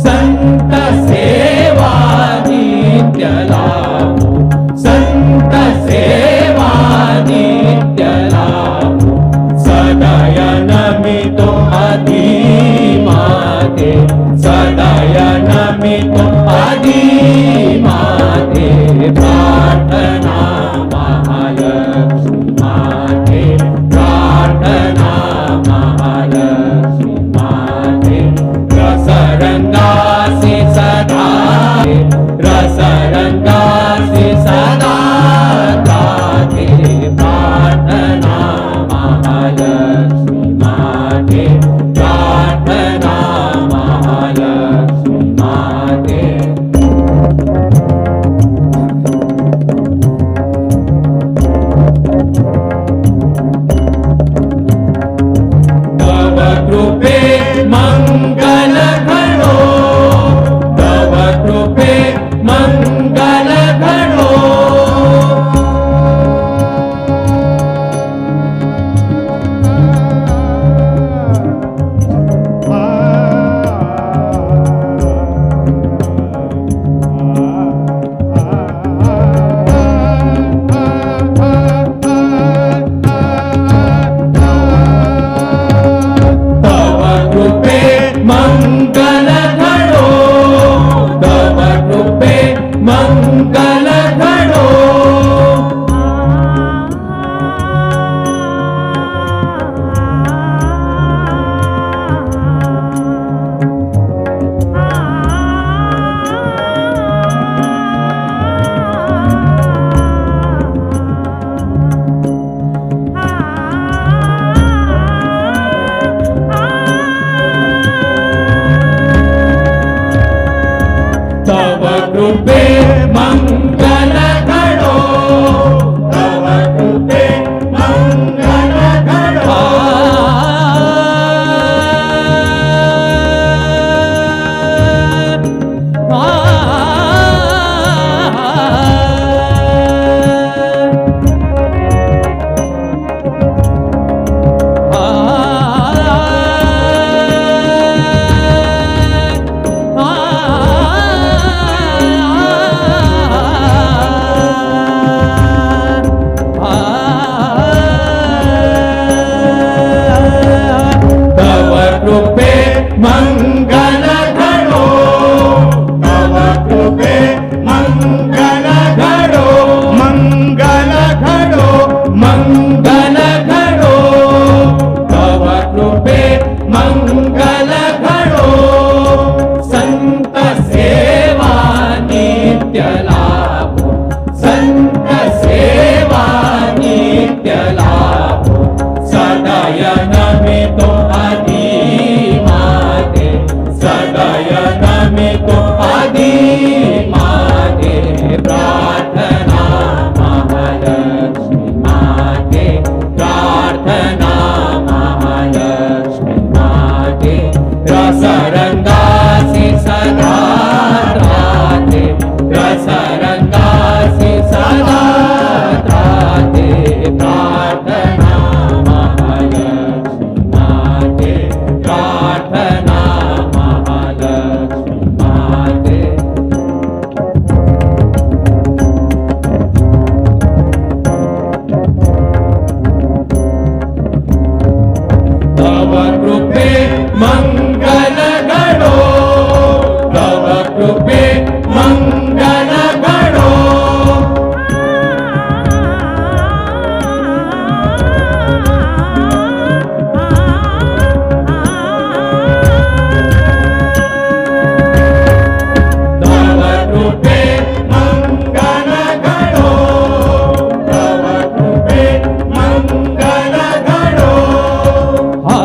संत सेवा नित्य लाभो, संत सेवा नित्य लाभो, सदय नमितो आदि माते, सदय नमितो आदि माते, प्रार्थना महालक्ष्मी माते, प्रार्थना महालक्ष्मी माते, रसरंगासी सदा, रसरंगासी सदा त्राते, प्रार्थना महालक्ष्मी माते, प्रार्थना महालक्ष्मी माते। तव कृपे मंगल घडो, तव कृपे मंगल घडो। कृपे मंगल घडो, तव कृपे मंगल घडो. तव कृपे मंगल घडो, तव कृपे मंगल घडो, मंगल घडो, मंगल घडो, तव कृपे मंगल घडो. संत सेवा नित्य लाभो, संत सेवा नित्य लाभो, सदय नमितो आदि माते, सदय नमितो आदि माते. प्रार्थना महालक्ष्मी माते, प्रार्थना महालक्ष्मी माते. रसरंगासी सदा त्राते, रसरंगासी सदा त्राते. प्रार्थना महालक्ष्मी माते, प्रार्थना महालक्ष्मी माते. तव कृपे मंगल घडो, तव कृपे मंगल घडो. तव कृपे मंगल घडो, तव कृपे मंगल घडो. हा.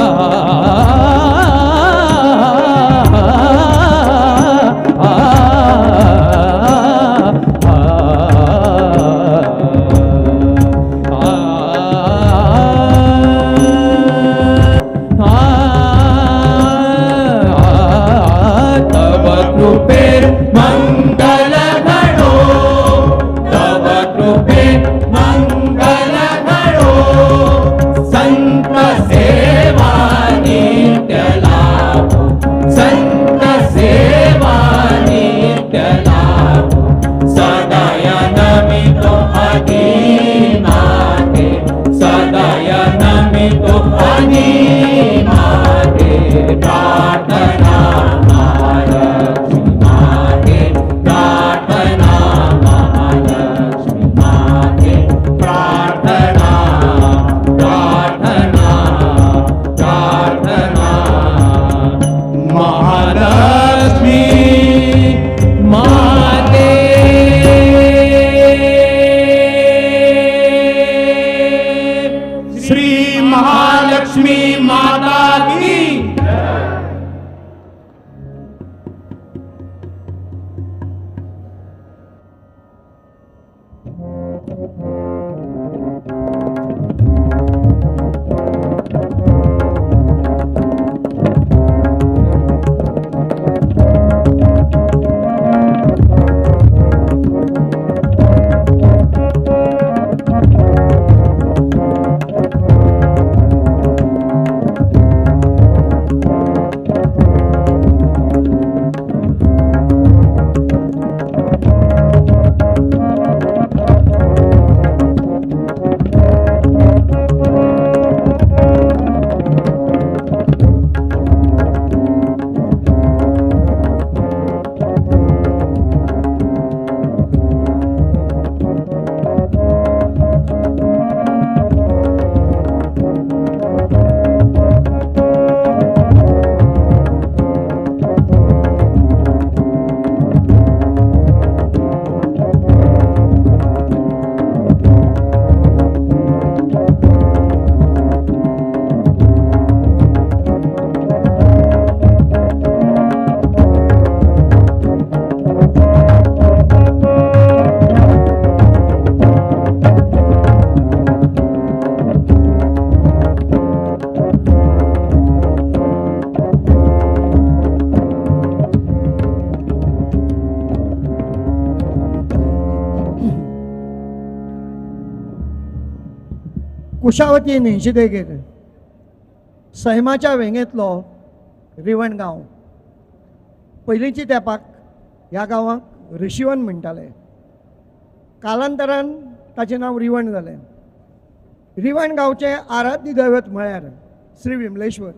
कुशावती न्हंयचे देगेर सैमाच्या वेंगेंतलो रिवण गांव. पयलींची तेंपाक ह्या गांवाक ऋषिवन म्हणटाले. कालांतरान ताचें नांव रिवण जालें. रिवण गांवचें आराध्य दैवत म्हळ्यार श्री विमलेश्वर.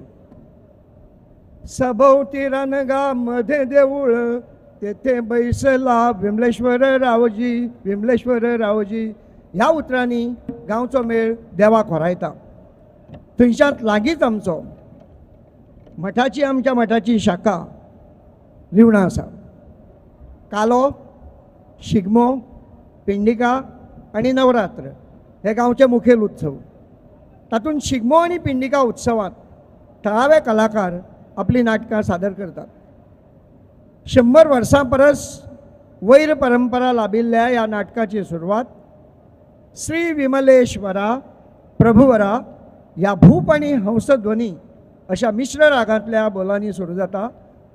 सभोवती रणगा मध्ये देऊळ तेथे बैसला विमलेश्वर रावजी विमलेश्वर रावजी ह्या उतरांनी गांवचो मेळ देवाक होरायता. थंयच्यान लागींच आमचो मठाची आमच्या मठाची शाखा रिवणां आसा. कालो, शिगमो, पिंडिका आनी नवरात्र हे गांवचे मुखेल उत्सव. तातूंत शिगमो आनी पिंडिका उत्सवांत थळावे कलाकार आपलीं नाटकां सादर करतात. 100 वर्सां परस वैर परंपरा लाभिल्ल्या ह्या नाटकाची सुरवात श्री विमलेश्वरा प्रभुवरा ह्या भूप आनी हंसध्वनी अशा मिश्र रागांतल्या बोलांनी सुरू जाता.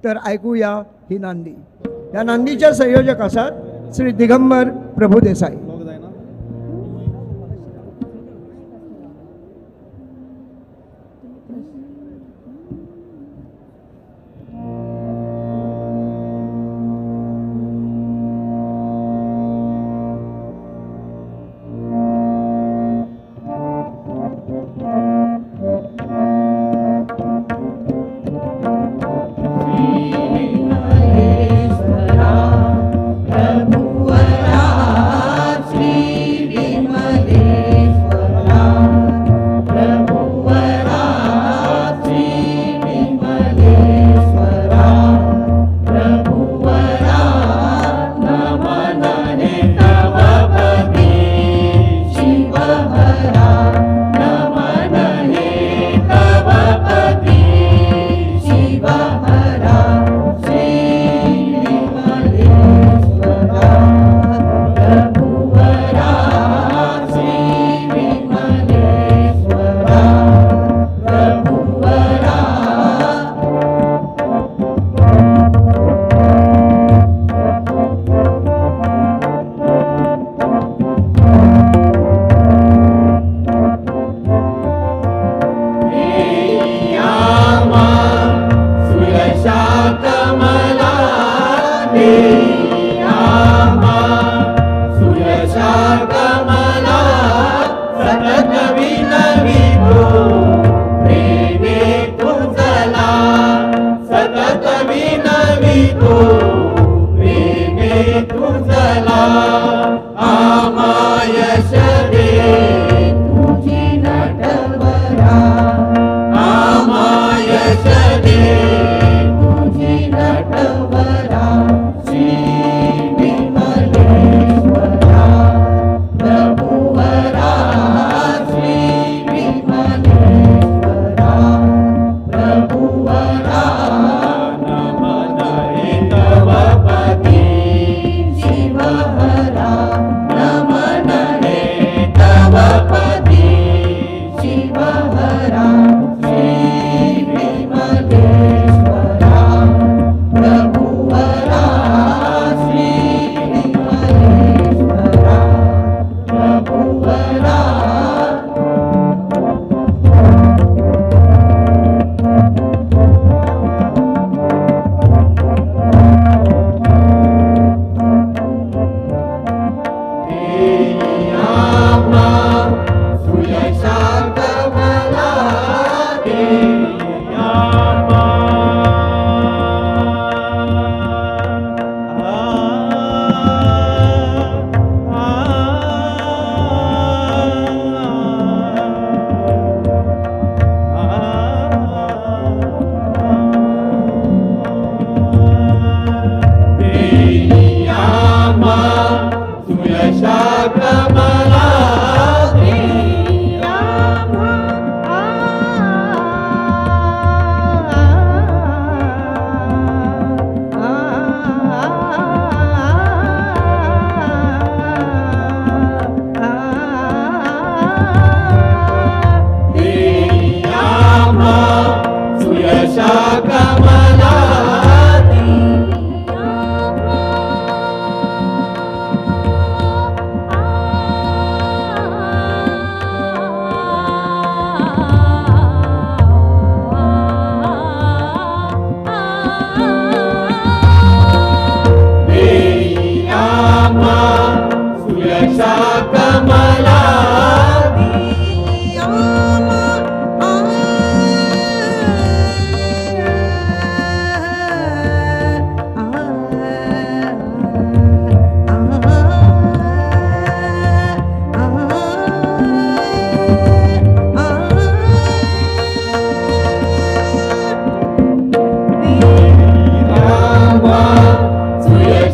तर आयकुया ही नांदी. ह्या नांदीचे संयोजक आसात श्री दिगंबर प्रभुदेसाई.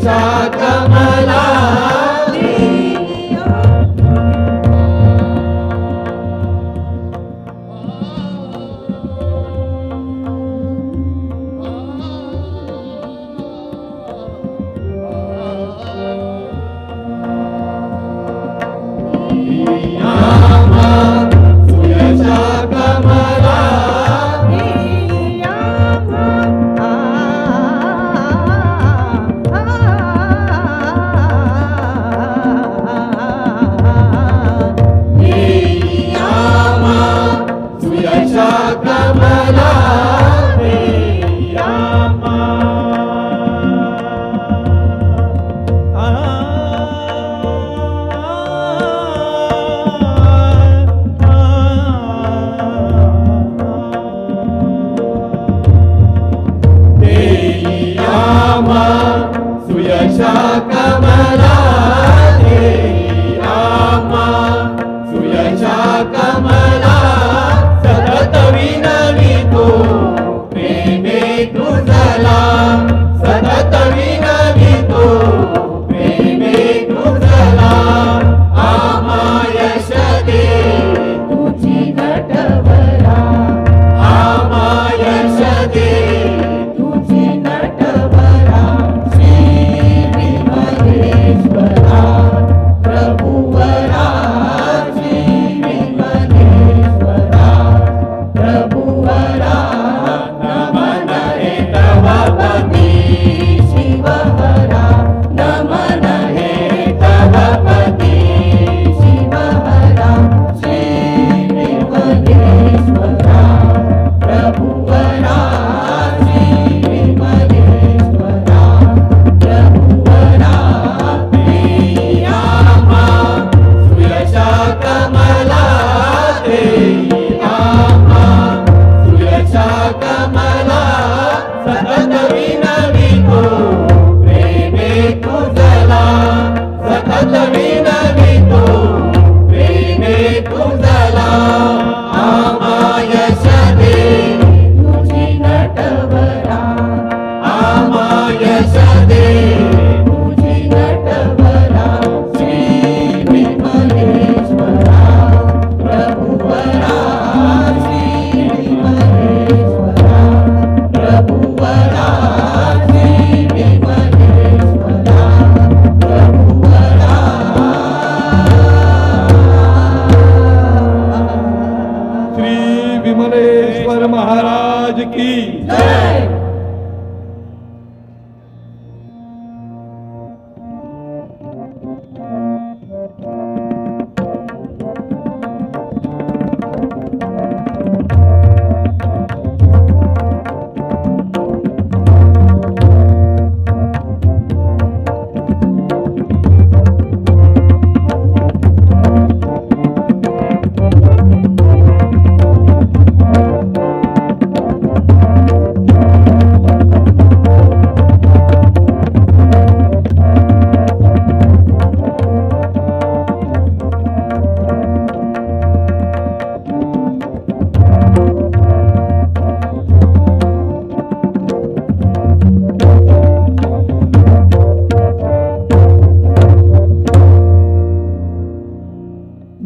सुयशा कमला.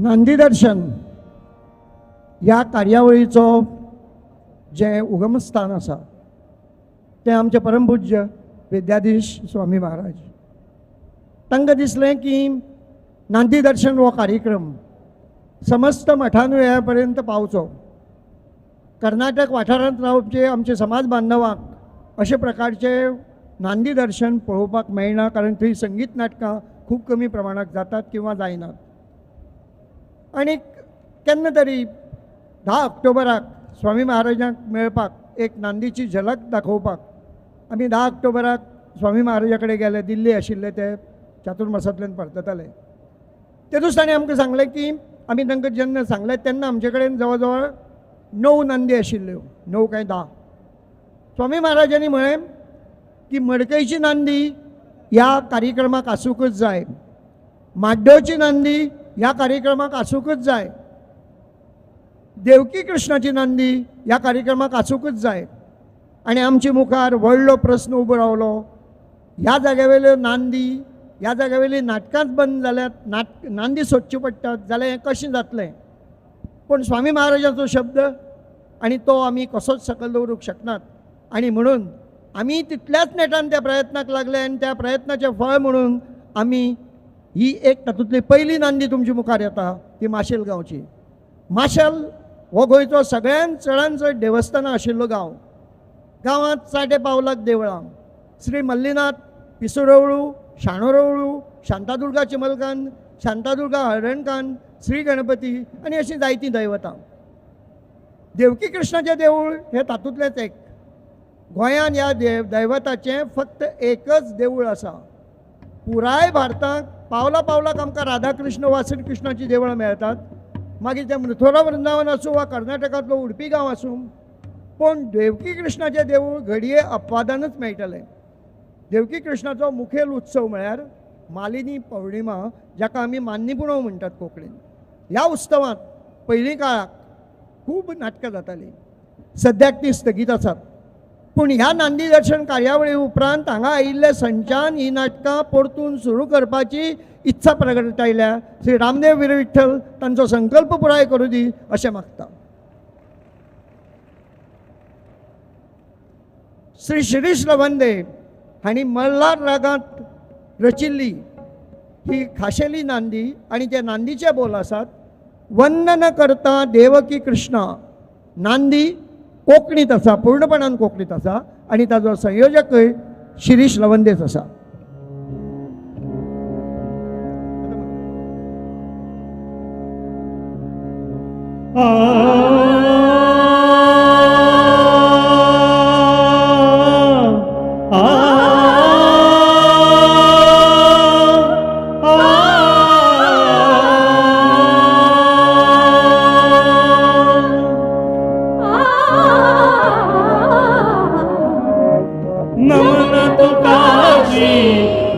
नांदीदर्शन ह्या कार्यावळीचो जें उगमस्थान आसा तें आमचे परमपूज्य विद्याधीश स्वामी महाराज. तांकां दिसलें की नांदीदर्शन हो कार्यक्रम समस्त मठानुयाया पर्यंत पावचो. कर्नाटक वाठारांत रावपी आमचे समाज बांधवांक अशे प्रकारचे नांदीदर्शन पळोवपाक मेळना, कारण थंय संगीत नाटकां खूब कमी प्रमाणांत जातात किंवा जायनात. आनी केन्ना तरी 10 ऑक्टोबराक स्वामी महाराजांक मेळपाक एक नांदीची झलक दाखोवपाक आमी 10 ऑक्टोबराक स्वामी महाराजा कडेन गेले. दिल्ली आशिल्ले ते चातुर्मासांतल्यान परतताले. तेदूस ताणें आमकां सांगलें की आमी तांकां जेन्ना सांगलें तेन्ना आमचे कडेन जवळ जवळ 9 नांदी आशिल्ल्यो, 9 काय 10. स्वामी महाराजांनी म्हळें की मडकयची नांदी ह्या कार्यक्रमाक आसूंकच जाय, माड्डोची नांदी ह्या कार्यक्रमाक आसूंकच जाय, देवकी कृष्णाची नांदी ह्या कार्यक्रमाक आसूंकच जाय. आनी आमचे मुखार व्हडलो प्रस्न उबो रावलो ह्या जाग्यावेल्यो नांदी, ह्या जाग्यावेली नाटकांच बंद जाल्यात, नांदी सोदच्यो पडटात जाल्यार हें कशें जातलें? पूण स्वामी महाराजाचो शब्द आनी तो आमी कसोच सकयल दवरूंक शकनात आनी म्हणून आमी तितल्याच नेटान त्या प्रयत्नाक लागले आनी त्या प्रयत्नाचें फळ म्हणून आमी ही एक तातूंतली पयली नांदी तुमच्या मुखार येता ती माशेल गांवची. माशेल हो गोंयचो सगळ्यांत चडान चड देवस्थानां आशिल्लो गांव. गांवांत चाटे पावलाक देवळां, श्री मल्लीनाथ, पिसुरवळू, शाणोरवळू, शांतादुर्गा चिमलकान, शांतादुर्गा हळदणकान, श्री गणपती आनी अशीं जायतीं दैवतां. देवकी कृष्णाचें देवूळ हें तातूंतलेंच एक. गोंयांत ह्या दैवताचें फक्त एकच देवूळ आसा. पुराय भारतांत पावला पावलाक आमकां राधाकृष्ण वा श्रीकृष्णाचीं देवळां मेळटात, मागीर तें मथुरा वृंदावन आसूं वा कर्नाटकांतलो उडपी गांव आसूं, पूण देवकी कृष्णाचें देवूळ घडये अपवादानच मेळटलें. देवकी कृष्णाचो मुखेल उत्सव म्हळ्यार मालिनी पौर्णिमा, जाका आमी मान्नी पुनव म्हणटात कोंकणीन. ह्या उत्सवांत पयलीं काळाक खूब नाटकां जातालीं, सद्याक तीं स्थगीत आसात. पूण ह्या नांदी दर्शन कार्यावळी उपरांत हांगा आयिल्ले संचान ही नाटकां परतून सुरू करपाची इत्सा प्रगटायल्या. श्री रामदेव वीर विठ्ठल तांचो संकल्प पुराय करूं दी अशें मागता. श्री शिरीष लवंदे हांणी मल्हार रागांत रचिल्ली ही खाशेली नांदी आनी ते नांदीचे बोल आसात वंदन करता देवकी कृष्णा. नांदी कोंकणीत आसा, पूर्णपणान कोंकणीत आसा आनी ताजो संयोजकय शिरीष लवंदेच आसा.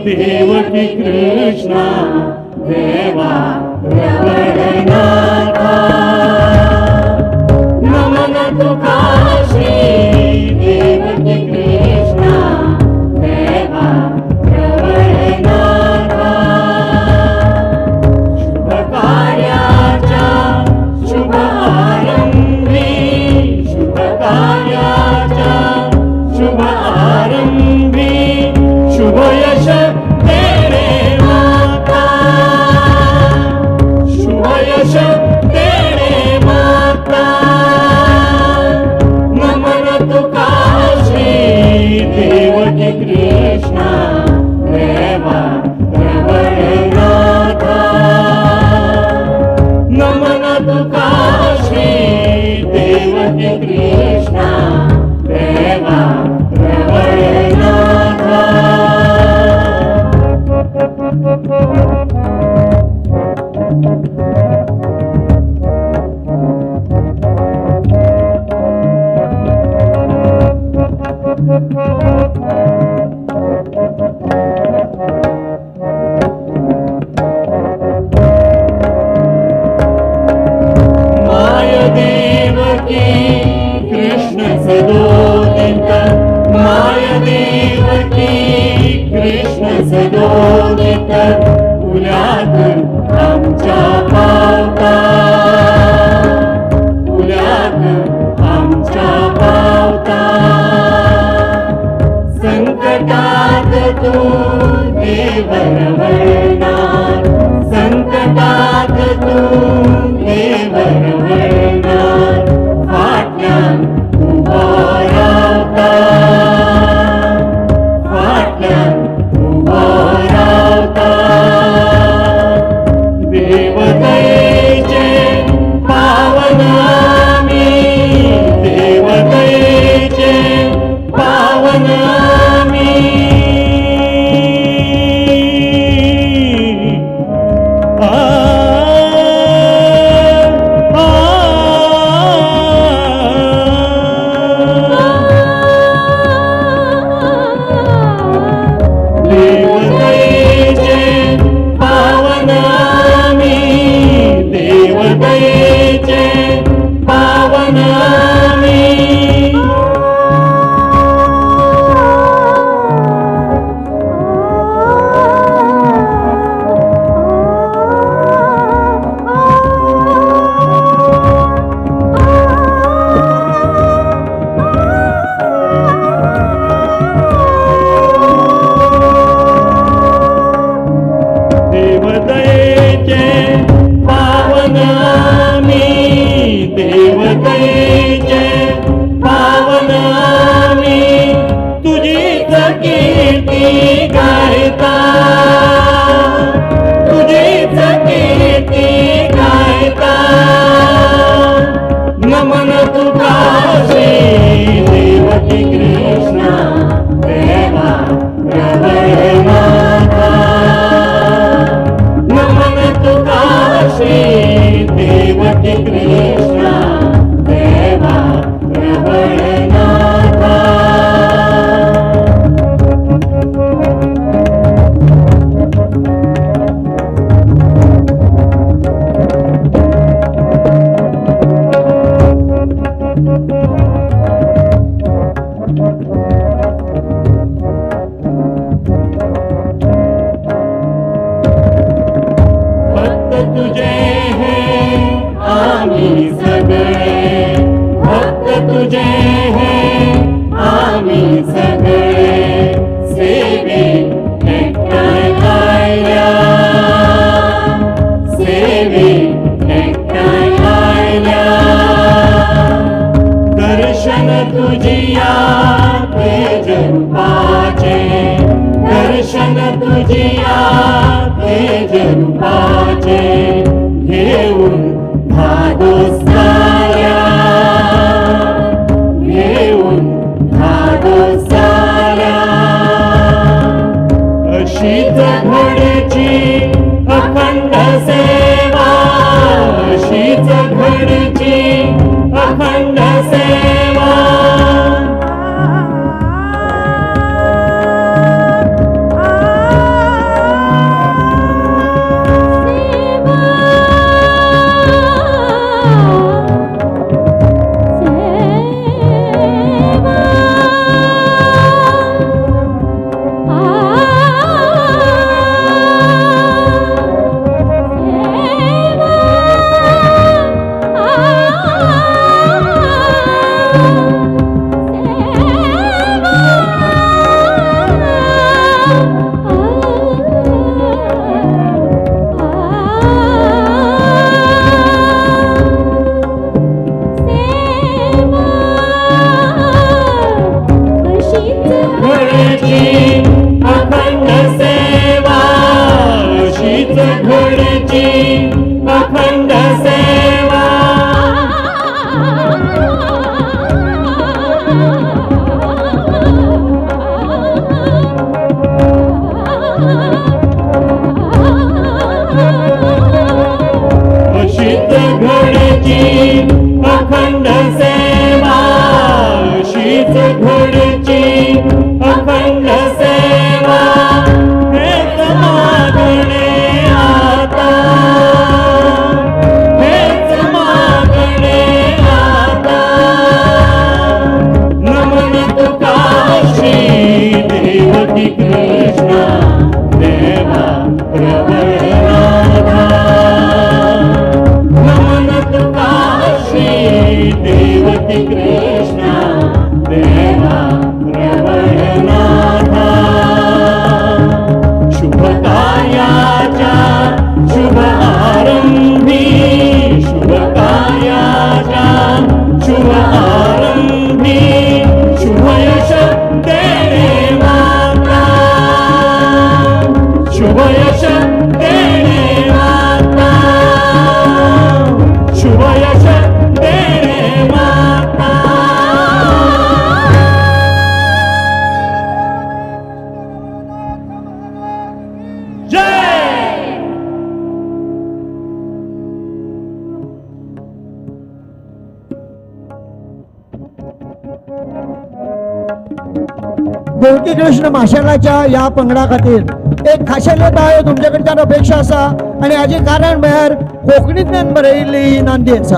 देवकी कृष्णा देवा रवळनाथा, नमन तुका श्री देवकी कृष्णा देवा रवळनाथा. शुभ कार्याच्या शुभ आरंभी, शुभ कार्याच्या शुभ आरंभी, शुभ यश तेरे माता, शुभ यश तेरे माता. नमन तुका श्री देवकी कृष्णा देवा रवळनाथा, नमन तुका श्री देवकी कृष्णा देवा रवळनाथा. माय देवकी कृष्ण सदोदित, माय देवकी कृष्ण सदोदित, उल्याक आमच्या पावता, उल्याक आमच्या पावता. संकटात तू देव रवळनाथ, संकटात तू देव रवळनाथ, फाटल्यान उबो रावता, फाटल्यान उबो रावता. देवदयेचे पावन आमी, देवदयेचे पावन आमी. देवदयेचे पावन आमी, देवदयेचे पावन आमी. देवदयेचे पावन आमी, देवदयेचे पावन आमी, तुझीच कीर्ती गायता, तुझीच कीर्ती गायता. नमन तुका श्री देवकी कृष्णा देवा प्रभयनाथा. नमन तुका श्री देवकी कृष्णा देवा प्रभयनाथा. भक्त तुझे हे आम्ही सगळे, भक्त तुझे हे आम्ही सगळे, सेवे एकठांय आयल्या, सेवे एकठांय आयल्या. दर्शन तुझिया तेज रूपाचे, दर्शन तुझिया तेज रूपाचे, घेऊन धादोसाल्या, घेऊन धादोसाल्या. अशीच घडची अखंड सेवा, अशीच घडची अखंड सेवा. घडची अखंड सेवा, अशीच घडची अखंड सेवा. अशीच घडची अखंड सेवा, अशीच घडची अखंड सेवा. हेच मागणे आता, हेच मागणे आता. नमन तुका श्री देवकी कृष्णा देवा प्रभयनाथा. नमन तुका श्री देवकी कृष्णा देवा प्रभयनाथा. शुभ कार्याच्या शुभ आरंभी, शुभ कार्याच्या शुभ आरंभी, शुभ यश देणे माता, शुभ यश देणे माता, शुभ यश देणे माता. जय. देवकी कृष्ण माशेलाच्या ह्या पंगडा खातीर एक खाशेल्यो ताळयो तुमचे कडच्यान अपेक्षा आसा आनी हाजें कारण म्हळ्यार कोंकणींतल्यान बरयिल्ली ही नांदी आसा.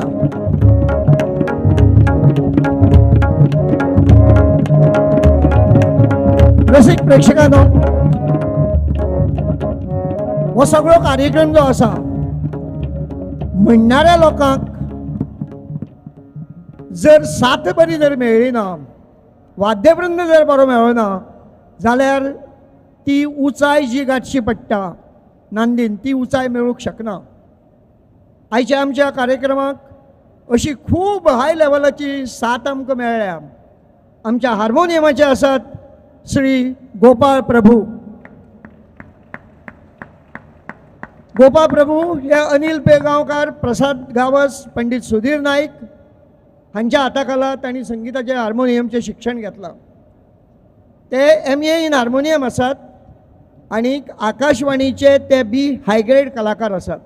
रसीक प्रेक्षकांनो, हो सगळो कार्यक्रम जो आसा म्हणणाऱ्या लोकांक जर साथ बरी जर मेळ्ळी ना वाद्यवृंद जर बरो मेळना जाल्यार ती उंचाय जी गांठची पडटा नांदीन ती उंचाय मेळूंक शकना. आयच्या आमच्या कार्यक्रमाक अशी खूब हाय लेवलाची साथ आमकां मेळ्ळ्या. आमच्या हार्मोनियमाचे आसात श्री गोपाळ प्रभू. गोपाळ प्रभू हे अनिल पेगांवकार, प्रसाद गावस, पंडित सुधीर नाईक हांच्या हाताखाला तांणी संगीताचें हार्मोनियमचें शिक्षण घेतलां. ते MA in harmonium आसात आनी आकाशवाणीचे ते बी हायग्रेड कलाकार आसात.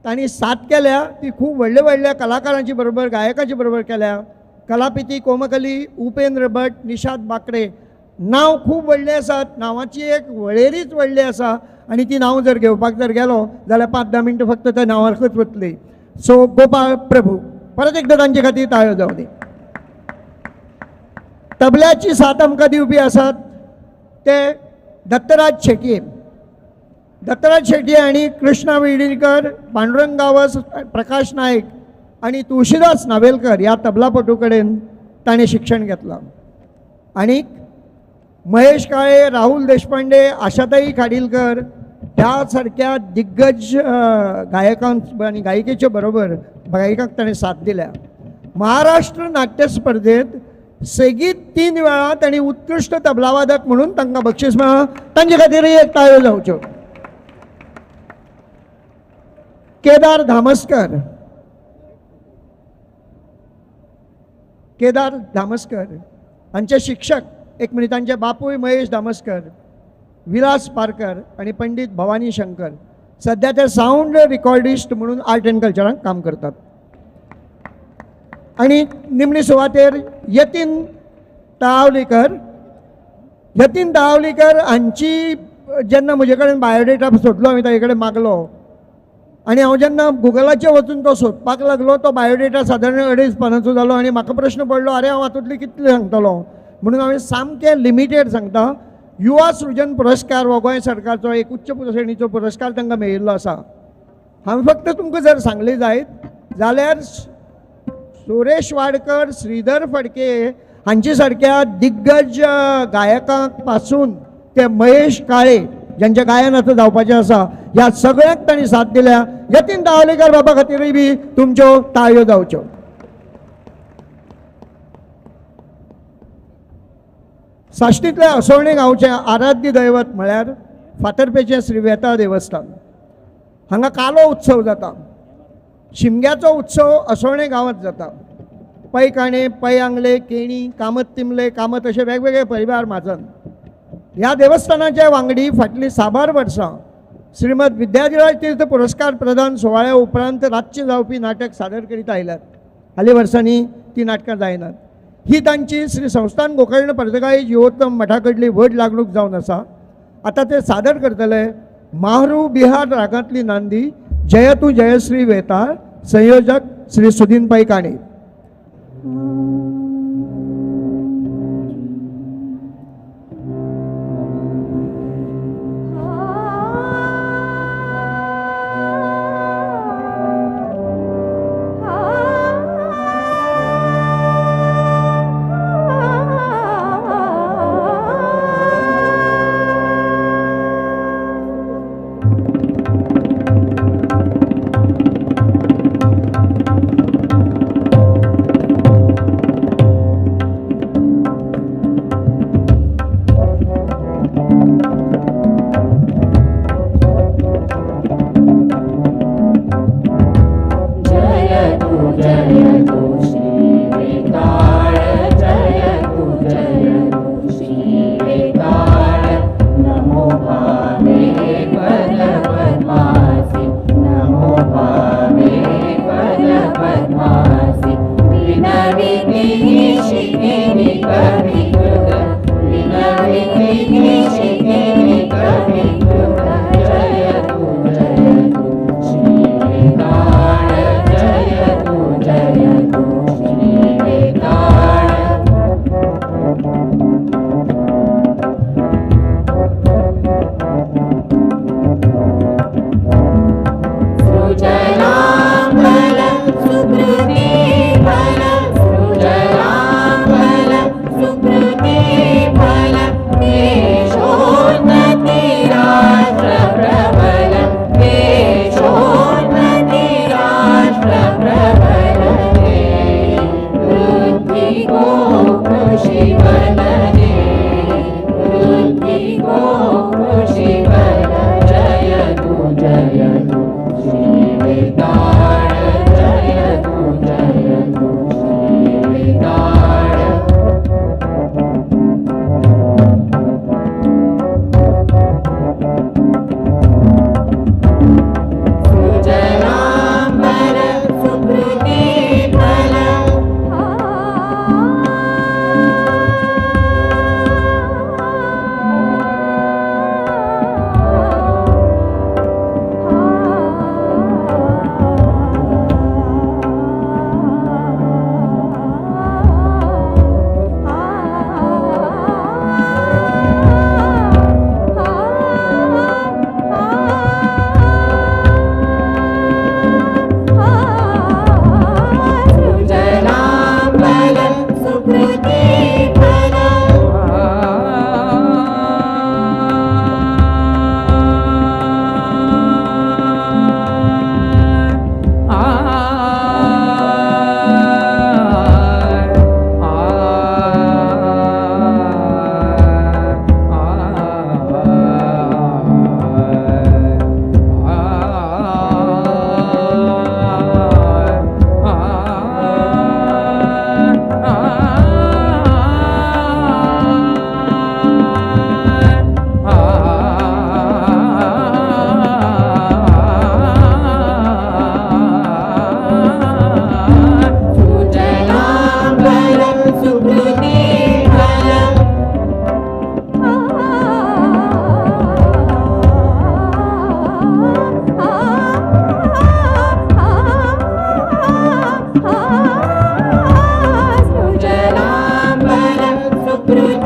तांणी साथ केल्या ती खूब व्हडल्या व्हडल्या कलाकारांची बरोबर, गायकांची बरोबर केल्या. कलापिती कोमकली, उपेंद्र भट, निषाद बाकरे नांव खूब व्हडलें आसात. नांवाची एक वळेरीच व्हडली आसा आनी ती नांव जर घेवपाक जर गेलो जाल्यार 5-10 मिनटां फक्त त्या नांवाकच वतली. सो गोपाळ प्रभू परत एकदां तांचे खातीर ताळयो जावं दी. तबल्याची साथ आमकां दिवपी आसात ते दत्तराज शेटये. दत्तराज शेटये आनी कृष्णा विर्डीकर, पांडुरंग गावस, प्रकाश नायक आनी तुळशीदास नावेलकर ह्या तबलापटू कडेन ताणें शिक्षण घेतलां. आनी महेश काळे, राहुल देशपांडे, आशाताई खाडीलकर ह्या सारक्या दिग्गज गायकांक आनी गायिकेच्या बरोबर गायकांक ताणें साथ दिल्या. महाराष्ट्र नाट्य स्पर्धेंत सेगीत 3 वेळा तांणी उत्कृश्ट तबलावादक म्हणून तांकां बक्षीस मेळ्ळां. तांचे खातीरय एक ताळयो जावच्यो. केदार धामस्कर. केदार धामस्कर हांचे शिक्षक एक म्हणजे तांचे बापूय महेश धामस्कर, विलास पारकर आनी पंडित भवानी शंकर. सद्या ते सावंड रिकॉर्डिस्ट म्हणून आर्ट अँड कल्चरांत काम करतात. आनी निमणी सुवातेर यतीन तळावलीकर. यतीन तळावलीकर हांची जेन्ना म्हजे कडेन बायोडेटा सोदलो, हांवें ताजे कडेन मागलो आनी हांव जेन्ना गुगलाचेर वचून तो सोदपाक लागलो तो बायोडेटा सादारण 2.5 पानांचो जालो आनी म्हाका प्रश्न पडलो, अरे हांव हातूंतली कितले सांगतलो म्हणून हांवें सामकें लिमिटेड सांगता. युवा सृजन पुरस्कार हो गोंय सरकारचो एक उच्च श्रेणीचो पुरस्कार तांकां मेळिल्लो आसा. हांवें फक्त तुमकां जर सांगलें जायत जाल्यार सुरेश वाडकर, श्रीधर फडके हांचे सारक्या दिग्गज गायकांक पासून ते महेश काळे ज्यांच्या गायन आतां जावपाचें आसा ह्या सगळ्यांक तांणी साथ दिल्या. यतीन दावलेकर बाबा खातीरूय बी तुमच्यो ताळयो जावच्यो. साश्टींतल्या असोळणे गांवचें आराध्य दैवत म्हळ्यार फातर्पेचें श्री वेताळ देवस्थान. हांगा कालो उत्सव जाता. शिमग्याचो उत्सव असोळणे गांवांत जाता. पै काणे, पै आंगले, केणी, कामत तिमले, कामत अशे वेगवेगळे परिवार म्हाजन. ह्या देवस्थानाचे वांगडी फाटलीं साबार वर्सां श्रीमद विद्याधिराज तीर्थ पुरस्कार प्रदान सुवाळ्या उपरांत रातचें जावपी नाटक सादर करीत आयल्यात. हालीं वर्सांनी ती नाटकां जायनात. ही तांची श्री संस्थान गोकर्ण पर्तगाळी जिवोत्तम मठा कडली व्हड लागणूक जावन आसा. आतां ते सादर करतले माहरू बिहार रागांतली नांदी जयतू जयश्री वेताळ, संयोजक श्री सुदीन पै काणे. सुकृति फल, सृजनां फल, सुकृति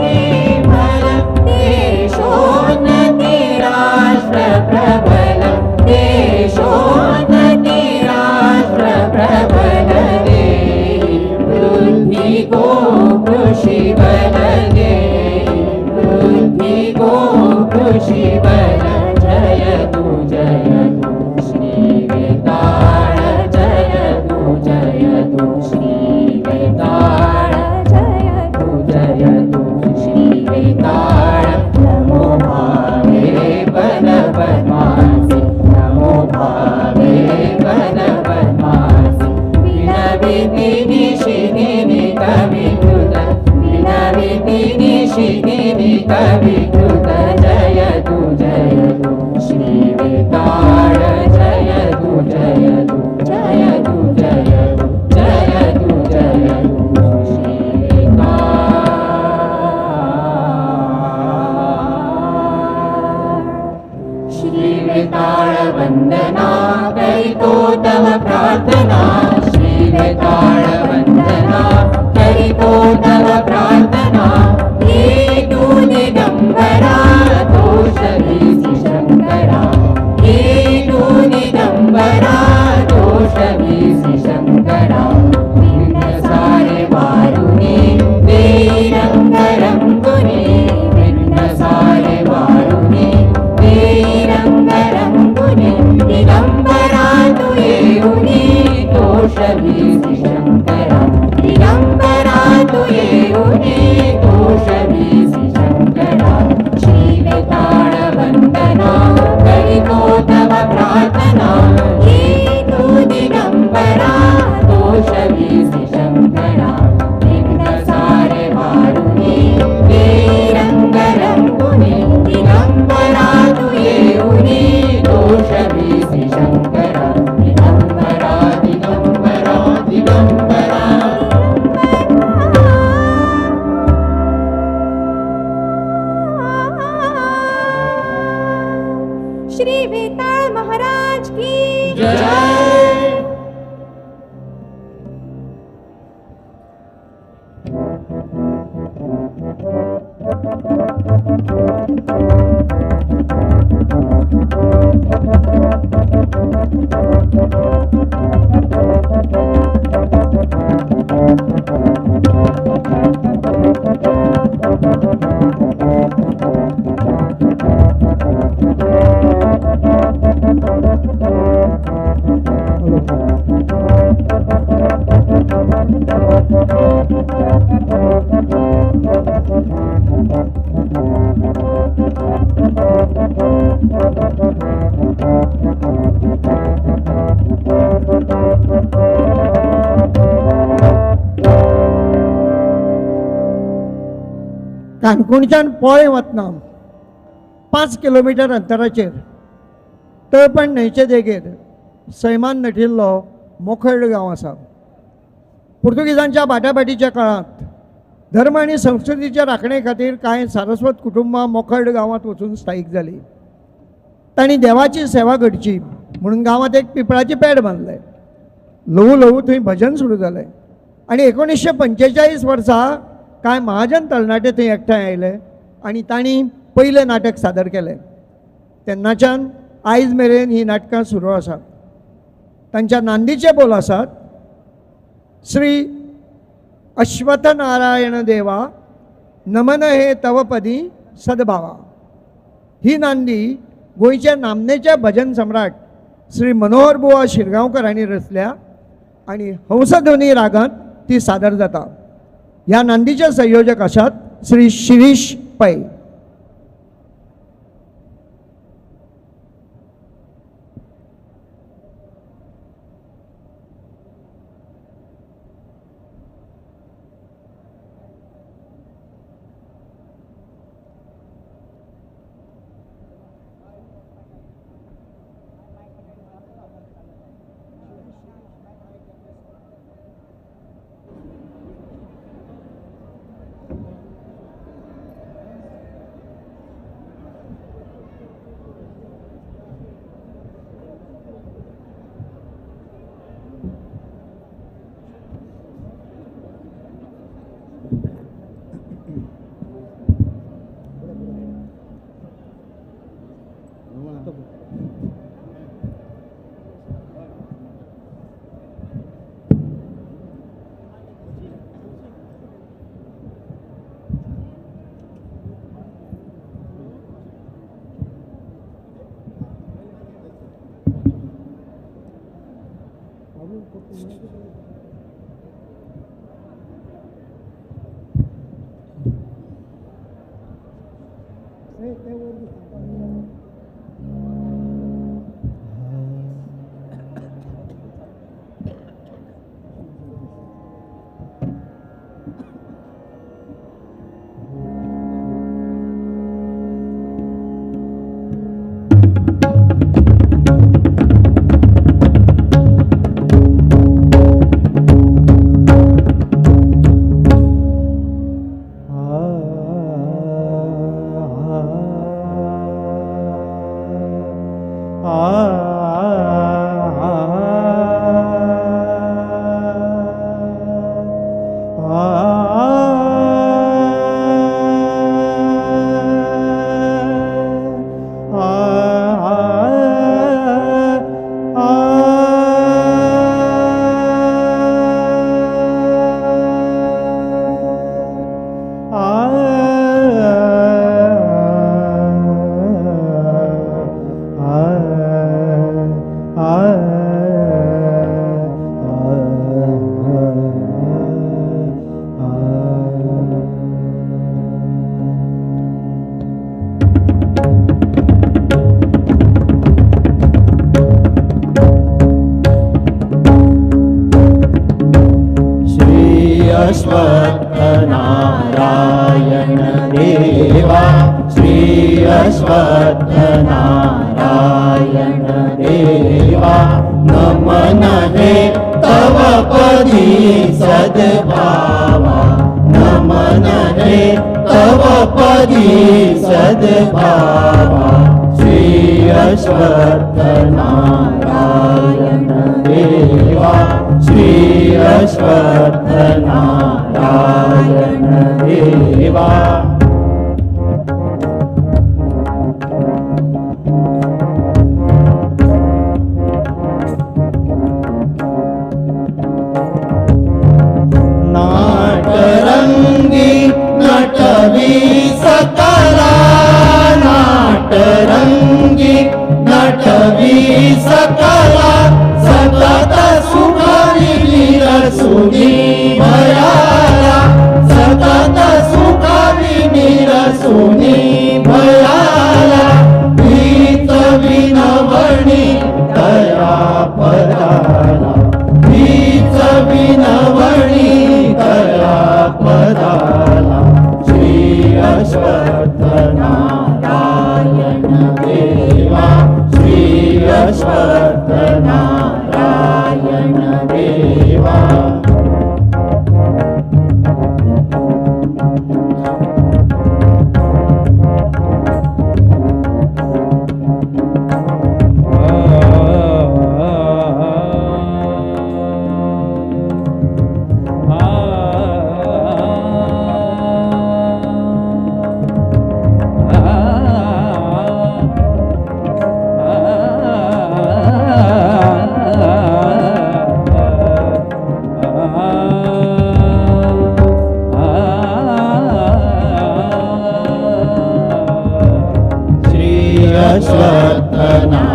बुद्धिबल देशोन्नति राष्ट्र प्रबल देशोन्नति राष्ट्र प्रबल देहि वृद्धि गो कृषि बल देहि वृद्धि गो कृषि बल जयतु जयतु श्री वेताळ जयतु जयतु श्री वेताळ जयतु जयतु श्री वेताळ नमो भावे पद पद्मासि नमो भावे पद पद्मासि विनविति निशिदिनि कविकृत विनविति निशिदिनि कविकृत जयतु जयतु श्री वेताळ जयतु जयतु जयतु जयतु जयतु जयतु श्री वेताळ श्री वेताळ वंदना करितो तव प्रार्थना श्री वेताळ वंदना करितो तव प्रार्थना हे तू दिगंबरा दोष वीसी शंकरा हे तू दिगंबरा दोष वीसी शंकरा विघ्न सारे वारुणी देई रंग रंगुनी विघ्न सारे वारुणी देई रंग रंगुनी दिगंबरा तू येऊनी दोष वीसी शंकरा दिगंबरा तू येऊनी दोष वीसी शंकरा श्री वेताळ वंदना करितो तव प्रार्थना हे तू दिगंबरा दोष वीसी शंकरा विघ्न सारे वारुणी देई रंग रंगुनी दिगंबरा तू येऊनी दोष वीसी शंकरा दिगंबरा दिगंबरा दिगंबरा. श्री वेताळ महाराज की जय. काणकोणच्यान पोळें वतना 5 किलोमिटर अंतराचेर तळपण न्हंयचे देगेर सैमान नटिल्लो मोखर्ड गांव आसा. पुर्तुगीजांच्या बाटाबाटीच्या काळांत धर्म आनी संस्कृतीच्या राखणे खातीर कांय सारस्वत कुटुंबां मोखर्ड गांवांत वचून स्थायीक जालीं. तांणी देवाची सेवा घडची म्हणून गांवांत एक पिपळाचें पेड बांदलें. ल्हवू ल्हवू थंय भजन सुरू जालें आनी 1945 वर्सा कांय महाजन तरणाटे थंय एकठांय आयले आनी तांणी पयलें नाटक सादर केलें. तेन्नाच्यान आयज मेरेन ही नाटकां सुरू आसात. तांच्या नांदीचे बोल आसात श्री अश्वथनारायण देवा नमन हे तवपदी सद्भावा. ही नांदी गोंयच्या नामनेच्या भजन सम्राट श्री मनोहर बुवा शिरगांवकर हांणी रचल्या आनी हंसध्वनी रागांत ती सादर जाता. ह्या नांदीचे संयोजक आसात श्री शिरीष पै. Ashwathnarayan देवा, श्री अश्वत्थनारायण देवा, नमन हे तव पदी सद्भावा, नमन हे तव पदी सद्भावा, श्री अश्वत्थनारायण देवा, श्री अश्वत्थनारायण देवा। नाटरंगी नटवी सकला, नाटरंगी नटवी सकला, सतत सुख विनिरसुनी भयाला, सतत सुख विनिरसुनी भयाला, भीत विनवणी दया पदाला, भीत विनवणी दया पदाला, श्री अश्वत्थनारायण देवा, श्री अश्वत्थनारायण देवा।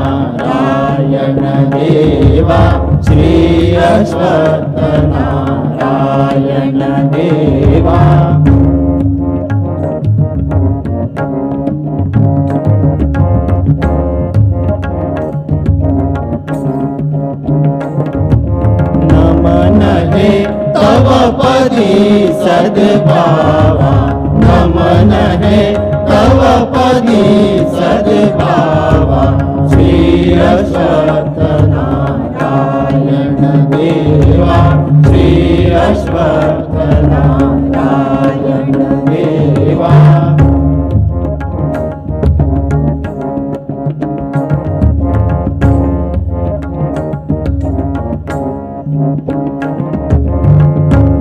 अश्वत्थनारायण देवा, श्री अश्वत्थनारायण देवा। नमन हे तव पदी सद्भावा, नमन हे तव पदी सद्भावा, श्री अश्वत्थनारायण देवा, श्री अश्वत्थनारायण देवा।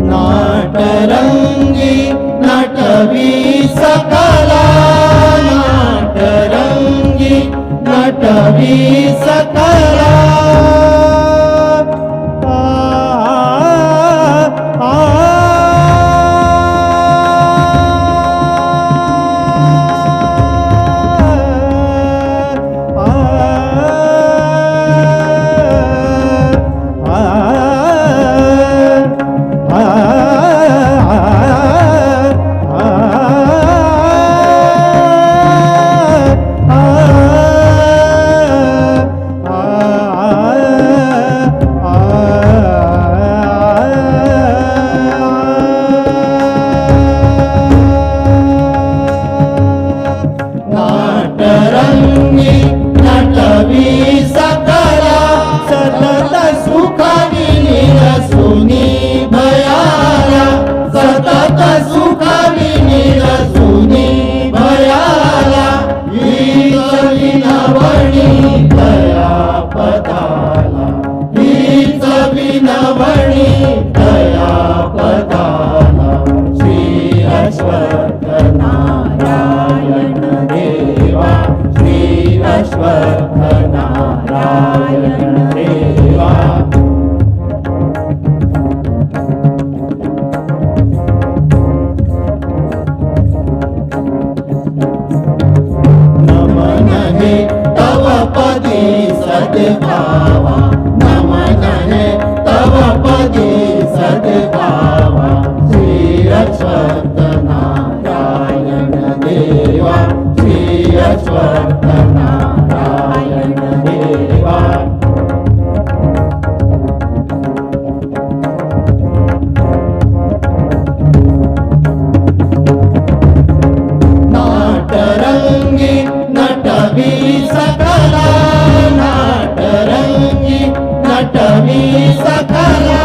नाटरंगी नटवी सकला, नाटरंगी नटवी सकला, आ आ आ आ। सद्भावा नमन हे तव पदी सद्भावा श्री अश्वत्थ नारायण देवा श्री अश्वत्थ नारायण देवा. नाटरंगी नटवी सकला नाटरंगी नटवी सकला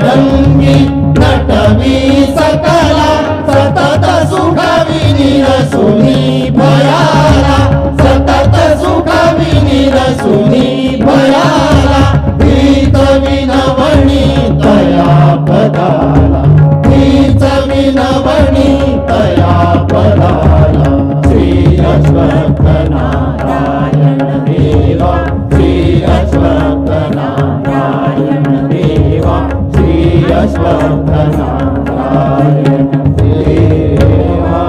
रंगी नटवी सकला सतत सुखविनी रसुनी भयाला सतत सुखविनी रसुनी भयाला भीत विनवणी तया पदाला भीत विनवणी तया पदाला श्री अश्वत्थ नारायण देवा श्री अश्वत्थ नारायण देवा श्री अश्वत्थ नारायण देवा.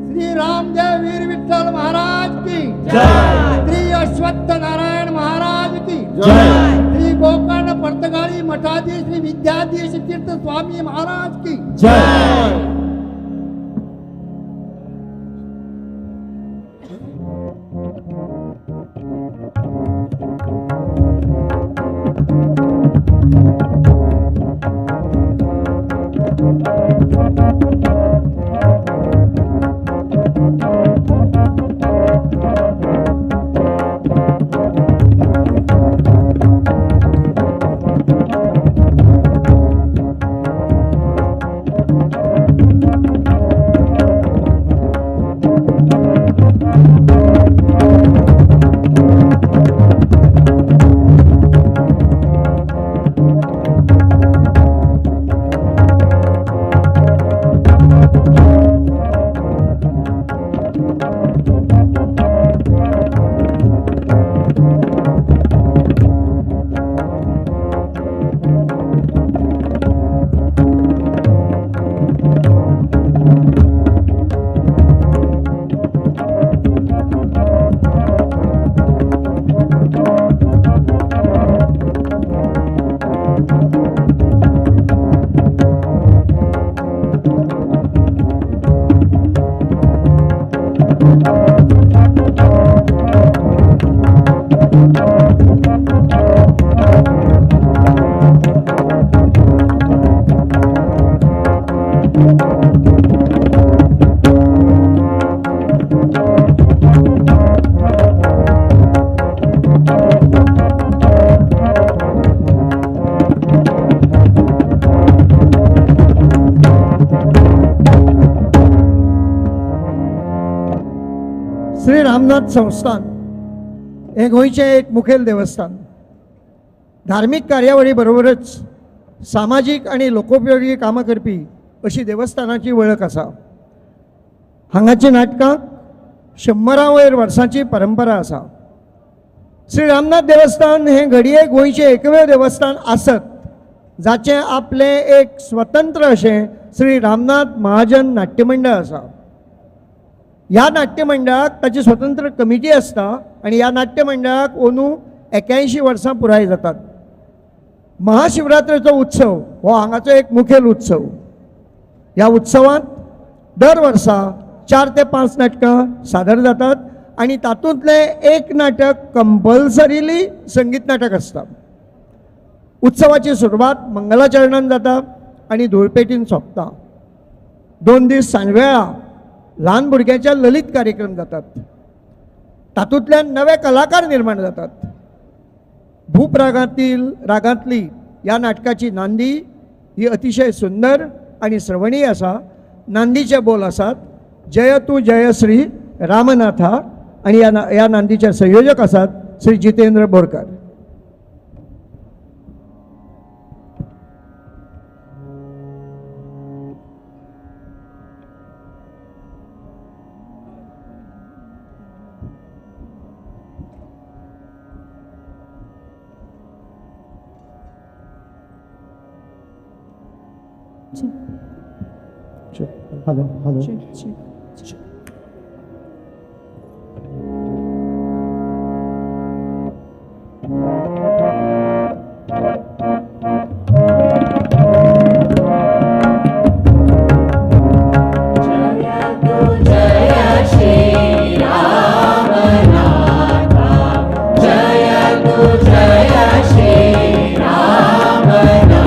श्री रामदेव वीर विठ्ठल महाराज की जय. श्री अश्वत्थ नारायण महाराज की जय. श्री गोकर्ण पर्तगाळी मठाधीश श्री विद्याधीश तीर्थ स्वामी महाराज की जय. श्री रामनाथ संस्थान हे गोंयचें एक मुखेल देवस्थान. धार्मीक कार्यावळी बरोबरच सामाजीक आनी लोकोपयोगी कामां करपी अशी देवस्थानाची वळख आसा. हांगाची नाटकां 100 वयर वर्सांची परंपरा आसा. श्री रामनाथ देवस्थान हें घडये गोंयचें एकमेव देवस्थान आसत जाचें आपलें एक स्वतंत्र अशें श्री रामनाथ महाजन नाट्यमंडळ आसा. ह्या नाट्यमंडळाक ताची स्वतंत्र कमिटी आसता आनी ह्या नाट्यमंडळाक अंदू 81 वर्सां पुराय जातात. महाशिवरात्रेचो उत्सव हो हांगाचो एक मुखेल उत्सव. ह्या उत्सवांत दर वर्सा 4 ते 5 नाटकां सादर जातात आनी तातूंतलें एक नाटक कंपल्सरीली संगीत नाटक आसता. उत्सवाची सुरवात मंगलाचरणान जाता आनी धुळपेटीन सोंपता. 2 दीस सांजवेळा ल्हान भुरग्यांच्या ललित कार्यक्रम जातात. तातूंतल्यान नवे कलाकार निर्माण जातात. भूप रागांतली ह्या नाटकाची नांदी ही अतिशय सुंदर आनी श्रवणीय आसा. नांदीचे बोल आसात जय तू जय श्री रामनाथा आनी ह्या नांदीचे संयोजक आसात Shri Jitendra Borkar. Hello hello. Jaya Shri Ramnatha, Jaya Shri Ramnatha.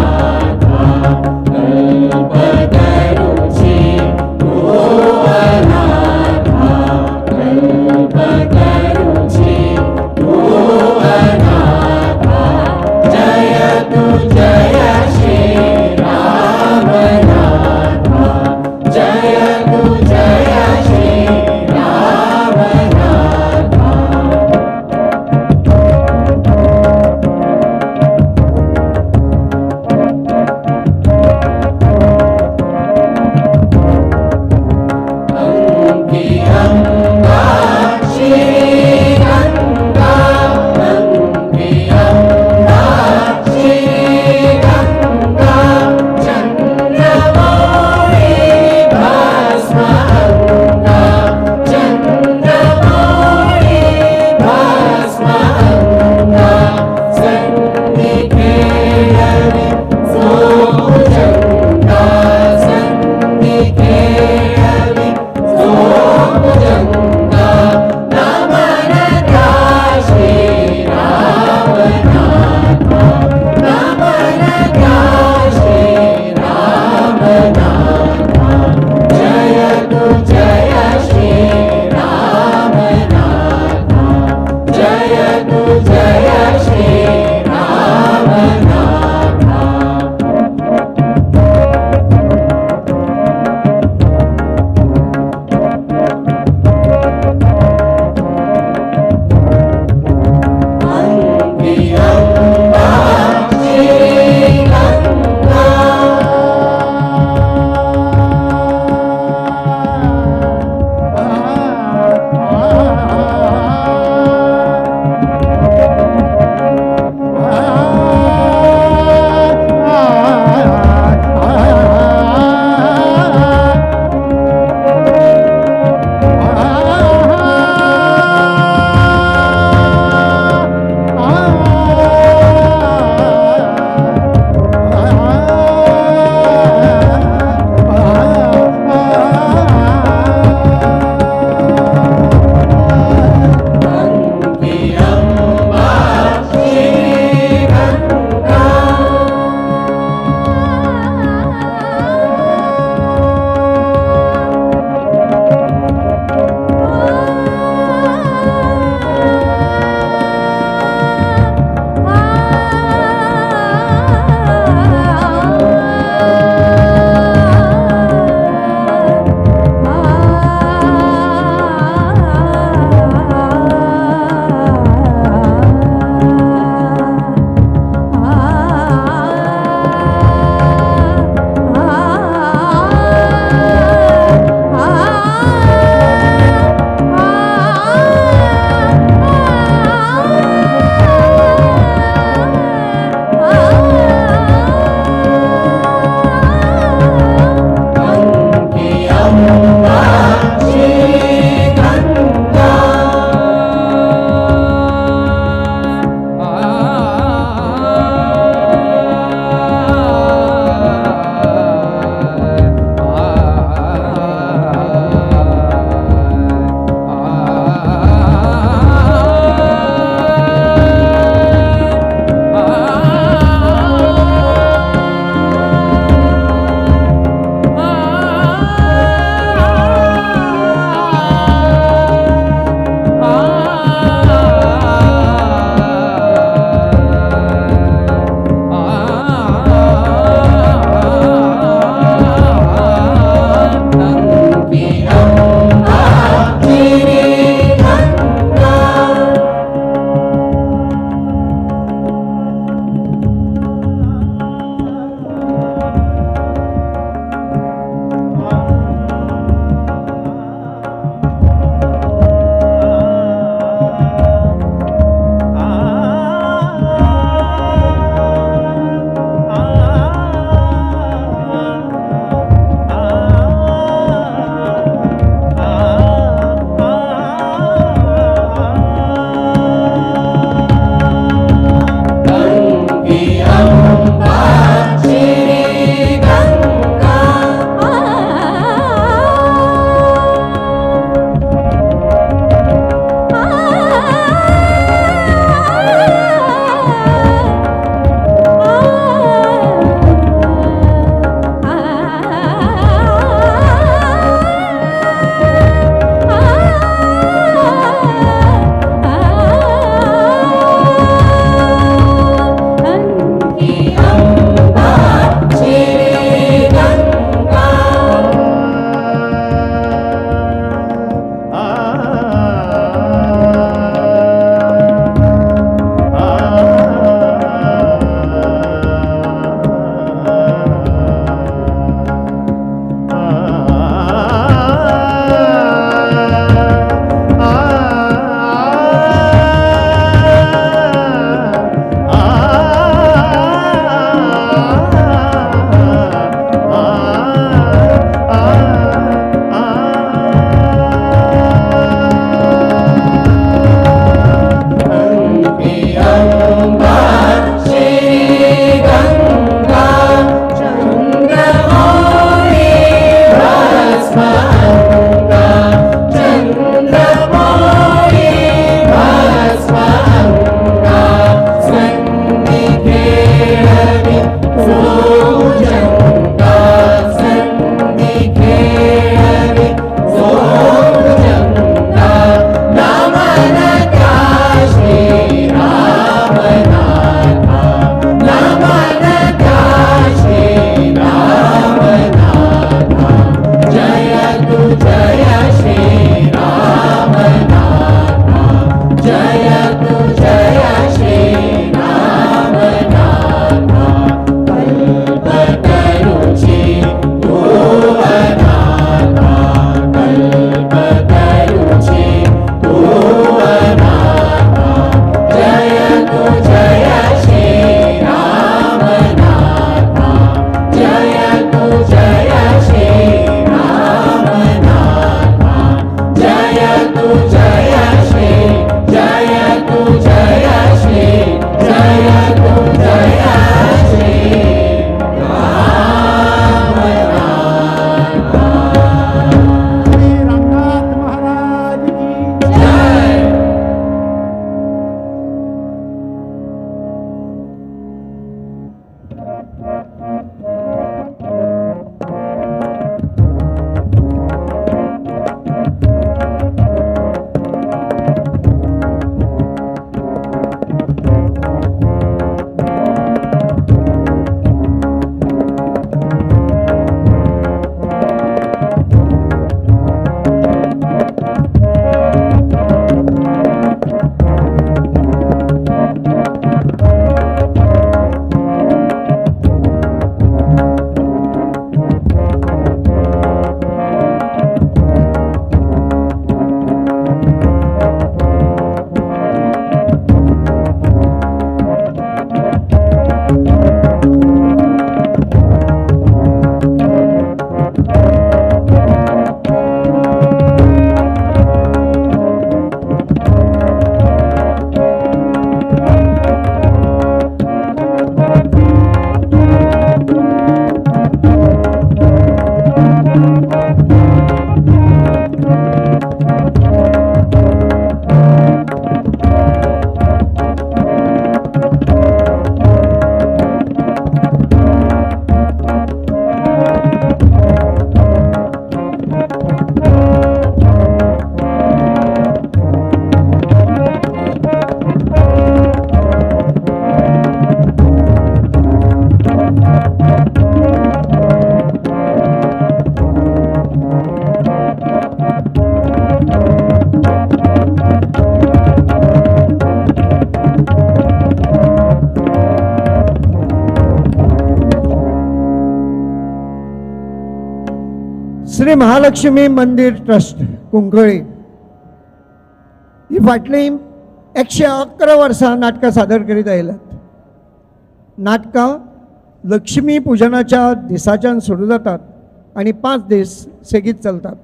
खेळवी सोभुजंगा संधी खेळवी सोभुजंगा नमन त्या श्री रामनाथा नमन त्या श्री रामनाथा जय तु जय श्री रामनाथा जय तु जय श्री रामनाथा कल्पतरुचि भुवनाथा कल्पतरुचि भुवनाथा जय तु जय श्री रामनाथा जय तु जय श्री रामनाथा जय तु जय श्री जय तु जय श्री जय तु जय श्री श्री रामनाथ महाराज की जय। श्री महालक्ष्मी मंदिर ट्रस्ट कुंकळी ही फाटलीं 111 वर्सां नाटकां सादर करीत आयल्यात. नाटकां लक्ष्मी पुजनाच्या दिसाच्यान सुरू जातात आनी 5 दीस सेगीत चलतात.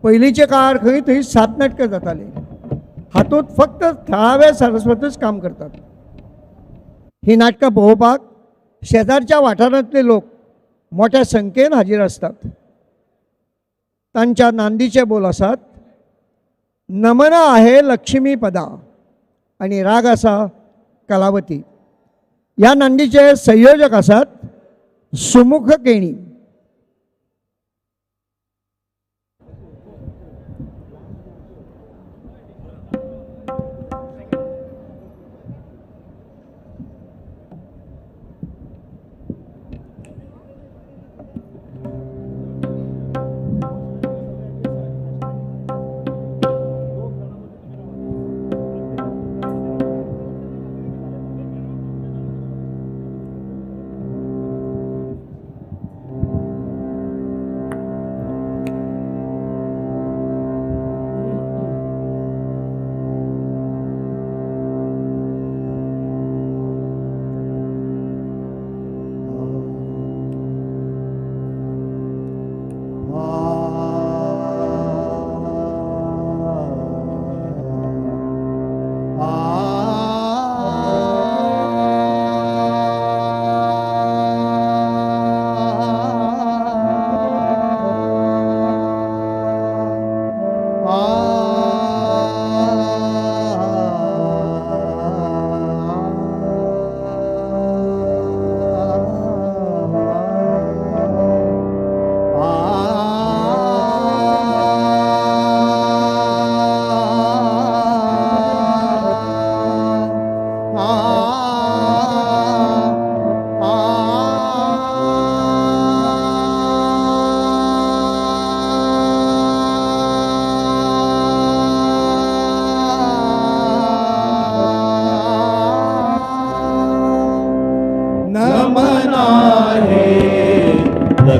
पयलींच्या काळार खंय थंय 7 नाटकां जातालीं. हातूंत फक्त थळावे सरस्वतच काम करतात. ही नाटकां पळोवपाक शेजारच्या वाठारांतले लोक मोठ्या संख्येन हाजीर आसतात. तांच्या नांदीचे बोल आसात नमन आहे लक्ष्मी पदा आनी राग आसा कलावती. ह्या नांदीचे संयोजक आसात सुमुख केणी.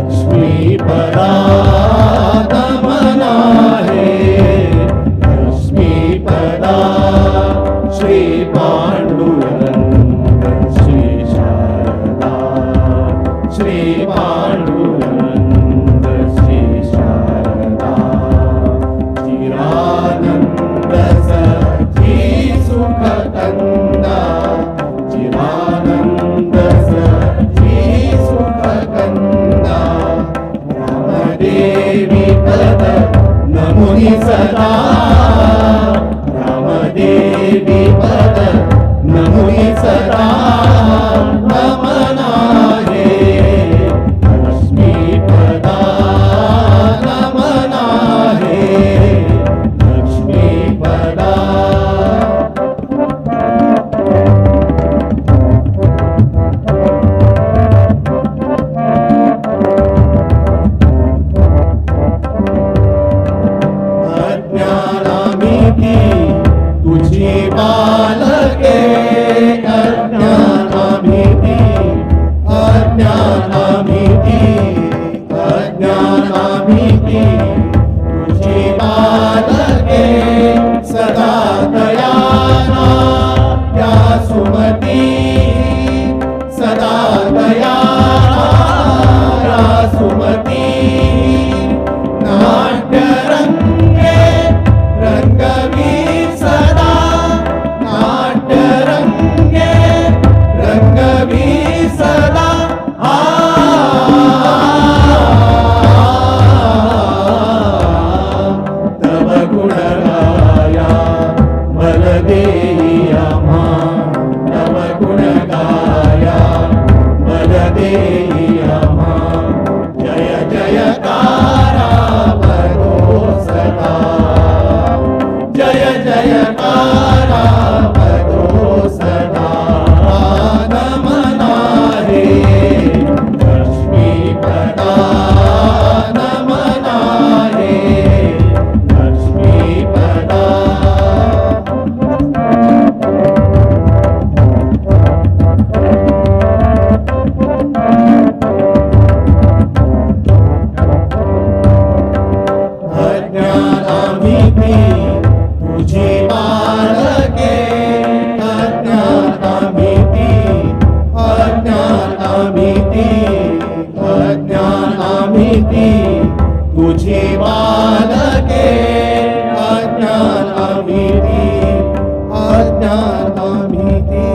लक्ष्मीपदा नमना हे लक्ष्मीपदा श्री पांडुरंग श्री शारदा श्री पांडुरंग श्री शारदा चिरानंद सखी सुखकंदा चिरानंद सखी सुखकंदा रामदेवी पद नमुनि सदा रामदेवी पद नमुनि सदा नमना हे लक्ष्मीपदा नमना हे लक्ष्मीपदा. अज्ञानामिती तुझी बालके अज्ञानामिती अज्ञानामिती अज्ञानामिती तुझी बालके सदा दयाना त्या सुमती सदा दयाना त्या सुमती नाट्यरंगे रंगवी सदा नाट्यरंगे रंगवी सदा आ तव गुणगाया बलदेहि आम्हा तव गुणगाया बलदेहि आम्हा जय जयकारा बरो सदा जय जयकारा बरो सदा नमना हे लक्ष्मीपदा नमना हे लक्ष्मीपदा. अज्ञानामिती तुझी बालके अज्ञानामिती अज्ञानामिती अज्ञानामिती तुझी बालके अज्ञानामिती अज्ञानामिती.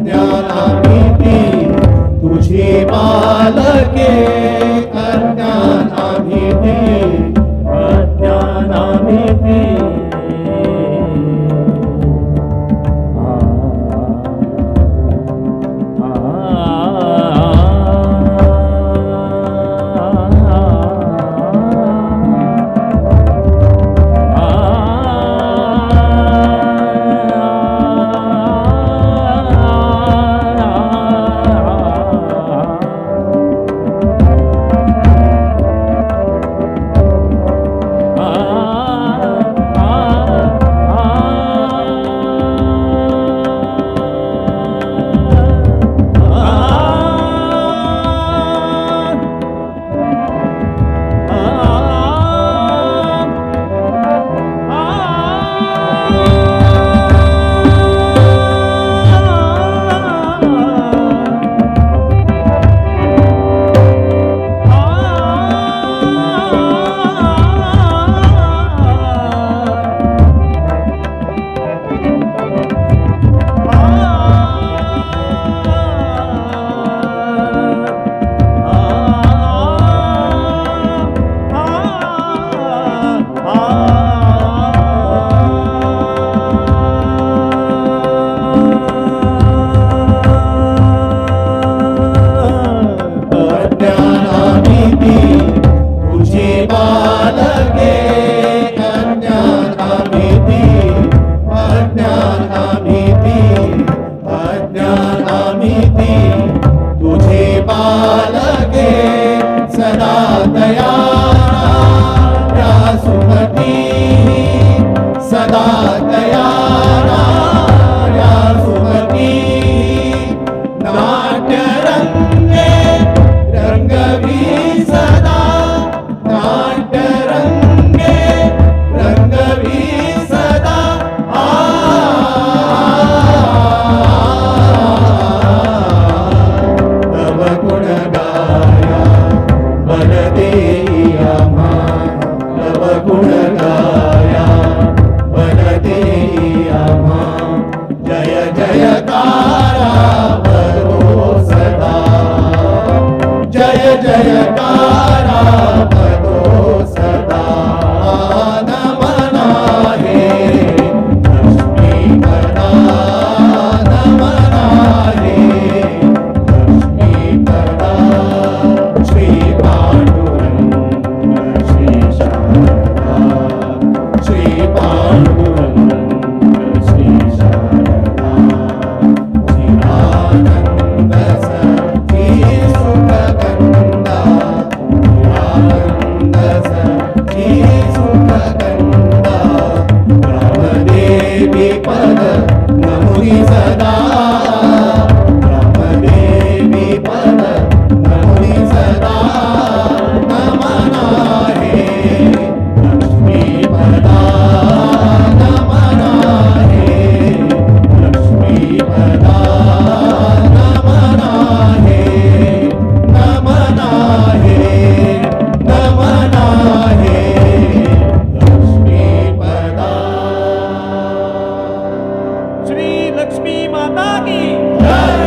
अज्ञानामिती तुझी बालके अज्ञानामिती अज्ञानामिती. अज्ञानामिति तुझी बालके अज्ञानामिति अज्ञानामिति अज्ञानामिति तुझे बालके सदा दयारा सुमती सदा दयारा सुमती नाट्य रंगे रंगवी सदा नाट्य रंगे रंगवी सदा आ तव गुण गाया बल देई आम्हा तव गुण गाया बल देई आम्हा जय जयकारा बलो सदा जय जयकारा बलो सदा नमना हे लक्ष्मी पदा नमना हे लक्ष्मी पदा श्री पांडुरंग श्री शारदा श्री पांडुरंग श्री शारदा चिरानंद सखी सुखगंधा चिरानंद सखी सुखगंधा रामदेवी पद नमुनि सदा रामदेवी पद नमुनि सदा नमना हे लक्ष्मी पदा नमना हे लक्ष्मी पदा नमना हे नमना हे नमना हे लक्ष्मी पदा। श्री लक्ष्मी माता की जय।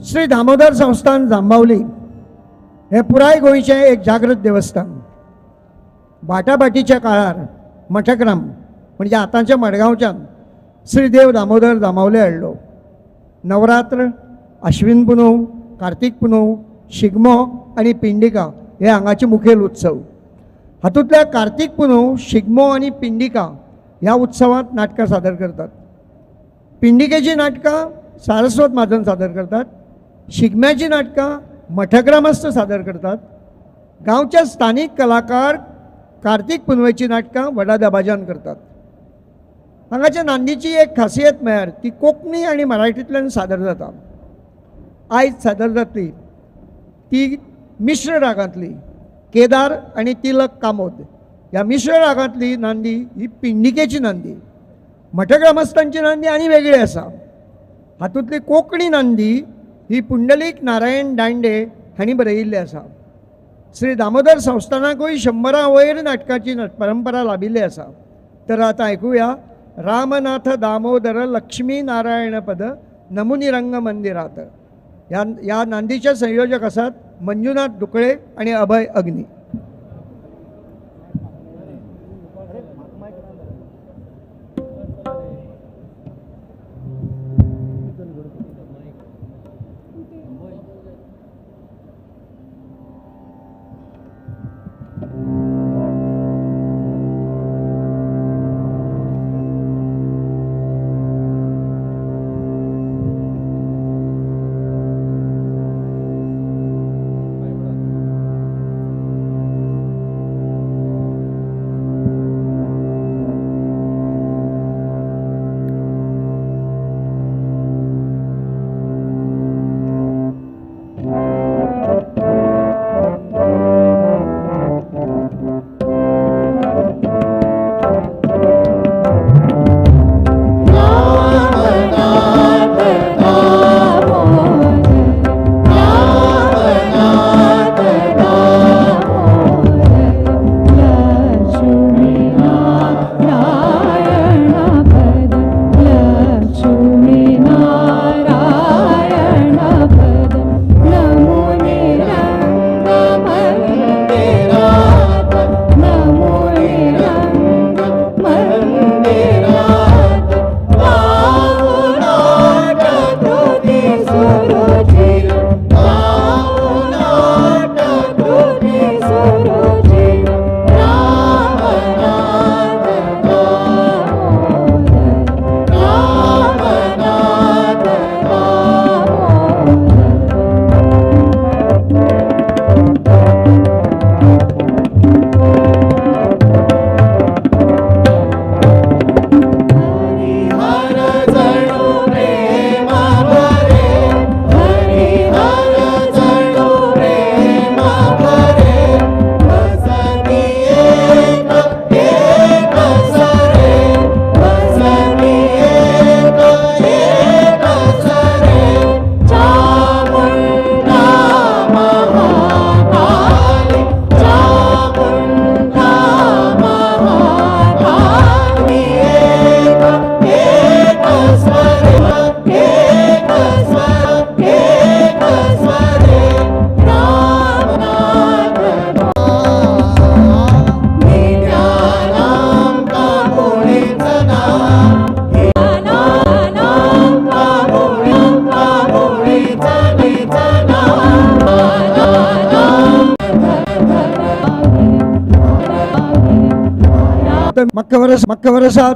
श्री दामोदर संस्थान जांबावली हे पुराय गोंयचें एक जागृत देवस्थान। बाटाबाटीच्या काळार मठग्राम म्हणजे आतांच्या मडगांवच्यान श्री देव दामोदर जांबावले हाडलो। नवरात्र, आश्विन पुनव, कार्तीक पुनव, शिगमो आनी पिंडिका हे हांगाचे मुखेल उत्सव। हातूंतल्या कार्तीक पुनव, शिगमो आनी पिंडिका ह्या उत्सवांत नाटकां सादर करतात। पिंडिकेची नाटकां सारस्वत म्हाजन सादर करतात, शिगम्याची नाटकां मठग्रामस्थ सादर करतात। गांवच्या स्थानीक कलाकार कार्तीक पुनवेची नाटकां व्हडा दबाज्यान करतात। हांगाच्या नांदीची एक खासियत म्हळ्यार ती कोंकणी आनी मराठींतल्यान सादर जाता। आयज सादर जातली ती मिश्र रागांतली केदार आनी तिलक कामोद ह्या मिश्र रागांतली नांदी ही पिंडिकेची नांदी। मठग्रामस्थांची नांदी आनी वेगळी आसा। हातूंतली कोंकणी नांदी ही पुंडलीक नारायण दांडे हांणी बरयिल्ली आसा। श्री दामोदर संस्थानाकूय 100 वयर नाटकाची परंपरा लाभिल्ली आसा। तर आतां आयकुया रामनाथ दामोदर लक्ष्मी नारायण पद नमुनी रंग मंदिरात। ह्या नांदीचे संयोजक आसात मंजुनाथ दुकळे आनी अभय अग्नी। म्हाका खबर आसा, म्हाका खबर आसा.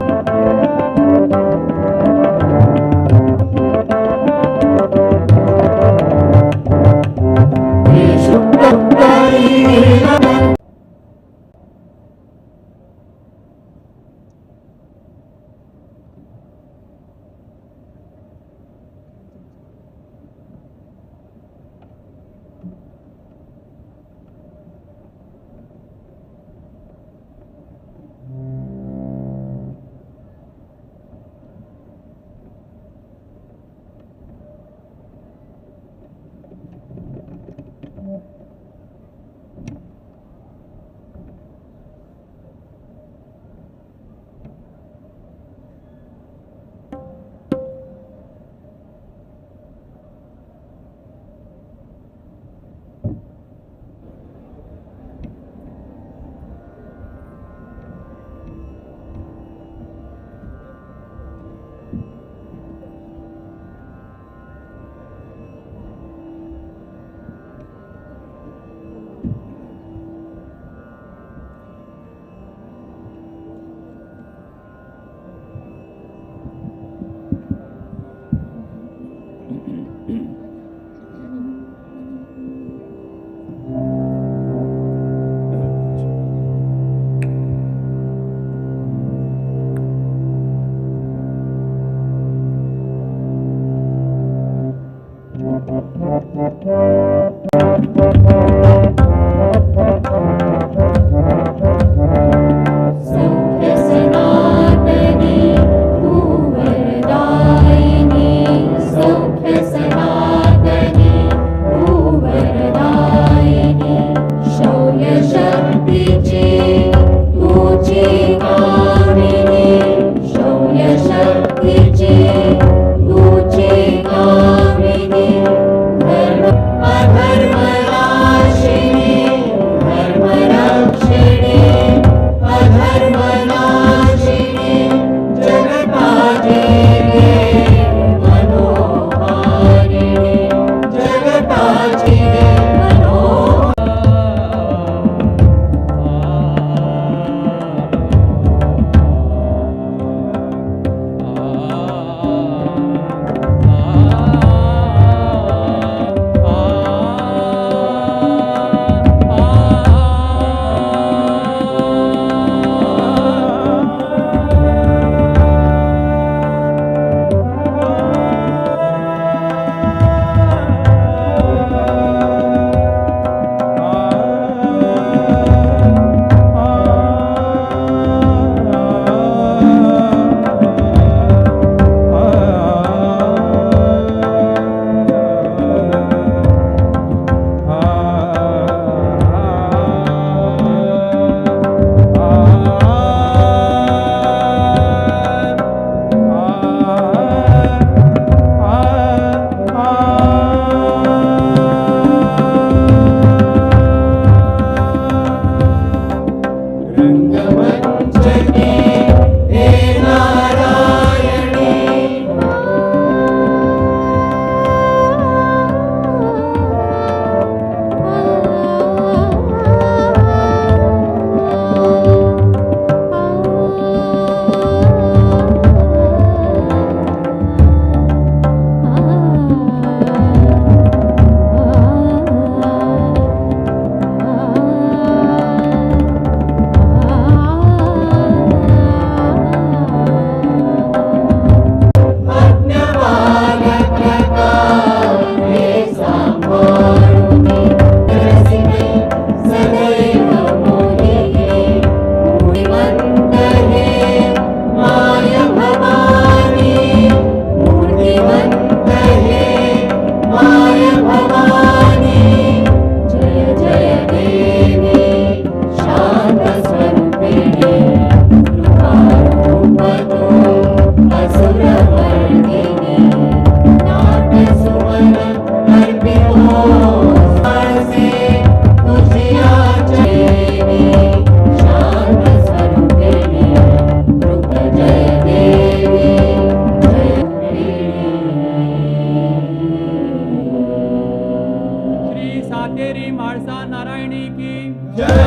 सातेरी म्हाळसा नारायणी की जय।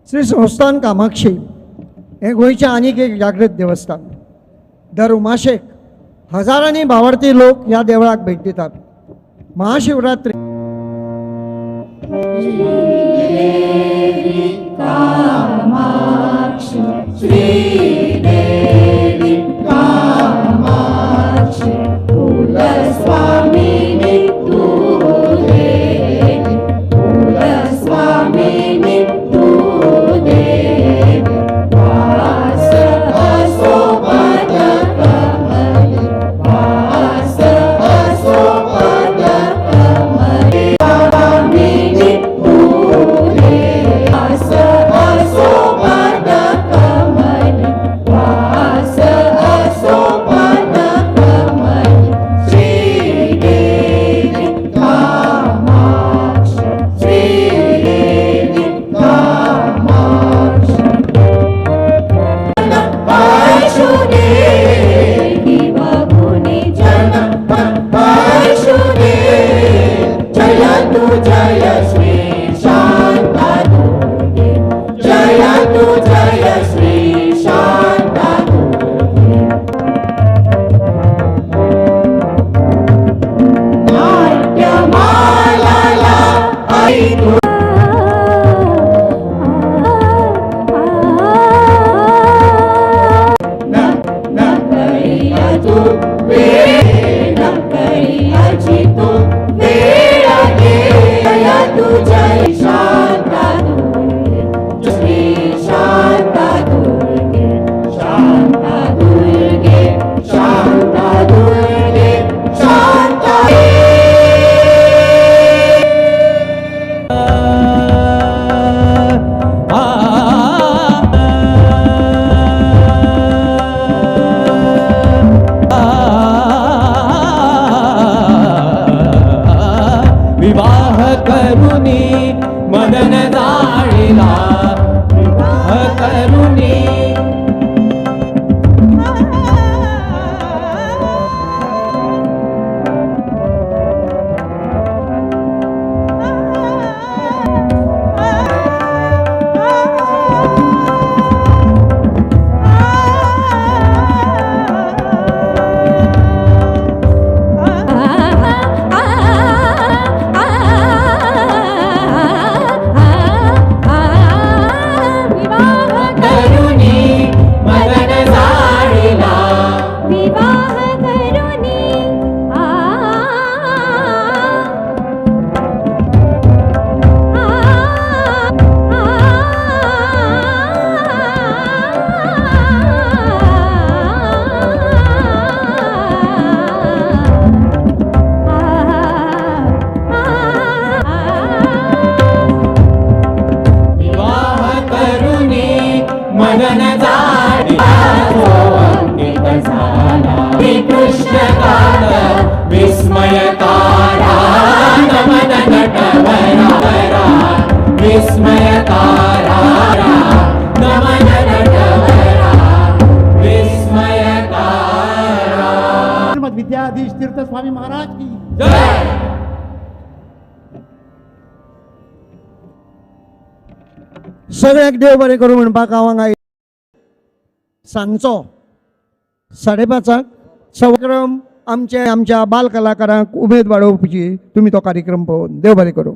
श्री संस्थान कामाक्षी हें गोंयचें आनीक एक जागृत देवस्थान. दर उमाशेक हजारांनी भावार्थी लोक ह्या देवळाक भेट दितात. महाशिवरात्री विवाह करुणी मदन जाळिला, विवाह करुणी विद्याधीश तीर्थ स्वामी महाराज की जय. सगळ्याक देव बरें करूं म्हणपाक हांव हांगा सांजचो 5:30 कार्यक्रम आमचे आमच्या बाल कलाकारांक उमेद वाडोवपाची तुमी तो कार्यक्रम पळोवन देव बरें करूं.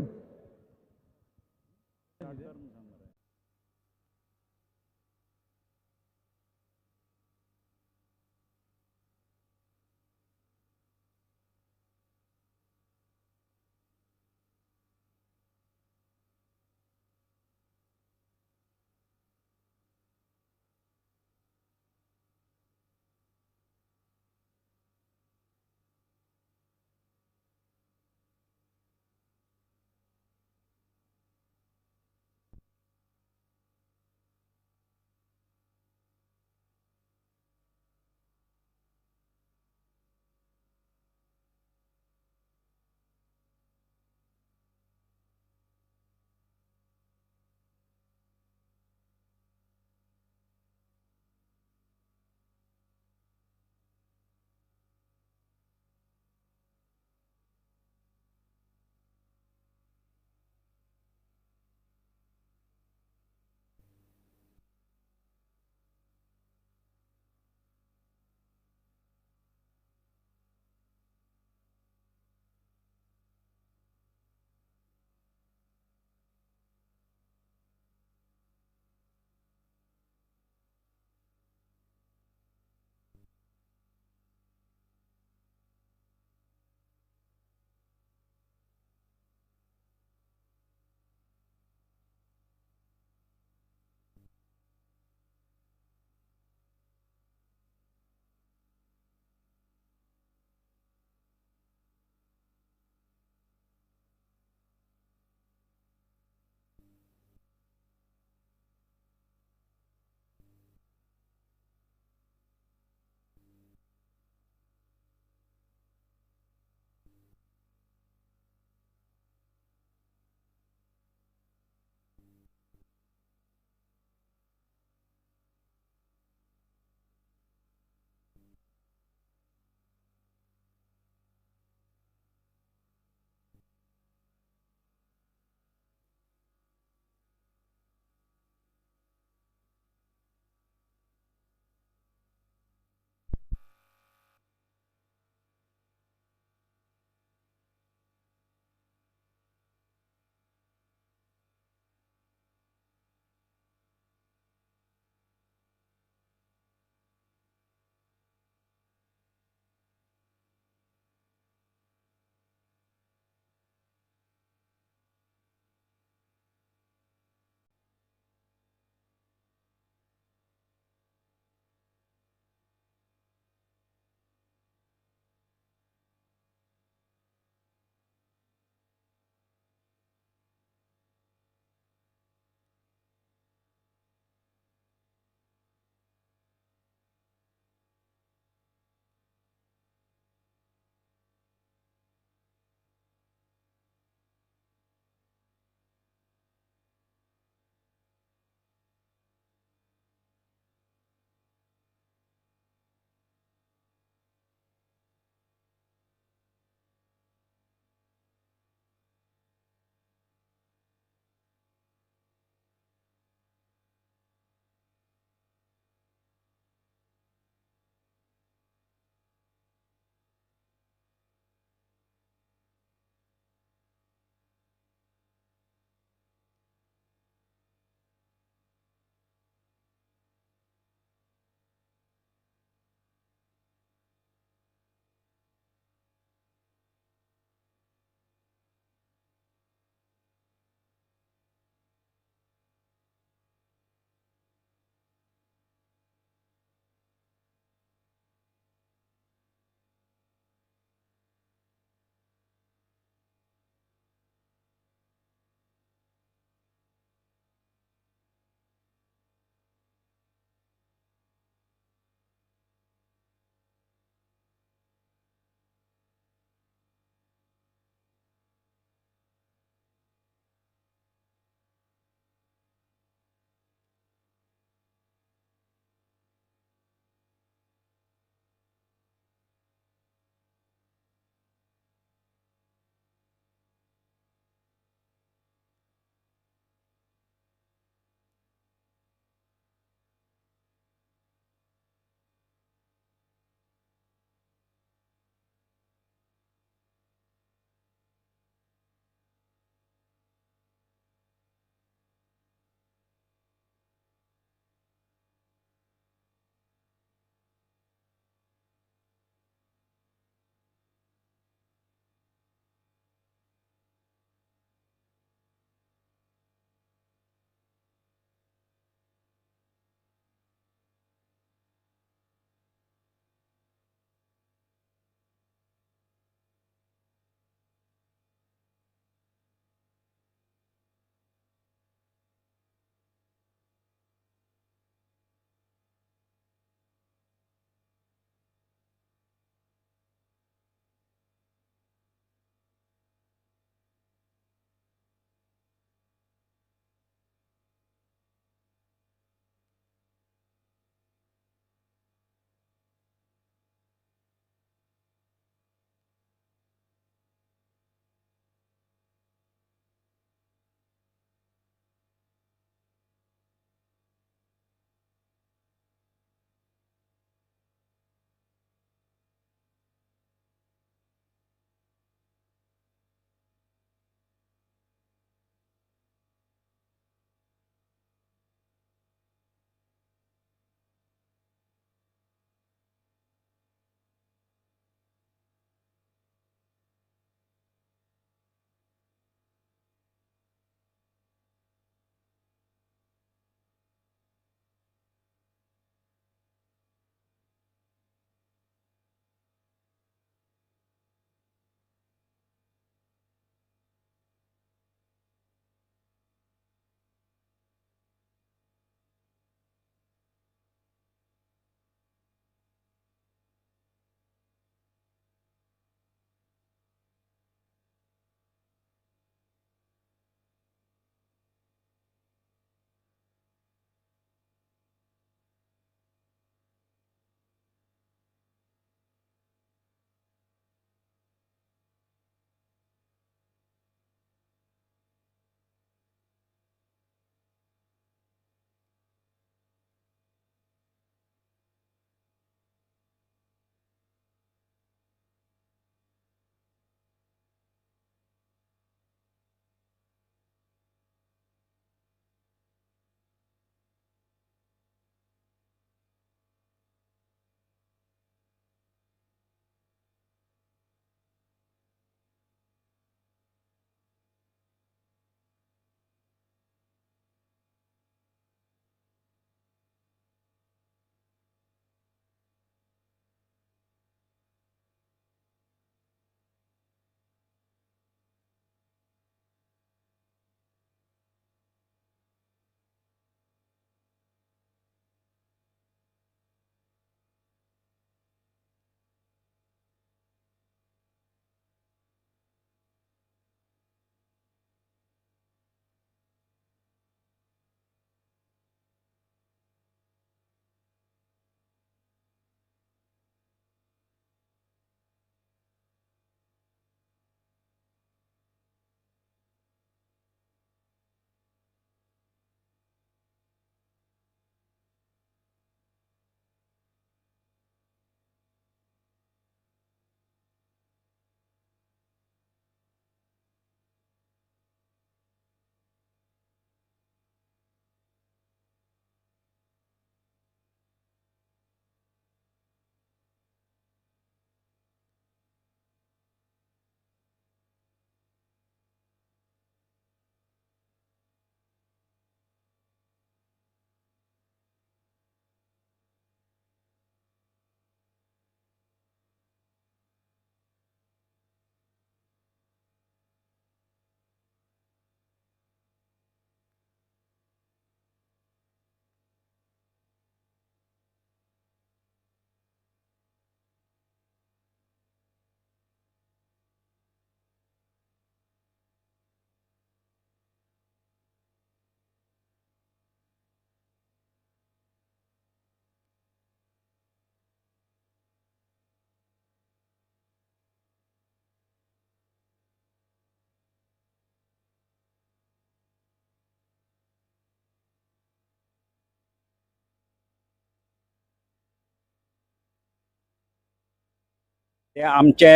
ते आमचे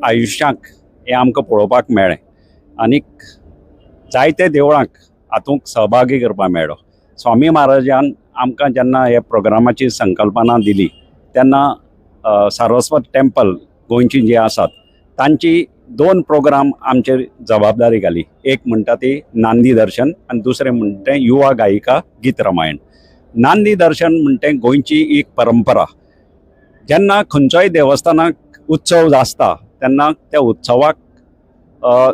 आयुश्याक हें आमकां पळोवपाक मेळ्ळें आनीक जायते देवळांक हातूंत सहभागी करपाक मेळ्ळो. स्वामी महाराजान आमकां जेन्ना हे प्रोग्रामाची संकल्पना दिली तेन्ना सारस्वत टेम्पल गोंयची जी आसात तांची 2 प्रोग्राम आमचेर जबाबदारी घाली. एक म्हणटा ती नांदी दर्शन आनी दुसरें म्हणटा तें युवा गायिका गीत रामायण. नांदी दर्शन म्हणटा तें गोंयची एक परंपरा. जेन्ना खंयचोय देवस्थानाक उत्सव आसता तेन्ना त्या उत्सवाक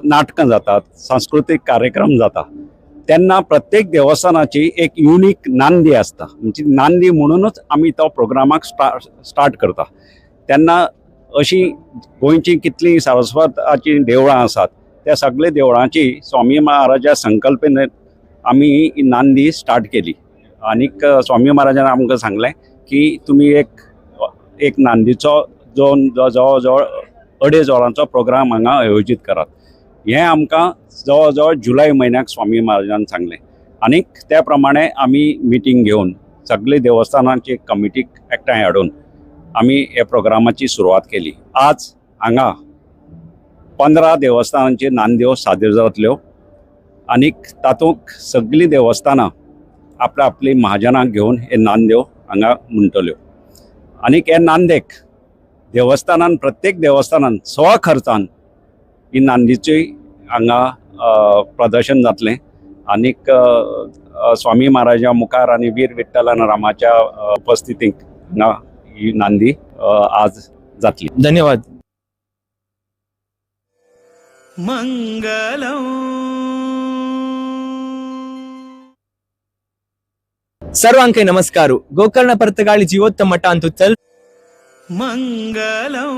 नाटकां जातात, सांस्कृतीक कार्यक्रम जाता, तेन्ना प्रत्येक देवस्थानाची एक युनीक नांदी आसता. म्हणजे नांदी म्हणूनच आमी तो प्रोग्रामाक स्टार्ट करता. तेन्ना अशी गोंयची कितलीं सारस्वताचीं देवळां आसात त्या सगळे देवळांची स्वामी महाराजा संकल्पनेन आमी ही नांदी स्टार्ट केली. आनीक स्वामी महाराजान आमकां सांगलें की तुमी एक नांदीचो जो जवळ जवळ 2.5 वरांचो प्रोग्राम हांगा आयोजीत करात. हें आमकां जवळ जवळ जुलय म्हयन्याक स्वामी महाराजान सांगलें आनीक त्या प्रमाणे आमी मिटींग घेवन सगळे देवस्थानांची कमिटीक एकठांय हाडून आमी ह्या प्रोग्रामाची सुरवात केली. आज हांगा 15 देवस्थानांची नांद्यो सादर जातल्यो आनीक तातूंत सगळीं देवस्थानां आपल्या आपली महाजनांक घेवन हे नांद्यो हांगा म्हणटल्यो. आनीक हे नांदेक देवस्थानान प्रत्येक देवस्थानान स्वखर्चान ही नांदीची हांगा प्रदर्शन जातलें आनीक स्वामी महाराजा मुखार आनी वीर विठ्ठल आनी रामाच्या उपस्थितीक हांगा ही नांदी आज जातली. धन्यवाद. मंगलम. सर्वांक नमस्कार. गोकर्ण पर्तगाळी जीवोत्तम मठांत चल मंगलम.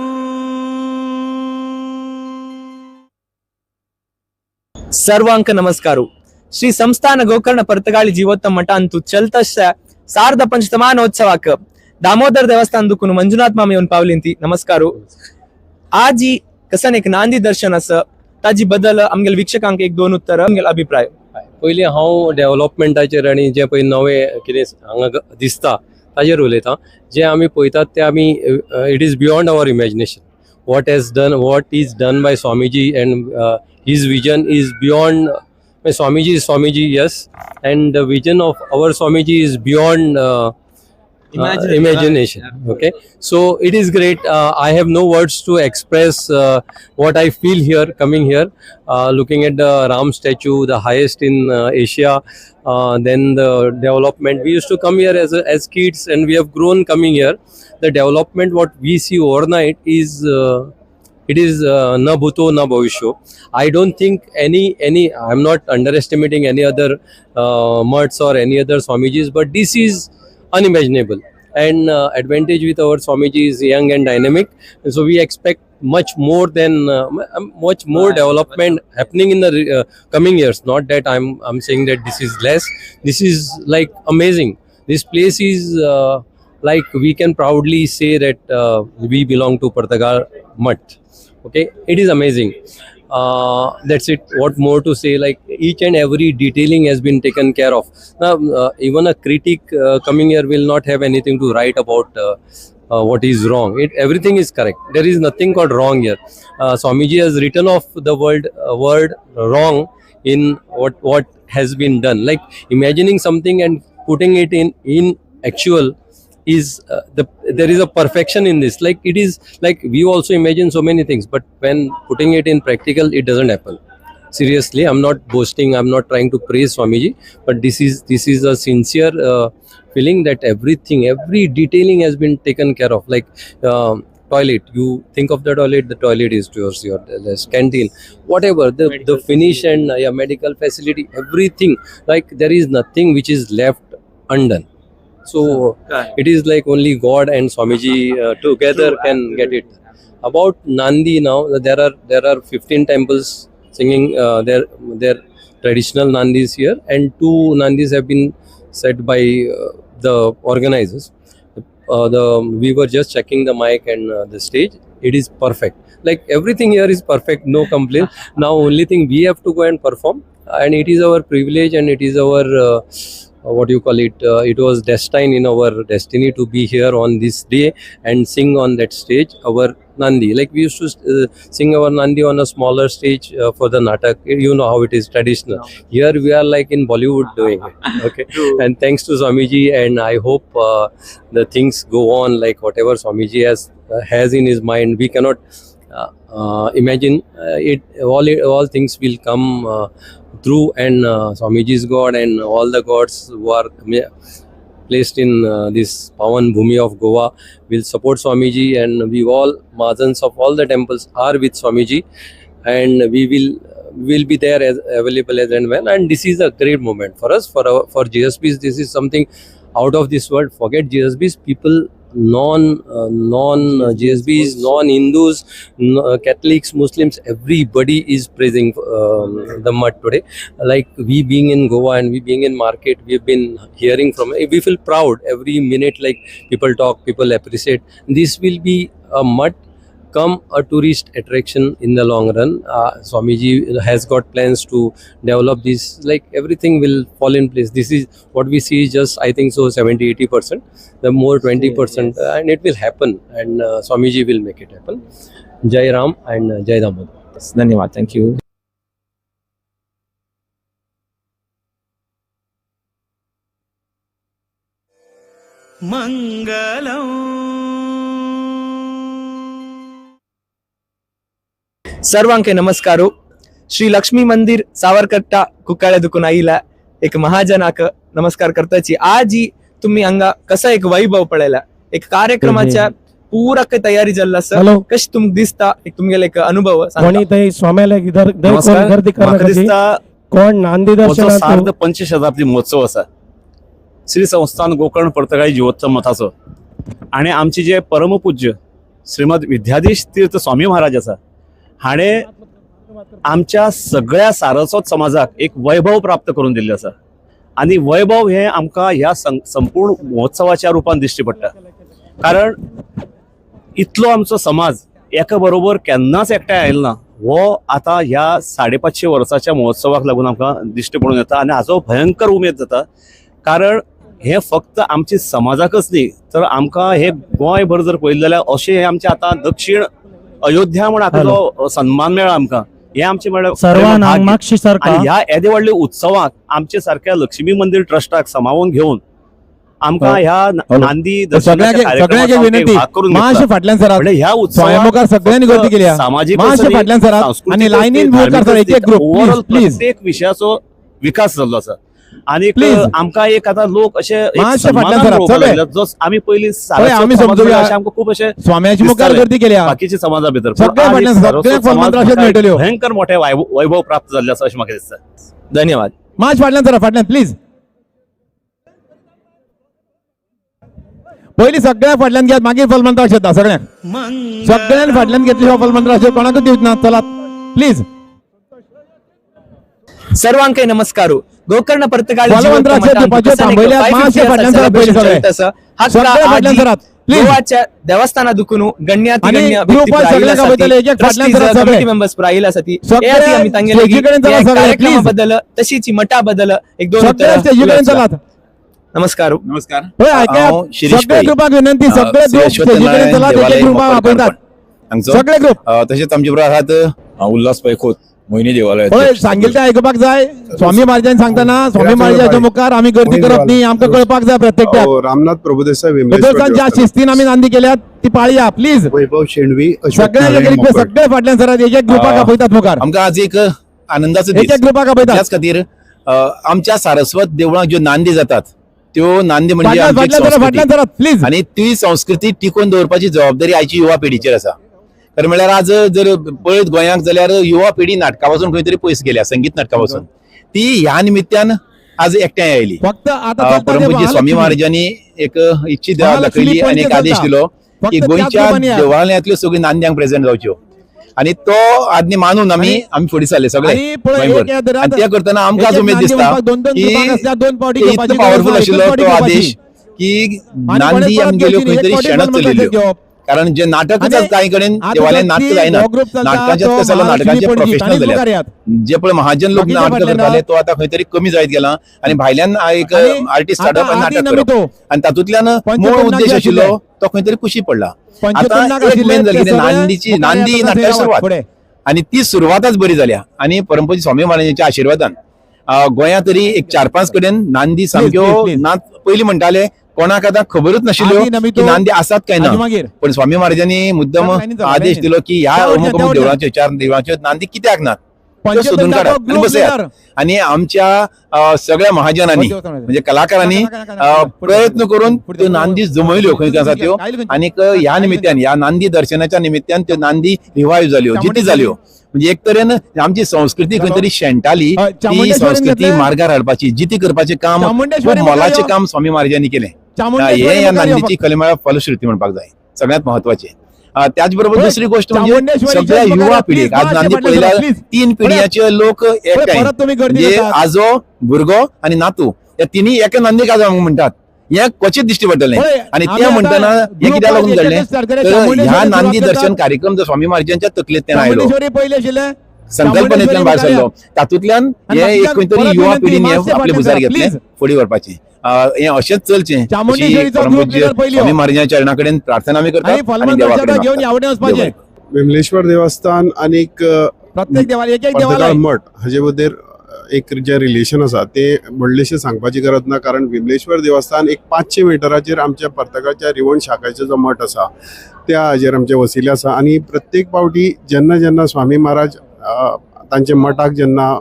सर्वांक नमस्कार. श्री संस्थान गोकर्ण पर्तगाळी जीवोत्तम मठांतु चलतश्य सार्ध पंचतमानोत्सवाक दामोदर देवस्थान दुखून मंजुनाथ मामी येवन पावलींती. नमस्कार. आजी कसन एक नांदी दर्शन अस ताजी बदल आमगेल वीक्षकांक एक दोन उत्तर आमगेल अभिप्राय. पयलीं हांव डेव्हलपमेंटाचेर आनी जें पळय नवें कितें हांगा दिसता ताजेर उलयतां. जें आमी पळयतात तें आमी it is beyond our imagination. What has done, what is done by Swamiji and his vision is beyond. Swamiji is Swamiji, yes, and the vision of our Swamiji is beyond imagination. Okay, so it is great. I have no words to express what I feel here, coming here, looking at the Ram statue, the highest in Asia, then the development. We used to come here as kids and we have grown coming here. The development what we see overnight is it is na bhuto na bhavishyo. I don't think any I'm not underestimating any other mutts or any other Swamijis, but this is unimaginable. And advantage with our Swamiji is young and dynamic, and so we expect much more than much more development happening in the coming years. Not that I'm saying that this is less. This is like amazing. This place is like we can proudly say that we belong to Partagal Mutt. Okay, it is amazing. That's it. What more to say? Like each and every detailing has been taken care of. Now even a critic coming here will not have anything to write about what is wrong. Everything is correct. There is nothing called wrong here. Swamiji has written off the word wrong in what has been done. Like imagining something and putting it in actual is there is a perfection in this. Like it is like we also imagine so many things, but when putting it in practical, it doesn't happen. Seriously, I'm not boasting, I'm not trying to praise Swamiji, but this is a sincere feeling that everything, every detailing has been taken care of. Like toilet, you think of the toilet is towards your canteen, whatever the finish and medical facility, everything. Like there is nothing which is left undone. So it is like only God and Swamiji together can get it. About Nandi now, there are 15 temples singing their traditional Nandis here, and 2 Nandis have been set by the organizers. We were just checking the mic and the stage. It is perfect. Like everything here is perfect, no complaint. Now only thing we have to go and perform, and it is our privilege and it is our what you call it, it was destined in our destiny to be here on this day and sing on that stage our Nandi. Like we used to sing our Nandi on a smaller stage for the Natak. You know how it is traditional. Here we are like in Bollywood doing it. Okay. And thanks to Swamiji, and I hope the things go on like whatever Swamiji has in his mind. We cannot imagine it. All things will come through, and Swamiji is God, and all the gods who are placed in this Pavan Bhumi of Goa will support Swamiji, and we all Mahajans of all the temples are with Swamiji, and we will be there as available as and when. And this is a great moment for us, for GSBs. This is something out of this world. Forget GSBs, people, non GSBs, non-Hindus, Catholics, Muslims, everybody is praising the mutt today. Like we being in Goa and we being in market, we've been hearing from, we feel proud every minute, like people talk, people appreciate. This will be a mutt come a tourist attraction in the long run. Swamiji has got plans to develop this, like everything will fall in place. This is what we see, just I think so 70-80%, the more 20%, yes. And it will happen, and Swamiji will make it happen. Jai Ram and Jai Damodar. Dhanyavad. Thank you. Mangalam. सर्वांके नमस्कारो. Shri Lakshmi मंदिर सावरकट्टा कुकाळे दुकून आयिला एक महाजनाक नमस्कार करताची. आज ही तुम्ही हांगा कसा एक वैभव पळयला, एक कार्यक्रमाच्या पुरा काही तयारी जाल्ला आसा, कशी तुमकां दिसता, एक तुमगेले एक अनुभव दिसता. कोण नांदी दर्शनाक सार्ध पंचशताब्दी महोत्सव आसा श्री संस्थान गोकर्ण पर्तगाळी जीवोत्तम मठाचो, आनी आमचे जे परमपूज्य श्रीमद विद्याधीश तीर्थ स्वामी महाराज आसा हाणे आमच्या सगळ्या सारस्वत समाजाक एक वैभव प्राप्त करून दिल्लें आसा, आनी वैभव हे आमकां ह्या संपूर्ण महोत्सवाच्या रुपान दिश्टी पडटा. कारण इतलो आमचो समाज एका बरोबर केन्नाच एकठांय आयलो ना, हो आतां ह्या 550 वर्साच्या महोत्सवाक लागून आमकां दिश्टी पडून येता, आनी हाचो भयंकर उमेद जाता. कारण हे फक्त आमचे समाजाकच न्ही तर आमकां हे गोंयभर जर पळयलें जाल्यार अशें हे आमचें आतां दक्षिण अयोध्या म्हण आतां जो सन्मान मेळ्ळा आमकां, हे आमचे म्हळ्यार ह्या येदे व्हडल्या उत्सवाक आमचे सारक्या लक्ष्मी मंदिर ट्रस्टाक समावून घेवन आमकां ह्या नांदी दर्शनाच्या कार्यक्रमाक करून ह्या उत्सवाक सामाजीक, सांस्कृतीक, ओवरऑल प्रत्येक विशयाचो विकास जाल्लो आसा. आनी आमकां एक आतां लोक अशे जो आमी पयलीं आमकां खूब अशे बाकीच्या समाजा भितर भयंकर मोठे वैभव प्राप्त जाल्ले आसा अशें म्हाका दिसता. धन्यवाद. मार्च फाटल्यान सर, फाटल्यान प्लीज. पयलीं सगळ्या फाटल्यान घेयात, मागीर फलमंत्र अक्षता. सगळ्यांक सगळ्यांनी फाटल्यान घेतली फलमंत्र अक्षत कोणाकूच दिवच ना. चलात प्लीज. सर्वांके नमस्कार. गोकर्ण पर्तगाळी गोवाच्या देवस्थाना दुखून गण्याती कमिटी मेंबर्स आयिल्ले आसा ती आमी तांगेले कार्यक्रमा बद्दल तशीच मठा बद्दल एक दोन. नमस्कार. नमस्कार. विनंती सगळे ग्रुप. तशेंच आमचे बरोबर आहात उल्हास पै खोत, मोहिनी देवालय. सांगेल ते आयकुपाक जाय. स्वामी महाराजांनी सांगतना स्वामी महाराजाच्या मुखार आमी गर्दी करप न्ही, आमकां कळपाक जाय प्रत्येक. रामनाथ प्रभुदेसाय, ज्या शिस्तीन आमी नांदी केल्यात ती पाळया प्लीज. वैभव शेणवी, सगळे सगळे फाटल्यान सरात, एक एक ग्रुपाक आपयतात मुखार. आमकां आज एक आनंदाचो एक एक ग्रुपाक आपयतात. त्याच खातीर आमच्या सारस्वत देवळांक ज्यो नांदी जातात त्यो नांदी म्हणजे प्लीज, आनी ती संस्कृती टिकोवन दवरपाची जबाबदारी आयची युवा पिढीचेर आसा. खरें म्हळ्यार आज जर पळयत गोंयांक जाल्यार युवा पिढी नाटका पासून खंय तरी पयस गेल्या, संगीत नाटका पासून. ती ह्या निमित्तान आज एकठांय आयली. फक्त आतां परमपूज्य स्वामी महाराजांनी एक इच्छा दाखयली आनी एक आदेश दिलो की गोंयच्या देवालयांतल्यो सगळ्यो नांद्यांक प्रेझेंट जावच्यो, आनी तो आज्ञा मानून आमी आमी फुडें सरले सगळे. ते करतना आमकां आज उमेद दिसता की इतलो पावरफूल आशिल्लो तो आदेश की नांदी आमगेल्यो खंय तरी शेणत चलिल्ल्यो. कारण जे नाटकच कांय कडेन देवालयान नाटक जायना, नाटकांचे कशें जालां, नाटकांचे प्रोफेशनल जाल्यात. जे पळय महाजन लोक नाटक करताले तो आतां खंय तरी कमी जायत गेला आनी भायल्यान एक आर्टिस्ट हाडप आनी नाटक करप आनी तातूंतल्यान मूळ उद्देश आशिल्लो तो खंय तरी कुशी पडला. आतां एक मेन जाली कितें, नांदीची नांदी नाटकाची सुरवात आनी ती सुरवातच बरी जाल्या आनी परमपूज्य स्वामी महाराजांच्या आशिर्वादान गोंया तरी एक 4-5 कडेन नांदी सामक्यो ना. पयलीं म्हणटाले कोणाक आतां खबरूच नाशिल्ल्यो की नांदी आसात काय ना, पण स्वामी महाराजांनी मुद्दम आदेश दिलो की ह्या अमुक अमुक देवळांच्यो 4 देवळांच्यो नांदी कित्याक नात त्यो सोदून काडात आनी बसयात. आनी आमच्या सगळ्या महाजनांनी म्हणजे कलाकारांनी प्रयत्न करून त्यो नांदी जमयल्यो खंय खंय आसा त्यो आनीक ह्या निमित्यान, ह्या नांदी दर्शनाच्या निमित्यान त्यो नांदी रिवायव जाल्यो, जिती जाल्यो. म्हणजे एक तरेन आमची संस्कृती खंय तरी शेणटाली, ती संस्कृती मार्गार हाडपाची, जिती करपाचें काम, खूब मोलाचें काम स्वामी महाराजांनी केलें. हे ह्या नांदीची खरें म्हळ्यार फलश्रुती म्हणपाक जाय, सगळ्यांत महत्वाचें. त्याच बरोबर दुसरी गोष्ट म्हणजे सगळ्या युवा पिढीक आज नांदी पळयल्यार 3 पिढयांचे लोक एकठांय, म्हणजे आजो, भुरगो आनी नातू, ह्या तिनूय एका नांदीक आज म्हणटात, हें क्वचीत दिश्टी पडटलें. आनी ते म्हणटना हें कित्याक लागून घडलें तर ह्या नांदी दर्शन कार्यक्रम जो स्वामी महाराजांच्या तकलेंतल्यान आयलो, संकल्पनेंतल्यान भायर सरलो, तातूंतल्यान हे एक खंय तरी युवा पिढीन हें आपले भुजार घेतलें फुडें व्हरपाचें. हें अशेंच चलचें अशी परमपूज्य स्वामी महाराजांच्या चरणा कडेन प्रार्थना आमी करतात आनी देवा कडेन. विमलेश्वर देवस्थान आनीक पर्तगाळ मठ हाजे बद्दल एक जे रिलेशन आसा ते व्हडलेशें सांगपाची गरज ना, कारण विमलेश्वर देवस्थान एक 500 मिटराचेर आमच्या पर्तगाळच्या रिवण शाखाचो जो मठ आसा त्या हाजेर आमचे वसिले आसा. आनी प्रत्येक पावटी जेन्ना जेन्ना स्वामी महाराज तांच्या मठाक जेन्ना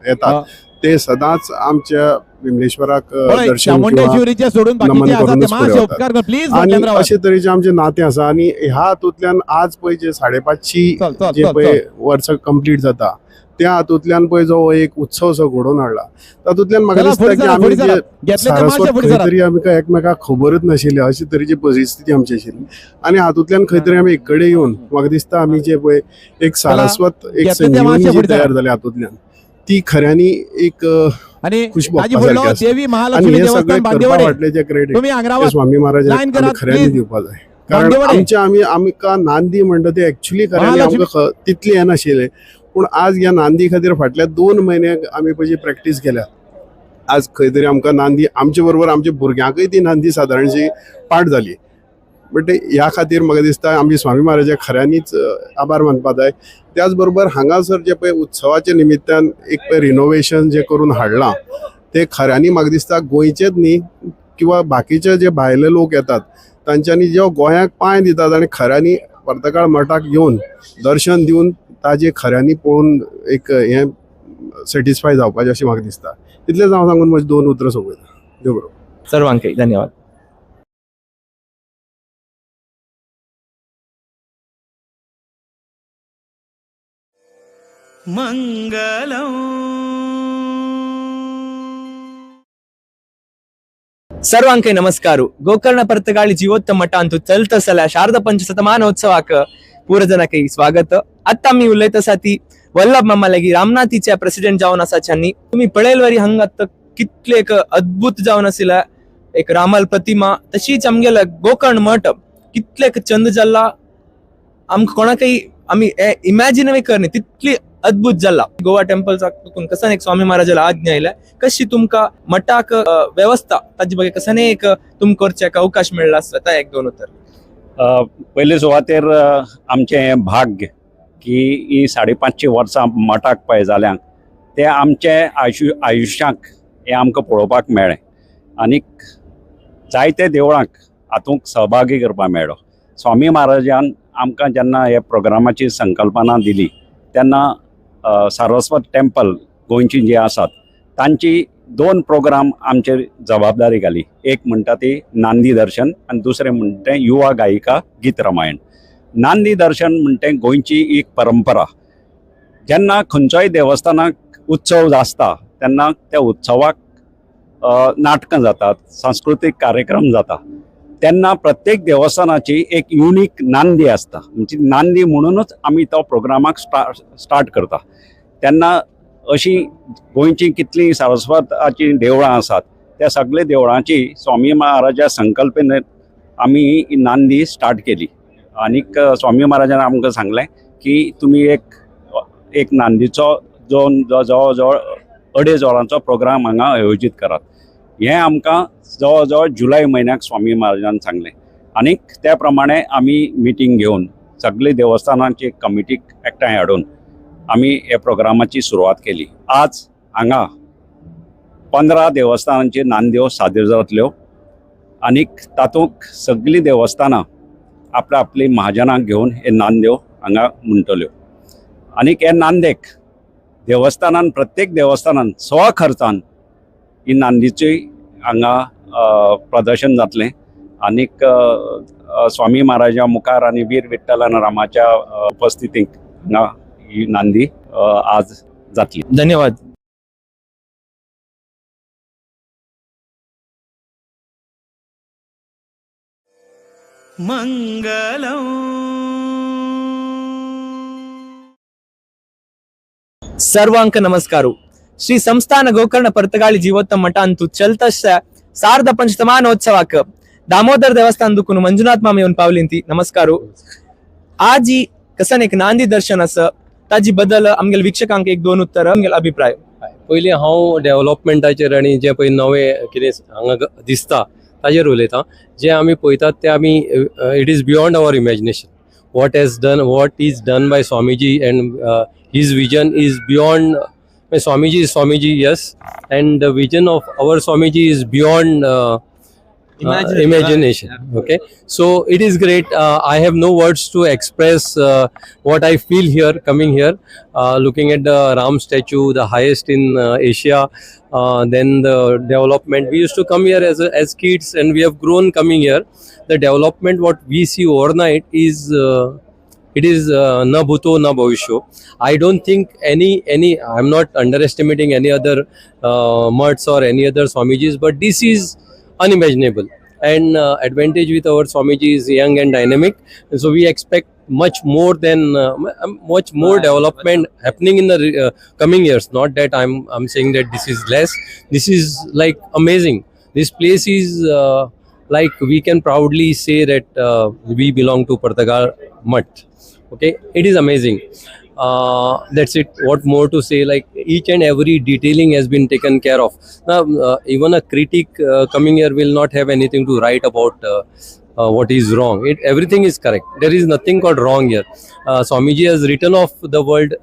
येतात ते सदांच आमच्या विमलेश्वराक दर्शन नमन करूनच फुडें वतात. आनी अशे तरेचे आमचे नातें आसा. आनी ह्या हातूंतल्यान आज पळय जे 550 जे पळय वर्सां कंप्लीट जाता त्या हातूंतल्यान पळय जो एक उत्सव सो घडोवन हाडला तातूंतल्यान म्हाका दिसता की आमी जे सारस्वत खंय तरी आमकां एकमेकाक खबरूच नाशिल्ली अशी तरेची परिस्थिती आमची आशिल्ली आनी हातूंतल्यान खंय तरी आमी एक कडेन येवन म्हाका दिसता आमी जे पळय एक सारस्वत एक संजीवनी जी तयार जाली हातूंतल्यान ती खऱ्यांनी एक खुश भोगपा सारकी आसा. आनी हें सगळें करपा फाटलें जें क्रेडीट स्वामी महाराजांक खऱ्यांनी दिवपा जाय, कारण आमच्या आमी आमकां नांदी म्हणटा ते एक्चुली खऱ्यांनी आमकां तितली हें नाशिल्लें, पूण आज ह्या नांदी खातीर फाटल्या 2 म्हयन्याक आमी पळय प्रॅक्टीस केल्या. आज खंय तरी आमकां नांदी आमचे बरोबर आमच्या भुरग्यांकय ती नांदी सादारणशी पाठ जाली. बट ह्या खातीर म्हाका दिसता आमची स्वामी महाराजाक खऱ्यांनीच आभार मानपा जाय. त्याच बरोबर हांगासर जे पळय उत्सवाच्या निमित्तान एक पळय रिनोवेशन जे करून हाडलां ते खऱ्यांनी म्हाका दिसता गोंयचेच न्ही किंवा बाकीचे जे भायले लोक येतात तांच्यांनी जेव्हा गोंयाक पांय दितात आनी खऱ्यांनी पर्तगाळ मठाक येवन दर्शन दिवन ताजे खऱ्यांनी पळोवन एक हें सॅटिस्फाय जावपाचें अशें म्हाका दिसता. तितलेंच हांव सांगून म्हजी 2 उतरां सोंपयता. देव बरो. सर्वांकय धन्यवाद. मंगलम. सर्वांकय नमस्कार. गोकर्ण पर्तगाळी जीवोत्तम मठांतु चलतसल्या शारदा पंचशतमानोत्सवाक पूरजनाकय स्वागत. आत्ता आमी उलयत आसा ती वल्लभ मामा लागी रामनाथीच्या प्रेसिडेंट जावन आसाच्यांनी. तुमी पळयलवरी हांगा आतां कितले एक अद्भुत जावन आशिल्ल्या एक रामल प्रतिमा, तशीच आमगेले गोकर्ण मठ कितले एक चंद जाला, आमकां कोणाकय आमी इमॅजिनूय करनी तितली अद्भुत जाला. गोवा टेम्पल्साक कसन एक स्वामी महाराजाला आज्ञा आयल्या कशी तुमकां मठाक वेवस्था ताजे बगे कसन एक तुमकां करचें एक अवकाश मेळ्ळा आसता ता एक 2 उतर. पयले सुवातेर आमचें हें भाग्य की ही 550 वर्सां मठाक पळय जाल्यांक ते आमचे आयुश्याक हें आमकां पळोवपाक मेळ्ळें आनीक जायते देवळांक हातूंत सहभागी करपाक मेळ्ळो. स्वामी महाराजान आमकां जेन्ना हे प्रोग्रामाची संकल्पना दिली तेन्ना सारस्वत टेम्पल गोंयची जी आसात तांची 2 प्रोग्राम आमचेर जबाबदारी घाली. एक म्हणटा ती नांदी दर्शन आनी दुसरें म्हणटा तें युवा गायिका गीत रामायण. नांदी दर्शन म्हणटा तें गोंयची एक परंपरा. जेन्ना खंयच्याय देवस्थानाक उत्सव आसता तेन्ना त्या उत्सवाक नाटकां जातात, सांस्कृतीक कार्यक्रम जाता, तेन्ना प्रत्येक देवस्थानाची एक युनीक नांदी आसता. म्हणजे नांदी म्हणूनच आमी तो प्रोग्रामाक स्टार्ट करता. तेन्ना अशी गोंयची कितलीं सारस्वताचीं देवळां आसात त्या सगळे देवळांची स्वामी महाराजा संकल्पनेन आमी ही नांदी स्टार्ट केली. आनीक स्वामी महाराजान आमकां सांगलें की तुमी एक एक नांदीचो दोन जवळ जवळ 2.5 वरांचो प्रोग्राम हांगा आयोजीत करात. हें आमकां जवळ जवळ जुलय म्हयन्याक स्वामी महाराजान सांगलें आनीक त्या प्रमाणे आमी मिटींग घेवन सगळी देवस्थानांची कमिटीक एकठांय हाडून आमी ह्या प्रोग्रामाची सुरवात केली. आज हांगा 15 देवस्थानांची नांद्यो सादर जातल्यो आनीक तातूंत सगळीं देवस्थानां आपल्या आपली महाजनांक घेवन हे नांद्यो हांगा म्हणटल्यो आनीक हे नांदेक देवस्थानान प्रत्येक देवस्थानान स्वखर्चान ही नांदीची हांगा प्रदर्शन जातलें आनीक स्वामी महाराजा मुखार आनी वीर विठ्ठल आनी रामाच्या उपस्थितीक हांगा ही नांदी आज जातली. धन्यवाद. मंगलम. सर्वांक नमस्कारु. श्री संस्थान गोकर्ण पर्तगाळी जीवोत्तम मठांतु चलतश्य सार्ध पंचतमानोत्सवाक दामोदर देवस्थान दुकून मंजुनाथ माम येवन पावलिंती. नमस्कारु. आजी कसन एक नांदी दर्शन अस ताजी बदल आमगेले वीक्षकांक एक दोन उत्तर आमगेले अभिप्राय. पयलीं हांव डेव्हलपमेंटाचेर आनी जें पळय नवें कितें हांगा दिसता ताजेर उलयता. जें आमी पळयतात तें आमी it is beyond our imagination. What has done, what is done by Swamiji and his vision is beyond. Swamiji is Swamiji, yes, and the vision of our Swamiji is beyond imagination. Okay, so it is great. I have no words to express what I feel here, coming here, looking at the Ram statue, the highest in Asia, then the development. We used to come here as kids and we have grown coming here. The development what we see overnight is it is na bhuto na bhavishyo. I don't think any I'm not underestimating any other mutts or any other Swamijis, but this is unimaginable. And advantage with our Swamiji is young and dynamic, and so we expect much more than much more development happening in the coming years. Not that I'm saying that this is less. This is like amazing. This place is like we can proudly say that we belong to Partagal Mutt. Okay, it is amazing. That's it. What more to say? Like each and every detailing has been taken care of. Now even a critic coming here will not have anything to write about what is wrong. Everything is correct. There is nothing called wrong here. Swamiji has written off the word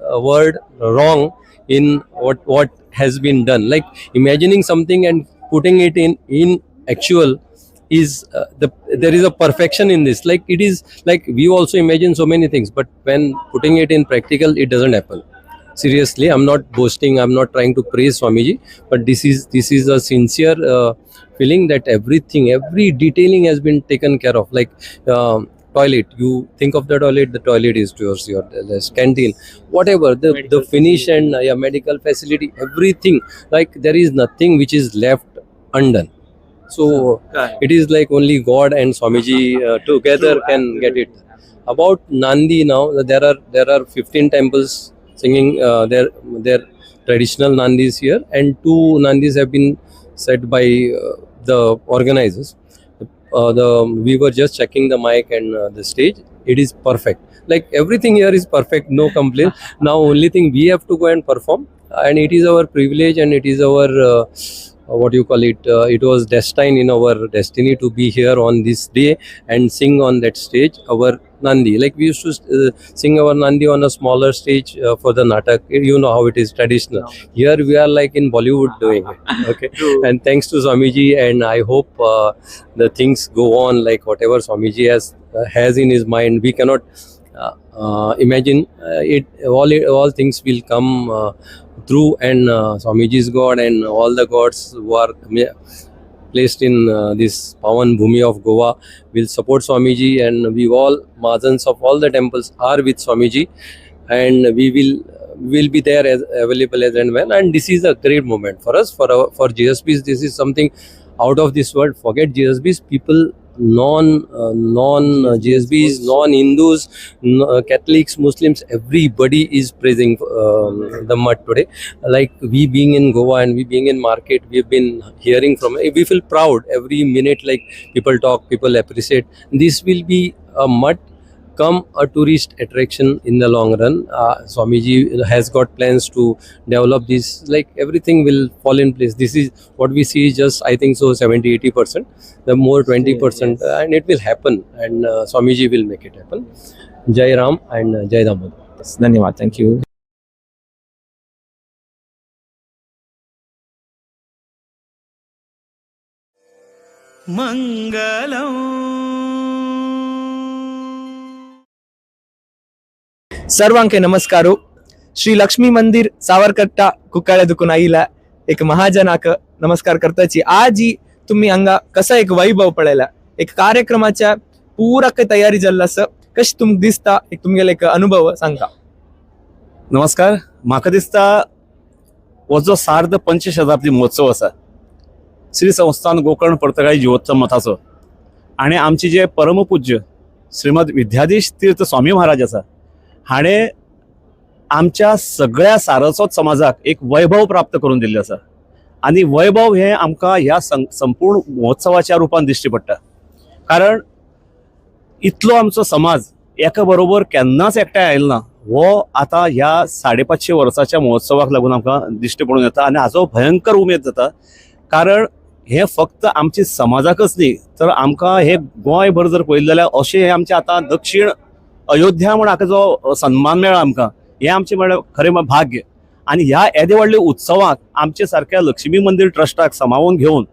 wrong in what has been done. Like imagining something and putting it in actual is there is a perfection in this. Like it is like we also imagine so many things, but when putting it in practical, it doesn't happen. Seriously, I'm not boasting, I'm not trying to praise Swamiji, but this is a sincere feeling that everything, every detailing has been taken care of. Like toilet, you think of the toilet is towards your canteen, whatever the finish and yeah, medical facility, everything. Like there is nothing which is left undone. So it is like only God and Swamiji together can get it. About Nandi now, there are 15 temples singing their traditional Nandis here, and 2 Nandis have been set by the organizers. We were just checking the mic and the stage. It is perfect. Like everything here is perfect, no complaint. Now only thing we have to go and perform, and it is our privilege and it is our what you call it, it was destined in our destiny to be here on this day and sing on that stage our Nandi. Like we used to sing our Nandi on a smaller stage for the Natak. You know how it is traditional. No. Here we are like in Bollywood doing it. Okay. And thanks to Swamiji, and I hope the things go on like whatever Swamiji has in his mind. We cannot imagine it. All things will come through, and Swamiji is God, and all the gods who are placed in this Pavan Bhumi of Goa will support Swamiji, and we all Mahajans of all the temples are with Swamiji, and we will be there as available as and when. And this is a great moment for us, for GSBs. This is something out of this world. Forget GSBs, people, non GSBs, non-Hindus, Catholics, Muslims, everybody is praising the mutt today. Like we being in Goa and we being in market, we've been hearing from, we feel proud every minute, like people talk, people appreciate. This will be a mutt become a tourist attraction in the long run. Swamiji has got plans to develop this, like everything will fall in place. This is what we see is just, I think so, 70-80%, the more 20%, and it will happen, and Swamiji will make it happen. Jai Ram and Jai Damodar. धन्यवाद, thank you. मंगलम. सर्वांके नमस्कारो. श्री लक्ष्मी मंदिर सावरकट्टा कुकाळे दुकून आयिला एक महाजनाक नमस्कार करताची. आज तुम्ही हांगा कसा एक वैभव पळयला, एक कार्यक्रमाच्या पुरा तयारी जाल्लो आसा, कशें तुमकां दिसता, एक तुमगेले एक अनुभव सांगता. नमस्कार. म्हाका दिसता हो जो सार्ध पंचशताब्दी महोत्सव आसा श्री संस्थान गोकर्ण पर्तगाळी जिवोत्तम मठाचो, आनी आमचे जे परमपूज्य श्रीमद विद्याधीश तीर्थ स्वामी महाराज आसा हाणें आमच्या सगळ्या सारस्वत समाजाक एक वैभव प्राप्त करून दिल्लें आसा, आनी वैभव हें आमकां ह्या संपूर्ण महोत्सवाच्या रुपान दिश्टी पडटा. कारण इतलो आमचो समाज एका बरोबर केन्नाच एकठांय आयलो ना, हो आतां ह्या 550 वर्साच्या महोत्सवाक लागून आमकां दिश्टी पडून येता, आनी हाचो भयंकर उमेद जाता. कारण हें फक्त आमचे समाजाकच न्ही तर आमकां हे गोंयभर जर पळयलें जाल्यार अशें हें आमचें आतां दक्षिण अयोध्या म्हूण हाका जो सन्मान मेळ्ळा आमकां, हें आमचें म्हळ्यार खरें म्हळ्यार भाग्य. आनी ह्या येदे व्हडले उत्सवाक आमचे सारक्या लक्ष्मी मंदीर ट्रस्टाक समावून घेवन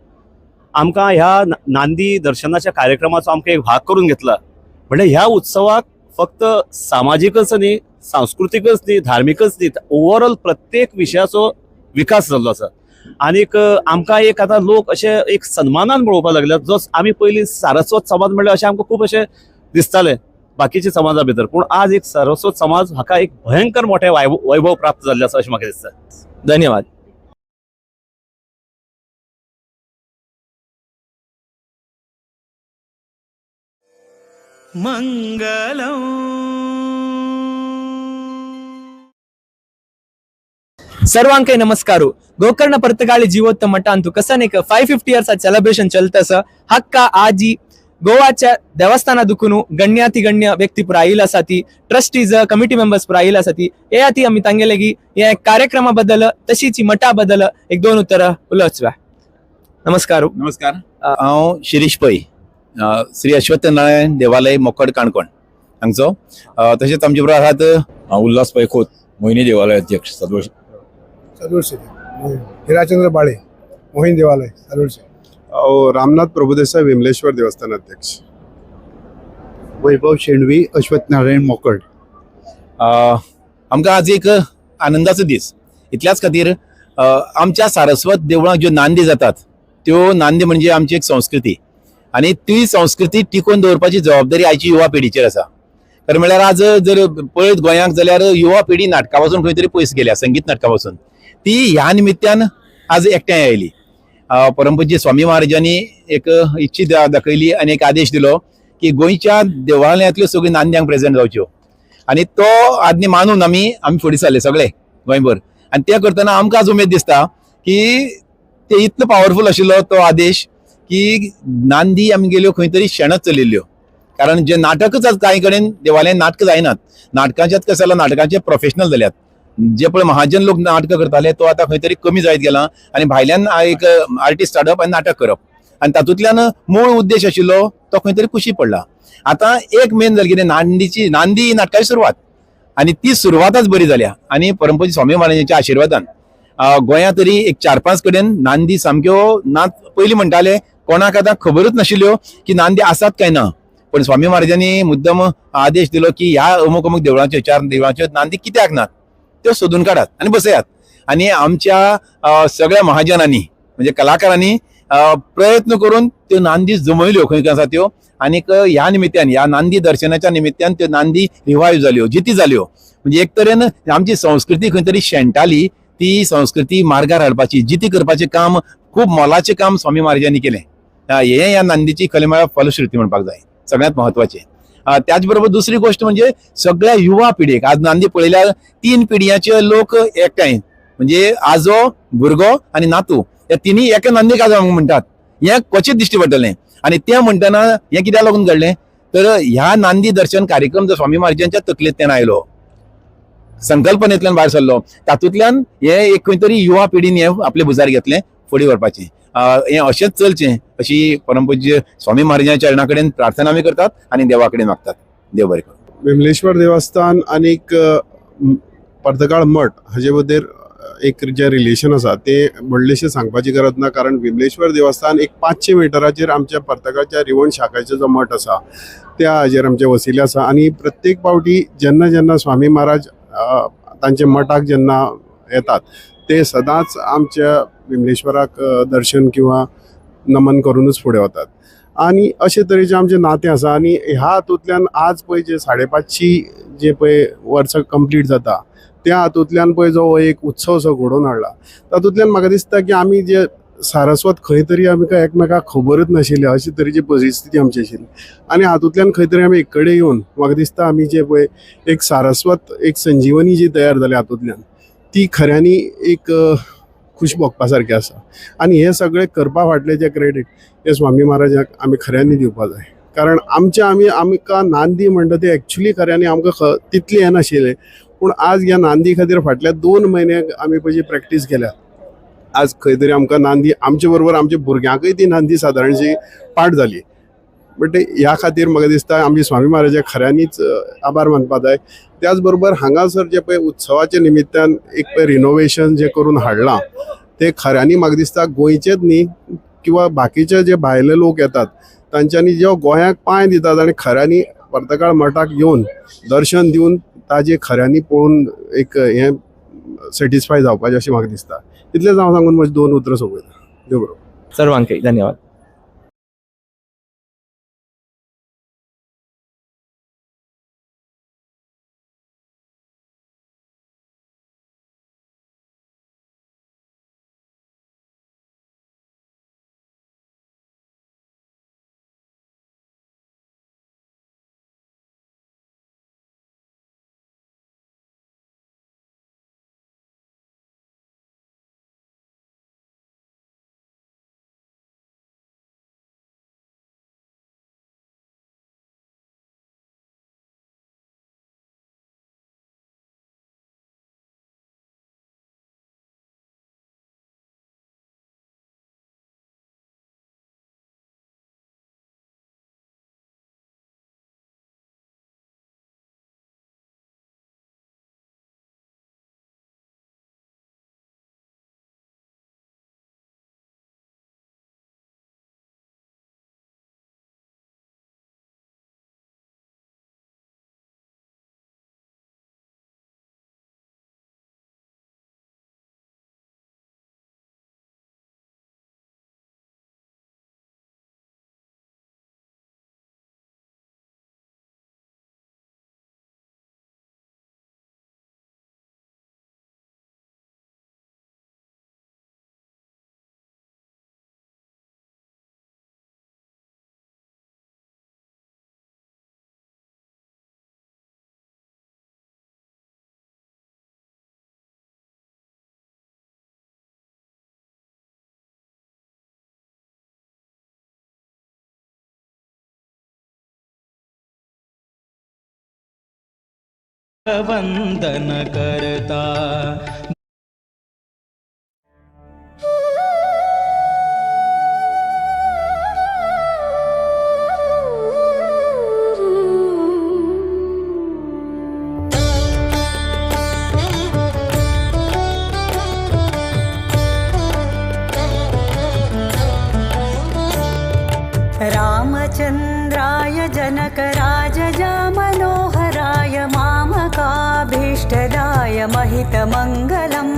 आमकां ह्या नांदी दर्शनाच्या कार्यक्रमाचो आमकां एक भाग करून घेतला. म्हळ्यार ह्या उत्सवाक फक्त सामाजिकच न्ही, सांस्कृतिकच न्ही, धार्मिकच न्ही, ओवरऑल प्रत्येक विशयाचो विकास जाल्लो आसा. आनीक आमकां एक आतां लोक अशे एक सन्मानान पळोवपाक लागल्यात. जो आमी पयलीं सारस्वत समाज म्हणल्यार अशें आमकां खूब अशें दिसतालें बाकीच्या समाजा भितर, पूण आज एक सारस्वत समाज हाका एक भयंकर मोठें वैभव प्राप्त जाल्लें आसा अशें म्हाका दिसता. धन्यवाद. मंगलम. सर्वांके नमस्कारो. गोकर्ण पर्तगाळी जीवोत्तम मठांतु कसन एक 550 इयर्स सेलिब्रेशन चलत आसा. हक्का आजी गोवाच्या देवस्थाना दुखून गण्याती गण्य व्यक्ती पुरा आयिल्लो आसा, ती ट्रस्टीज कमिटी मेंबर्स पुरा आयिल्लो आसा. ती हे आती आमी तांगेले की हे कार्यक्रमा बद्दल तशीच मठा बद्दल एक दोन उतरां उलोवचवा. नमस्कार. नमस्कार. हांव शिरीष पै, श्री अश्वत्थ नारायण देवालय मोकड काणकोण हांगचो. तशेंच आमचे बरोबर आहात हांव उल्हास पै खोत, मोहिनी देवालय अध्यक्ष सादोळशे. सादोळशे. हिराचंद्र बाळे, मोहिनी देवालय सादोळशे. रामनाथ प्रभुदेसाय विमलेश्वर देवस्थान अध्यक्ष. वैभव शेणवी, अश्वत्थ नारायण मोकड. आमकां आज एक आनंदाचो दीस इतल्याच खातीर आमच्या सारस्वत देवळांक ज्यो नांदी जातात त्यो नांदी म्हणजे आमची एक संस्कृती, आनी ती संस्कृती टिकोवन दवरपाची जबाबदारी आयची युवा पिढीचेर आसा. खरें म्हणल्यार आज जर पळयत गोंयांक जाल्यार युवा पिढी नाटका पासून खंय तरी पयस गेल्या, संगीत नाटका पासून. ती ह्या निमित्तान आज एकठांय आयली. परमपूज्य स्वामी महाराजांनी एक इच्छा दाखयली आनी एक आदेश दिलो की गोंयच्या देवालयांतल्यो सगळ्यो नांद्यांक प्रेजेंट जावच्यो, आनी तो आज्ञा मानून आमी आमी फुडें सरले सगळे गोंयभर. आनी तें करतना आमकां आज उमेद दिसता की ते इतलो पावरफूल आशिल्लो तो आदेश की नांदी आमगेल्यो खंय तरी शेणत चलिल्ल्यो. कारण जे नाटकच आज कांय कडेन देवालयान नाटकां जायनात, नाटकांच्यात कशें जालां, नाटकांचे प्रोफेशनल जाल्यात. जे पळय महाजन लोक नाटकां करताले तो आतां खंय तरी कमी जायत गेला आनी भायल्यान एक आर्टिस्ट हाडप आनी नाटक करप, आनी तातूंतल्यान मूळ उद्देश आशिल्लो तो खंय तरी कुशी पडला. आतां एक मेन जालें कितें, नांदीची नांदी नाटकाची सुरवात, आनी ती सुरवातच बरी जाल्या. आनी परमपूज्य स्वामी महाराजांच्या आशिर्वादान गोंयांत तरी एक 4-5 कडेन नांदी सामक्यो ना. पयलीं म्हणटाले कोणाक आतां खबरूच नाशिल्ल्यो की नांदी आसात काय ना, पण स्वामी महाराजांनी मुद्दम आदेश दिलो की ह्या अमुक अमुक देवळांच्यो 4 देवळांच्यो नांदी कित्याक नात त्यो सोदून काडात आनी बसयात. आनी आमच्या सगळ्या महाजनांनी म्हणजे कलाकारांनी प्रयत्न करून त्यो नांदी जमयल्यो खंय खंय आसा त्यो, आनीक ह्या निमित्यान ह्या नांदी दर्शनाच्या निमित्यान त्यो नांदी रिवायव जाल्यो, जिती जाल्यो. म्हणजे एक तरेन आमची संस्कृती खंय तरी शेणटाली ती संस्कृती मार्गार हाडपाची, जिती करपाचें काम खूब मोलाचें काम स्वामी महाराजांनी केलें. हें ह्या नांदीची खरें म्हळ्यार फलश्रुती म्हणपाक जाय, सगळ्यांत म्हत्वाचें. त्याच बरोबर दुसरी गोष्ट म्हणजे सगळ्या युवा पिढीक आज नांदी पळयल्यार 3 पिढयांचे लोक एकठांय, म्हणजे आजो, भुरगो आनी नातू, ह्या तिनूय एका नांदीक आज म्हणटात, हें क्वचीत दिश्टी पडटलें. आनी तें म्हणटना हें कित्याक लागून घडलें तर ह्या नांदी दर्शन कार्यक्रम जो स्वामी महाराजांच्या तकलेंतल्यान आयलो, संकल्पनेंतल्यान भायर सरलो, तातूंतल्यान हे एक खंय तरी युवा पिढीन हे आपले भुजार घेतलें फुडें व्हरपाचें. हें अशेंच चलचें अशी परमपूज्य स्वामी महाराजांच्या चरणा कडेन प्रार्थना आमी करतात आनी देवा कडेन मागतात. देव बरें करूं. विमलेश्वर देवस्थान आनीक पर्तगाळ मठ हाजे बद्दल एक जे रिलेशन आसा ते व्हडलेशें सांगपाची गरज ना, कारण विमलेश्वर देवस्थान एक 500 मिटराचेर आमच्या पर्तगाळच्या रिवण शाखाचो जो मठ आसा त्या हाजेर आमचे वसिले आसा. आनी प्रत्येक पावटी जेन्ना जेन्ना स्वामी महाराज तांचे मठाक जेन्ना येतात ते सदांच आमच्या विमलेश्वराक दर्शन किंवा नमन करूनच फुडें वतात. आनी अशे तरेचें आमचें नातें आसा. आनी ह्या हातूंतल्यान आज पळय जे 550 जे पळय वर्सां कंप्लीट जाता त्या हातूंतल्यान पळय जो एक उत्सव सो घडोवन हाडला तातूंतल्यान म्हाका दिसता की आमी जे सारस्वत खंय तरी आमकां एकमेकाक खबरच नाशिल्ली अशे तरेची परिस्थिती आमची आशिल्ली. आनी हातूंतल्यान खंय तरी आमी एक कडेन येवन म्हाका दिसता आमी जे पळय एक सारस्वत एक संजिवनी जी तयार जाली हातूंतल्यान ती खऱ्यांनी एक खूश भोगपा सारकें आसा. आनी हें सगळें करपा फाटलें जें क्रेडीट हें स्वामी महाराजाक आमी खऱ्यांनी दिवपा जाय, कारण आमच्या आमी आमकां नांदी म्हणटा ते एक्चुली खऱ्यांनी आमकां तितली हें नाशिल्लें, पूण आज ह्या नांदी खातीर फाटल्या 2 म्हयन्यांक आमी पळय जी प्रॅक्टीस केल्या आज खंय तरी आमकां नांदी आमचे बरोबर आमच्या भुरग्यांकय ती नांदी सादारणशी पाठ जाली. बट ह्या खातीर म्हाका दिसता आमी स्वामी महाराजाक खऱ्यांनीच आभार मानपा जाय. त्याच बरोबर हांगासर जे पळय उत्सवाच्या निमित्तान एक पळय रिनोवेशन जें करून हाडलां तें खऱ्यांनी म्हाका दिसता गोंयचेच न्ही किंवा बाकीचे जे भायले लोक येतात तांच्यांनी जेव्हा गोंयाक पांय दितात आनी खऱ्यांनी पर्तगाळ मठाक येवन दर्शन दिवन ताजे खऱ्यांनी पळोवन एक हें सॅटिस्फाय जावपाचें अशें म्हाका दिसता. इतलेंच हांव सांगून म्हजी 2 उतरां सोंपयता. देव बरो. सर्वांकय धन्यवाद. वंदन करता। रामचंद्राय जनकराजजा मनोहराय मामकाभीष्टदाय महितमङ्गलम्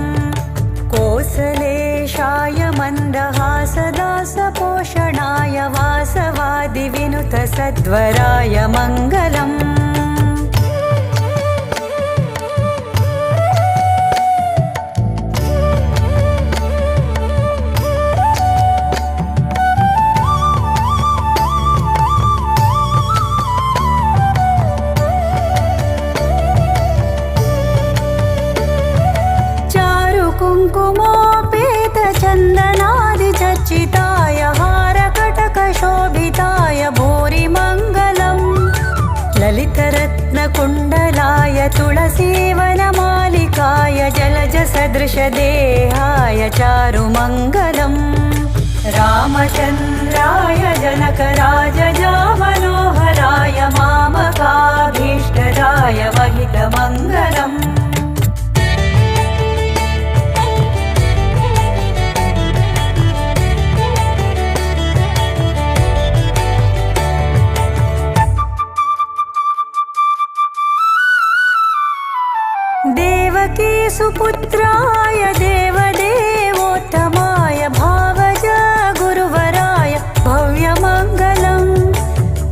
कोसलेशाय मन्दहासदासपोषणाय वासवादिविनुतसद्वराय मङ्गलम्। कुङ्कुमोपेतचन्दनादिचर्चिताय हारकटकशोभिताय भूरिमङ्गलम्। तुलसीवनमालिकाय जलजसदृशदेहाय चारुमङ्गलम्। रामचन्द्राय जनकराजजामनोहराय मामकाभीष्टदाय महितमङ्गलम्। देवकी सुपुत्राय देवदेवोत्तमाय भावज गुरुवराय भव्यमङ्गलम्।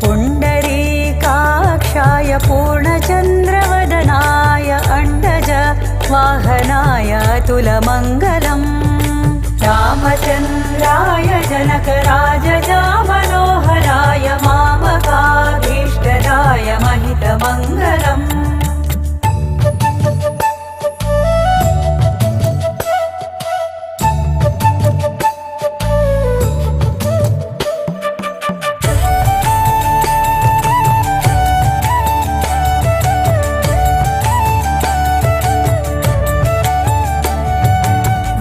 पुण्डरीकाक्षाय पूर्णचन्द्रवदनाय अण्डज वाहनाय अतुलमङ्गलम्। रामचन्द्राय जनकराजजामनोहराय मामकाभीष्टदाय महितमङ्गलम्।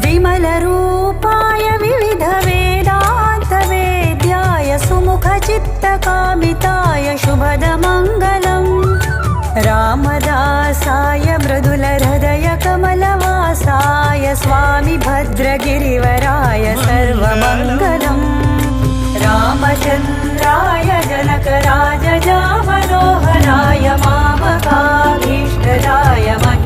विमलरूपाय विविधवेदान्तवेद्याय सुमुखचित्तकामिताय शुभदमङ्गलम्। रामदासाय मृदुलहृदयकमलवासाय स्वामि भद्रगिरिवराय सर्वमङ्गलम्। रामचन्द्राय जनकराजजामनोहराय मामकाभीष्टदाय महि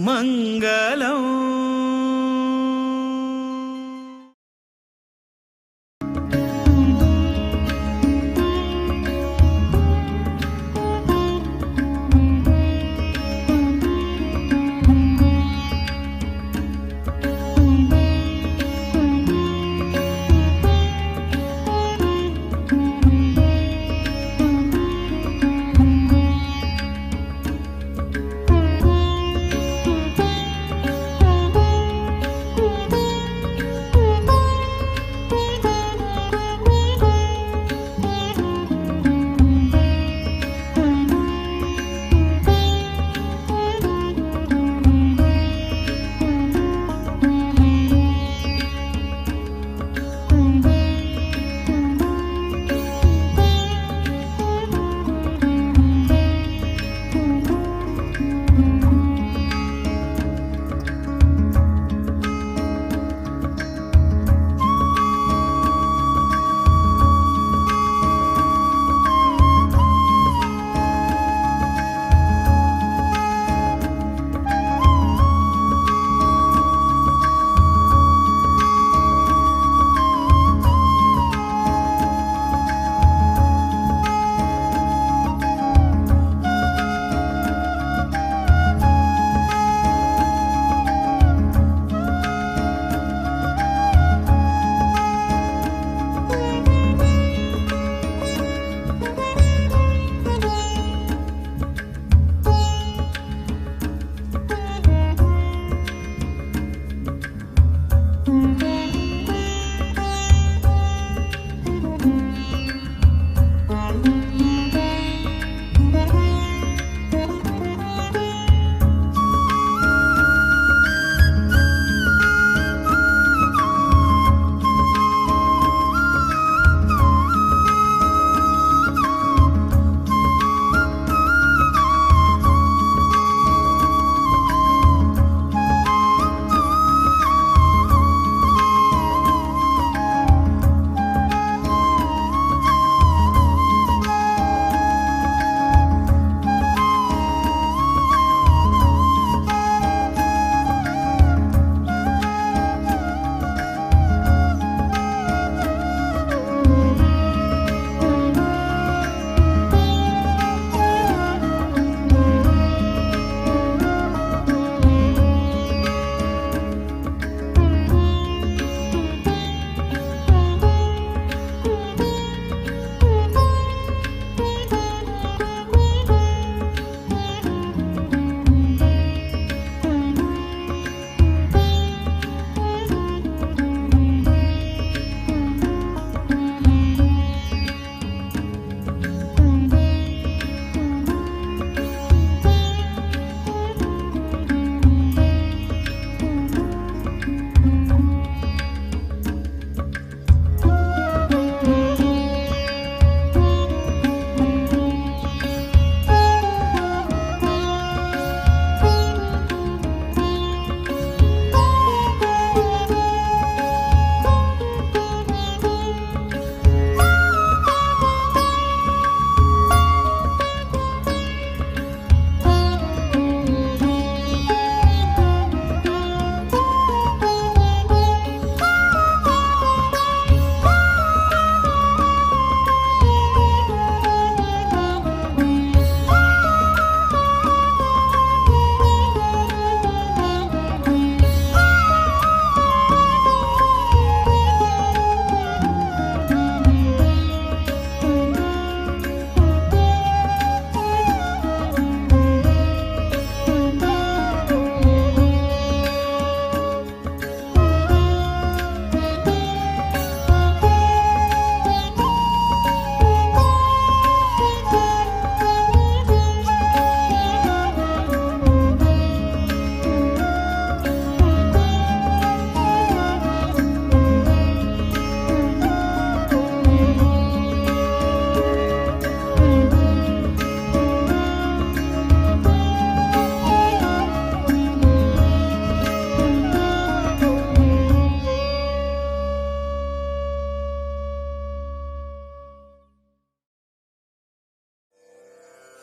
మంగళం.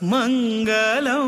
మంగళం.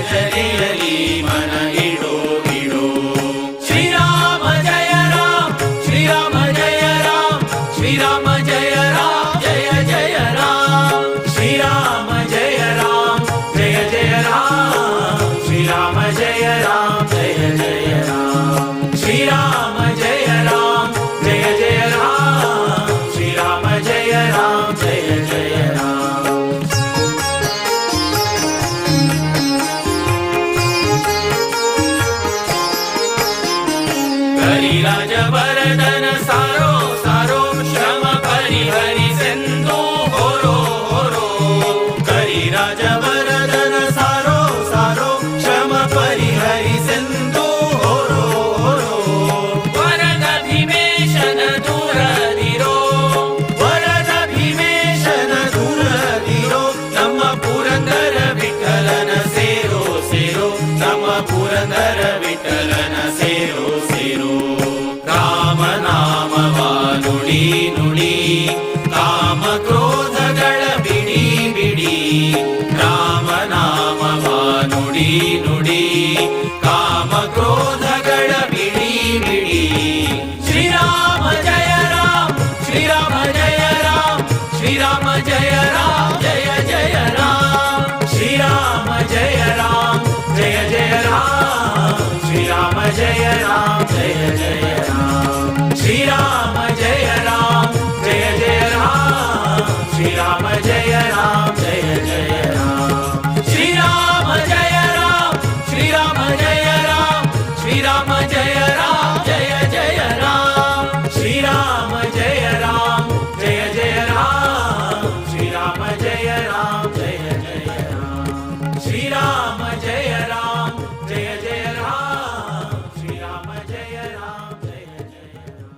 ಭಜನೆಯಲಿ ಮನ ಇಡೋ ಇಡೋ. ಶ್ರೀರಾಮ ಜಯ ರಾಮ, ಶ್ರೀರಾಮ ಜಯ ರಾಮ, ಶ್ರೀರಾಮ ಜಯ ರಾಮ ಜಯ ಜಯ ರಾಮ, ಶ್ರೀರಾಮ ಜಯ ರಾಮ ಜಯ ಜಯ ರಾಮ, ಶ್ರೀರಾಮ ಜಯ ರಾಮ ಜಯ ಜಯ ರಾಮ, ಶ್ರೀರಾಮ ಜಯ ರಾಮ ಜಯ ಜಯ ರಾಮ, ಶ್ರೀರಾಮ ಜಯ ರಾಮ ಜಯ ಜಯ ರಾಮ. ಕರಿರಾಜ ವರದನ ಸಾರೋ ಸಾರೋ, ಶ್ರಮ ಪರಿಹರಿಸೆಂದು ಹೊರೋ ಹೊರೋ. ಕರಿರಾಜ ವರದನ ಸಾರೋ ಸಾರೋ, ಶ್ರಮ ಪರಿಹರಿಸೆಂದು ಹೊರೋ ಹೊರೋ. ವರದ ಭೀಮೇಶನ ದೂರದಿರೋ, ವರದ ಭೀಮೇಶನ ದೂರದಿರೋ, ನಮ್ಮ ಪುರಂದರ ವಿಠಲನ ಸೇರೋ ಸೇರೋ, ನಮ್ಮ ಪುರಂದರ ವಿಠಲನ ಸೇರೋ ಸೇರೋ. ರಾಮ ನಾಮವ ನುಡಿ ನುಡಿ, ಕಾಮ ಕ್ರೋಧಗಳ ಬಿಡಿ ಬಿಡಿ, ರಾಮ ನಾಮವ ನುಡಿ ನುಡಿ, ಕಾಮ ಕ್ರೋಧಗಳ ಬಿಡಿ ಬಿಡಿ. ಶ್ರೀರಾಮ ಜಯ ರಾಮ, ಶ್ರೀರಾಮ ಜಯ ರಾಮ, ಶ್ರೀರಾಮ ಜಯ ರಾಮ ಜಯ ಜಯ ರಾಮ, ಶ್ರೀರಾಮ ಜಯ ರಾಮ ಜಯ ಜಯ ರಾಮ, ಶ್ರೀರಾಮ ಜಯ ರಾಮ ಜಯ ಜಯ ರಾಮ, ಶ್ರೀರಾಮ ಜಯ ರಾಮ ಜಯ ಜಯ ರಾಮ, ಶ್ರೀರಾಮ ಜಯ ರಾಮ ಜಯ ಜಯ ರಾಮ, ಶ್ರೀರಾಮ ಜಯ ರಾಮ, ಶ್ರೀರಾಮ ಜಯ ರಾಮ, ಶ್ರೀರಾಮ ಜಯ ರಾಮ ಜಯ ಜಯ ರಾಮ, ಶ್ರೀರಾಮ ಜಯ ರಾಮ ಜಯ ಜಯ ರಾಮ, ಶ್ರೀರಾಮ ಜಯ ರಾಮ ಜಯ ಜಯ ರಾಮ, ಶ್ರೀರಾಮ ಜಯ ರಾಮ ಜಯ ಜಯ ರಾಮ, ಶ್ರೀರಾಮ ಜಯ ರಾಮ ಜಯ ಜಯ ರಾಮ.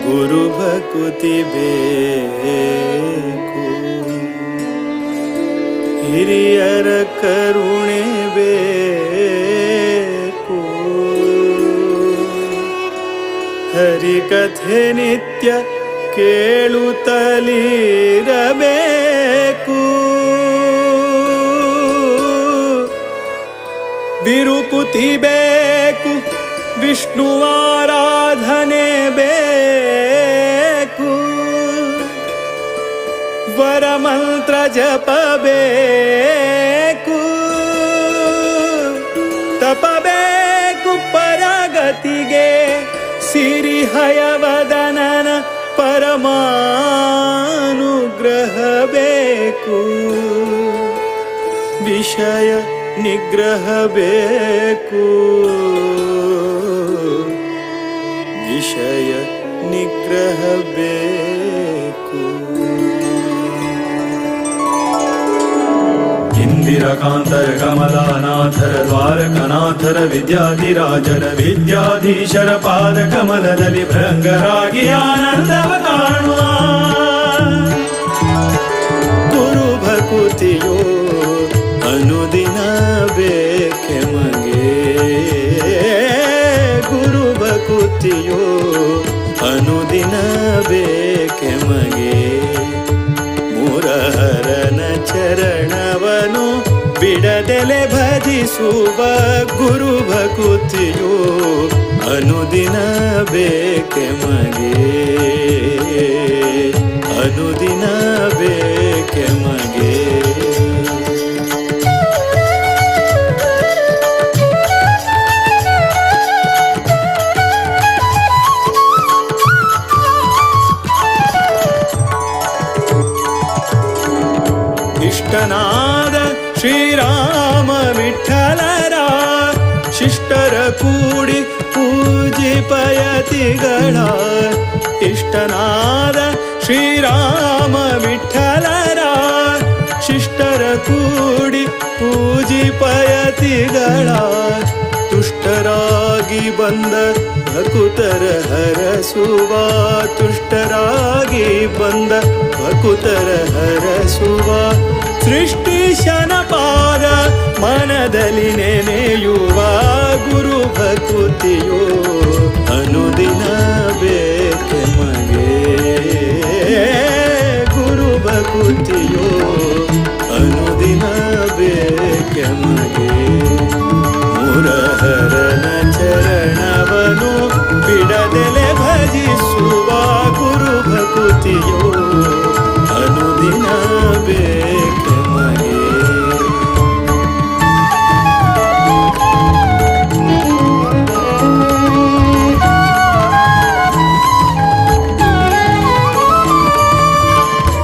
ಗುರು ಭಕುತಿ ಬೇಕು, ಹಿರಿಯರ ಕರುಣೆ ಬೇಕು, ಹರಿಕಥೆ ನಿತ್ಯ ಕೇಳುತ್ತಲಿರಬೇಕು, ವಿರುಕುತಿ ಬೇಕು, ವಿಷ್ಣುವಾರಾಧನೆ ಬೇಕು, ವರಮಂತ್ರ ಜಪ ಬೇಕು, ತಪಬೇಕು ಪರಗತಿಗೆ, ಸಿರಿಹಯವದನನ ಪರಮಾನುಗ್ರಹ ಬೇಕು, ವಿಷಯ ನಿಗ್ರಹ ಬೇಕು, ವಿಷಯ ನಿಗ್ರಹ ಬೇಕು. ಇಂದಿರಕಾಂತರ ಕಮಲಾನಾಥರ ದ್ವಾರಕನಾಥರ ವಿದ್ಯಾಧಿರಾಜರ ವಿದ್ಯಾಧೀಶರ ಪಾದ ಕಮಲದಲ್ಲಿ ಭೃಂಗರಾಗಿ ಆನಂದವ ಕಾಣುವ ಗುರು ಭಕುತಿಯೋ ಅನುದಿನ ಬೇಕೆ ಮಗೆ, ಗುರು ಭಕುತಿಯೋ ಅನುದಿನ ಬೇಕೆ ಮಗೆ, ಮುರಹರನ ಚರಣವನು ಬಿಡದೆಲೆ ಭಜಿಸುವ ಗುರು ಭಕುತಿಯೋ ಅನುದಿನ ಬೇಕೆ ಮಗೆ, ಅನುದಿನ ಬೇಕೆ ಮಗೆ. ಇಷ್ಟನಾದ ಶ್ರೀರಾಮ ವಿಠಲರ ಶಿಷ್ಟರ ಕೂಡಿ ಪೂಜಿಪಯತಿಗಳ, ಇಷ್ಟನಾದ ಶ್ರೀರಾಮ ವಿಠಲರ ಶಿಷ್ಟರ ಕೂಡಿ ಪೂಜಿಪಯತಿಗಳ, ತುಷ್ಟರಾಗಿ ಬಂದ ಭಕುತರ ಹರಸುವ, ತುಷ್ಟರಾಗಿ ಬಂದ ಭಕುತರ ಹರಸುವ, ಸೃಷ್ಟಿಶನ ಪಾದ ಮನದಲ್ಲಿ ನೆನೆಯುವ ಗುರು ಭಕುತಿಯೋ ಅನುದಿನ ಬೇಕೆ ಮಗೆ, ಗುರು ಭಕುತಿಯೋ